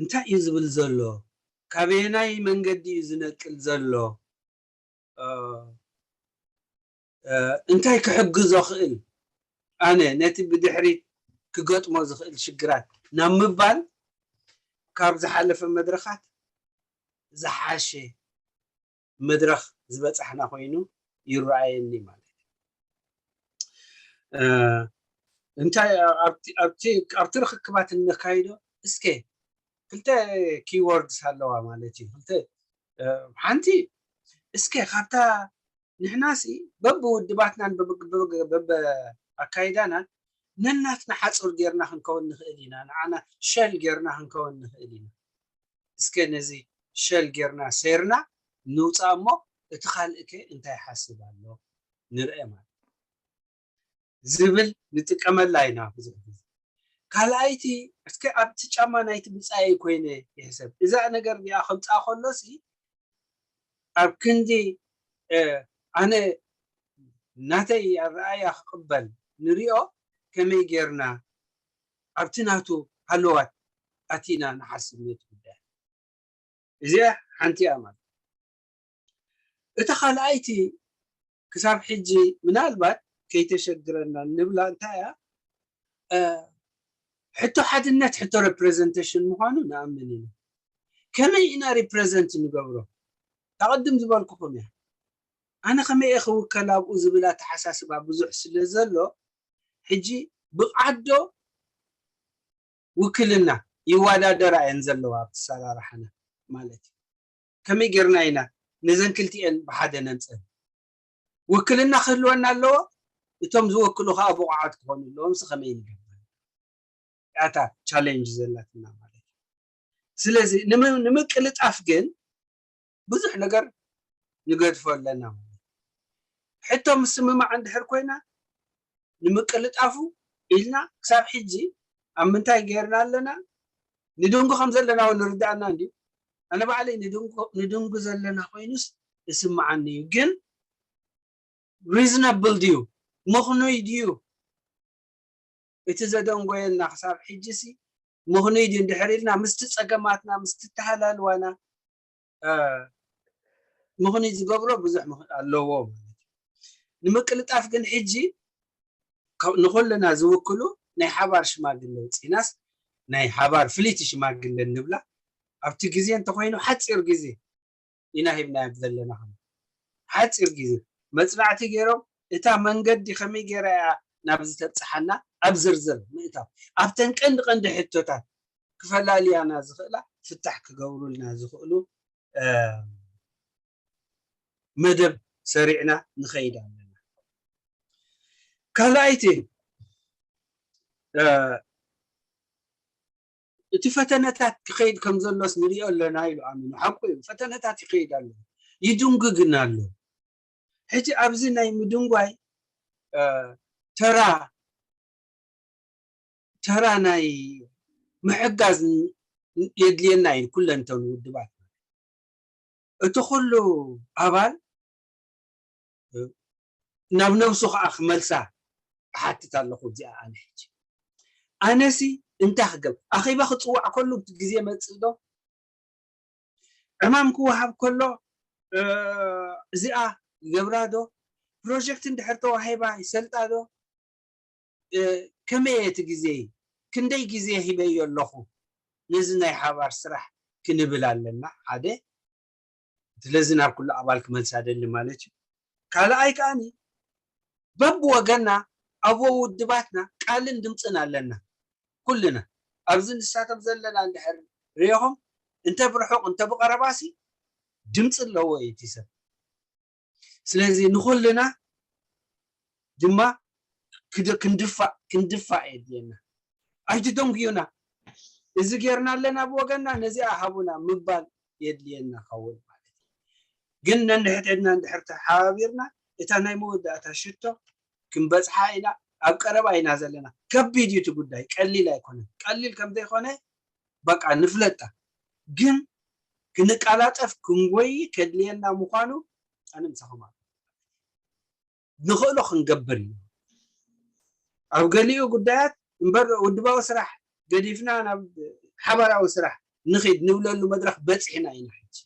እንታይ እዩ ዝብል ዘሎ? ካበየናይ መንገዲ እዩ ዝነቅል ዘሎ? እንታይ ክሕግዞ ክእል ኣነ ነቲ ብድሕሪት ክገጥሞ ዝኽእል ሽግራት ናብ ምባል ካብ ዝሓለፈ መድረኻት ዝሓሸ መድረኽ ዝበፃሕና ኮይኑ ይረኣየኒ ማለት እዩ። እንታይ ኣብቲ ርክክባት እነካይዶ እስከ ክልተ keywords ኣለዋ ማለት እዩ። ክልተ ሓንቲ እስከ ካብታ ንሕናሲ በብውድባትናን በብኣካይዳናን ነናትና ሓፁር ጌርና ክንከውን ንኽእል ኢና። ንዓና shell ጌርና ክንከውን ንኽእል ኢና። እስከ ነዚ shell ጌርና ሴርና ንውፃእ እሞ እቲ ካልእ ከ እንታይ ይሓስብ ኣሎ ንርአ ማለት ዝብል ንጥቀመላ ኢና ብዙሕ ግዜ። ካልኣይቲ እስከ ኣብቲ ጫማ ናይቲ ብፃየይ ኮይነ ይሕሰብ። እዛ ነገር እዚኣ ከምፃ ከሎሲ ኣብ ክንዲ ኣነ ናተይ ኣረኣያ ክቕበል ንሪኦ ከመይ ጌርና ኣብቲ ናቱ ሃለዋት ኣቲና ንሓስብ ነቲ ጉዳይ። እዚኣ ሓንቲ እያ ማለት። እታ ካልኣይቲ ክሳብ ሕጂ ምናልባት ከይተሸግረና ንብላ እንታይ እያ? ሕቶ ሓድነት ሕቶ representation ምዃኑ ንኣምን ኢና። ከመይ ኢና represent ንገብሮ? ኣቐድም ዝበልኩኹም እያ። ኣነ ከመይ እየ ክውከል ኣብኡ ዝብል ኣተሓሳስባ ብዙሕ ስለ ዘሎ ሕጂ ብቕዓት ዶ ውክልና ይወዳደራ እየን ዘለዋ ኣብቲ ኣሰራርሓና ማለት እዩ። ከመይ ጌርና ኢና ነዘን ክልቲኤን ብሓደ ነምፀን? ውክልና ክህልወና ኣለዎ፣ እቶም ዝወክሉ ከዓ ብቑዓት ክኾኑ ኣለዎም። ሲ ከመይ ንገብር? እታ challenge ዘላትና ማለት እዩ። ስለዚ ንምቅልጣፍ ግን ብዙሕ ነገር ንገድፎ ኣለና ማለት እዩ። ሕቶ ምስምማዕ እንድሕር ኮይና ንምቅልጣፉ ኢልና ክሳብ ሕጂ ኣብ ምንታይ ገይርና ኣለና? ንድንጉ ከም ዘለና እውን ንርዳእና እንድዩ። ኣነ ባዕለይ ንድንጉ ዘለና ኮይኑስ እስምዓኒ እዩ። ግን ሪዝናብል ድዩ? ምኽኑይ ድዩ? እቲ ዘደንጎየና ክሳብ ሕጂ ሲ ምኽኑይ ድዩ እንድሕር ኢልና ምስቲ ጸገማትና ምስቲ ተሃላልዋና ምኽኑይ ዝገብሮ ብዙሕ ኣለዎ ማለት እዩ። ንምቅልጣፍ ግን ሕጂ ንኹልና ዝውክሉ ናይ ሓባር ሽማግለ ውፅኢናስ ናይ ሓባር ፍልይቲ ሽማግለ እንብላ ኣብቲ ግዜ እንተኮይኑ ሓፂር ግዜ ኢና ሂብናዮ ዘለና ሓፂር ግዜ መፅናዕቲ ገይሮም እታ መንገዲ ከመይ ገይራ እያ ናብ ዝተብፅሓና ኣብ ዝርዝር ምእታው ኣብተን ቀንዲ ቀንዲ ሕቶታት ክፈላልያና ዝኽእላ ፍታሕ ክገብሩልና ዝኽእሉ መደብ ሰሪዕና ንኸይድ ኣለና። ካልኣይቲ እቲ ፈተነታት ክኸይድ ከም ዘሎስ ንሪኦ ኣለና ኢሉ ኣሚኑ ሓቁ እዩ። ፈተነታት ይኸይድ ኣሎ ይድንጉግን ኣሎ። ሕጂ ኣብዚ ናይ ምድንጓይ ተራ ተራ ናይ ምሕጋዝ የድልየና እዩ ኩለንተን ውድባት እቲ ኩሉ ኣባል ናብ ነብሱ ከዓ ክመልሳ እሓትት ኣለኹ እዚኣ ኣነ ሕጂ ኣነሲ እንታይ ክገብ ኣኼባ ክፅዋዕ ከሉ ግዜ መፅእ ዶ ዕማም ክወሃብ ከሎ እዚኣ ይገብራ ዶ ፕሮጀክት እንድሕር ተዋሂባ ይሰልጣ ዶ ከመይ እቲ ግዜ ክንደይ ግዜ ሂበዮ ኣለኹ ነዚ ናይ ሓባር ስራሕ ክንብል ኣለና ሓደ ስለዚ ናብ ኩሉ ኣባል ክመልሳ ደሊ ማለት እዩ ካልኣይ ከዓኒ በብወገና ኣብ ውድባትና ቃልን ድምፅን ኣለና ኩልና ኣብዚ ንሳተፍ ዘለና እንድሕር ርኢኹም እንተ ብርሑቕ እንተ ብቐረባሲ ድምፂ ኣለዎ እዩ እቲ ሰብ ስለዚ ንኹልና ድማ ክንድፋእ ክንድፋእ የድልየና ኣይትደንጉዩና እዚ ጌርና ኣለና ብወገንና ነዚኣ ሃቡና ምባል የድልየና ኸውን ማለት እዩ ግን ነንሕድሕድና እንድሕር ተሓባቢርና እታ ናይ መወዳእታ ሽቶ ክንበፅሓ ኢና ኣብ ቀረባ ኢና ዘለና ከቢድ እዩ እቲ ጉዳይ ቀሊል ኣይኮነን ቀሊል ከምዘይኮነ በቃ ንፍለጣ ግን ክንቃላጠፍ ክንጎይ ከድልየና ምዃኑ ኣነ ምሳኹም ኣሎ ንኽእሎ ክንገብር እዩ ኣብ ገሊኡ ጉዳያት እምበር ውድባዊ ስራሕ ገዲፍና ናብ ሓባራዊ ስራሕ ንኽድ ንብለሉ መድረክ በፂሕና ኢና ሕጂ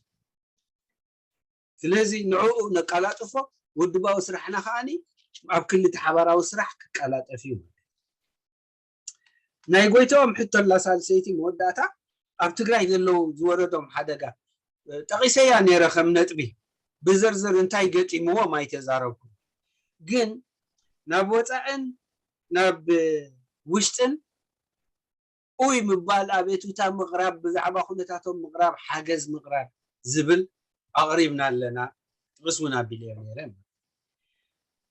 ስለዚ ንዕኡ ነቃላጥፎ ውድባዊ ስራሕና ከዓኒ ኣብ ክልቲ ሓባራዊ ስራሕ ክቃላጠፍ እዩ ናይ ጎይትኦም ሕቶ ኣላ ሳልሰይቲ መወዳእታ ኣብ ትግራይ ዘለዉ ዝወረዶም ሓደጋ ጠቒሰያ ነይረ ከም ነጥቢ ብዝርዝር እንታይ ገጢምዎም ኣይተዛረብኩ ግን ናብ ወፃእን ናብ ውሽጥን ኡይ ምባል ኣቤቱታ ምቕራብ ብዛዕባ ኩነታቶም ምቕራብ ሓገዝ ምቕራብ ዝብል ኣቕሪብና ኣለና ጥቕስ እውን ኣቢለዮ ነይረ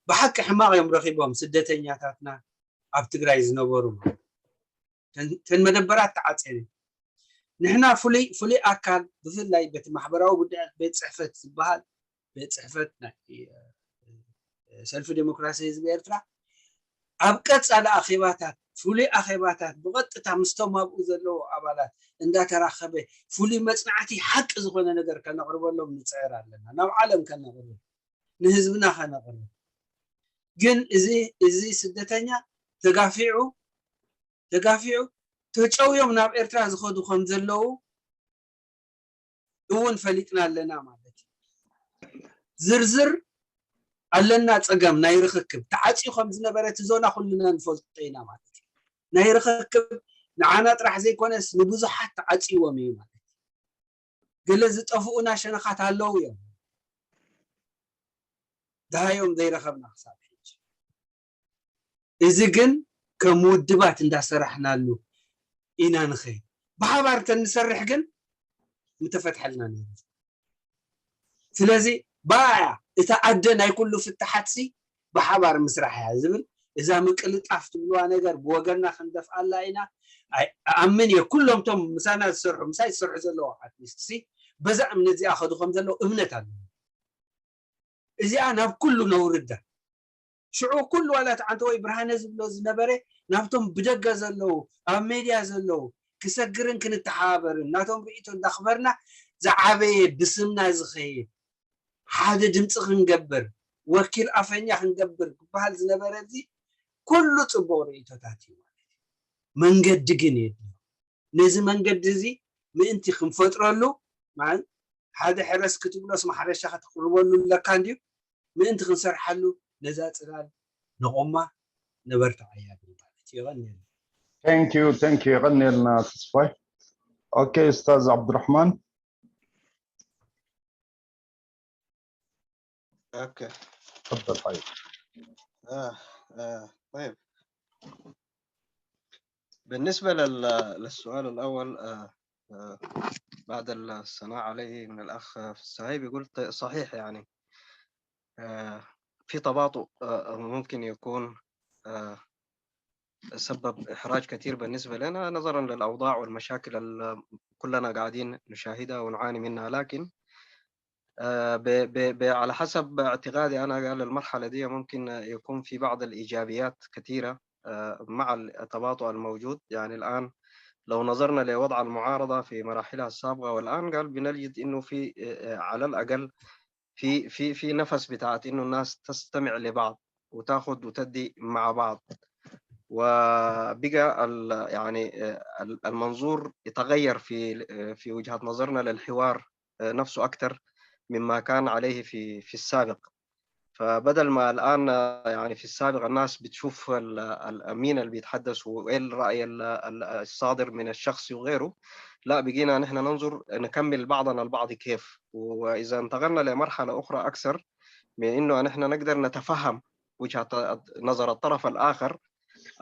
ብሓቂ ሕማቕ እዮም ረኺቦም ስደተኛታትና ኣብ ትግራይ ዝነበሩ ተን መደበራት ተዓፅየን ንሕና ፍሉይ ፍሉይ ኣካል ብፍላይ በቲ ማሕበራዊ ጉዳያት ቤት ፅሕፈት ዝበሃል ቤት ፅሕፈት ናይ ሰልፊ ዴሞክራሲ ህዝቢ ኤርትራ ኣብ ቀፃሊ ኣኼባታት ፍሉይ ኣኼባታት ብቐጥታ ምስቶም ኣብኡ ዘለዉ ኣባላት እንዳተራኸበ ፍሉይ መፅናዕቲ ሓቂ ዝኾነ ነገር ከነቕርበሎም ንፅዕር ኣለና ናብ ዓለም ከነቕርብ ንህዝብና ከነቕርብ ግን እዚ እዚ ስደተኛ ተጋፊዑ ተጋፊዑ ተጨውዮም ናብ ኤርትራ ዝኸዱ ከም ዘለዉ እውን ፈሊጥና ኣለና ማለት እዩ ዝርዝር ኣለና ፀገም ናይ ርክክብ ተዓፅዩ ከም ዝነበረ እቲ ዞና ኩልና ንፈልጦ ኢና ማለት እዩ ናይ ርክክብ ንዓና ጥራሕ ዘይኮነስ ንብዙሓት ተዓፅይዎም እዩ ማለት እዩ ገለ ዝጠፍኡና ሸነኻት ኣለዉ እዮም ድሃዮም ዘይረኸብና ክሳብ ሕጂ እዚ ግን ከም ውድባት እንዳሰራሕናሉ ኢና ንኸይድ ብሓባር ተንሰርሕ ግን ምተፈትሐልና ነይሩ ስለዚ ብኣያ እታ ኣደ ናይ ኩሉ ፍትሓትሲ ብሓባር ምስራሕ እያ ዝብል እዛ ምቅልጣፍ ትብልዋ ነገር ብወገንና ክንደፍኣላ ኢና ኣኣምን እየ ኩሎም ቶም ምሳና ዝሰርሑ ምሳይ ዝሰርሑ ዘለዉ ኣትሊስት ሲ በዛ እምነት እዚኣ ከዱ ከም ዘለዉ እምነት ኣለዎ እዚኣ ናብ ኩሉ ነውርዳ ሽዑ ኩሉ ዋላ እቲ ዓንተወይ ብርሃነ ዝብሎ ዝነበረ ናብቶም ብደገ ዘለዉ ኣብ ሜድያ ዘለዉ ክሰግርን ክንተሓባበርን ናቶም ርእይቶ እንዳኽበርና ዝዓበየ ብስምና ዝኸይድ ሓደ ድምፂ ክንገብር ወኪል ኣፈኛ ክንገብር ክበሃል ዝነበረ እዚ ኩሉ ፅቡቕ ርእይቶታት እዩ ማለት እዩ። መንገዲ ግን የድልዮ። ነዚ መንገዲ እዚ ምእንቲ ክንፈጥረሉ ማለት ሓደ ሕረስ ክትብሎስ ማሕረሻ ከተቕርበሉ ኣለካ እንድዩ። ምእንቲ ክንሰርሓሉ ነዛ ፅላል ነቑማ ነበርትዓያ ግን ማለት እዩ። የቐንየልና። Thank you, thank you. የቐንየልና ተስፋይ። Okay, ኡስታዝ ዓብዱራሕማን። اوكي تفضل حبيبي. آه آه طيب، بالنسبة لل- للسؤال الأول، آه آه بعد الثناء عليه من الأخ في السهيب، يقول ط- صحيح، يعني آه في تباطؤ آه ممكن يكون آه سبب إحراج كثير بالنسبة لنا نظرا للأوضاع والمشاكل اللي كلنا قاعدين نشاهدها ونعاني منها، لكن آه، ب- ب- ب- على حسب اعتقادي أنا، قال المرحلة دي ممكن يكون في بعض الإيجابيات كثيرة آه، مع التباطؤ الموجود. يعني الآن لو نظرنا لوضع المعارضة في مراحلها السابقة والآن، قال بنجد إنه في آه، آه، على الأقل في في في نفس بتاعت إنه الناس تستمع لبعض وتاخد وتدي مع بعض، وبقى ال- يعني آه، ال- المنظور يتغير في آه، في وجهة نظرنا للحوار آه، نفسه أكثر مما كان عليه في في السابق. فبدل ما الآن آه، يعني في السابق الناس بتشوف ال- ال- مين اللي بيتحدث وإيه الرأي ال- ال- الصادر من الشخص وغيره، لا، بقينا نحن ننظر نكمل بعضنا البعض كيف. وإذا انتقلنا لمرحلة أخرى أكثر من إنه نحن نقدر نتفهم وجهة نظر الطرف الآخر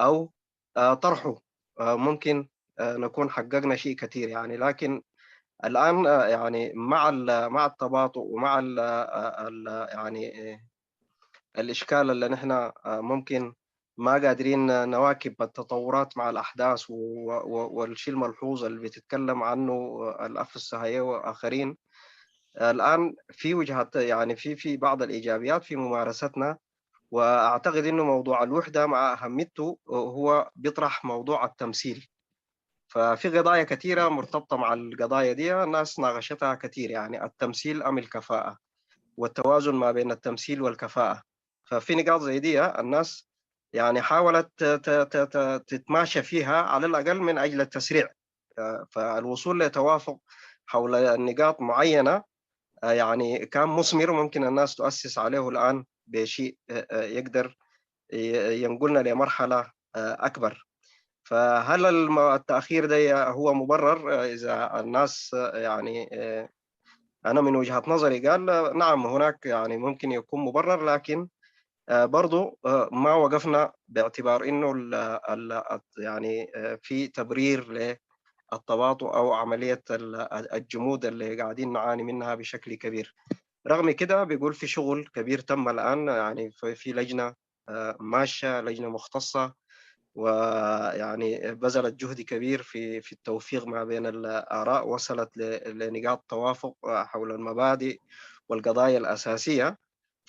أو آه، طرحه، آه، ممكن آه، نكون حققنا شيء كثير، يعني. لكن الآن آه، يعني مع ال- مع التباطؤ ومع ال- آه، ال- يعني آه، الإشكال اللي نحن آه، ممكن ما قادرين نواكب التطورات مع الأحداث و- و- والشيء الملحوظ اللي بتتكلم عنه الأخ السهية وآخرين. الآن في وجهات، يعني في في بعض الإيجابيات في ممارستنا، وأعتقد إنه موضوع الوحدة مع أهميته هو بيطرح موضوع التمثيل. ففي قضايا كثيرة مرتبطة مع القضايا دي الناس ناقشتها كثير، يعني التمثيل أم الكفاءة، والتوازن ما بين التمثيل والكفاءة. ففي نقاط زي دي الناس يعني حاولت ت- ت- ت- ت- تتماشى فيها على الأقل من أجل التسريع. آه، فالوصول لتوافق حول نقاط معينة آه، يعني كان مثمر، ممكن الناس تؤسس عليه الآن بشيء آه، آه، يقدر ي- ينقلنا لمرحلة آه، أكبر. فهل الم- التأخير ده هو مبرر؟ آه، إذا الناس آه، يعني آه، أنا من وجهة نظري قال آه، نعم، هناك يعني ممكن يكون مبرر، لكن آه، برضو آه، ما وقفنا باعتبار إنه ال- ال- يعني آه، في تبرير للتباطؤ أو عملية ال- الجمود اللي قاعدين نعاني منها بشكل كبير. رغم كده بيقول في شغل كبير تم الآن، يعني في في لجنة آه، ماشية، لجنة مختصة، ويعني بذلت جهد كبير في في التوفيق ما بين الآراء، وصلت ل- لنقاط توافق آه، حول المبادئ والقضايا الأساسية.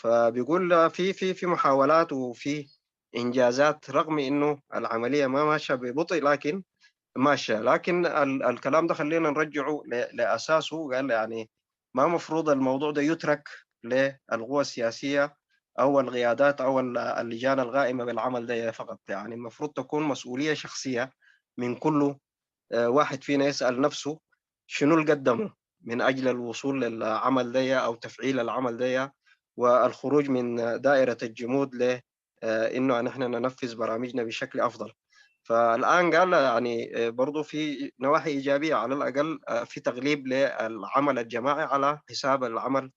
فبيقول في في في محاولات وفي إنجازات، رغم إنه العملية ما ماشية ببطء، لكن ماشية. لكن ال- الكلام ده خلينا نرجعه ل- لأساسه. قال يعني ما مفروض الموضوع ده يترك للقوى السياسية أو القيادات أو ال- اللجان القائمة بالعمل ده فقط، يعني المفروض تكون مسؤولية شخصية من كل آه، واحد فينا يسأل نفسه شنو اللي قدمه من أجل الوصول للعمل ده أو تفعيل العمل ده والخروج من دائرة الجمود ل آه، إنه نحن ننفذ برامجنا بشكل أفضل. فالآن قال يعني آه، برضو في نواحي إيجابية، على الأقل آه، في تغليب للعمل الجماعي على حساب العمل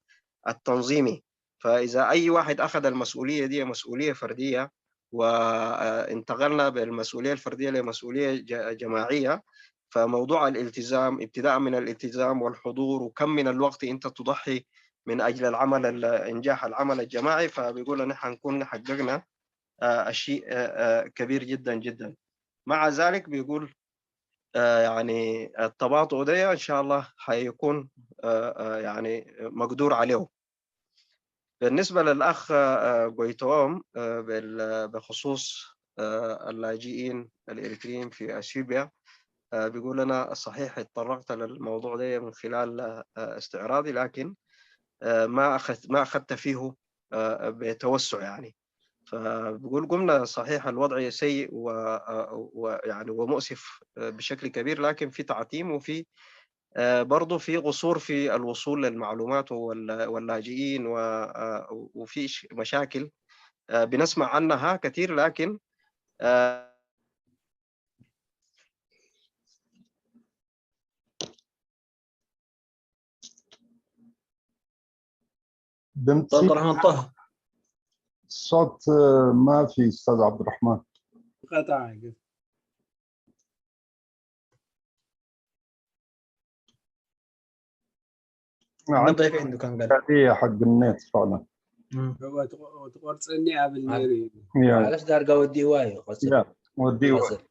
التنظيمي. فإذا أي واحد أخذ المسؤولية دي مسؤولية فردية، وانتقلنا بالمسؤولية الفردية لمسؤولية ج- جماعية، فموضوع الالتزام، ابتداء من الالتزام والحضور، وكم من الوقت أنت تضحي من أجل العمل ال- إنجاح العمل الجماعي، فبيقول نحن نكون حققنا آه، الشيء آه، آه، كبير جدا جدا. مع ذلك بيقول آه، يعني التباطؤ ده إن شاء الله حيكون آه، آه، يعني مقدور عليه. بالنسبة للأخ آه، جويتوم آه، بال- بخصوص آه، اللاجئين الإريتريين في أثيوبيا، آه، بيقول لنا: صحيح اتطرقت للموضوع ده من خلال آه، استعراضي، لكن آه، ما أخذت ما أخذت فيه آه، بتوسع يعني. فبيقول: قمنا، صحيح الوضع سيء و- آه، ويعني ومؤسف آه، بشكل كبير، لكن في تعتيم وفي آه، برضو في قصور في الوصول للمعلومات وال- واللاجئين و- آه، وفي ش- مشاكل آه، بنسمع عنها كثير، لكن آه، ድምፂ ዶክተር ሓንታ صوت آه، ما في استاذ عبد الرحمن. قطع كده. عندي ምንታይ ከይዱ ካንገል إشكالية حق النت فعلا. هو تق- تقرصني قبل عارف. نيري. يا معلش دار قاعد ودي واي قصدي يا ودي قصدي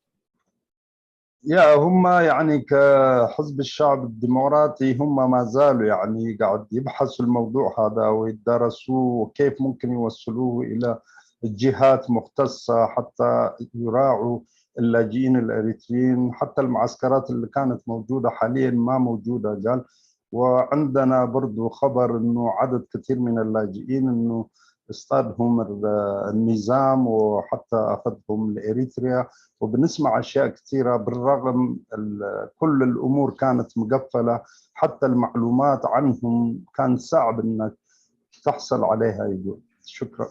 يا هم يعني كحزب الشعب الديمقراطي هم ما زالوا يعني قاعد يبحثوا الموضوع هذا ويدرسوه وكيف ممكن يوصلوه إلى الجهات مختصة حتى يراعوا اللاجئين الإريتريين. حتى المعسكرات اللي كانت موجودة حاليا ما موجودة قال. وعندنا برضو خبر إنه عدد كثير من اللاجئين إنه اصطادهم ال- النظام وحتى أخذهم لإريتريا. وبنسمع أشياء كثيرة بالرغم ال- كل الأمور كانت مقفلة، حتى المعلومات عنهم كان صعب إنك تحصل عليها يقول. شكرا.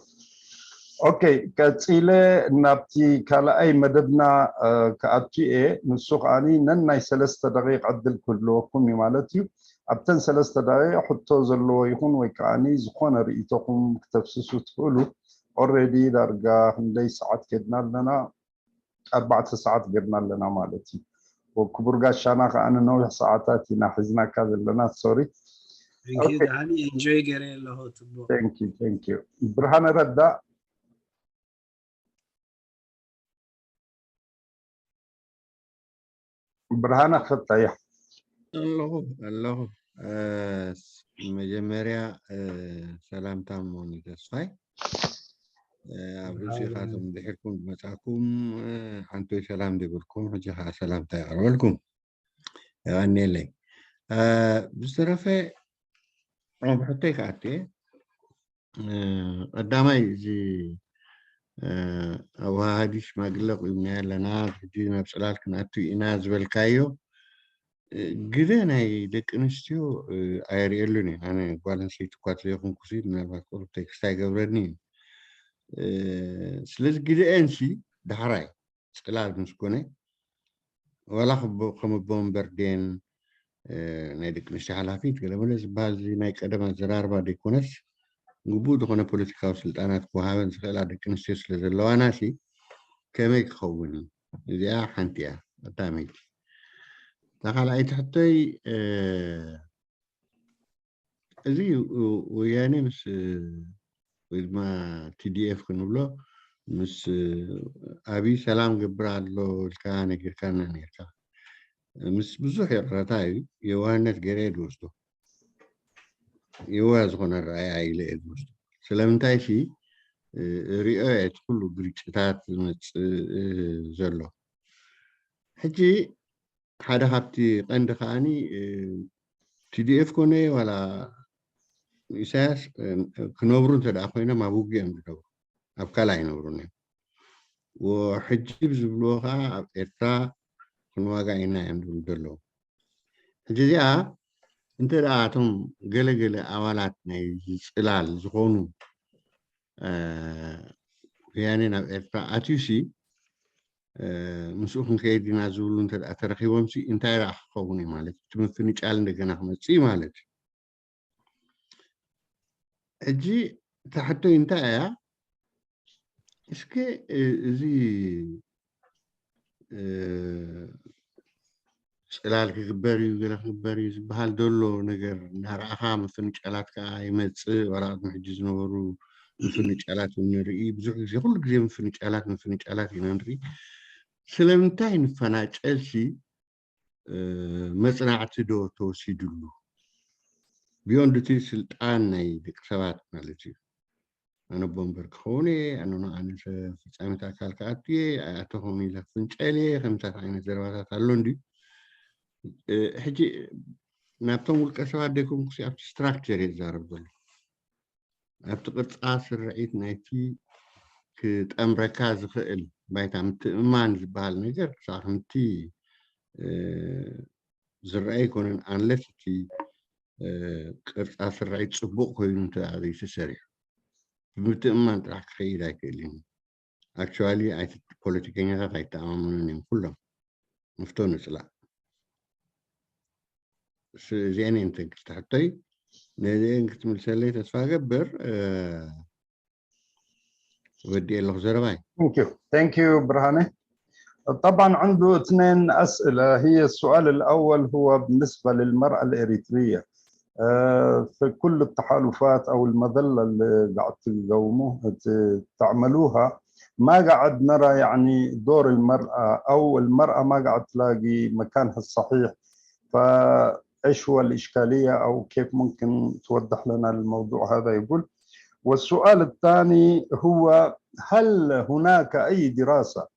ኦኬ፣ ቀፂለ ናብቲ ካልኣይ መደብና እ፣ ክኣቱ እየ። ንሱ ከዓኒ ነናይ ሰለስተ ደቂቕ ዕድል ክህልወኩም እዩ ማለት እዩ። ኣብተን ሰለስተ ደቂቕ ሕቶ ዘለዎ ይኹን ወይ ከዓኒ ዝኾነ ርእይቶኹም ክተፍስሱ ትኽእሉ። ኦልሬዲ ዳርጋ ክንደይ ሰዓት ከድና ኣለና? ኣርባዕተ ሰዓት ገድና ኣለና ማለት እዩ። ወክቡር ጋሻና ከዓ ንነዊሕ ሰዓታት ኢና ሒዝናካ ዘለና። ሶሪ። Thank you ዳኒ፣ ኢንጆይ ገይረ ኣለኹ። ፅቡቅ። Thank you, thank you. ብርሃነ ረዳ። ብርሃነ ክፍታያ። ኣለኹ ኣለኹ። መጀመርያ ሰላምታ ሞኒ ተስፋይ ኣብ ርእሲኻቶም ድሕርኩም ዝመፃኩም ሓንቶይ ሰላም ዝብልኩም ሕጂ ከዓ ሰላምታ የቕርበልኩም። የቐንየለይ። ብዝተረፈ ኣብ ሕቶይ ክኣትየ። ቀዳማይ እዚ ኣወሃሃዲ ሽማግለ ቁምና ኣለና፣ ሕጂ ናብ ፅላል ክንኣቱ ኢና ዝበልካዮ ግደ ናይ ደቂ ኣንስትዮ ኣይርእየሉን እየ። ኣነ ጓል ኣንስተይቲ እኳ ተዘይኮንኩሲ ምናልባት ቁሩብ ቴክስት ኣይገብረኒ እዩ። ስለዚ ግደኤንሲ ዳሕራይ ፅላል ምስ ኮነ ዋላ ከም ኣቦ ወንበር ደን ናይ ደቂ ኣንስትዮ ሓላፊት ገለመለ ዝበሃል እዚ ናይ ቀደም ኣዘራርባ ዘይኮነስ ግቡእ ዝኾነ ፖለቲካዊ ስልጣናት ክወሃበን ዝኽእላ ደቂ ኣንስትዮ ስለ ዘለዋና ሲ ከመይ ክኸውን እዩ? እዚኣ ሓንቲ እያ ቀዳመይቲ። እታ ካልኣይቲ ሕቶይ እዚ ወያኔ ምስ ወይ ድማ ቲዲኤፍ ክንብሎ ምስ ኣብይ ሰላም ገብር ኣሎ ኢልካ ነጊርካና ነርካ። ምስ ብዙሕ ይቕረታ እዩ የዋህነት ገይረ እየ ዝወስዶ። የዋህ ዝኾነ ረኣያ ኢለ እየ ዝወስዶ። ስለምንታይ ሲ ሪኦ እየ እቲ ኩሉ ግርጭታት ዝመፅእ ዘሎ። ሕጂ ሓደ ካብቲ ቀንዲ ከዓኒ ቲዲኤፍ ኮነ ዋላ ኢሳያስ ክነብሩ እንተ ደኣ ኮይኖም ኣብ ውግእ እዮም ዝነብሩ፣ ኣብ ካልእ ኣይነብሩን እዮም። ሕጂ ዝብልዎ ከዓ ኣብ ኤርትራ ክንዋጋ ኢና እዮም ዝብሉ ዘለዉ። ሕጂ እዚኣ እንተ ደኣ እቶም ገለገለ ኣባላት ናይ ጽላል ዝኾኑ ወያኔ ናብ ኤርትራ ኣትዩሲ ምስኡ ክንከይድ ኢና ዝብሉ እንተ ደኣ ተረኺቦምሲ እንታይ ደኣ ክኸውን እዩ ማለት እዩ? እቲ ምፍንጫል እንደገና ክመጽእ እዩ ማለት እዩ። ሕጂ እታ ሕቶይ እንታይ እያ? እስከ እዚ ፅላል ክግበር እዩ ገለ ክግበር እዩ ዝበሃል ዘሎ ነገር እናረኣኻ ምፍንጫላት ከዓ ይመፅእ። ዋላ ቅድሚ ሕጂ ዝነበሩ ምፍንጫላት እውን ንርኢ። ብዙሕ ግዜ ኩሉ ግዜ ምፍንጫላት ምፍንጫላት ኢና ንርኢ። ስለምንታይ ንፈናጨልሲ መፅናዕቲ ዶ ተወሲድሉ? ቢዮንድ እቲ ስልጣን ናይ ደቂ ሰባት ማለት እዩ። ኣነ ቦምበር ክኸውን እየ፣ ኣነ ኣነ ፍጻሜት ኣካል ክኣቱ እየ፣ ኣይኣተኹን ኢለ ክፍንጨል እየ፣ ከምታት ዓይነት ዘረባታት ኣሎ እንድዩ። ሕጂ ናብቶም ውልቀ ሰባት ደይኮንኩስ ኣብቲ ስትራክቸር እየ ዝዛረብ ዘሎ። ኣብቲ ቅርጻ ስርዒት ናይቲ ክጠምረካ ዝኽእል ባይታ ምትእምማን ዝበሃል ነገር ክሳዕ ከምቲ ዝረአ ኣይኮነን፣ ኣንለስ እቲ ቅርጻ ስርዒት ጽቡቕ ኮይኑ እንተ ዘይተሰሪሑ ብምትእምማን ጥራሕ ክኸይድ ኣይክእል እዩ። ኣክቹዋሊ ፖለቲከኛታት ኣይተኣማመኑን እዮም ኩሎም። ምፍቶ ንጽላእ። እዚአን እየን ተን ክልተ ሕቶይ። ነዚአን ክትምልሰለይ ተስፋ ገብር። ወዲ ኣለኹ ዘረባይ። Thank you. Thank you برهاني. طبعا عنده اثنين أسئلة. هي السؤال الأول هو بالنسبة للمرأة الإريترية. في كل التحالفات أو المظلة اللي قاعد تقوموها تعملوها، ما قاعد نرى يعني دور المرأة، أو المرأة ما قاعد تلاقي مكانها الصحيح. فإيش هو الإشكالية، أو كيف ممكن توضح لنا الموضوع هذا؟ يقول. والسؤال الثاني هو، هل هناك أي دراسة،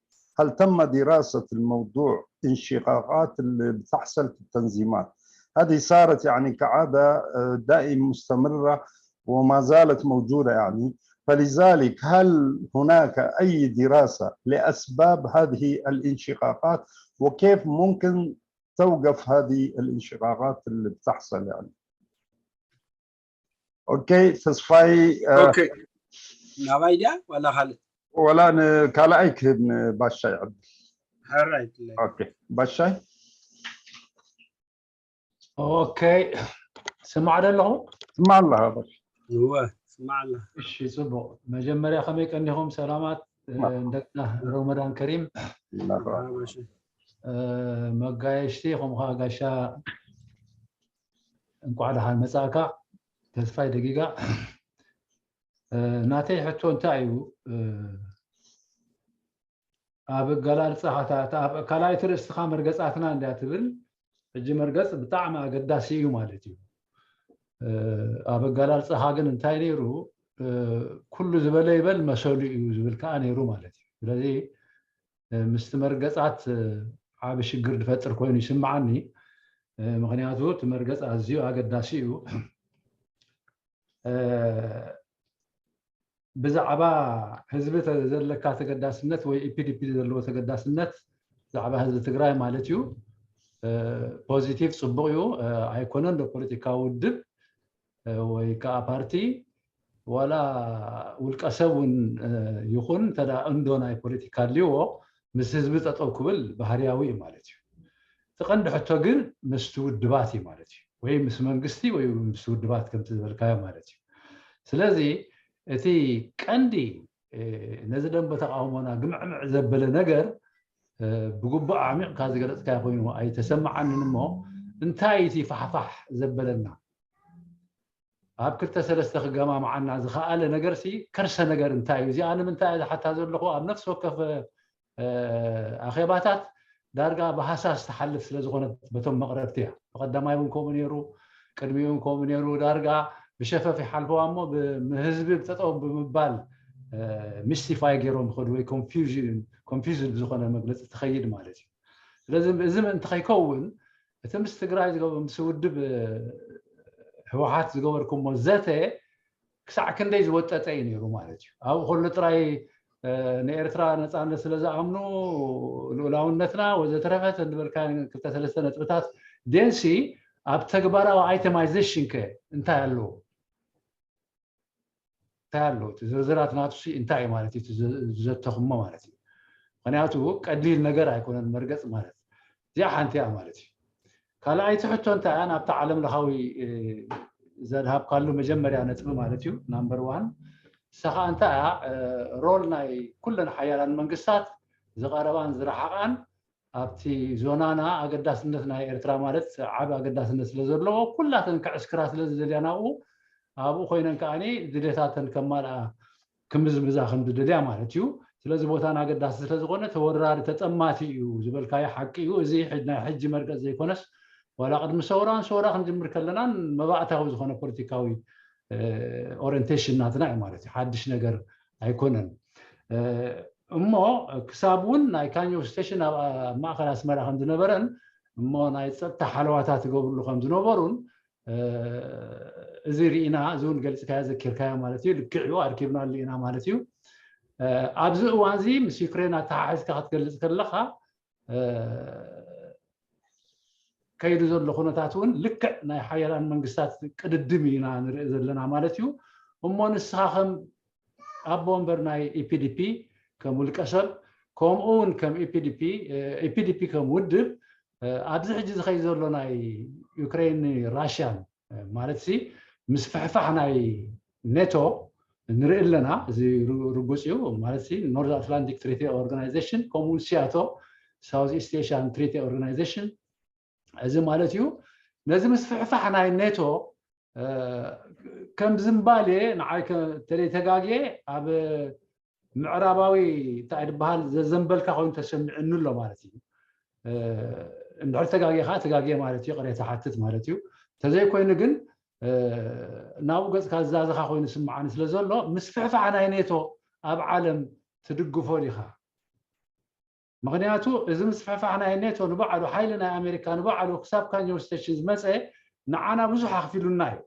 هل تم دراسة الموضوع، انشقاقات اللي بتحصل في التنظيمات؟ هذه صارت يعني كعادة دائم مستمرة وما زالت موجودة يعني. فلذلك هل هناك أي دراسة لأسباب هذه الانشقاقات، وكيف ممكن توقف هذه الانشقاقات اللي بتحصل يعني؟ ኦኬ ተስፋይ። ኦኬ ናባይ ድያ ዋላ ካልእ? ወላ ንካልኣይ ክህብ ንባሻይ ዕድል። ሕራይ ኦኬ ባሻይ። ኦኬ ስማዕ ዶ ኣለኹ? ስማዕ ኣለኻ ባሻይ። እወ ስማዕ ኣለኻ። እሺ ጽቡቕ። መጀመርያ ከመይ ቀኒኹም? ሰላማት። እንደገና ረመዳን ከሪም። መጋየሽቲ ከምኡ ከዓ ጋሻ እንኳዕ ደሓን መጻእካ። ተስፋይ ደጊጋ ናተይ ሕቶ እንታይ እዩ? ኣብ ኣገላልጻ ኣብ ካልኣይቲ ርእስትኻ መርገጻትና እንድያ ትብል። ሕጂ መርገጽ ብጣዕሚ ኣገዳሲ እዩ ማለት እዩ። ኣብ ኣገላልጻኻ ግን እንታይ ነይሩ? ኩሉ ዝበለ ይበል መሰሉ እዩ ዝብል ከዓ ነይሩ ማለት እዩ። ስለዚ ምስቲ መርገጻት ዓቢ ሽግር ዝፈጥር ኮይኑ ይስምዓኒ። ምክንያቱ እቲ መርገጽ ኣዝዩ ኣገዳሲ እዩ። ብዛዕባ ህዝቢ ዘለካ ተገዳስነት ወይ ኢፒዲፒ ዘለዎ ተገዳስነት ብዛዕባ ህዝቢ ትግራይ ማለት እዩ። ፖዚቲቭ ጽቡቕ እዩ። ኣይኮነን ዶ ፖለቲካዊ ውድብ ወይ ከዓ ፓርቲ ዋላ ውልቀ ሰብ እውን ይኹን እንተ እንዶ ናይ ፖለቲካ ኣልዎ ምስ ህዝቢ ጠጠው ክብል ባህርያዊ እዩ ማለት እዩ። እቲ ቀንዲ ሕቶ ግን ምስቲ ውድባት እዩ ማለት እዩ፣ ወይ ምስ መንግስቲ ወይ ምስቲ ውድባት ከምቲ ዝበልካዮ ማለት እዩ። ስለዚ እቲ ቀንዲ ነዚ ደንበ ተቃውሞና ግምዕምዕ ዘበለ ነገር ብግቡእ ዓሚቕካ ዝገለፅካዮ ኮይኑ ኣይተሰማዓንን። እሞ እንታይ እቲ ፋሕፋሕ ዘበለና ኣብ ክልተ ሰለስተ ክገማምዓና ዝኸኣለ ነገርሲ ከርሰ ነገር እንታይ እዩ? እዚኣ ንምንታይ እየ ዝሓታ ዘለኹ? ኣብ ነፍሲ ወከፍ ኣኼባታት ዳርጋ ብሃሳስ ትሓልፍ ስለ ዝኾነት በቶም መቕረብቲ እያ። ብቐዳማይ እውን ከምኡ ነይሩ፣ ቅድሚኡ እውን ከምኡ ነይሩ። ዳርጋ ብሸፈፍ ይሓልፈዋ እሞ ንህዝቢ ጠጠው ብምባል ሚስቲፋይ ገይሮም ይኸዱ ወይ ኮንፊውዝድ ዝኾነ መግለፂ ትኸይድ ማለት እዩ። ስለዚ እዚ ምእንቲ ከይከውን እቲ ምስ ትግራይ ምስ ውድብ ህወሓት ዝገበርኩሞ ዘተ ክሳዕ ክንደይ ዝወጠጠ እዩ ነይሩ ማለት እዩ። ኣብኡ ከሎ ጥራይ ንኤርትራ ነፃነት ስለ ዝኣምኑ ልኡላውነትና ወዘተረፈ ንበልካ ክልተ ሰለስተ ነጥብታት ደንሲ ኣብ ተግባራዊ ኣይተማይዜሽን ከ እንታይ ኣለዎ? እንታይ ኣሎ እቲ ዝርዝራት ናቱ እንታይ ማለት እዩ ዝዘተኹሞ ማለት እዩ። ምክንያቱ ቀሊል ነገር ኣይኮነን መርገፅ ማለት እዚኣ ሓንቲ እያ ማለት እዩ። ካልኣይቲ ሕቶ እንታይ እያ ናብቲ ዓለም ለኻዊ ዘድሃብካሉ መጀመርያ ነጥቢ ማለት እዩ ናምበር ዋን ንሳ ከዓ እንታይ እያ ሮል ናይ ኩለን ሓያላን መንግስታት ዝቐረባን ዝረሓቓን ኣብቲ ዞናና ኣገዳስነት ናይ ኤርትራ ማለት ዓቢ ኣገዳስነት ስለ ዘለዎ ኩላተን ክዕስክራ ስለ ዝደልያ ናብኡ ኣብኡ ኮይነን ከዓኒ ድሌታተን ከማልኣ ክምዝምዛ ከም ዝደልያ ማለት እዩ። ስለዚ ቦታና ኣገዳሲ ስለ ዝኾነ ተወራሪ ተጠማቲ እዩ ዝበልካዮ ሓቂ እዩ። እዚ ናይ ሕጂ መርገጽ ዘይኮነስ ዋላ ቅድሚ ሰውራን ሰውራ ክንጅምር ከለናን መባእታዊ ዝኾነ ፖለቲካዊ ኦሪንቴሽን ናትና እዩ ማለት እዩ። ሓድሽ ነገር ኣይኮነን። እሞ ክሳብ እውን ናይ ካኞ ስቴሽን ኣብ ማእከል ኣስመራ ከም ዝነበረን እሞ ናይ ፀጥታ ሓለዋታት ይገብርሉ ከም ዝነበሩን እዚ ርኢና፣ እዚ እውን ገሊፅካዮ ዘኪርካዮ ማለት እዩ። ልክዕ እዩ፣ ኣርኪብናሉ ኢና ማለት እዩ። ኣብዚ እዋን እዚ ምስ ዩክሬን ኣተሓሒዝካ ክትገልፅ ከለካ ከይዱ ዘሎ ኩነታት እውን ልክዕ ናይ ሓያላን መንግስታት ቅድድም ኢና ንርኢ ዘለና ማለት እዩ። እሞ ንስኻ ከም ኣቦ ወንበር ናይ ኢፒዲፒ ከም ውልቀ ሰብ ከምኡ እውን ከም ኢፒዲፒ ኢፒዲፒ ከም ውድብ ኣብዚ ሕጂ ዝኸይ ዘሎ ናይ ዩክሬን ራሽያን ማለት ሲ ምስፍሕፋሕ ናይ ኔቶ ንርኢ ኣለና። እዚ ርጉፅ እዩ ማለት ሲ ኖርዝ ኣትላንቲክ ትሪቲ ኦርጋናይዜሽን ከምኡ እውን ሲያቶ ሳውዝ ኢስት ኤሽያን ትሪቲ ኦርጋናይዜሽን እዚ ማለት እዩ። ነዚ ምስፍሕፋሕ ናይ ኔቶ ከም ዝምባሌ ንዓይ ተለይ ተጋግየ ኣብ ምዕራባዊ እንታይ ዝበሃል ዘዘንበልካ ኮይኑ ተሰሚዕኒ ኣሎ ማለት እዩ። እንድሕር ተጋግየ ከዓ ተጋግየ ማለት እዩ፣ ቅሬታ ሓትት ማለት እዩ። ተዘይኮይኑ ግን ናብኡ ገፅካ ዝዛዘኻ ኮይኑ ስምዓኒ ስለ ዘሎ ምስፍሕፋሕ ናይ ኔቶ ኣብ ዓለም ትድግፎ ዲኻ? ምክንያቱ እዚ ምስፍሕፋሕ ናይ ኔቶ ንባዕሉ ሓይሊ ናይ ኣሜሪካ ንባዕሉ ክሳብ ካኛው ስቴሽን ዝመፀ ንዓና ብዙሕ ኣኽፊሉና እዩ።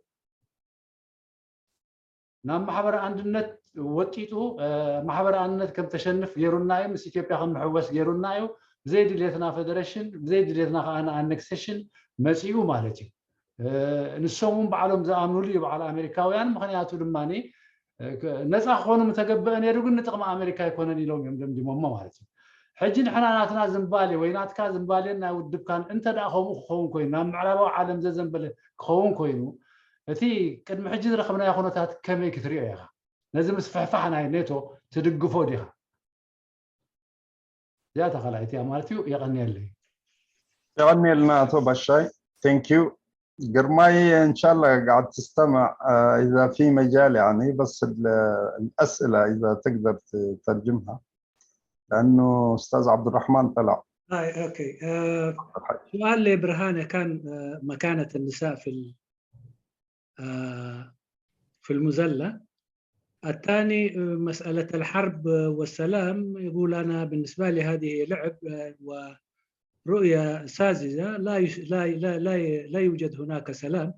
ናብ ማሕበረ ኣንድነት ወጢጡ ማሕበረ ኣንድነት ከም ተሸንፍ ገይሩና እዩ። ምስ ኢትዮጵያ ከም ንሕወስ ገይሩና እዩ። ብዘይ ድሌትና ፌደሬሽን፣ ብዘይ ድሌትና ከዓ ኣነክሴሽን መፂኡ ማለት እዩ። ንሶም እውን ባዕሎም ዝኣምኑሉ እዩ በዓል ኣሜሪካውያን። ምክንያቱ ድማ ነፃ ክኾኑ ምተገብአ ነይሩ ግን ንጥቕሚ ኣሜሪካ ኣይኮነን ኢሎም እዮም ደምዲሞሞ ማለት እዩ። ሕጂ ንሕና ናትና ዝምባሌ ወይ ናትካ ዝምባሌን ናይ ውድብካን እንተ ደኣ ከምኡ ክኸውን ኮይኑ ናብ ምዕራባዊ ዓለም ዘዘንበለ ክኸውን ኮይኑ እቲ ቅድሚ ሕጂ ዝረኸብናዮ ኩነታት ከመይ ክትሪኦ ኢኻ? ነዚ ምስፍሕፋሕ ናይ ኔቶ ትድግፎ ዲኻ? እዚኣ እታ ካልኣይቲ እያ ማለት እዩ። የቐንየለይ። የቐንየልና ኣቶ ባሻይ። Thank you. ግርማይ إن شاء الله قاعد تستمع إذا في مجال يعني بس الأسئلة إذا تقدر تترجمها لأنه أستاذ عبد الرحمن طلع. هاي اوكي. آه سؤال لبرهانه كان آه مكانه النساء في في المذلة. الثاني مسألة الحرب والسلام، يقول: أنا بالنسبة لي هذه لعب ورؤية ساذجة، لا لا لا لا يوجد هناك سلام.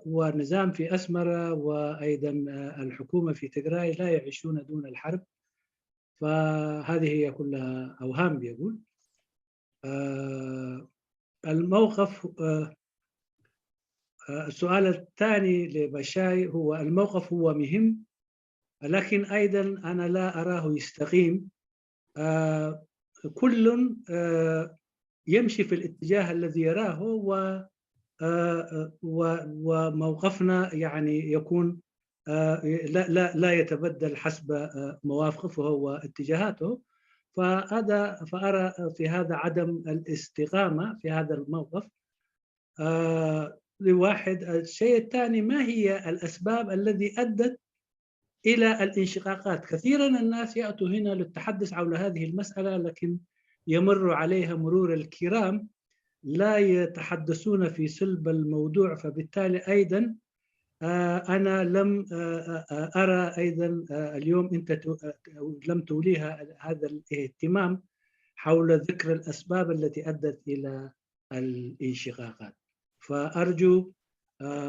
ونظام في أسمرة وأيضا الحكومة في تجراي لا يعيشون دون الحرب، فهذه هي كلها أوهام، بيقول. الموقف السؤال الثاني لبشاي هو الموقف هو مهم، لكن أيضا أنا لا أراه يستقيم. كل يمشي في الاتجاه الذي يراه و وموقفنا يعني يكون لا لا لا يتبدل حسب مواقفه واتجاهاته. فهذا فأرى في هذا عدم الاستقامة في هذا الموقف. لواحد الشيء الثاني، ما هي الأسباب الذي أدت إلى الانشقاقات؟ كثيرا الناس يأتوا هنا للتحدث حول هذه المسألة، لكن يمر عليها مرور الكرام، لا يتحدثون في صلب الموضوع. فبالتالي أيضا أنا لم أرى أيضا اليوم أنت لم توليها هذا الاهتمام حول ذكر الأسباب التي أدت إلى الانشقاقات. فأرجو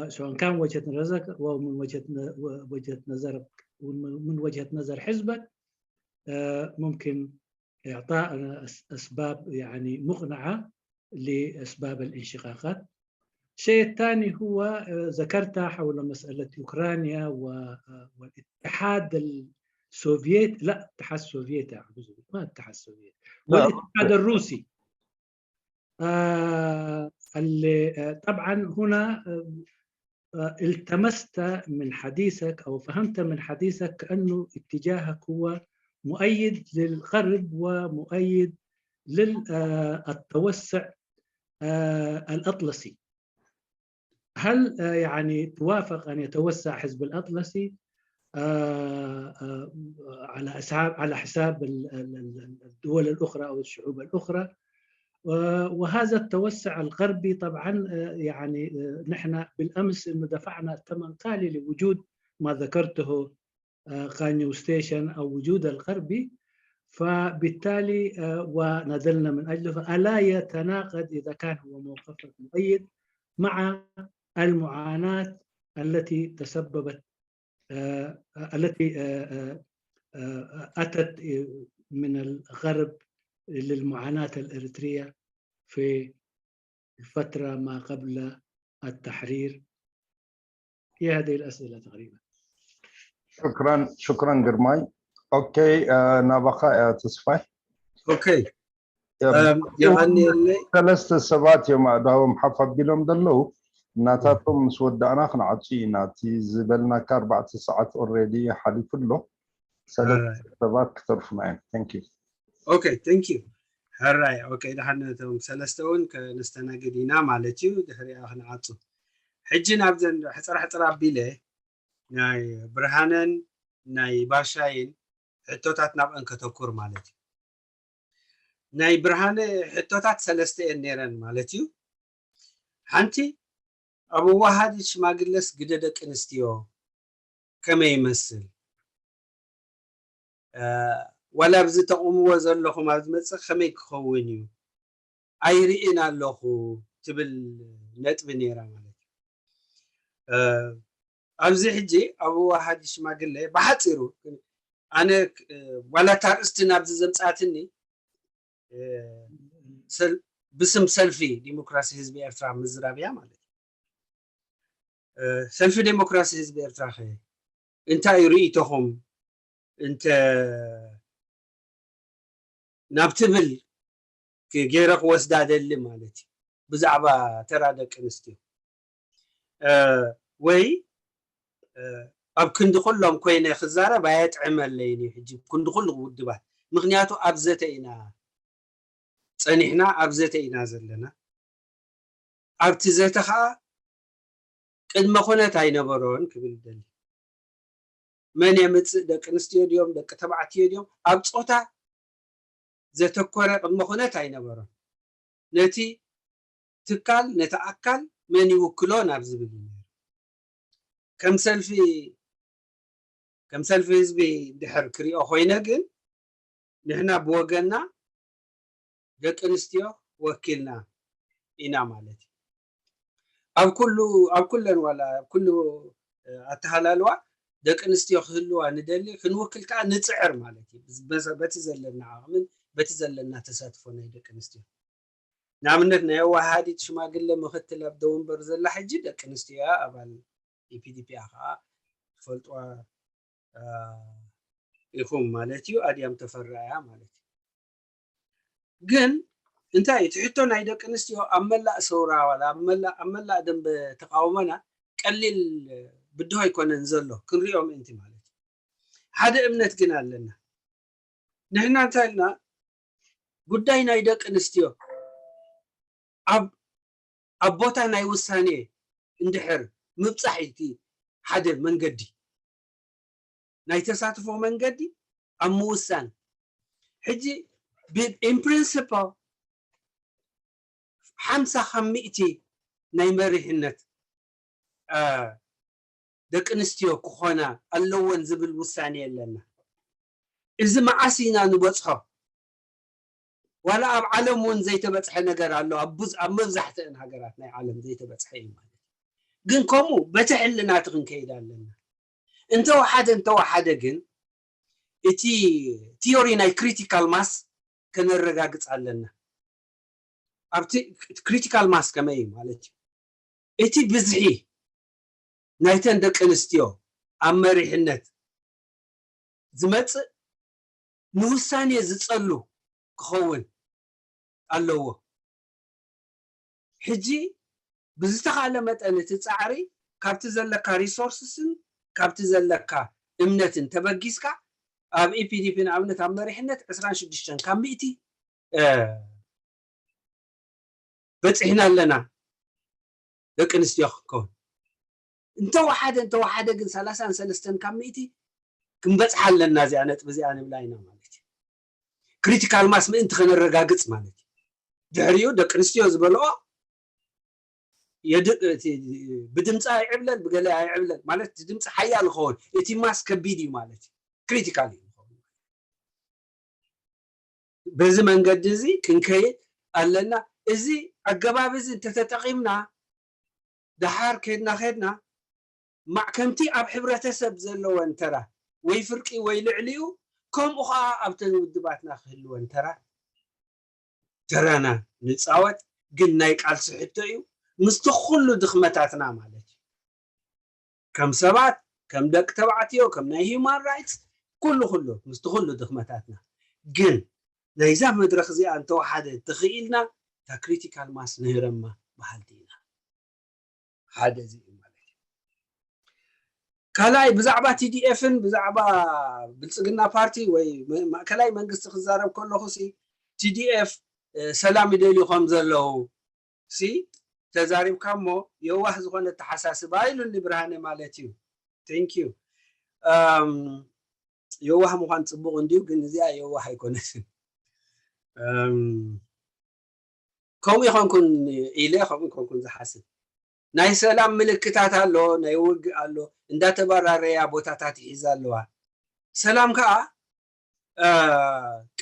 سواء كان وجهة نظرك أو من وجهة وجهة نظرك من وجهة نظر حزبك ممكن إعطاء أسباب يعني مقنعة لأسباب الانشقاقات. الشيء الثاني هو ذكرت حول مسألة أوكرانيا والاتحاد السوفيت، لا، الاتحاد السوفيتي، أعوذ بالله، ما الاتحاد السوفيتي، والاتحاد الروسي. آه اللي آه طبعا هنا آه التمست من حديثك أو فهمت من حديثك كأنه اتجاهك هو مؤيد للغرب ومؤيد للتوسع الأطلسي. هل يعني توافق أن يتوسع حزب الأطلسي على حساب على حساب الدول الأخرى أو الشعوب الأخرى؟ وهذا التوسع الغربي طبعا، يعني نحن بالأمس إنه دفعنا الثمن غالي لوجود ما ذكرته، كانيو ستيشن أو وجود الغربي، فبالتالي ونذلنا من أجله، فألا يتناقض إذا كان هو موقفك مؤيد مع المعاناة التي تسببت، التي أتت من الغرب للمعاناة الإريترية في الفترة ما قبل التحرير؟ هي هذه الأسئلة تقريبا. شكرا شكرا ግርማይ። ኦኬ ናባኻ ተስፋይ። ኦኬ የቐንየለይ። ሰለስተ ሰባት እዮም ኣእዳዎም ሓፍ ኣቢሎም ዘለዉ። እናታቶም ምስ ወዳእና ክንዓጹ ኢና። እቲ ዝበልናካ ኣርባዕተ ሰዓት ኦልሬዲ ሓሊፉ ኣሎ። ሰለስተ ሰባት ክተርፉና እዮም። Thank you። ኦኬ thank you። ሕራይ ኦኬ ደሓን ነቶም ሰለስተ እውን ከነስተናግድ ኢና ማለት እዩ። ድሕሪኣ ክንዓጹ። ሕጂ ናብዘን ሕጽራ ሕጽራ ኣቢለ ናይ ብርሃነን ናይ ባሻይን ሕቶታት ናብአን ከተኩር ማለት እዩ። ናይ ብርሃነ ሕቶታት ሰለስተ እየን ነይረን ማለት እዩ። ሓንቲ ኣብ ኣዋሃዲ ሽማግለስ ግደ ደቂ ኣንስትዮ ከመይ ይመስል? ዋላ ኣብዚ ተቑምዎ ዘለኹም ኣብ ዝመፅእ ከመይ ክኸውን እዩ ኣይርእን ኣለኹ ትብል ነጥቢ ነይራ ማለት እዩ። ኣብዚ ሕጂ ኣብ ኣዋሃዲ ሽማግለ ብሓፂሩ ኣነ ዋላ እታ ኣርእስቲ ናብዚ ዘምፃትኒ ብስም ሰልፊ ዲሞክራሲ ህዝቢ ኤርትራ ምዝራብ እያ ማለት እዩ። ሰልፊ ዲሞክራሲ ህዝቢ ኤርትራ ከ እንታይ እዩ ርእይቶኹም እንተ ናብ ትብል ገይረ ክወስዳ ደሊ ማለት እዩ። ብዛዕባ ተራ ደቂ ኣንስትዮ ወይ ኣብ ክንዲ ኩሎም ኮይነ ክዛረብ ኣየጥዕመለይን እዩ ሕጂ ክንዲ ኩሉ ውድባት። ምክንያቱ ኣብ ዘተ ኢና ጸኒሕና፣ ኣብ ዘተ ኢና ዘለና። ኣብቲ ዘተ ከዓ ቅድመ ኩነት ኣይነበሮን ክብል ይደሊ። መን የምፅእ? ደቂ ኣንስትዮ ድዮም ደቂ ተባዕትዮ ድዮም? ኣብ ፆታ ዘተኮረ ቅድመ ኩነት ኣይነበሮን። ነቲ ትካል ነቲ ኣካል መን ይውክሎ ናብ ዝብል እዩ ነይሩ። ከም ሰልፊ ከም ሰልፊ ህዝቢ ድሕር ክሪኦ ኮይነ ግን ንሕና ብወገንና ደቂ ኣንስትዮ ወኪልና ኢና ማለት እዩ። ኣብ ኩሉ ኣብ ኩለን ዋላ ኣብ ኩሉ ኣተሃላልዋ ደቂ ኣንስትዮ ክህልዋ ንደሊ ክንውክል ከዓ ንፅዕር ማለት እዩ። በቲ ዘለና ዓቕምን በቲ ዘለና ተሳትፎ ናይ ደቂ ኣንስትዮ ንኣብነት ናይ ኣዋሃዲት ሽማግለ ምክትል ኣብ ደወንበር ዘላ ሕጂ ደቂ ኣንስትዮ እያ ኣባል ኢፒዲፒ እያ ከዓ ትፈልጥዋ ኢኹም ማለት እዩ። ኣድያም ተፈራ እያ ማለት እዩ። ግን እንታይ እቲ ሕቶ ናይ ደቂ ኣንስትዮ ኣብ መላእ ሰውራ ዋላ ኣብ መላእ ደንበ ተቃውሞና ቀሊል ብድሆ ኣይኮነን ዘሎ ክንሪኦ ምእንቲ ማለት እዩ። ሓደ እምነት ግን ኣለና። ንሕና እንታይ ኢልና ጉዳይ ናይ ደቂ ኣንስትዮ ኣብ ኣብ ቦታ ናይ ውሳኔ እንድሕር ምብጻሕ እዩ እቲ ሓደ መንገዲ ናይ ተሳትፎ መንገዲ ኣብ ምውሳን። ሕጂ in principle ሓምሳ ካብ ሚእቲ ናይ መሪሕነት ደቂ ኣንስትዮ ክኾና ኣለወን ዝብል ውሳኔ ኣለና። እዚ መዓስ ኢና ንበጽሖ? ዋላ ኣብ ዓለም እውን ዘይተበፅሐ ነገር ኣሎ። ኣብ መብዛሕትአን ሃገራት ናይ ዓለም ዘይተበፅሐ እዩ ማለት እዩ። ግን ከምኡ በቲ ሕልና እቲ ክንከይድ ኣለና። እንተወሓደ እንተወሓደ ግን እቲ ቲዮሪ ናይ ክሪቲካል ማስ ከነረጋግፅ ኣለና። ኣብቲ ክሪቲካል ማስ ከመይ እዩ ማለት እዩ? እቲ ብዝሒ ናይተን ደቂ ኣንስትዮ ኣብ መሪሕነት ዝመፅእ ንውሳኔ ዝፀሉ ክኸውን ኣለዎ። ሕጂ ብዝተኻእለ መጠን እቲ ፃዕሪ ካብቲ ዘለካ ሪሶርስስን ካብቲ ዘለካ እምነትን ተበጊስካ ኣብ ኢፒዲፒ ንኣብነት ኣብ መሪሕነት ዕስራን ሽዱሽተን ካብ ሚእቲ በፂሕና ኣለና ደቂ ኣንስትዮ ክንከውን እንተወሓደ እንተወሓደ ግን ሰላሳን ሰለስተን ካብ ሚእቲ ክንበፅሓ ኣለና እዚኣ ነጥቢ እዚኣ ንብላ ኢና ማለት እዩ። ክሪቲካል ማስ ምእንቲ ከነረጋግፅ ማለት እዩ። ድሕሪኡ ደቂ ኣንስትዮ ዝበልኦ የድ- እቲ ብድምፂ ኣይዕብለል፣ ብገለ ኣይዕብለል ማለት፣ እቲ ድምፂ ሓያል ይኸውን፣ እቲ ማስ ከቢድ እዩ ማለት እዩ፣ ክሪቲካል እዩ ዝኸውን። በዚ መንገዲ እዚ ክንከይድ ኣለና። እዚ ኣገባብ እዚ እንተተጠቒምና፣ ደሓር ከድና ከድና፣ ማዕ ከምቲ ኣብ ሕብረተሰብ ዘለወን ተራ ወይ ፍርቂ ወይ ልዕሊኡ፣ ከምኡ ኸዓ ኣብተን ውድባትና ክህልወን ተራ፣ ተራና ንፃወት። ግን ናይ ቃልሲ ሕቶ እዩ፣ ምስቲ ኩሉ ድኽመታትና ማለት እዩ። ከም ሰባት፣ ከም ደቂ ተባዕትዮ፣ ከም ናይ ሂውማን ራይትስ፣ ኩሉ ኩሉ፣ ምስቲ ኩሉ ድኽመታትና። ግን ናይዛ መድረኽ እዚኣ እንተወሓደ ተኽኢልና፣ እታ ክሪቲካል ማስ ንህረማ በሃልቲ ኢና። ሓደ እዚ እዩ ማለት እዩ። ካልኣይ፣ ብዛዕባ ቲዲኤፍን ብዛዕባ ብልፅግና ፓርቲ ወይ መ- ማእከላይ መንግስቲ ክዛረብ ከለኹ ሲ፣ ቲዲኤፍ ሰላም ይደልዩ ከም ዘለዉ ሲ ተዛሪብካ እሞ፣ የዋህ ዝኾነ ኣተሓሳስባ ኢሉኒ ብርሃነ ማለት እዩ። ቴንክ ዩ። የዋህ ምዃን ፅቡቕ እንድዩ፣ ግን እዚኣ የዋህ ኣይኮነትን። ከምኡ ይኾንኩን ኢለ፣ ከምኡ ይኾንኩን ዝሓስብ። ናይ ሰላም ምልክታት ኣሎ፣ ናይ ውግእ ኣሎ፣ እንዳተበራረያ ቦታታት ይሕዛ ኣለዋ። ሰላም ከዓ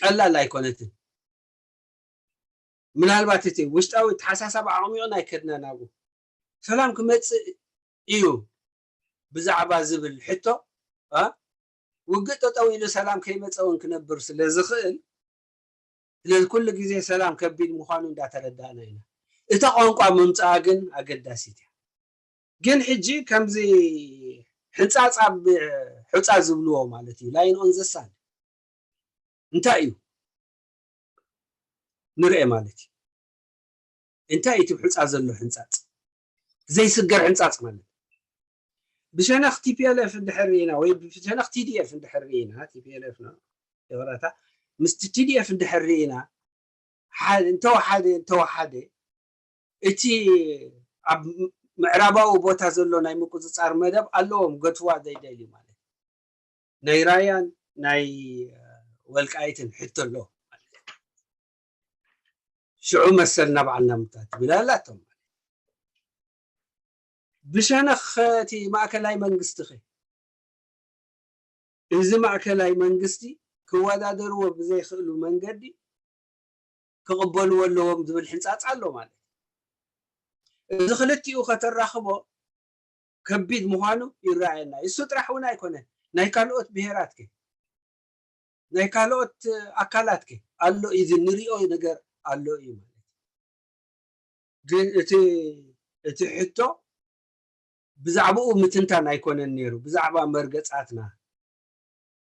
ቀላል ኣይኮነትን። ምናልባት እቲ ውሽጣዊ ተሓሳሳቢ ዓቕሚቑ ናይ ከድና ናብኡ ሰላም ክመፅእ እዩ ብዛዕባ ዝብል ሕቶ፣ ውግእ ጠጠው ኢሉ ሰላም ከይመፀ እውን ክነብር ስለ ዝኽእል፣ ስለዚ ኩሉ ግዜ ሰላም ከቢድ ምዃኑ እንዳተረዳእና ኢና። እታ ቋንቋ ምምፃኣ ግን ኣገዳሲት እያ። ግን ሕጂ ከምዚ ሕንፃፃ ብ- ሑፃ ዝብልዎ ማለት እዩ፣ ላይን ኦን ዘሳን እንታይ እዩ ንርኤ ማለት እዩ። እንታይ እቲ ሑፃ ዘሎ ሕንፃፅ ዘይስገር ሕንፃፅ ማለት ብሸነኽ ቲፒኤልኤፍ እንድሕር ርኢና ወይ ብሸነኽ ቲዲኤፍ እንድሕር ርኢና፣ ቲፒኤልኤፍ ነው ይቕረታ፣ ምስቲ ቲዲኤፍ እንድሕር ርኢና፣ እንተወሓደ እንተወሓደ እቲ ኣብ ምዕራባዊ ቦታ ዘሎ ናይ ምቁፅፃር መደብ ኣለዎም፣ ገትዋ ዘይደልዩ ማለት ናይ ራያን ናይ ወልቃይትን ሕቶ ኣሎ። ሽዑ መሰልና ባዕልና ምታት ትብል ኣላቶም። ብሸነኽ እቲ ማእከላይ መንግስቲ ኸ? እዚ ማእከላይ መንግስቲ ክወዳደርዎ ብዘይኽእሉ መንገዲ ክቕበልዎ ኣለዎም ዝብል ሕንፃፅ ኣሎ ማለት እዩ። እዚ ክልቲኡ ከተራኽቦ ከቢድ ምዃኑ ይረኣየና። እሱ ጥራሕ እውን ኣይኮነን፣ ናይ ካልኦት ብሄራት ከ? ናይ ካልኦት ኣካላት ከ ኣሎ እዩ፣ እዚ ንሪኦ ነገር ኣሎ እዩ ማለት እዩ። ግን እቲ እቲ ሕቶ ብዛዕባኡ ምትንታን ኣይኮነን ነይሩ፣ ብዛዕባ መርገፃትና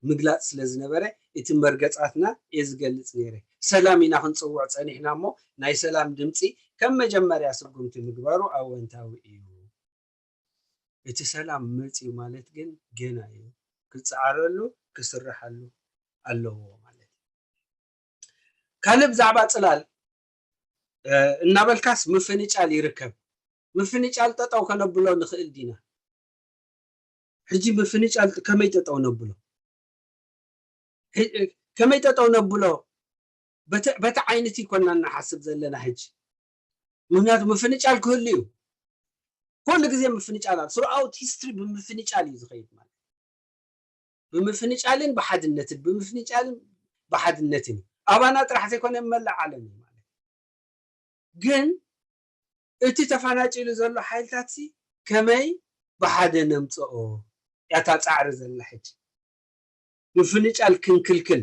ምግላፅ ስለ ዝነበረ፣ እቲ መርገፃትና እየ ዝገልፅ ነይረ። ሰላም ኢና ክንፅውዕ ፀኒሕና እሞ፣ ናይ ሰላም ድምፂ ከም መጀመርያ ስጉምቲ ምግባሩ ኣወንታዊ እዩ። እቲ ሰላም መፅዩ ማለት ግን ገና እዩ፣ ክፀዓረሉ ክስርሓሉ ኣለዎ ማለት እዩ። ካልእ ብዛዕባ ፅላል እናበልካስ ምፍንጫል ይርከብ። ምፍንጫል ጠጠው ከነብሎ ንኽእል ዲና? ሕጂ ምፍንጫል ከመይ ጠጠው ነብሎ? ከመይ ጠጠው ነብሎ? በቲ ዓይነቲ ይኮና እናሓስብ ዘለና ሕጂ። ምክንያቱ ምፍንጫል ክህሉ እዩ። ኩሉ ግዜ ምፍንጫል ኣሎ። ስሩኣውት ሂስትሪ ብምፍንጫል እዩ ዝኸይድ ማለት፣ ብምፍንጫልን ብሓድነትን፣ ብምፍንጫልን ብሓድነትን እዩ። ኣባና ጥራሕ ዘይኮነ መላእ ዓለም እዩ ማለት። ግን እቲ ተፈናጭሉ ዘሎ ሓይልታት ሲ ከመይ ብሓደ ነምፀኦ ያታ ፃዕሪ ዘላ ሕጂ። ምፍንጫል ክንክልክል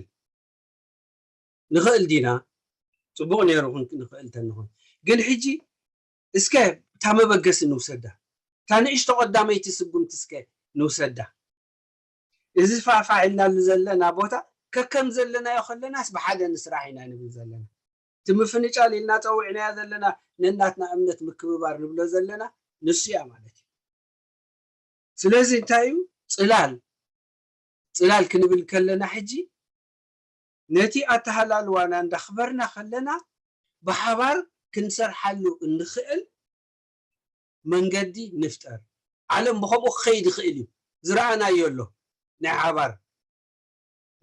ንኽእል ዲና? ፅቡቕ ነይሩ ክንክል ንኽእል ተንኾን፣ ግን ሕጂ እስከ እታ መበገሲ ንውሰዳ፣ እታ ንእሽቶ ቀዳመይቲ ስጉምቲ እስከ ንውሰዳ። እዚ ፋፋ ኢልናሉ ዘለና ቦታ ከከም ዘለናዮ ከለናስ ብሓደ ንስራሕ ኢና ንብል ዘለና። እቲ ምፍንጫል ኢልና ፀዊዕናዮ ዘለና ነናትና እምነት ምክብባር ንብሎ ዘለና ንሱ እያ ማለት እዩ። ስለዚ እንታይ እዩ ፅላል? ፅላል ክንብል ከለና ሕጂ ነቲ ኣተሃላልዋና እንዳኽበርና ከለና ብሓባር ክንሰርሓሉ እንኽእል መንገዲ ንፍጠር። ዓለም ብኸምኡ ክኸይድ ይኽእል እዩ። ዝረኣናዮ ኣሎ ናይ ሓባር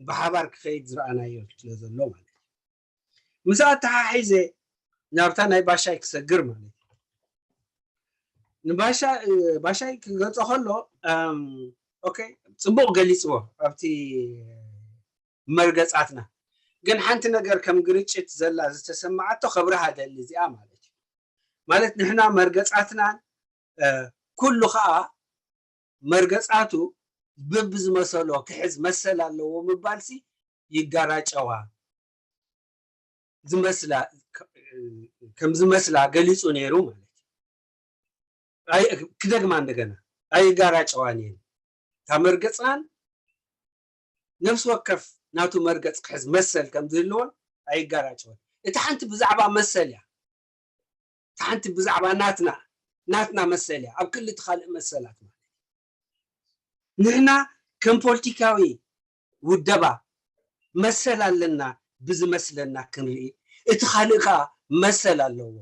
ብሓባር ክኸይድ ዝረኣናዮ ስለ ዘሎ ማለት እዩ። ምስ ኣተሓሒዘ ናብታ ናይ ባሻይ ክሰግር ማለት እዩ። ንባሻ ባሻይ ክገልጾ ከሎ ኦኬ፣ ጽቡቕ ገሊጽዎ ኣብቲ መርገጻትና። ግን ሓንቲ ነገር ከም ግርጭት ዘላ ዝተሰማዓቶ ከብርሃ ደሊ እዚኣ ማለት እዩ። ማለት ንሕና መርገጻትናን ኩሉ ከዓ መርገጻቱ ብብዝመሰሎ ክሕዝ መሰል ኣለዎ ምባልሲ ይጋራጨዋ ዝመስላ ከም ዝመስላ ገሊጹ ነይሩ ማለት እዩ። ክደግማ እንደገና ኣይጋራጨዋን እየን። እታ መርገጽናን ነፍሲ ወከፍ ናቱ መርገጽ ክሕዝ መሰል ከም ዝህልዎን ኣይጋራጨወን። እቲ ሓንቲ ብዛዕባ መሰል እያ። እቲ ሓንቲ ብዛዕባ ናትና ናትና መሰል እያ። ኣብ ክሊ እቲ ካልእ መሰላት ማለት ንሕና ከም ፖለቲካዊ ውደባ መሰል ኣለና ብዝመስለና ክንርኢ፣ እቲ ካልእ ከዓ መሰል ኣለዎ።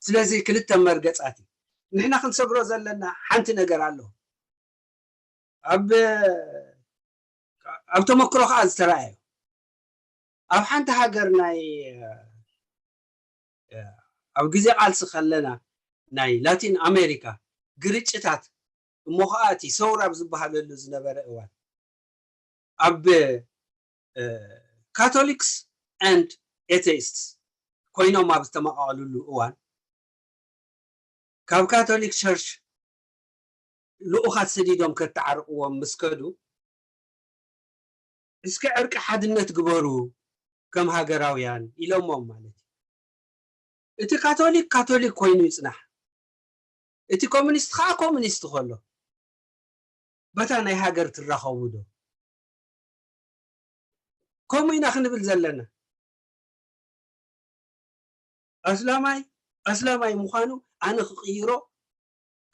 ስለዚ ክልተ መርገጻት እዩ። ንሕና ክንሰግሮ ዘለና ሓንቲ ነገር ኣሎ። ኣብ ኣብ ተመክሮ ከዓ ዝተረኣየ ኣብ ሓንቲ ሃገር ናይ ኣብ ግዜ ቃልሲ ከለና ናይ ላቲን ኣሜሪካ ግርጭታት እሞ ከዓ እቲ ሰውራ ኣብ ዝበሃለሉ ዝነበረ እዋን ኣብ ካቶሊክስ and ኤቴይስትስ ኮይኖም ኣብ ዝተመቃቀሉሉ እዋን ካብ ካቶሊክ ቸርች ልኡኻት ሰዲዶም ከተዓርቅዎም ምስ ከዱ እስኪ ዕርቂ ሓድነት ግበሩ ከም ሃገራውያን ኢሎሞም ማለት እዩ። እቲ ካቶሊክ ካቶሊክ ኮይኑ ይጽናሕ፣ እቲ ኮሙኒስት ከዓ ኮሙኒስት ከሎ በታ ናይ ሃገር ትራኸቡ ዶ? ከምኡ ኢና ክንብል ዘለና። ኣስላማይ ኣስላማይ ምዃኑ ኣነ ክቕይሮ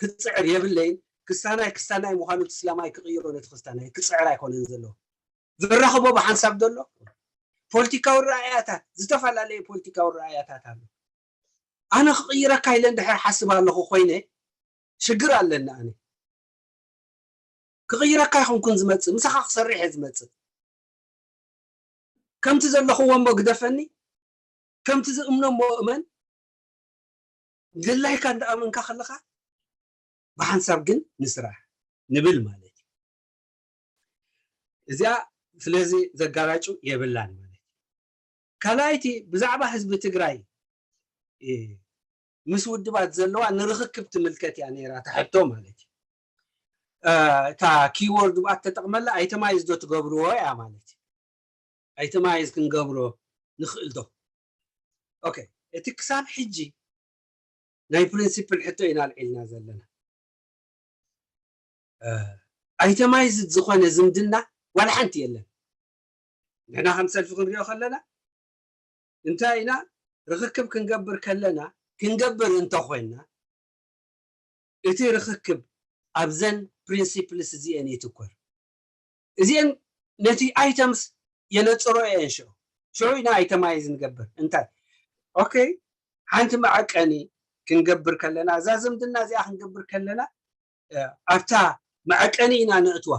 ክፅዕር የብለይን። ክስታናይ ክስታናይ ምዃኑ እቲ እስላማይ ክቕይሮ ነቲ ክስታናይ ክፅዕር ኣይኮነን ዘለዎ። ዘራኽቦ ብሓንሳብ ዘሎ ፖለቲካዊ ረኣያታት፣ ዝተፈላለየ ፖለቲካዊ ረኣያታት ኣሎ። ኣነ ክቕይረካ ኢለ እንድሕር ሓስብ ኣለኹ ኮይነ ሽግር ኣለኒ። ኣነ ክቕይረካ ኣይኮንኩን ዝመፅእ፣ ምሳኻ ክሰርሕ እየ ዝመፅእ። ከምቲ ዘለኽዎ እሞ ግደፈኒ፣ ከምቲ ዝእምኖ እሞ እመን። ድላይካ እንዳኣመንካ ከለኻ ብሓንሳብ ግን ንስራሕ ንብል ማለት እዩ። እዚኣ ስለዚ ዘጋራጩ የብላን ማለት እዩ። ካልኣይቲ ብዛዕባ ህዝቢ ትግራይ ምስ ውድባት ዘለዋ ንርኽክብ ትምልከት እያ ነይራ እታ ሕቶ ማለት እዩ። እታ ኪወርድ ብኣ ተጠቕመላ ኣይተማይዝ ዶ ትገብርዎ እያ ማለት እዩ። ኣይተማይዝ ክንገብሮ ንኽእል ዶ? ኦኬ፣ እቲ ክሳብ ሕጂ ናይ ፕሪንሲፕል ሕቶ ኢና ኣልዒልና ዘለና። ኣይተማይዝ ዝኾነ ዝምድና ዋላ ሓንቲ የለን። ንሕና ከም ሰልፊ ክንሪኦ ከለና እንታይ ኢና ርኽክብ ክንገብር ከለና ክንገብር እንተኾይና እቲ ርኽክብ ኣብዘን ፕሪንሲፕልስ እዚአን ይትኮር። እዚአን ነቲ ኣይተምስ የነፅሮ እየን። ሽዑ ሽዑ ኢና ኣይተማይዝ ንገብር። እንታይ ኦኬ፣ ሓንቲ መዐቀኒ ክንገብር ከለና እዛ ዝምድና እዚኣ ክንገብር ከለና ኣብታ መዐቀኒ ኢና ነእትዋ።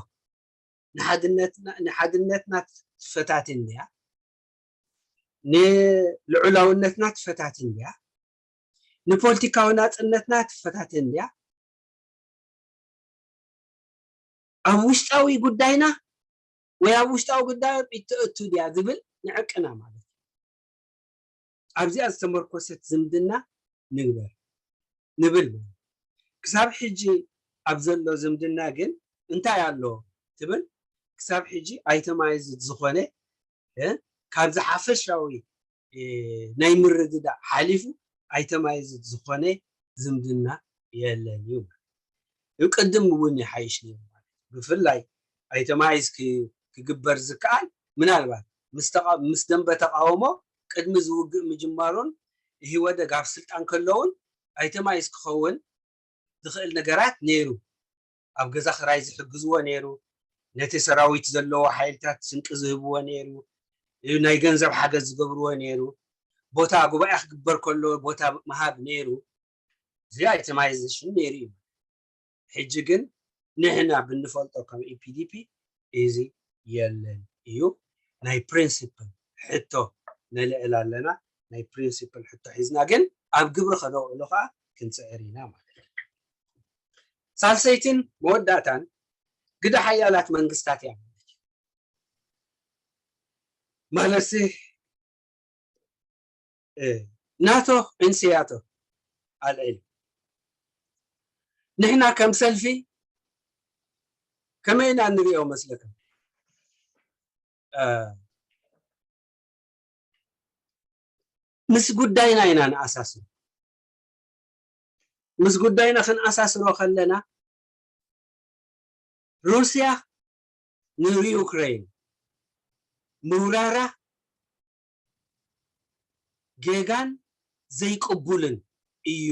ንሓድነትና ትፈታትን ድያ? ንልዑላውነትና ትፈታትን ድያ? ንፖለቲካዊ ናፅነትና ትፈታትን ድያ? ኣብ ውሽጣዊ ጉዳይና ወይ ኣብ ውሽጣዊ ጉዳዮም ይተእቱ ድያ ዝብል ንዕቅና ማለት እዩ። ኣብዚኣ ዝተመርኮሰት ዝምድና ንግበር ንብል ማለት። ክሳብ ሕጂ ኣብ ዘሎ ዝምድና ግን እንታይ ኣሎ ትብል? ክሳብ ሕጂ ኣይተማይዝት ዝኾነ ካብዚ ሓፈሻዊ ናይ ምርድዳእ ሓሊፉ ኣይተማይዝት ዝኾነ ዝምድና የለን እዩ። ቅድም እውን ይሓይሽ ነይሩ ማለት ብፍላይ ኣይተማይዝ ክግበር ዝከኣል ምናልባት ምስ ደንበ ተቃውሞ ቅድሚ ዝውግእ ምጅማሩን ኢህወደግ ኣብ ስልጣን ከለውን ኣይተማይዝ ክኸውን ዝኽእል ነገራት ነይሩ። ኣብ ገዛ ክራይ ዝሕግዝዎ ነይሩ፣ ነቲ ሰራዊት ዘለዎ ሓይልታት ስንቂ ዝህብዎ ነይሩ፣ ናይ ገንዘብ ሓገዝ ዝገብርዎ ነይሩ፣ ቦታ ጉባኤ ክግበር ከሎ ቦታ ምሃብ ነይሩ። እዚ ኣይተማይዜሽን ነይሩ እዩ። ሕጂ ግን ንሕና ብንፈልጦ ከም ኢፒዲፒ እዚ የለን እዩ። ናይ ፕሪንሲፕል ሕቶ ነልዕል ኣለና። ናይ ፕሪንሲፕል ሕቶ ሒዝና ግን ኣብ ግብሪ ከነውዕሎ ከዓ ክንፅዕር ኢና ማለት እዩ። ሳልሰይትን መወዳእታን ግደ ሓያላት መንግስታት እያ ማለት እዩ። ማለትሲ ናቶ እንስያቶ ኣልዒሉ ንሕና ከም ሰልፊ ከመይ ኢና ንሪኦ መስለካ? ምስ ጉዳይና ኢና ንኣሳስሮ። ምስ ጉዳይና ክንኣሳስሮ ከለና ሩስያ ንዩክሬን ምውራራ ጌጋን ዘይቅቡልን እዩ።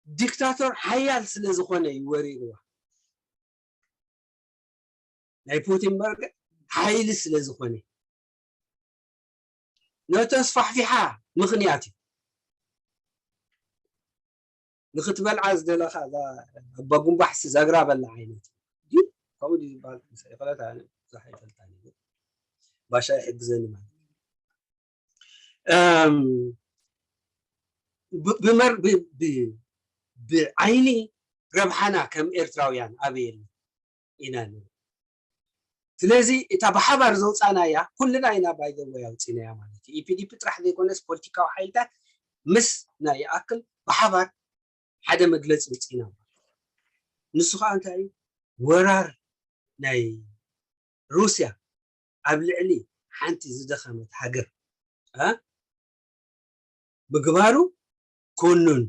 ዲክታቶር ሓያል ስለ ዝኾነ እዩ ወሪርዋ። ናይ ፑቲን መርገ ሓይሊ ስለ ዝኾነ ነቶ ኣስፋሕፊሓ ምኽንያት እዩ። ንኽትበልዓ ዝደለኻ ኣባ ጉንባሕሲ ዘግራ በላ ዓይነት እዩ። ከምኡ ድዩ ዝበሃል? ይኽእለት ኣነ ብዙሕ ኣይፈልጣን እዩ። ባሻ ይሕግዘኒ ማለት ብመር ብዓይኒ ረብሓና ከም ኤርትራውያን ኣበየሉ ኢና ንብል። ስለዚ እታ ብሓባር ዘውፃናያ ኩልና ኢና ባይዘወይ ኣውፂናያ ማለት እዩ። ኢፒዲፒ ጥራሕ ዘይኮነስ ፖለቲካዊ ሓይልታት ምስ ናይ ይኣክል ብሓባር ሓደ መግለፂ ውፅኢና ማለት እዩ። ንሱ ከዓ እንታይ እዩ? ወራር ናይ ሩስያ ኣብ ልዕሊ ሓንቲ ዝደኸመት ሃገር ምግባሩ ኮኑን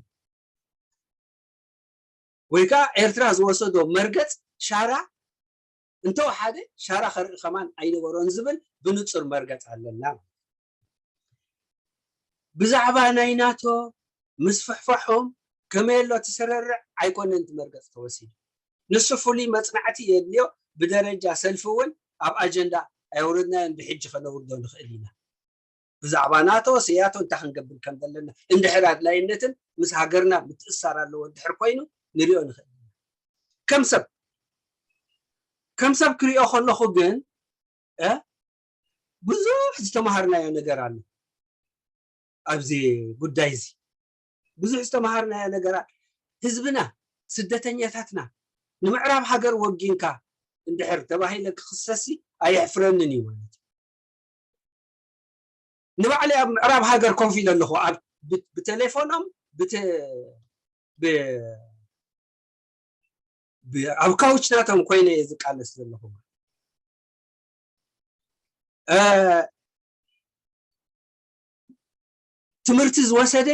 ወይ ከዓ ኤርትራ ዝወሰዶ መርገፅ ሻራ እንተወሓደ ሻራ ከርኢ ከማን ኣይነበሮን ዝብል ብንፁር መርገፅ ኣለና። ብዛዕባ ናይ ናቶ ምስፍሕፋሖም ከመይ ኣሎ ትስርርዕ ኣይኮነን እቲ መርገፅ ተወሲዱ። ንሱ ፍሉይ መፅናዕቲ የድልዮ። ብደረጃ ሰልፊ እውን ኣብ ኣጀንዳ ኣየውረድናዮን፣ ብሕጂ ከነውርዶ ንኽእል ኢና። ብዛዕባ ናቶ ስያቶ እንታይ ክንገብር ከም ዘለና እንድሕር ኣድላይነትን ምስ ሃገርና ምትእሳር ኣለዎ እንድሕር ኮይኑ ንሪኦ ንኽእል ኢና። ከም ሰብ ከም ሰብ ክሪኦ ከለኹ ግን ብዙሕ ዝተምሃርናዮ ነገር ኣሎ። ኣብዚ ጉዳይ እዚ ብዙሕ ዝተምሃርናዮ ነገራት ህዝብና ስደተኛታትና ንምዕራብ ሃገር ወጊንካ እንድሕር ተባሂለ ክኽሰሲ ኣየሕፍረንን እዩ ማለት እዩ። ንባዕለይ ኣብ ምዕራብ ሃገር ኮፍ ኢለ ኣለኹ ብቴሌፎኖም ኣብ ካውች ናቶም ኮይነ እየ ዝቃለስ ዘለኹ። ትምህርቲ ዝወሰደ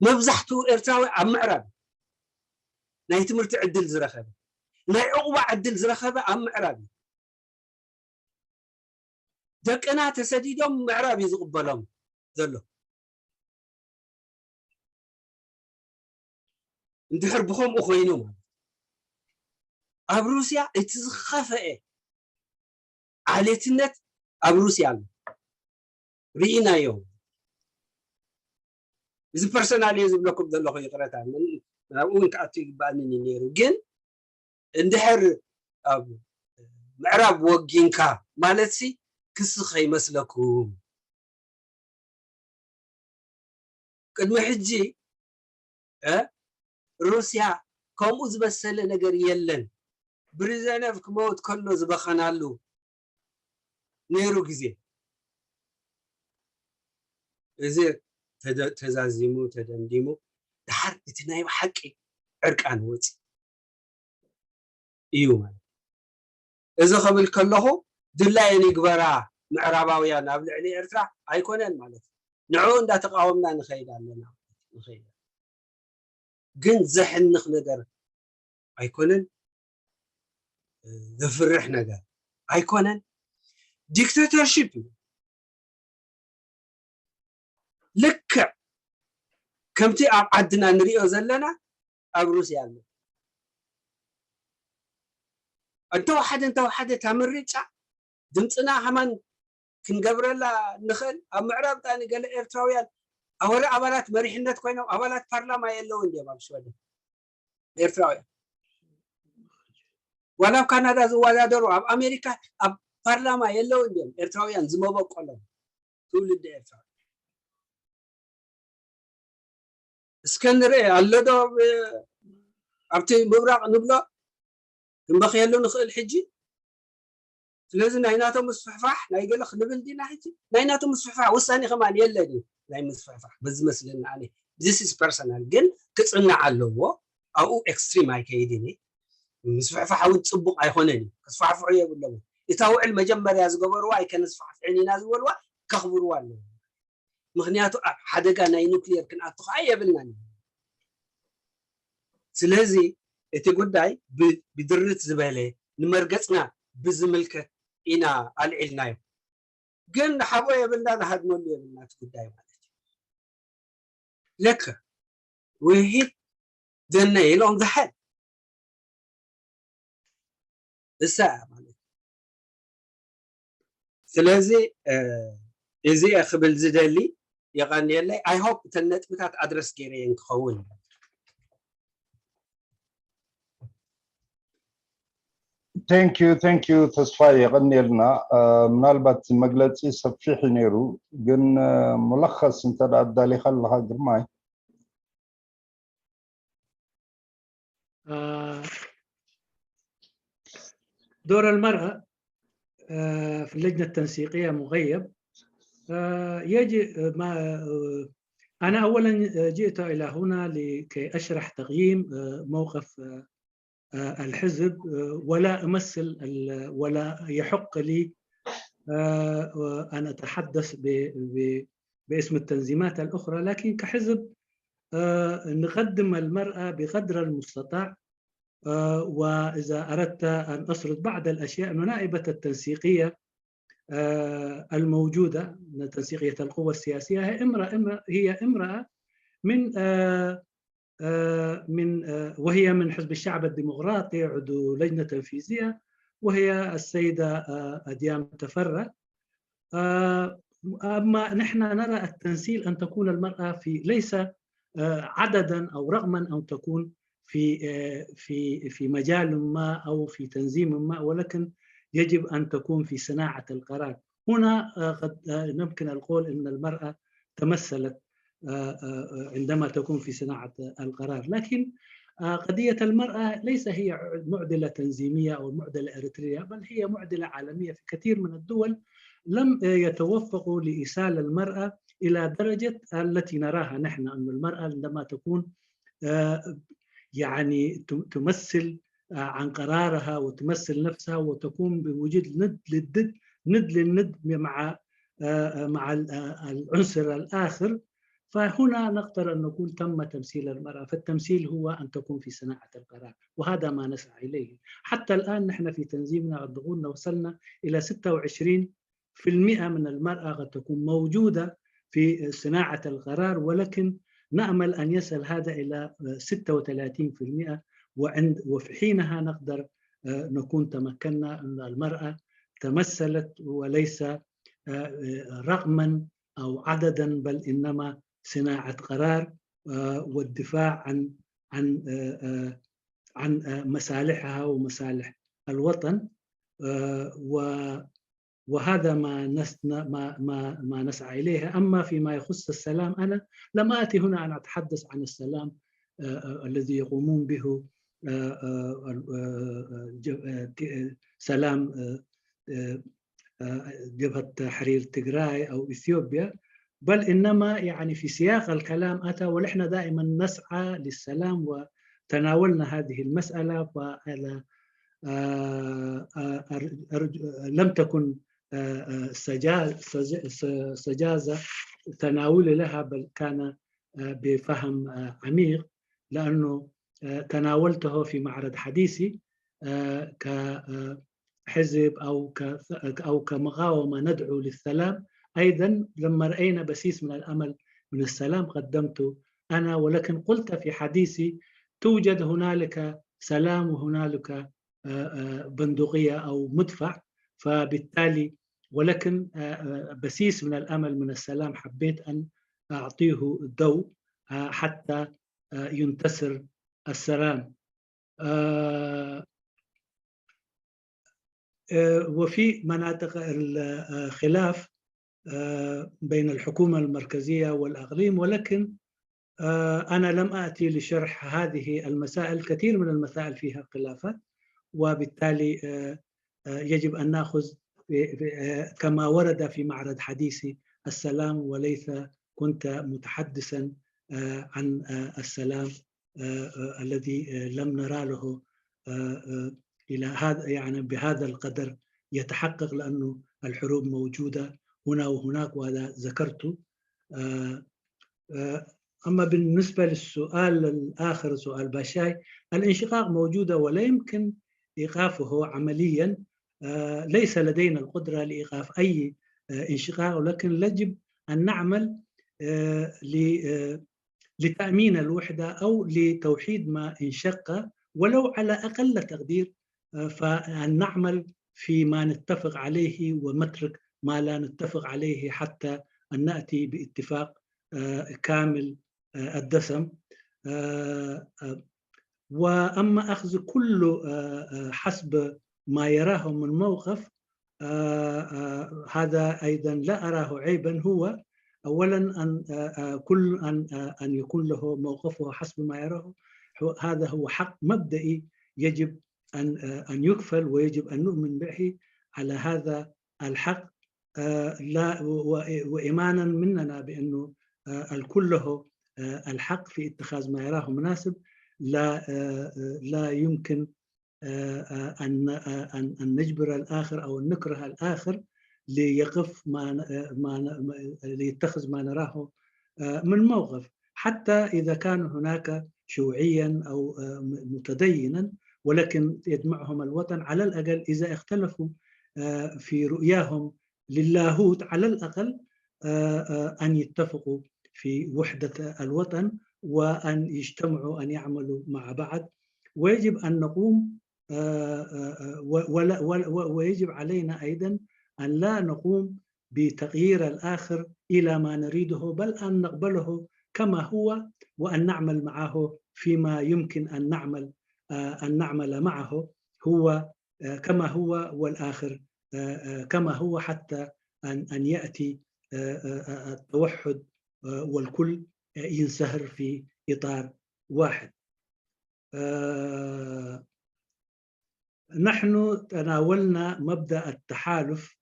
መብዛሕትኡ ኤርትራዊ ኣብ ምዕራብ ናይ ትምህርቲ ዕድል ዝረኸበ ናይ ዕቑባ ዕድል ዝረኸበ ኣብ ምዕራብ እዩ። ደቅና ተሰዲዶም ምዕራብ እዩ ዝቕበሎም ዘሎ። እንድሕር ብኸምኡ ኮይኑ ማለት ኣብ ሩስያ እቲ ዝኸፈአ ዓሌትነት ኣብ ሩስያ ኣሎ። ርኢናዮ። እዚ ፐርሰናል እየ ዝብለኩም ዘለኹ፣ ይቕረታ ናብኡ እውን ክኣቱ ይግባኣኒ ነይሩ። ግን እንድሕር ኣብ ምዕራብ ወጊንካ ማለት ሲ ክሲ ከይመስለኩም። ቅድሚ ሕጂ ሩስያ ከምኡ ዝበሰለ ነገር የለን። ብሪዘነቭ ክመውት ከሎ ዝበኸናሉ ነይሩ ግዜ እዚ ተዛዚሙ ተደምዲሙ ድሓር እቲ ናይ ብሓቂ ዕርቃን ወፂ እዩ ማለት። እዚ ክብል ከለኹ ድላየን ይግበራ ምዕራባውያን ኣብ ልዕሊ ኤርትራ ኣይኮነን ማለት እዩ። ንዕኡ እንዳተቃወምና ንኸይድ ኣለና ንኸይድ ግን ዘሕንኽ ነገር ኣይኮነን፣ ዘፍርሕ ነገር ኣይኮነን። ዲክተተርሺፕ እዩ። ልክዕ ከምቲ ኣብ ዓድና ንሪኦ ዘለና ኣብ ሩስያ ኣሎ። እንተወሓደ እንተወሓደ እታ ምርጫ ድምፅና ሃማን ክንገብረላ ንኽእል። ኣብ ምዕራብ ጣኒ ገለ ኤርትራውያን ኣወረ ኣባላት መሪሕነት ኮይኖም ኣባላት ፓርላማ የለውን ድዮም ኣብ ሽወደን ኤርትራውያን? ዋላ ኣብ ካናዳ ዝወዳደሩ ኣብ ኣሜሪካ ኣብ ፓርላማ የለውን ድዮም ኤርትራውያን ዝመበቆሎም ትውልዲ ኤርትራ? እስከ ንርአ ኣሎ ዶ ኣብ- ኣብቲ ምብራቕ ንብሎ ክንበኽየሉ ንኽእል ሕጂ። ስለዚ ናይ ናቶም ምስፍሕፋሕ ናይ ገለ ክንብል ዲና ሕጂ? ናይ ናቶም ምስፍሕፋሕ ውሳኔ ከማን የለን እዩ። ናይ ምስፍሕፋሕ በዚ መስለኒ ኣነ፣ this is personal፣ ግን ክጽናዕ ኣለዎ። ኣብኡ ኤክስትሪም ኣይከይድን እየ። ምስፍሕፋሕ እውን ጽቡቕ ኣይኮነን እዩ። ክስፋሕፍሑ የብሎም። እታ ውዕል መጀመርያ ዝገበርዋ ኣይከነስፋሕፍሕን ኢና ዝበልዋ ከኽብርዋ ኣለዎ። ምኽንያቱ ኣብ ሓደጋ ናይ ኑክሊየር ክንኣቱ ከዓ የብልናን። ስለዚ እቲ ጉዳይ ብ- ብድርት ዝበለ ንመርገፅና ብዝምልከት ኢና ኣልዒልናዮ። ግን ንሓብኦ የብልና፣ ንሃድመሉ የብልና እቲ ጉዳይ ማለት እዩ። ለከ we hit the nail on the head። እሳ እያ ማለት እዩ። ስለዚ እዚ እየ ክብል ዝደሊ። የቐንየለይ። I hope እተን ነጥብታት ኣድረስ ገይረየን ክኸውን። Thank you, thank you ተስፋ፣ የቐንየልና። ምናልባት መግለፂ ሰፊሕ እዩ ነይሩ፣ ግን ሙለኸስ እንተ ኣዳሊኻ ኣለኻ ግርማይ። دور المرأة في اللجنة التنسيقية مغيب. يجي ما أنا أولا جئت إلى هنا لكي أشرح تقييم موقف الحزب، ولا أمثل ولا يحق لي أن أتحدث باسم التنظيمات الأخرى، لكن كحزب نقدم المرأة بقدر المستطاع. وإذا أردت أن أسرد بعض الأشياء، أن نائبة التنسيقية الموجودة، تنسيقية القوى السياسية، هي امرأة، هي امرأة من من وهي من حزب الشعب الديمقراطي، عضو لجنة تنفيذية، وهي السيدة أديام تفرة. أما نحن نرى التنسيق أن تكون المرأة في، ليس عددا أو رقما أو تكون في في في مجال ما أو في تنظيم ما، ولكن يجب أن تكون في صناعة القرار. هنا قد يمكن القول أن المرأة تمثلت عندما تكون في صناعة القرار. لكن قضية المرأة ليس هي معضلة تنظيمية أو معضلة إريترية، بل هي معضلة عالمية. في كثير من الدول لم يتوفقوا لإيصال المرأة إلى درجة التي نراها نحن، أن المرأة عندما تكون يعني تمثل عن قرارها وتمثل نفسها وتكون بوجود ند للضد، ند للند مع مع العنصر الآخر. فهنا نقدر أن نقول تم تمثيل المرأة. فالتمثيل هو أن تكون في صناعة القرار، وهذا ما نسعى إليه. حتى الآن نحن في تنظيمنا قد وصلنا إلى ستة وعشرين في المئة من المرأة قد تكون موجودة في صناعة القرار، ولكن نأمل أن يصل هذا إلى ستة وثلاثين في المئة، وعند وفي حينها نقدر نكون تمكنا أن المرأة تمثلت وليس رقما أو عددا، بل إنما صناعة قرار والدفاع عن عن عن مصالحها ومصالح الوطن. وهذا ما ما ما نسعى اليه. اما فيما يخص السلام، انا لم اتي هنا ان اتحدث عن السلام الذي يقومون به سلام جبهة تحرير تجراي أو إثيوبيا، بل إنما يعني في سياق الكلام أتى، ونحن دائما نسعى للسلام وتناولنا هذه المسألة، فعلى لم تكن سجازة تناولي لها، بل كان بفهم عميق، لأنه تناولته في معرض حديثي كحزب أو أو كمقاومة ندعو للسلام. أيضا لما رأينا بسيس من الأمل من السلام قدمته أنا، ولكن قلت في حديثي توجد هنالك سلام وهنالك بندقية أو مدفع، فبالتالي ولكن بسيس من الأمل من السلام حبيت أن أعطيه الضوء حتى ينتصر السلام. آه، وفي مناطق الخلاف، آه، بين الحكومة المركزية والأقليم، ولكن، آه، أنا لم آتي لشرح هذه المسائل. كثير من المسائل فيها خلافات، وبالتالي، آه، آه، يجب أن نأخذ في- في- آه، كما ورد في معرض حديثي السلام، وليس كنت متحدثا، آه، عن، آه، السلام، آه، آه، الذي، آه، لم نرى له، آه، آه، إلى هذا، يعني، بهذا القدر يتحقق، لأنه الحروب موجودة هنا وهناك، وهذا ذكرته. آه، آه، أما بالنسبة للسؤال الآخر، سؤال باشاي، الانشقاق موجودة ولا يمكن إيقافه عمليا. آه، ليس لدينا القدرة لإيقاف أي، آه، انشقاق، ولكن يجب أن نعمل، آه، ل- آه، لتأمين الوحدة أو لتوحيد ما انشق، ولو على أقل تقدير، آه، فأن نعمل فيما نتفق عليه ونترك ما لا نتفق عليه، حتى أن نأتي باتفاق، آه، كامل، آه، الدسم. آه، آه، وأما أخذ كل، آه، آه، حسب ما يراه من موقف، آه، آه، هذا أيضا لا أراه عيبا. هو أولا أن، آه، آه، كل أن، آه، أن يكون له موقفه حسب ما يراه. هو- هذا هو حق مبدئي يجب أن، آه، أن يكفل، ويجب أن نؤمن به على هذا الحق. آه، لا و- و- وإيمانا مننا بأنه، آه، الكل له، آه، الحق في اتخاذ ما يراه مناسب. لا، آه، آه، لا يمكن، آه، آه، أن آه، أن أن نجبر الآخر أو أن نكره الآخر ليقف ما ن- آه، ما ن- ما- ليتخذ ما نراه، آه، من موقف، حتى إذا كان هناك شيوعيا أو، آه، م- متدينا، ولكن يجمعهم الوطن. على الأقل إذا اختلفوا، آه، في رؤياهم للاهوت، على الأقل، آه، آه، أن يتفقوا في وحدة الوطن، وأن يجتمعوا، أن يعملوا مع بعض. ويجب أن نقوم، آه، آه، آه، و- ولا- ولا- و- ويجب علينا أيضا أن لا نقوم بتغيير الآخر إلى ما نريده، بل أن نقبله كما هو، وأن نعمل معه فيما يمكن أن نعمل، آه، أن نعمل معه هو، آه، كما هو، والآخر، آه، آه، كما هو، حتى أن أن يأتي، آه، آه، آه، التوحد، آه، والكل، آه، ينسهر في إطار واحد. آه، نحن تناولنا مبدأ التحالف،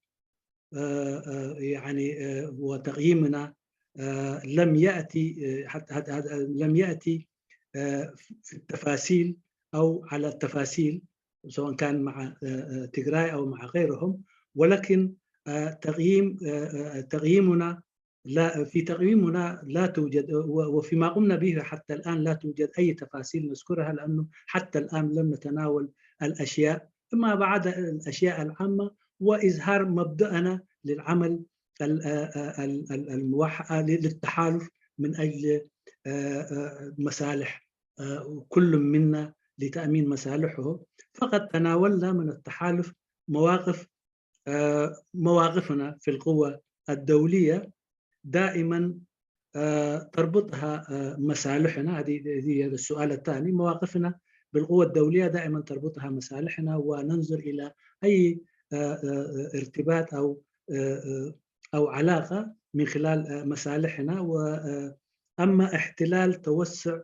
آه، آه، يعني، آه، وتقييمنا، آه، لم يأتي، آه، حتى حتى- حتى- لم يأتي، آه، في التفاصيل أو على التفاصيل، سواء كان مع، آه، آه، تجراي أو مع غيرهم، ولكن، آه، تقييم آه، آه، تقييمنا لا في تقييمنا لا توجد، و- وفيما قمنا به حتى الآن لا توجد أي تفاصيل نذكرها، لأنه حتى الآن لم نتناول الأشياء، ما بعد الأشياء العامة وإظهار مبدأنا للعمل ال- آه، آه، ال- ال- الموح- آه، للتحالف من أجل، آه، آه، مصالح، آه، كل منا لتأمين مصالحه. فقد تناولنا من التحالف مواقف، آه، مواقفنا في القوة الدولية دائما، آه، تربطها، آه، مصالحنا. هذه هي السؤال الثاني. مواقفنا بالقوة الدولية دائما تربطها مصالحنا، وننظر إلى أي، آه، آه، ارتباط أو، آه، آه، أو علاقة من خلال، آه، مصالحنا. وأما احتلال، توسع،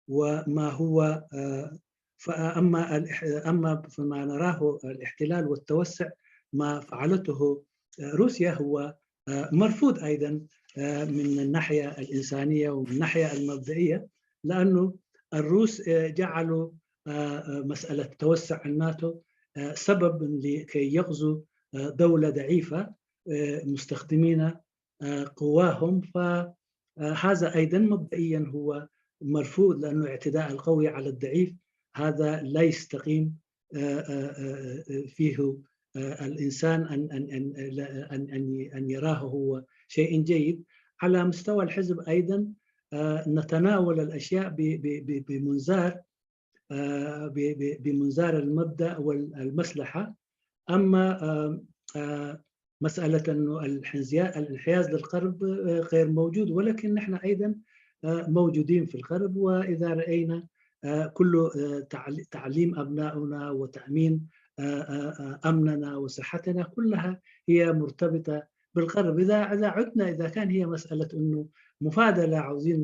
وما هو، آه، فأما الإح- أما فيما نراه الاحتلال والتوسع، ما فعلته، آه، روسيا هو، آه، مرفوض أيضا، آه، من الناحية الإنسانية ومن الناحية المبدئية، لأنه الروس، آه، جعلوا، آه، آه، مسألة توسع الناتو، آه، سبب لكي يغزو، آه، دولة ضعيفة، آه، مستخدمين، آه، قواهم. فهذا أيضا مبدئيا هو مرفوض، لأنه اعتداء القوي على الضعيف هذا لا يستقيم، آه، آه، آه، آه، فيه، آه، الإنسان أن أن أن أن أن أن يراه هو شيء جيد. على مستوى الحزب أيضا، آه، نتناول الأشياء ب- ب- ب- بمنظار، آه، ب- ب- بمنظار المبدأ والمصلحة. أما، آه، آه، مسألة أنه الحنزيا- الانحياز للغرب، آه، غير موجود، ولكن نحن أيضا، آه، موجودين في الغرب. وإذا رأينا، آه، كل، آه، تعل- تعليم أبنائنا وتأمين أمننا وصحتنا كلها هي مرتبطة بالغرب. إذا إذا عدنا، إذا كان هي مسألة إنه مفاضلة عاوزين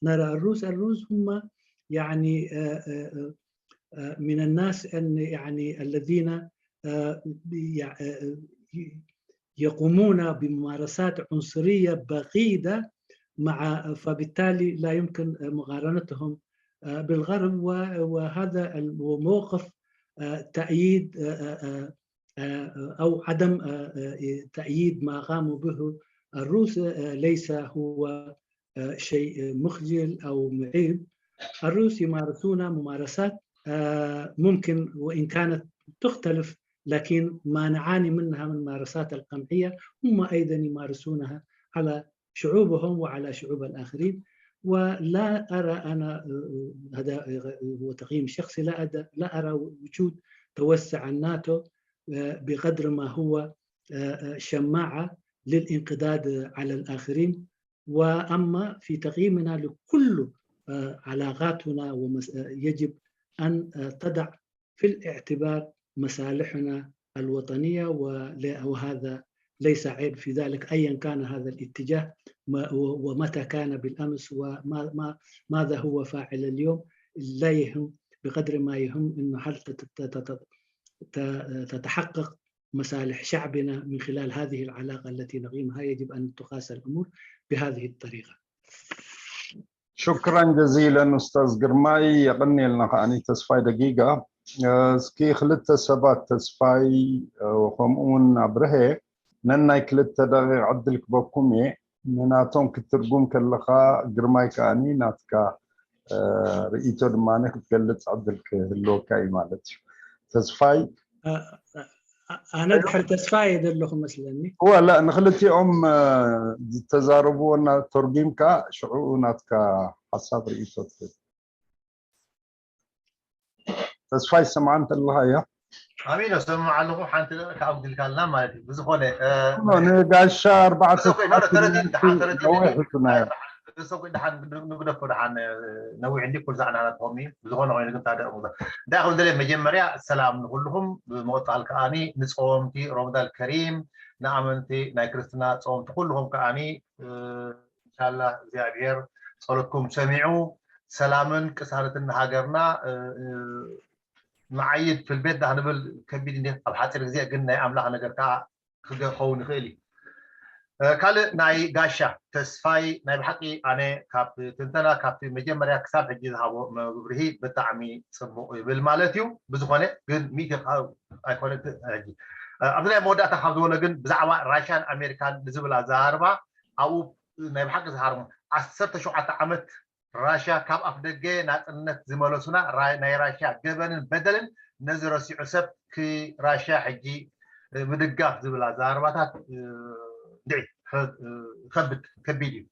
نرى الروس، الروس هم يعني من الناس أن يعني الذين يقومون بممارسات عنصرية بغيضة مع، فبالتالي لا يمكن مقارنتهم بالغرب. وهذا الموقف تأييد أو عدم تأييد ما قاموا به الروس ليس هو شيء مخجل أو معيب. الروس يمارسون ممارسات ممكن وإن كانت تختلف، لكن ما نعاني منها من ممارسات القمعية هم أيضا يمارسونها على شعوبهم وعلى شعوب الآخرين. ولا أرى أنا، هذا هو تقييم شخصي، لا لا أرى وجود توسع الناتو بقدر ما هو شماعة للانقضاض على الآخرين. وأما في تقييمنا لكل علاقاتنا، يجب أن تضع في الاعتبار مصالحنا الوطنية، وهذا ليس عيب في ذلك أيا كان هذا الاتجاه ومتى كان بالأمس وماذا هو فاعل اليوم. لا يهم بقدر ما يهم أنه هل تتحقق مصالح شعبنا من خلال هذه العلاقة التي نقيمها. يجب أن تقاس الأمور بهذه الطريقة. شكرا جزيلا أستاذ ግርማይ፣ የቐንየልና ከዓኒ ተስፋይ ደጊጋ። እስኪ ክልተ ሰባት ተስፋይ ከምኡውን ኣብርሀ ነናይ ክልተ ደቂቕ ዕድል ክበኩም እየ። ንናቶም ክትትርጉም ከለኻ ግርማይ ከዓኒ ናትካ ርእይቶ ድማ ክትገልፅ ዕድል ክህልወካ እዩ ማለት እዩ። ተስፋይ ኣነ ድሕሪ ተስፋ እየ ዘለኹ መስለኒ። ወላ ንክልቲኦም ዝተዛረብዎ እና ተርጉምካ ሽዑ ናትካ ሓሳብ ርእይቶ ትብል። ተስፋ ይሰምዓ እንተለኻ እያ። ኣሚኖ ሰምዓ ኣለኹ። ሓንቲ ደቂቃ ኣጉዲልካልና ማለት እዩ። ብዝኾነ ንጋሻ ኣርባዕተ ንግደፎ ደሓን ነዊሕ እንዲ ኩሉ ዛዕና ናትኹም እዩ። ብዝኾነ ኮይኑ ግን ታደቕ እንታይ ከም ደለ መጀመርያ ሰላም ንኩልኹም። ብምቕፃል ከዓኒ ንፀወምቲ ሮመዳን ከሪም ንኣመንቲ ናይ ክርስትና ፀወምቲ ኩልኹም ከዓኒ እንሻላ እግዚኣብሔር ጸሎትኩም ሰሚዑ ሰላምን ቅሳነትን ንሃገርና መዓይድ ፍልቤት ዳ ክንብል ከቢድ እንዴ ኣብ ሓፂር ግዜ ግን ናይ ኣምላኽ ነገር ከዓ ክኸውን ይኽእል እዩ። ካልእ ናይ ጋሻ ተስፋይ ናይ ብሓቂ ኣነ ካብ ትንተና ካብቲ መጀመርያ ክሳብ ሕጂ ዝሃቦ መብርሂ ብጣዕሚ ፅቡቕ ይብል ማለት እዩ። ብዝኾነ ግን ሚእቲ ኣይኮነ ሕጂ ኣብዚ ናይ መወዳእታ ካብ ዝበሎ ግን ብዛዕባ ራሽያን ኣሜሪካን ንዝብል ኣዘራርባ ኣብኡ ናይ ብሓቂ ዝሃርሙ ዓሰርተ ሸውዓተ ዓመት ራሽያ ካብ ኣፍ ደገ ናፅነት ዝመለሱና ናይ ራሽያ ገበንን በደልን ነዚ ረሲዑ ሰብ ክራሽያ ሕጂ ምድጋፍ ዝብል ኣዘራርባታት እንድዒ ከብድ ከቢድ እዩ።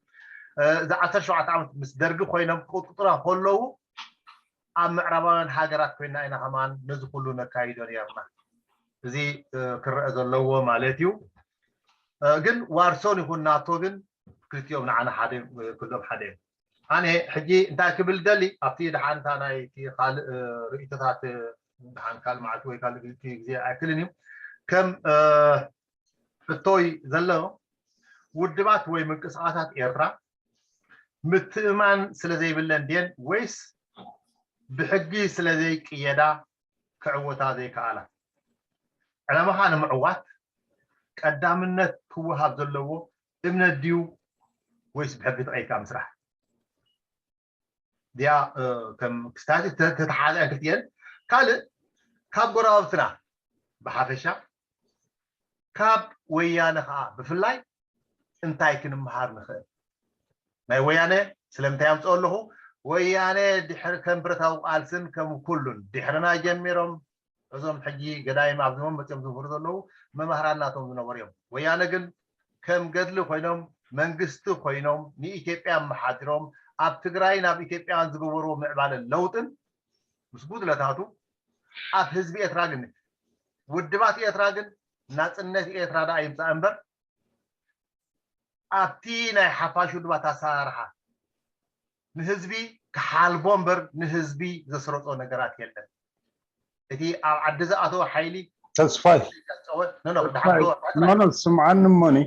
እዚ ዓሰርተ ሸውዓተ ዓመት ምስ ደርጊ ኮይኖም ክቕጥቅጡና ከለዉ ኣብ ምዕራባውያን ሃገራት ኮይና ኢና ከማን ነዚ ኩሉ ነካይዶ ነርና። እዚ ክረአ ዘለዎ ማለት እዩ። ግን ዋርሶን ይኹን ናቶ ግን ክልቲኦም ንዓና ሓደ ክልኦም ሓደ እዮም። ኣነ ሕጂ እንታይ ክብል ደሊ ኣብቲ ድሓንታ ናይ ካልእ ርእይቶታት ድሓን ካልእ መዓልቲ ወይ ካልእ ግዜ ኣይክልን እዩ ከም ሕቶይ ዘሎ ውድባት ወይ ምንቅስቃሳት ኤርትራ ምትእማን ስለ ዘይብለን ድየን ወይስ ብሕጊ ስለ ዘይቅየዳ ክዕወታ ዘይከኣላ? ዕላማኻ ንምዕዋት ቀዳምነት ክወሃብ ዘለዎ እምነት ድዩ ወይስ ብሕጊ ተቐይድካ ምስራሕ? ድያ ከም ክስታያት ተተሓዘ ክልቲኤን ካልእ ካብ ጎረባብትና ብሓፈሻ ካብ ወያነ ከዓ ብፍላይ እንታይ ክንምሃር ንኽእል? ናይ ወያነ ስለምንታይ ኣምፅኦ ኣለኹ? ወያነ ድሕሪ ከም ብረታዊ ቃልስን ከም ኩሉን ድሕርና ጀሚሮም እዞም ሕጂ ገዳይም ኣብዚ መን መፅኦም ዝምህሩ ዘለዉ መማህራን ናቶም ዝነበሩ እዮም። ወያነ ግን ከም ገድሊ ኮይኖም መንግስቲ ኮይኖም ንኢትዮጵያ ኣመሓዲሮም ኣብ ትግራይን ኣብ ኢትዮጵያን ዝገበርዎ ምዕባለን ለውጥን ምስ ጉድለታቱ ኣብ ህዝቢ ኤርትራ ግን ውድባት ኤርትራ ግን ናፅነት ኤርትራ ደኣ ይምፃእ እምበር ኣብቲ ናይ ሓፋሽ ውድባት ኣሰራርሓ ንህዝቢ ክሓልቦ እምበር ንህዝቢ ዘስረፆ ነገራት የለን። እቲ ኣብ ዓዲ ዝኣተወ ሓይሊ ተስፋይ ጸወ ኖ ኖ ኖ ኖ ስምዓኒ እሞኒ፣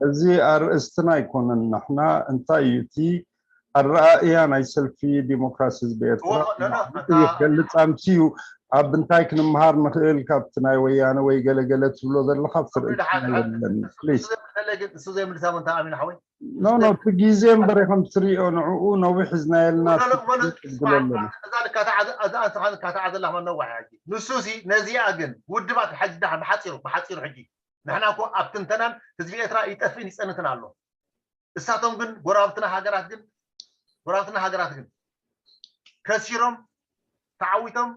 እዚ ኣርእስትና ኣይኮነን። ንሕና እንታይ እዩ እቲ ኣረኣእያ ናይ ሰልፊ ዲሞክራሲ ህዝቢ ኤርትራ እዎ፣ ኖ፣ ኖ፣ ይገልጽ ኣምስዩ ኣብ እንታይ ክንመሃር ንኽእል ካብቲ ናይ ወያነ ወይ ገለገለ ትብሎ ዘለኻ ኣብቲ ርእስና የለን። ፕሊዝ እሱ ዘይምልሳ ምንታ ኣሚን ሓወይ ኖ ኖ እቲ ግዜ እምበር ከም ትሪኦ ንዕኡ ነዊሕ ዝናየልና እዛ ልካታዓ ዘላ ነዋሕ ሕጂ ንሱ ሲ ነዚኣ ግን ውድባት ሕጂ ብሓፂሩ ብሓፂሩ ሕጂ ንሕና እኮ ኣብ ትንተናን ህዝቢ ኤርትራ ይጠፍእን ይፀንትን ኣሎ። እሳቶም ግን ጎረባብትና ሃገራት ግን ጎረባብትና ሃገራት ግን ከሲሮም ተዓዊቶም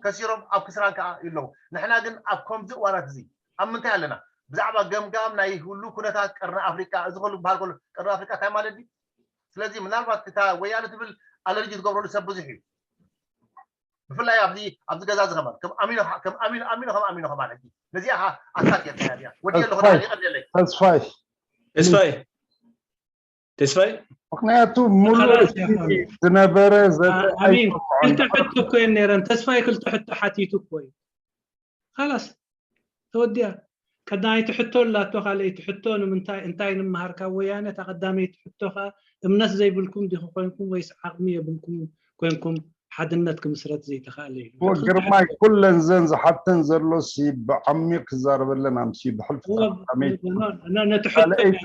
ከሲሮም ኣብ ክስራን ከዓ ይለዉ። ንሕና ግን ኣብ ከምዚ እዋናት እዚ ኣብ ምንታይ ኣለና? ብዛዕባ ገምጋም ናይ ሁሉ ኩነታት ቀርኒ ኣፍሪቃ እዚ ከሉ ክበሃል ከሎ ቀርኒ ኣፍሪቃ እንታይ ማለት ድዩ? ስለዚ ምናልባት እታ ወያነ ትብል ኣለርጂ ትገብረሉ ሰብ ብዙሕ እዩ። ብፍላይ ኣብዚ ኣብዚ ገዛ እዚ ከማን ከም ኣሚኖ ከም ኣሚኖ ኣሚኖ ከም ኣሚኖ ከማን ሕጂ ነዚኣ ኣታክ የካያ ወዲ ኣለኹ ይቐደለይ ተስፋይ ተስፋይ ተስፋይ ምክንያቱ ሙሉእ ዝነበረ ኣሚን ክልተ ሕቶ እኮ እየን ነይረን። ተስፋይ ክልተ ሕቶ ሓቲቱ እኮ እዩ። ካላስ ተወዲያ። ቀዳማይቲ ሕቶ ኣላቶ፣ ካልኣይቲ ሕቶ ንምንታይ እንታይ ንምሃር ካብ ወያነ? እታ ቀዳመይቲ ሕቶ ከኣ እምነት ዘይብልኩም ዲኹ ኮንኩም ወይስ ዓቕሚ የብልኩም ኮንኩም ሓድነት ክምስረት ዘይተኻእለ ኢሉ። ግርማይ ኩለን ዘን ዝሓተን ዘሎ ሲ ብዓሚቕ ክዛረበለን ኣምሲ ብሕልፊ ነቲ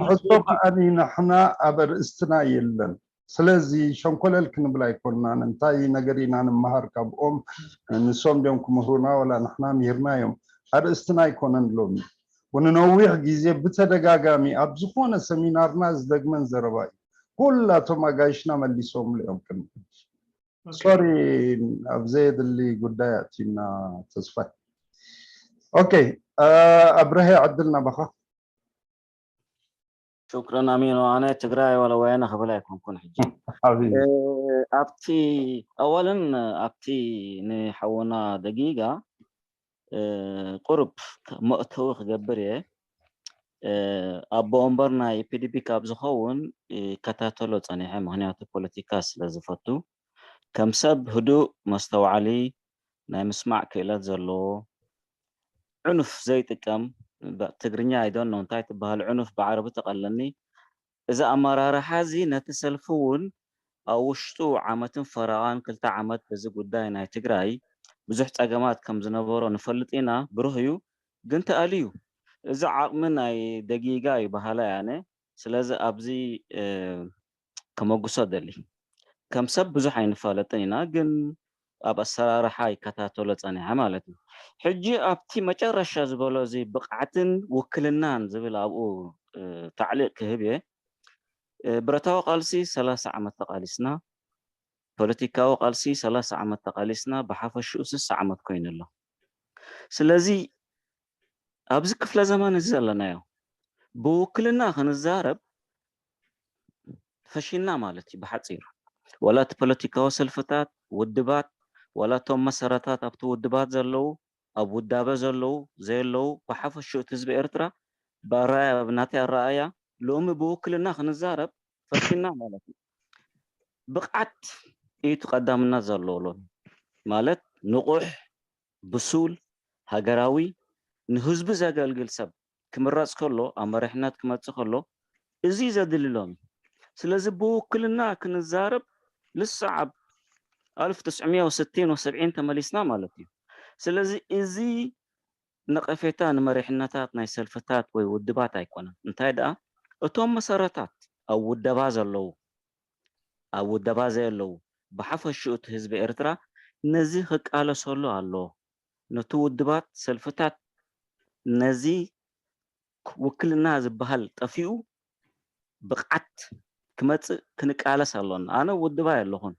ሕቶ ከኣ ንሕና ኣብ ኣርእስትና የለን። ስለዚ ሸንኮለል ክንብል ኣይኮንናን። እንታይ ነገር ኢና ንመሃር ካብኦም? ንሶም ድዮም ክምህሩና ወላ ንሕና ምሂርናዮም? ኣርእስትና ኣይኮነን ሎሚ። ንነዊሕ ግዜ ብተደጋጋሚ ኣብ ዝኾነ ሰሚናርና ዝደግመን ዘረባ እዩ። ኩላቶም ኣጋይሽና መሊሶምሉ እዮም። ቅድሚ ሕጂ ሶሪ ኣብ ዘየድሊ ጉዳይ ኣእቲና ተስፋይ። ኦኬ ኣብርሀ ዕድል ናባኻ። ሹክረን ኣሚኖ ኣነ ትግራይ ዋላ ወያነ ክብል ኣይኮንኩን ሕጂ ኣብቲ ኣዋልን ኣብቲ ንሓውና ደጊጋ ቁሩብ መእተዊ ክገብር እየ ኣቦ ወንበር ናይ ፒዲፒ ካብ ዝኸውን ይከታተሎ ፀኒሐ ምክንያቱ ፖለቲካ ስለ ዝፈቱ ከም ሰብ ህዱእ መስተውዓሊ ናይ ምስማዕ ክእለት ዘለዎ ዕኑፍ ዘይጥቀም ትግርኛ ኣይደኖ እንታይ ትበሃል ዕኑፍ ብዓረቢ ተቐለኒ እዚ ኣመራርሓ እዚ ነቲ ሰልፊ እውን ኣብ ውሽጡ ዓመትን ፈረቓን ክልተ ዓመት በዚ ጉዳይ ናይ ትግራይ ብዙሕ ፀገማት ከም ዝነበሮ ንፈልጥ ኢና ብሩህ እዩ ግን ተኣልዩ እዚ ዓቕሚ ናይ ደጊጋ እዩ በሃላይ ኣነ ስለዚ ኣብዚ ከመጉሶ ደሊ ከም ሰብ ብዙሕ ኣይንፋለጥን ኢና ግን ኣብ ኣሰራርሓ ይከታተሎ ፀኒሐ ማለት እዩ ሕጂ ኣብቲ መጨረሻ ዝበሎ እዚ ብቕዓትን ውክልናን ዝብል ኣብኡ ታዕሊቕ ክህብ እየ ብረታዊ ቃልሲ ሰላሳ ዓመት ተቃሊስና ፖለቲካዊ ቃልሲ ሰላሳ ዓመት ተቃሊስና ብሓፈሽኡ ስሳ ዓመት ኮይኑ ኣሎ ስለዚ ኣብዚ ክፍለ ዘመን እዚ ዘለናዮ ብውክልና ክንዛረብ ፈሽና ማለት እዩ ብሓፂሩ ዋላ እቲ ፖለቲካዊ ሰልፍታት ውድባት ዋላ እቶም መሰረታት ኣብቲ ውድባት ዘለዉ ኣብ ውዳበ ዘለዉ ዘየለዉ ብሓፈሽኡ እቲ ህዝቢ ኤርትራ ብኣራያ ናተይ ኣረኣያ ሎሚ ብውክልና ክንዛረብ ፈሽና ማለት እዩ ብቕዓት እዩ ቀዳምነት ዘለዎ ሎሚ ማለት ንቑሕ ብሱል ሃገራዊ ንህዝቢ ዘገልግል ሰብ ክምረፅ ከሎ ኣብ መሪሕነት ክመፅእ ከሎ እዚ ዘድሊ ሎሚ ስለዚ ብውክልና ክንዛረብ ልስዕ ኣብ ኣልፍ ትስዕምያ ወስቲን ወሰብዒን ተመሊስና ማለት እዩ ስለዚ እዚ ነቐፌታ ንመሪሕነታት ናይ ሰልፍታት ወይ ውድባት ኣይኮነን እንታይ ደኣ እቶም መሰረታት ኣብ ውደባ ዘለዉ ኣብ ውደባ ዘየለዉ ብሓፈሽኡ እቲ ህዝቢ ኤርትራ ነዚ ክቃለሰሉ ኣለዎ ነቲ ውድባት ሰልፍታት ነዚ ውክልና ዝበሃል ጠፊኡ ብቕዓት ክመፅእ ክንቃለስ ኣሎና ኣነ ውድባይ ኣለኹን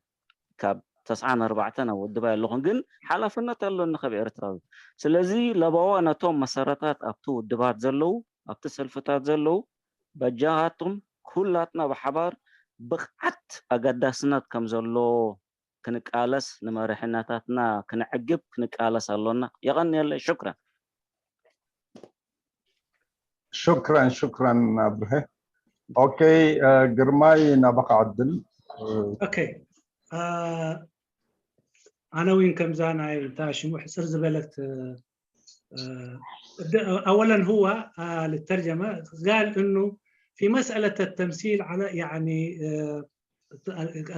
ካብ ተስዓን ኣርባዕተን ኣብ ውድባይ ኣለኹን ግን ሓላፍነት ኣሎኒ ካብ ኤርትራዊ ስለዚ ለበዋ ነቶም መሰረታት ኣብቲ ውድባት ዘለዉ ኣብቲ ሰልፍታት ዘለዉ በጃኻትኩም ኩላትና ብሓባር ብቕዓት ኣገዳስነት ከም ዘለዎ ክንቃለስ ንመሪሕነታትና ክነዕግብ ክንቃለስ ኣሎና የቐንየለይ ሽክረን ሽክረን ሽክረን ኣብርሀ ኦኬ ግርማይ ናባኻ ዕድል ኦኬ ኣነ እውን ከምዛ ናይ እታ ሽሙ ሕፅር ዝበለት፣ እ፣ እ፣ ደ-፣ أولاً هو، አ፣ للترجمة قال إنه في مسألة التمثيل على، يعني، እ፣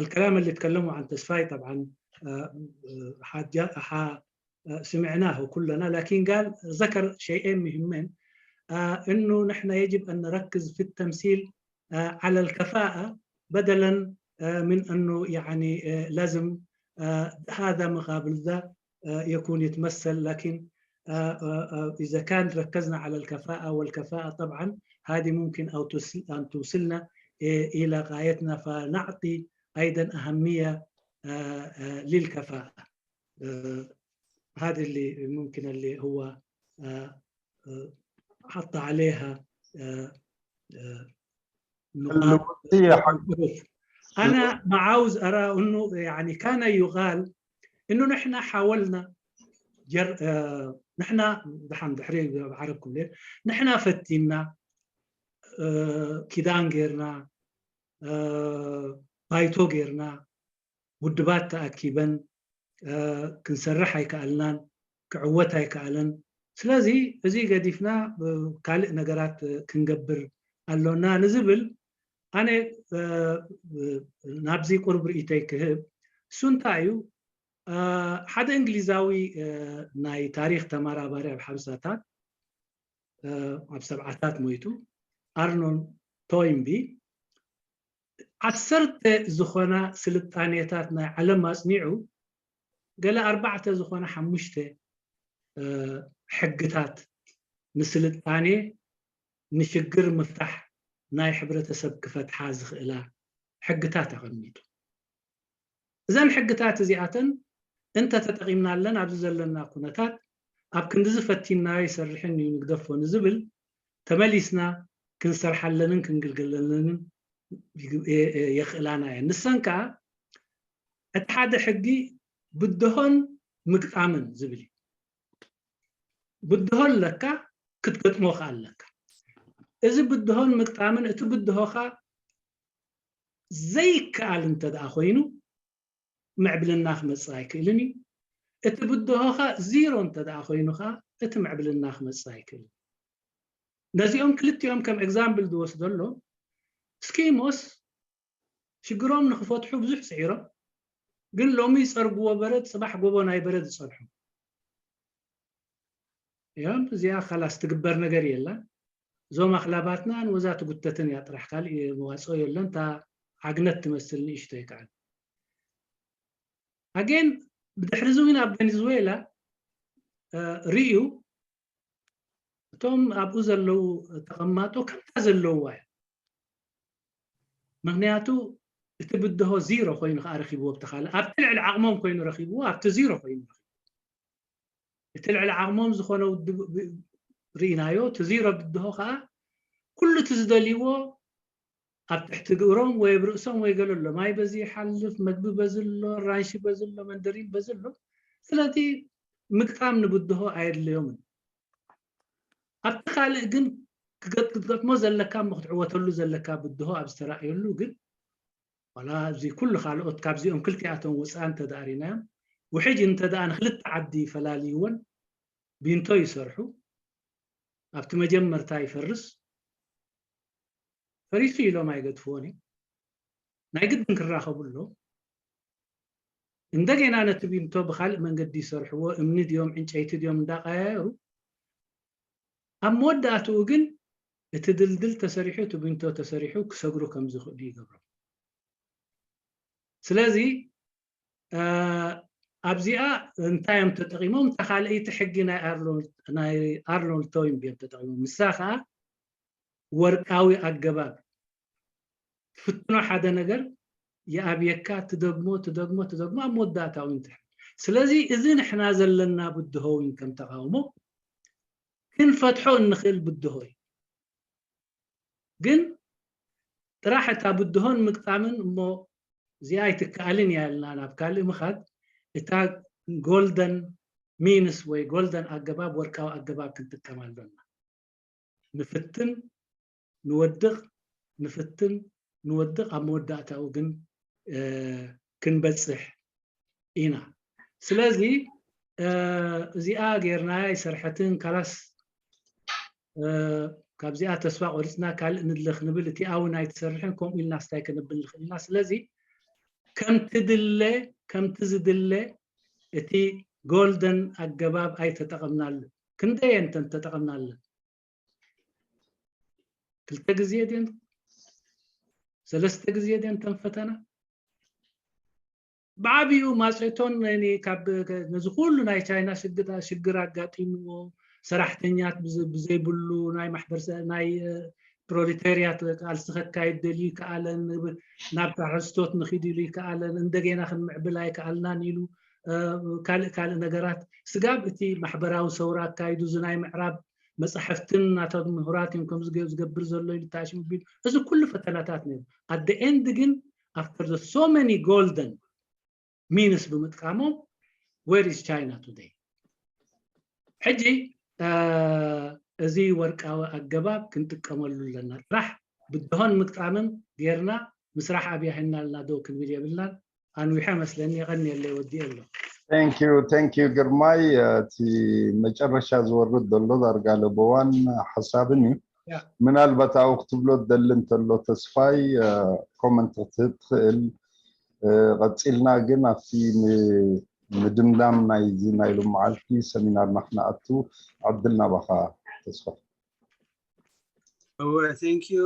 الكلام اللي تكلموا عن تسفاي طبعاً، እ፣ እ፣ ሓጃ-፣ ሓ-፣ እ፣ سمعناه كلنا، لكن قال ذكر شيئين مهمين، እ፣ إنه نحن يجب أن نركز في التمثيل እ፣ على الكفاءة بدلاً، እ፣ من إنه يعني، እ፣ لازم، እ፣ هذا مقابل ذا، እ፣ يكون يتمثل، لكن، እ፣ እ፣ እ፣ إذا كان ركزنا على الكفاءة والكفاءة طبعاً هذه ممكن أو تس-، أن توصلنا، እ، إلى غايتنا، فنعطي أيضاً أهمية، እ፣ እ፣ للكفاءة. እ፣ هذه اللي ممكن اللي هو، እ፣ እ፣ حط عليها، እ፣ እ፣ نقاط اللغوية حق الحروف. أنا ما عاوز أرى إنه يعني كان يقال إنه نحن حاولنا جر-، እ፣ نحن دحين دحري بعربكم ليه؟ نحن فتينا، እ፣ ኪዳን ጌርና፣ እ፣ ባይቶ ጌርና፣ ውድባት ተኣኪበን፣ እ፣ ክንሰርሕ ኣይከኣልናን፣ ክዕወት ኣይከኣለን። ስለዚ እዚ ገዲፍና፣ እ፣ ካልእ ነገራት፣ እ፣ ክንገብር ኣሎና ንዝብል ኣነ፣ እ፣ እ፣ ናብዚ ቁሩብ ርእይቶይ ክህብ። እሱ እንታይ እዩ? እ፣ ሓደ እንግሊዛዊ፣ እ፣ ናይ ታሪኽ ተመራማሪ ኣብ ሓምሳታት፣ እ፣ ኣብ ሰብዓታት ሞይቱ፣ ኣርኖልድ ቶይንቢ፣ ዓሰርተ ዝኾና ስልጣኔታት ናይ ዓለም ኣጽኒዑ፣ ገለ ኣርባዕተ ዝኾነ ሓሙሽተ፣ እ፣ ሕግታት ንስልጣኔ ንሽግር ምፍታሕ ናይ ሕብረተሰብ ክፈትሓ ዝኽእላ ሕግታት ኣቐሚጡ። እዘን ሕግታት እዚኣተን እንተ ተጠቒምናለን ኣብዚ ዘለና ኩነታት ኣብ ክንድዚ ፈቲንናዮ ይሰርሕን እዩ ንግደፎ ንዝብል ተመሊስና ክንሰርሓለንን ክንግልገለንን የኽእላና እየን። ንሰን ከኣ እቲ ሓደ ሕጊ ብድሆን ምግጣምን ዝብል እዩ። ብድሆ ኣለካ፣ ክትገጥሞ ከኣ ኣለካ። እዚ ብድሆን ምግጣምን፣ እቲ ብድሆኻ ዘይከኣል እንተ ደኣ ኮይኑ ምዕብልና ክመጽእ ኣይክእልን እዩ። እቲ ብድሆኻ ዚሮ እንተ ደኣ ኮይኑ ከኣ እቲ ምዕብልና ክመጽእ ኣይክእልን። ነዚኦም ክልቲኦም ከም ኤግዛምፕል ዝወስደሎም፣ ስኪሞስ ሽግሮም ንክፈትሑ ብዙሕ ጽዒሮም፣ ግን ሎሚ ዝጸርግዎ በረድ ጽባሕ ጎቦ ናይ በረድ ይጸንሑ እዮም። እዚኣ ካላስ ትግበር ነገር የላን። እዞም ኣኽላባትና ንወዛ ትጉተትን እያ ጥራሕ፣ ካልእ መዋጽኦ የለን። እታ ዓግነት ትመስል ንእሽቶ ይከኣል። ኣጌን ብድሕሪ እዚ እውን ኣብ ቬኔዙዌላ፣ እ፣ ርእዩ እቶም ኣብኡ ዘለዉ ተቐማጦ ከምታ ዘለውዋ እዮም። ምኽንያቱ እቲ ብድሆ ዚሮ ኮይኑ ከኣ ረኺብዎ፣ ኣብቲ ካልእ ኣብቲ ልዕሊ ዓቕሞም ኮይኑ ረኺብዎ፣ ኣብቲ ዚሮ ኮይኑ ረኺብዎ። እቲ ልዕሊ ዓቕሞም ዝኾነ ውድብ ብ-፣ ርኢናዮ፣ እቲ ዚሮ ብድሆ ከኣ ኩሉ እቲ ዝደልይዎ ኣብ ትሕቲ ግእሮም ወይ ኣብ ርእሶም ወይ ገለ ኣሎ፣ ማይ በዚ ይሓልፍ፣ መግቢ በዚ ኣሎ፣ ራንሺ በዚ ኣሎ፣ መንደሪን በዚ ኣሎ። ስለዚ ምግጣም ንብድሆ ኣየድልዮምን። ኣብቲ ካልእ ግን ክገጥ-፣ ክትገጥሞ ዘለካ እሞ ክትዕወተሉ ዘለካ ብድሆ ኣብ ዝተራእየሉ ግን፣ ዋላ ኣብዚ ኩሉ ካልኦት ካብዚኦም ክልቲኣቶም ወፃኢ እንተ ደኣ ሪናዮም፣ ውሕጅ እንተ ደኣ ንክልተ ዓዲ ፈላልይወን ቢንቶ ይሰርሑ፣ ኣብቲ መጀመርታ ይፈርስ፣ ፈሪሱ ኢሎም ኣይገድፍዎን እዮም። ናይ ግድን ክራኸቡ ኣለዎም። እንደገና ነቲ ቢንቶ ብኻልእ መንገዲ ይሰርሕዎ፣ እምኒ ድዮም ዕንጨይቲ ድዮም እንዳቀያየሩ፣ ኣብ መወዳእትኡ ግን እቲ ድልድል ተሰሪሑ፣ እቲ ቢንቶ ተሰሪሑ ክሰግሩ ከም ዝኽእሉ ይገብሮም። ስለዚ፣ እ፣ ኣብዚኣ እንታይ እዮም ተጠቒሞም? እታ ካልኣይቲ ሕጊ ናይ ኣርኖልድ፣ ናይ ኣርኖልድ ቶይንቢ እዮም ተጠቒሞም። ንሳ ኸኣ ወርቃዊ ኣገባብ፣ ትፍትኖ ሓደ ነገር ይኣብየካ፣ ትደግሞ፣ ትደግሞ፣ ትደግሞ፣ ኣብ መወዳእታኡ ይንትሕ። ስለዚ እዚ ንሕና ዘለና ብድሆ እውን ከም ተቓውሞ ክንፈትሖ እንኽእል ብድሆ እዩ። ግን ጥራሕ እታ ብድሆን ምግጣምን እሞ እዚኣ ኣይትከኣልን እያ ኢልና ናብ ካልእ ምኻድ፣ እታ ጎልደን ሚንስ ወይ ጎልደን ኣገባብ፣ ወርቃዊ ኣገባብ ክንጥቀም ኣሎና። ንፍትን፣ ንወድቕ፣ ንፍትን፣ ንወድቕ፣ ኣብ መወዳእታኡ ግን፣ እ፣ ክንበጽሕ ኢና። ስለዚ እዚኣ ጌርና ኣይሰርሐትን ካላስ ካብዚኣ ተስፋ ቆሪፅና ካልእ ንድለ ክንብል እቲ ኣውን ኣይትሰርሕን ከምኡ ኢልና ስታይ ክንብል ንኽእል ኢና። ስለዚ ከምቲ ድለ ከምቲ ዝድለ እቲ ጎልደን ኣገባብ ኣይተጠቐምናሉ። ክንደየን ተጠቐምናለን? ክልተ ግዜ ድን ሰለስተ ግዜ ድን ተንፈተና? ብዓብኡ ማፀቶን ነዚ ኩሉ ናይ ቻይና ሽግር ኣጋጢምዎ ሰራሕተኛት ብዘይብሉ ናይ ማሕበረሰብ ናይ ፕሮሌታርያት ቃልሲ ከካይድ ደልዩ ይከኣለን፣ ናብ ሓረስቶት ንኺድ ኢሉ ይከኣለን፣ እንደገና ክንምዕብል ኣይከኣልናን ኢሉ ካልእ ካልእ ነገራት ስጋብ እቲ ማሕበራዊ ሰውራ ኣካይዱ እዚ ናይ ምዕራብ መፃሕፍትን ናቶም ምሁራት እዮም ከም ዝገብር ዘሎ ኢሉ ተኣሽሙ ቢሉ እዚ ኩሉ ፈተናታት ነይሩ። At the end ግን after the so many golden means ብምጥቃሞም where is China today? ሕጂ እዚ ወርቃዊ ኣገባብ ክንጥቀመሉ ኣለና። ጥራሕ ብድሆን ምግጣምን ጌርና ምስራሕ ኣብያ ሂና ኣለና ደው ክንብል የብልናን። ኣንዊሐ መስለኒ የቐንየለይ ወዲኤ ኣሎ። Thank you, thank you ግርማይ። እቲ መጨረሻ ዝወርድ ዘሎ ዳርጋ ለበዋን ሓሳብን እዩ። ምናልባት ኣብኡ ክትብሎ ትደሊ እንተሎ ተስፋይ ኮመንት ክትህብ ትኽእል። ቀፂልና ግን ኣብቲ ምድምዳም ናይዚ ናይ ሎመዓልቲ ሰሚናርና ክነኣቱ ዕድል ናባኻ ተስፋ። እወ thank you።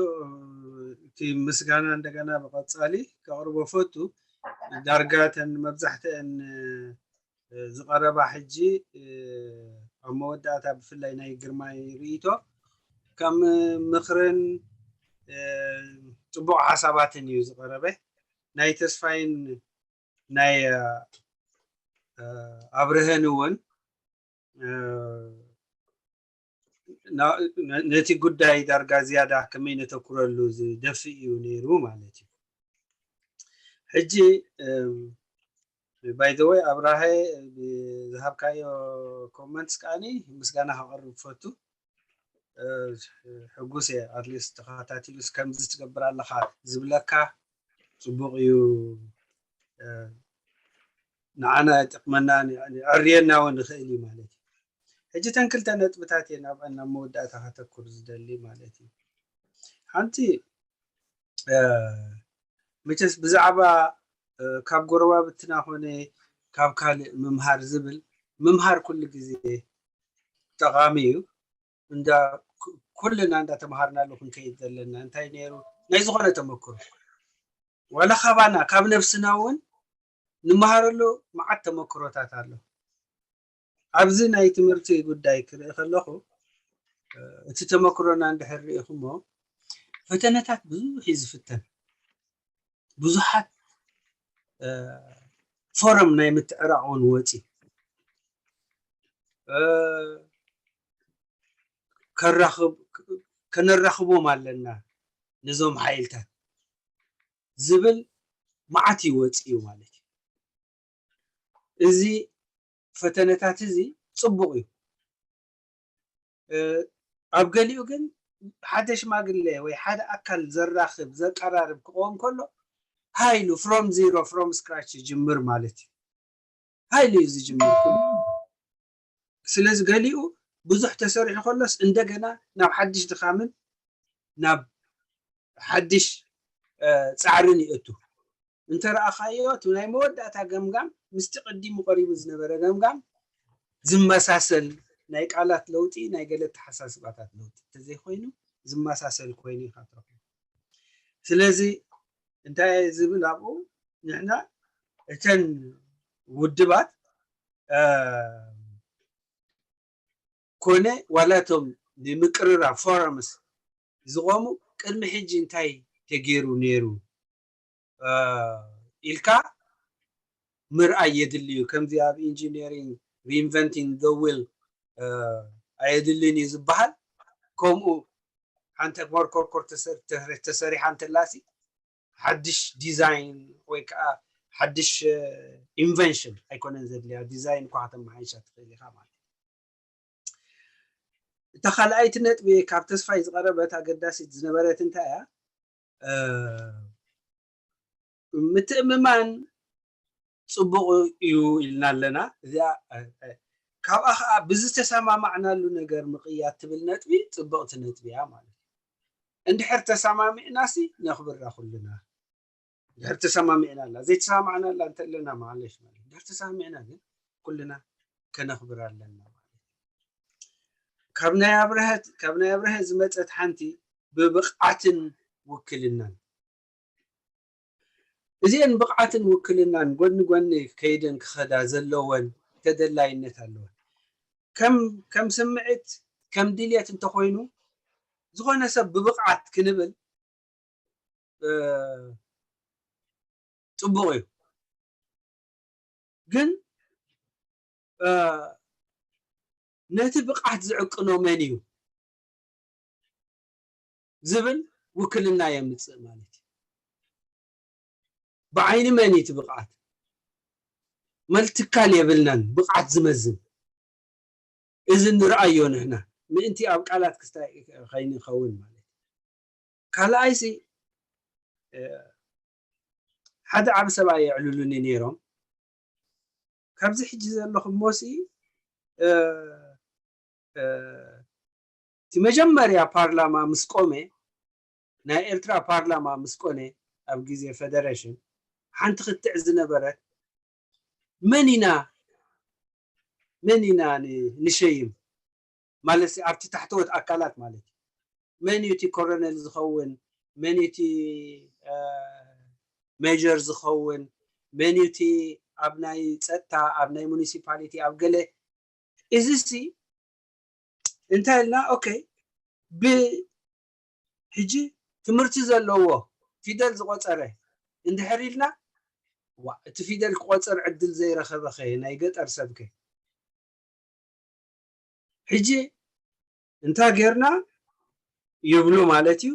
እቲ ምስጋና እንደገና ብቐፃሊ ከቕርቦ ፈቱ። ዳርጋ ተን መብዛሕትአን ዝቐረባ ሕጂ ኣብ መወዳእታ ብፍላይ ናይ ግርማይ ርእይቶ ከም ምኽርን ፅቡቕ ሓሳባትን እዩ ዝቐረበ። ናይ ተስፋይን ናይ ኣብርሀን እውን ነቲ ጉዳይ ዳርጋ ዝያዳ ከመይ ነተኩረሉ ዝደፍእ እዩ ነይሩ ማለት እዩ። ሕጂ by the way ኣብራሀ ዝሃብካዮ comments ከዓኒ ምስጋና ከቕርብ ፈቱ። ሕጉስ እየ at least ተኸታቲሉስ ከምዚ ትገብር ኣለኻ ዝብለካ ፅቡቕ እዩ። ንዓና ይጠቕመና የዕርየና እውን ይኽእል እዩ ማለት እዩ። ሕጂ ተን ክልተ ነጥብታት እየ ናብኣን ናብ መወዳእታ ከተኩር ዝደሊ ማለት እዩ። ሓንቲ መቸስ ብዛዕባ ካብ ጎረባብትና ኮነ ካብ ካልእ ምምሃር ዝብል ምምሃር ኩሉ ግዜ ጠቓሚ እዩ። እንዳ ኩልና እንዳተምሃርናሉ ክንከይድ ዘለና እንታይ ነይሩ ናይ ዝኾነ ተመክሮ ዋላ ካባና ካብ ነብስና እውን ንመሃረሉ መዓት ተመክሮታት ኣሎ። ኣብዚ ናይ ትምህርቲ ጉዳይ ክርኢ ከለኹ እቲ ተመክሮና እንድሕር ርኢኹሞ ፈተነታት ብዙሕ እዩ ዝፍተን። ብዙሓት ፎረም ናይ ምትዕራቕ እውን ወፂ ከራኽብ ከነራኽቦም ኣለና ነዞም ሓይልታት ዝብል መዓት እዩ ወፂኡ ማለት እዩ። እዚ ፈተነታት እዚ ፅቡቕ እዩ። ኣብ ገሊኡ ግን ሓደ ሽማግለ ወይ ሓደ ኣካል ዘራኽብ ዘቀራርብ ክኸውን ከሎ ሃይሉ from zero from scratch ይጅምር ማለት እዩ። ሃይሉ እዩ ዝጅምር። ስለዚ ገሊኡ ብዙሕ ተሰሪሑ ከሎስ እንደገና ናብ ሓድሽ ድኻምን ናብ ሓድሽ ፃዕርን ይእቱ። እንተረኣኻዮ እቲ ናይ መወዳእታ ገምጋም ምስቲ ቀዲሙ ቀሪቡ ዝነበረ ገምጋም ዝመሳሰል ናይ ቃላት ለውጢ ናይ ገለ ተሓሳስባታት ለውጢ እንተዘይኮይኑ ዝመሳሰል ኮይኑ ኢኻ ትረኽቦ። ስለዚ እንታይ ዝብል ኣብኡ ንሕና እተን ውድባት ኮነ ዋላ እቶም ንምቅርራብ ፎረምስ ዝቆሙ ቅድሚ ሕጂ እንታይ ተገይሩ ነይሩ ኢልካ ምርኣይ የድሊ እዩ። ከምዚ ኣብ ኢንጂነሪንግ reinventing the wheel ኣየድልን እዩ ዝበሃል። ከምኡ ሓንቲ መርኮርኮር ተሰሪሓ እንተላሲ ሓድሽ ዲዛይን ወይ ከዓ ሓድሽ ኢንቨንሽን ኣይኮነን ዘድልያ። ዲዛይን እኳ ከተመሓይሻ ትኽእል ኢኻ ማለት እዩ። እታ ካልኣይቲ ነጥቢ ካብ ተስፋይ ዝቐረበት ኣገዳሲት ዝነበረት እንታይ እያ? ምትእምማን ጽቡቕ እዩ ኢልና ኣለና። እዚኣ ካብኣ ከዓ ብዝተሰማማዕናሉ ነገር ምቕያር ትብል ነጥቢ ጽብቕቲ ነጥቢ እያ ማለት እዩ። እንድሕር ተሰማሚዕናሲ ነኽብራ ኩልና። ድሕር ተሰማሚዕና ኣላ ዘይተሰማማዕና ኣላ እንተለና ማለሽ ማለት ድሕር ተሰማሚዕና ግን ኩልና ከነኽብር ኣለና ማለት ካብ ናይ ኣብርሀት ካብ ናይ ኣብርሀ ዝመፀት ሓንቲ ብብቕዓትን ውክልናን እዚአን ብቕዓትን ውክልናን ጎኒ ጎኒ ከይደን ክኸዳ ዘለወን ተደላይነት ኣለወን ከም ከም ስምዒት ከም ድልየት እንተኮይኑ ዝኾነ ሰብ ብብቕዓት ክንብል ፅቡቕ እዩ ግን ነቲ ብቕዓት ዝዕቅኖ መን እዩ ዝብል ውክልና የምፅእ ማለት እዩ። ብዓይኒ መን እዩ እቲ ብቕዓት? መልትካል የብልናን ብቕዓት ዝመዝን እዚ ንርኣዮ ንሕና ምእንቲ ኣብ ቃላት ክስታይ ከይንኸውን ማለት ካልኣይሲ ሓደ ዓብ ሰብኣይ የዕልሉኒ ነይሮም ካብዚ ሕጂ ዘለኹም ሞሲ እቲ መጀመርያ ፓርላማ ምስ ቆመ ናይ ኤርትራ ፓርላማ ምስ ቆነ ኣብ ግዜ ፈደረሽን ሓንቲ ክትዕ ዝነበረት መን ኢና መን ኢና ንሸይም ማለት ኣብቲ ታሕተወት ኣካላት ማለት እዩ መን እዩ እቲ ኮረነል ዝኸውን መን እዩ እቲ ሜጀር ዝኸውን መን እዩ እቲ ኣብ ናይ ፀጥታ ኣብ ናይ ሙኒሲፓሊቲ ኣብ ገለ እዚ ሲ እንታይ ኢልና ኦኬ ብ ሕጂ ትምህርቲ ዘለዎ ፊደል ዝቆፀረ እንድሕር ኢልና ዋ እቲ ፊደል ክቆፅር ዕድል ዘይረኸበኸ ናይ ገጠር ሰብከ ሕጂ እንታ ጌርና ይብሉ ማለት እዩ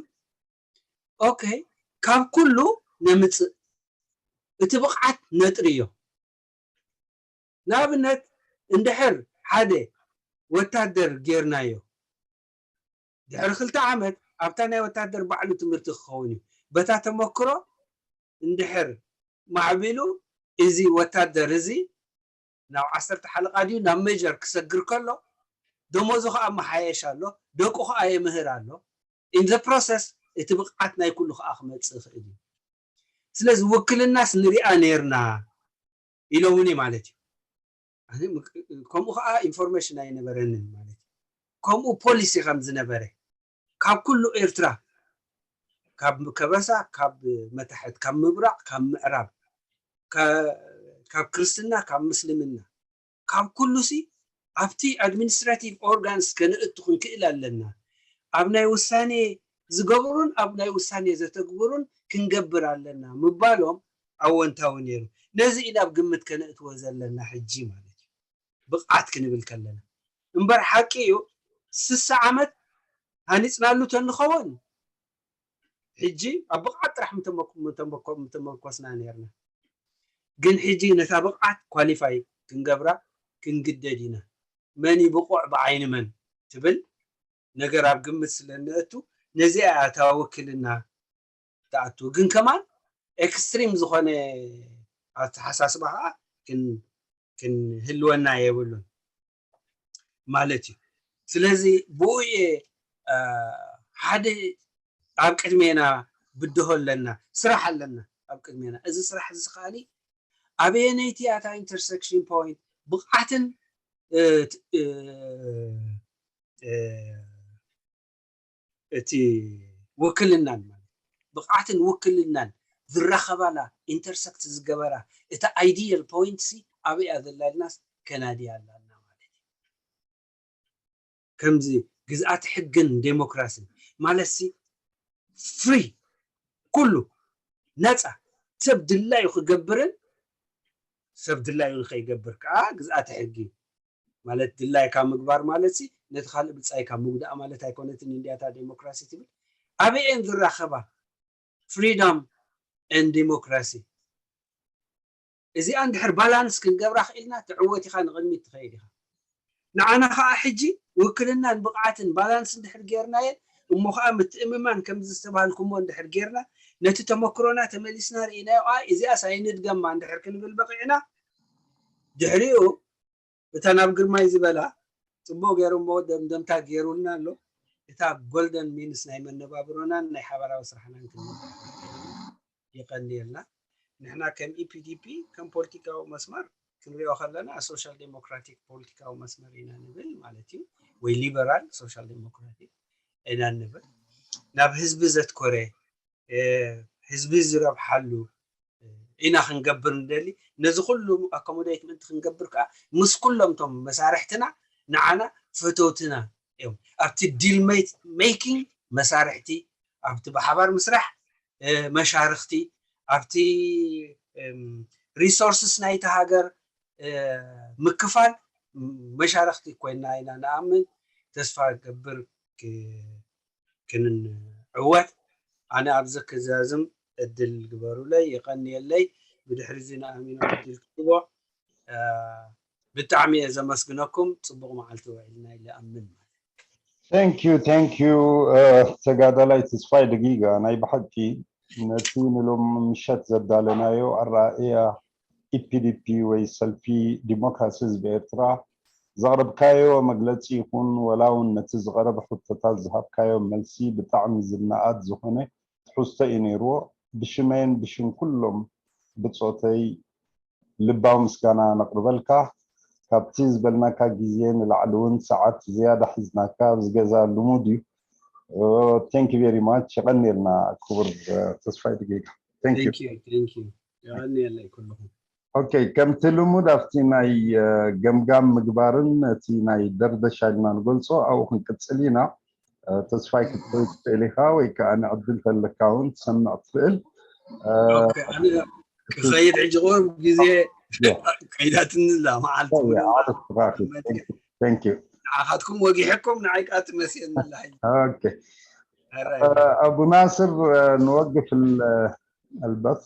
ኦኬ ካብ ኩሉ ነምፅእ እቲ ብቕዓት ነጥርዮ ንኣብነት እንድሕር ሓደ ወታደር ጌርናዮ ድሕሪ ክልተ ዓመት ኣብታ ናይ ወታደር ባዕሉ ትምህርቲ ክኸውን እዩ በታ ተመክሮ እንድሕር ማዕቢሉ እዚ ወታደር እዚ ናብ ዓሰርተ ሓለቓ ድዩ ናብ ሜጀር ክሰግር ከሎ ደሞዙ ከዓ መሓየሽ ኣሎ ደቁ ከዓ የምህር ኣሎ in the process እቲ ብቕዓት ናይ ኩሉ ከዓ ክመፅእ ይኽእል እዩ ስለዚ ውክልናስ ንሪኣ ነርና ኢሎምኒ ማለት እዩ ከምኡ ከዓ ኢንፎርሜሽን ኣይነበረንን ማለት እዩ ከምኡ ፖሊሲ ከም ዝነበረ ካብ ኩሉ ኤርትራ ካብ ከበሳ ካብ መታሕት ካብ ምብራቕ ካብ ምዕራብ ካብ ክርስትና ካብ ምስልምና ካብ ኩሉሲ ኣብቲ ኣድሚኒስትራቲቭ ኦርጋንስ ከነእቱ ክንክእል ኣለና ኣብ ናይ ውሳኔ ዝገብሩን ኣብ ናይ ውሳኔ ዘተግብሩን ክንገብር ኣለና ምባሎም ኣወንታዊ ነይሩ ነዚ ኢና ኣብ ግምት ከነእትዎ ዘለና ሕጂ ማለት እዩ ብቕዓት ክንብል ከለና እምበር ሓቂ እዩ ስሳ ዓመት ሃኒፅናሉ ተንኸውን ሕጂ ኣብ ብቕዓት ጥራሕ ምተመኮስና ነርና ግን ሕጂ ነታ ብቕዓት ኳሊፋይ ክንገብራ ክንግደድ ኢና መን ብቑዕ ብዓይኒ መን ትብል ነገር ኣብ ግምት ስለ ንእቱ ነዚኣ እያ እታ ውክልና ትኣቱ ግን ከማን ኤክስትሪም ዝኾነ ኣተሓሳስባ ከዓ ክንህልወና የብሉን ማለት እዩ ስለዚ ብኡ ሓደ ኣብ ቅድሜና ብድሆ ኣለና ስራሕ ኣለና ኣብ ቅድሜና እዚ ስራሕ እዚ ከዓኒ ኣበየነይቲ ኣታ ኢንተርሰክሽን ፖይንት ብቕዓትን እቲ ውክልናን ማለት ብቕዓትን ውክልናን ዝራኸባላ ኢንተርሰክት ዝገበራ እታ ኣይዲየል ፖይንት ሲ ኣበያ ዘላ ኢልናስ ከናድያ ኣላና ማለት እዩ ከምዚ ግዝኣት ሕግን ዴሞክራስን ማለት ሲ ፍሪ ኩሉ ነፃ ሰብ ድላዩ ክገብርን ሰብ ድላዩ ንኸይገብር ከዓ ግዝኣተ ሕጊ ማለት ድላይካ ምግባር ማለት ሲ ነቲ ካልእ ብፃይካ ምጉዳእ ማለት ኣይኮነትን እንዲያታ ዴሞክራሲ ትብል ኣበየን ዝራኸባ ፍሪዶም ን ዴሞክራሲ እዚኣ እንድሕር ባላንስ ክንገብራ ክኢልና ትዕወት ኢኻ ንቕድሚት ትኸይድ ኢኻ ንዓና ከዓ ሕጂ ውክልናን ብቕዓትን ባላንስ እንድሕር ጌርናየን እሞ ከዓ ምትእምማን ከምዚ ዝተባሃልኩሞ እንድሕር ጌርና ነቲ ተመክሮና ተመሊስና ርኢናዮ፣ ኣይ እዚኣስ ኣይንድገማ እንድሕር ክንብል በቒዕና፣ ድሕሪኡ እታ ናብ ግርማይ ዝበላ ጽቡቕ ገይሩ እሞ ደምደምታ ገይሩልና ኣሎ። እታ ጎልደን ሚንስ ናይ መነባብሮናን ናይ ሓባራዊ ስራሕናን ክንመርሕ ይቐንየልና። ንሕና ከም ኢፒዲፒ ከም ፖለቲካዊ መስመር ክንሪኦ ከለና ሶሻል ዴሞክራቲክ ፖለቲካዊ መስመር ኢና ንብል ማለት እዩ፣ ወይ ሊበራል ሶሻል ዴሞክራቲክ ኢና ንብል። ናብ ህዝቢ ዘትኮረ ህዝቢ ዝረብሓሉ ኢና ክንገብር ንደሊ። ነዚ ኩሉ ኣኮሞዴት ምእንቲ ክንገብር ከዓ ምስ ኩሎም እቶም መሳርሕትና ንዓና ፈተውትና እዮም። ኣብቲ ዲል ሜኪንግ መሳርሕቲ፣ ኣብቲ ብሓባር ምስራሕ መሻርክቲ፣ ኣብቲ ሪሶርስስ ናይቲ ሃገር ምክፋል መሻርክቲ ኮይና ኢና ንኣምን። ተስፋ ገብር ክንዕወት። ኣነ ኣብዚ ክዛዝም እድል ግበሩለይ፣ ይቐንየለይ። ብድሕሪ እዚ ንኣሚኖ እድል ክህቦ ብጣዕሚ እየ ዘመስግነኩም። ፅቡቕ መዓልቲ ውዒልና ኢለ ኣምን። Thank you, thank you. ተጋዳላይ ተስፋይ ድጊጋ፣ ናይ ብሓቂ ነቲ ንሎም ምሸት ዘዳለናዮ ኣረኣእያ ኢፒዲፒ ወይ ሰልፊ ዲሞክራሲ ህዝቢ ኤርትራ ዘቕረብካዮ መግለፂ ይኹን ወላ እውን ነቲ ዝቐረበ ሕቶታት ዝሃብካዮ መልሲ ብጣዕሚ ዝነኣድ ዝኾነ ትሕዝቶ እዩ ነይርዎ። ብሽመይን ብሽም ኩሎም ብፆተይ ልባዊ ምስጋና ነቕርበልካ። ካብቲ ዝበልናካ ግዜ ንላዕሊ እውን ሰዓት ዝያዳ ሒዝናካ ኣብዚ ገዛ ልሙድ እዩ። Thank you very much። የቐንየልና ክቡር ተስፋይ ድጌጋ። Thank you። Thank you, thank you። የቐንየለይ ኩልኹም። Okay፣ ከምቲ ልሙድ ኣብቲ ናይ ገምጋም ምግባርን እቲ ናይ ደርደሻ ኢልና ንገልፆ ኣብኡ ክንቅፅል ኢና። ተስፋይ ክትከይድ ትኽእል ኢኻ ወይ ከዓ ንዕድል ተለካ እውን ትሰምዕ ትኽእል። ክኸይድ ሕጂ ቁሩብ ግዜ ከይዳትኒ እላ መዓልቲ። ንዓኻትኩም ወጊሐኩም ንዓይ ከዓ ትመስየኒ ኣላ። أبو ناصر، نوقف البث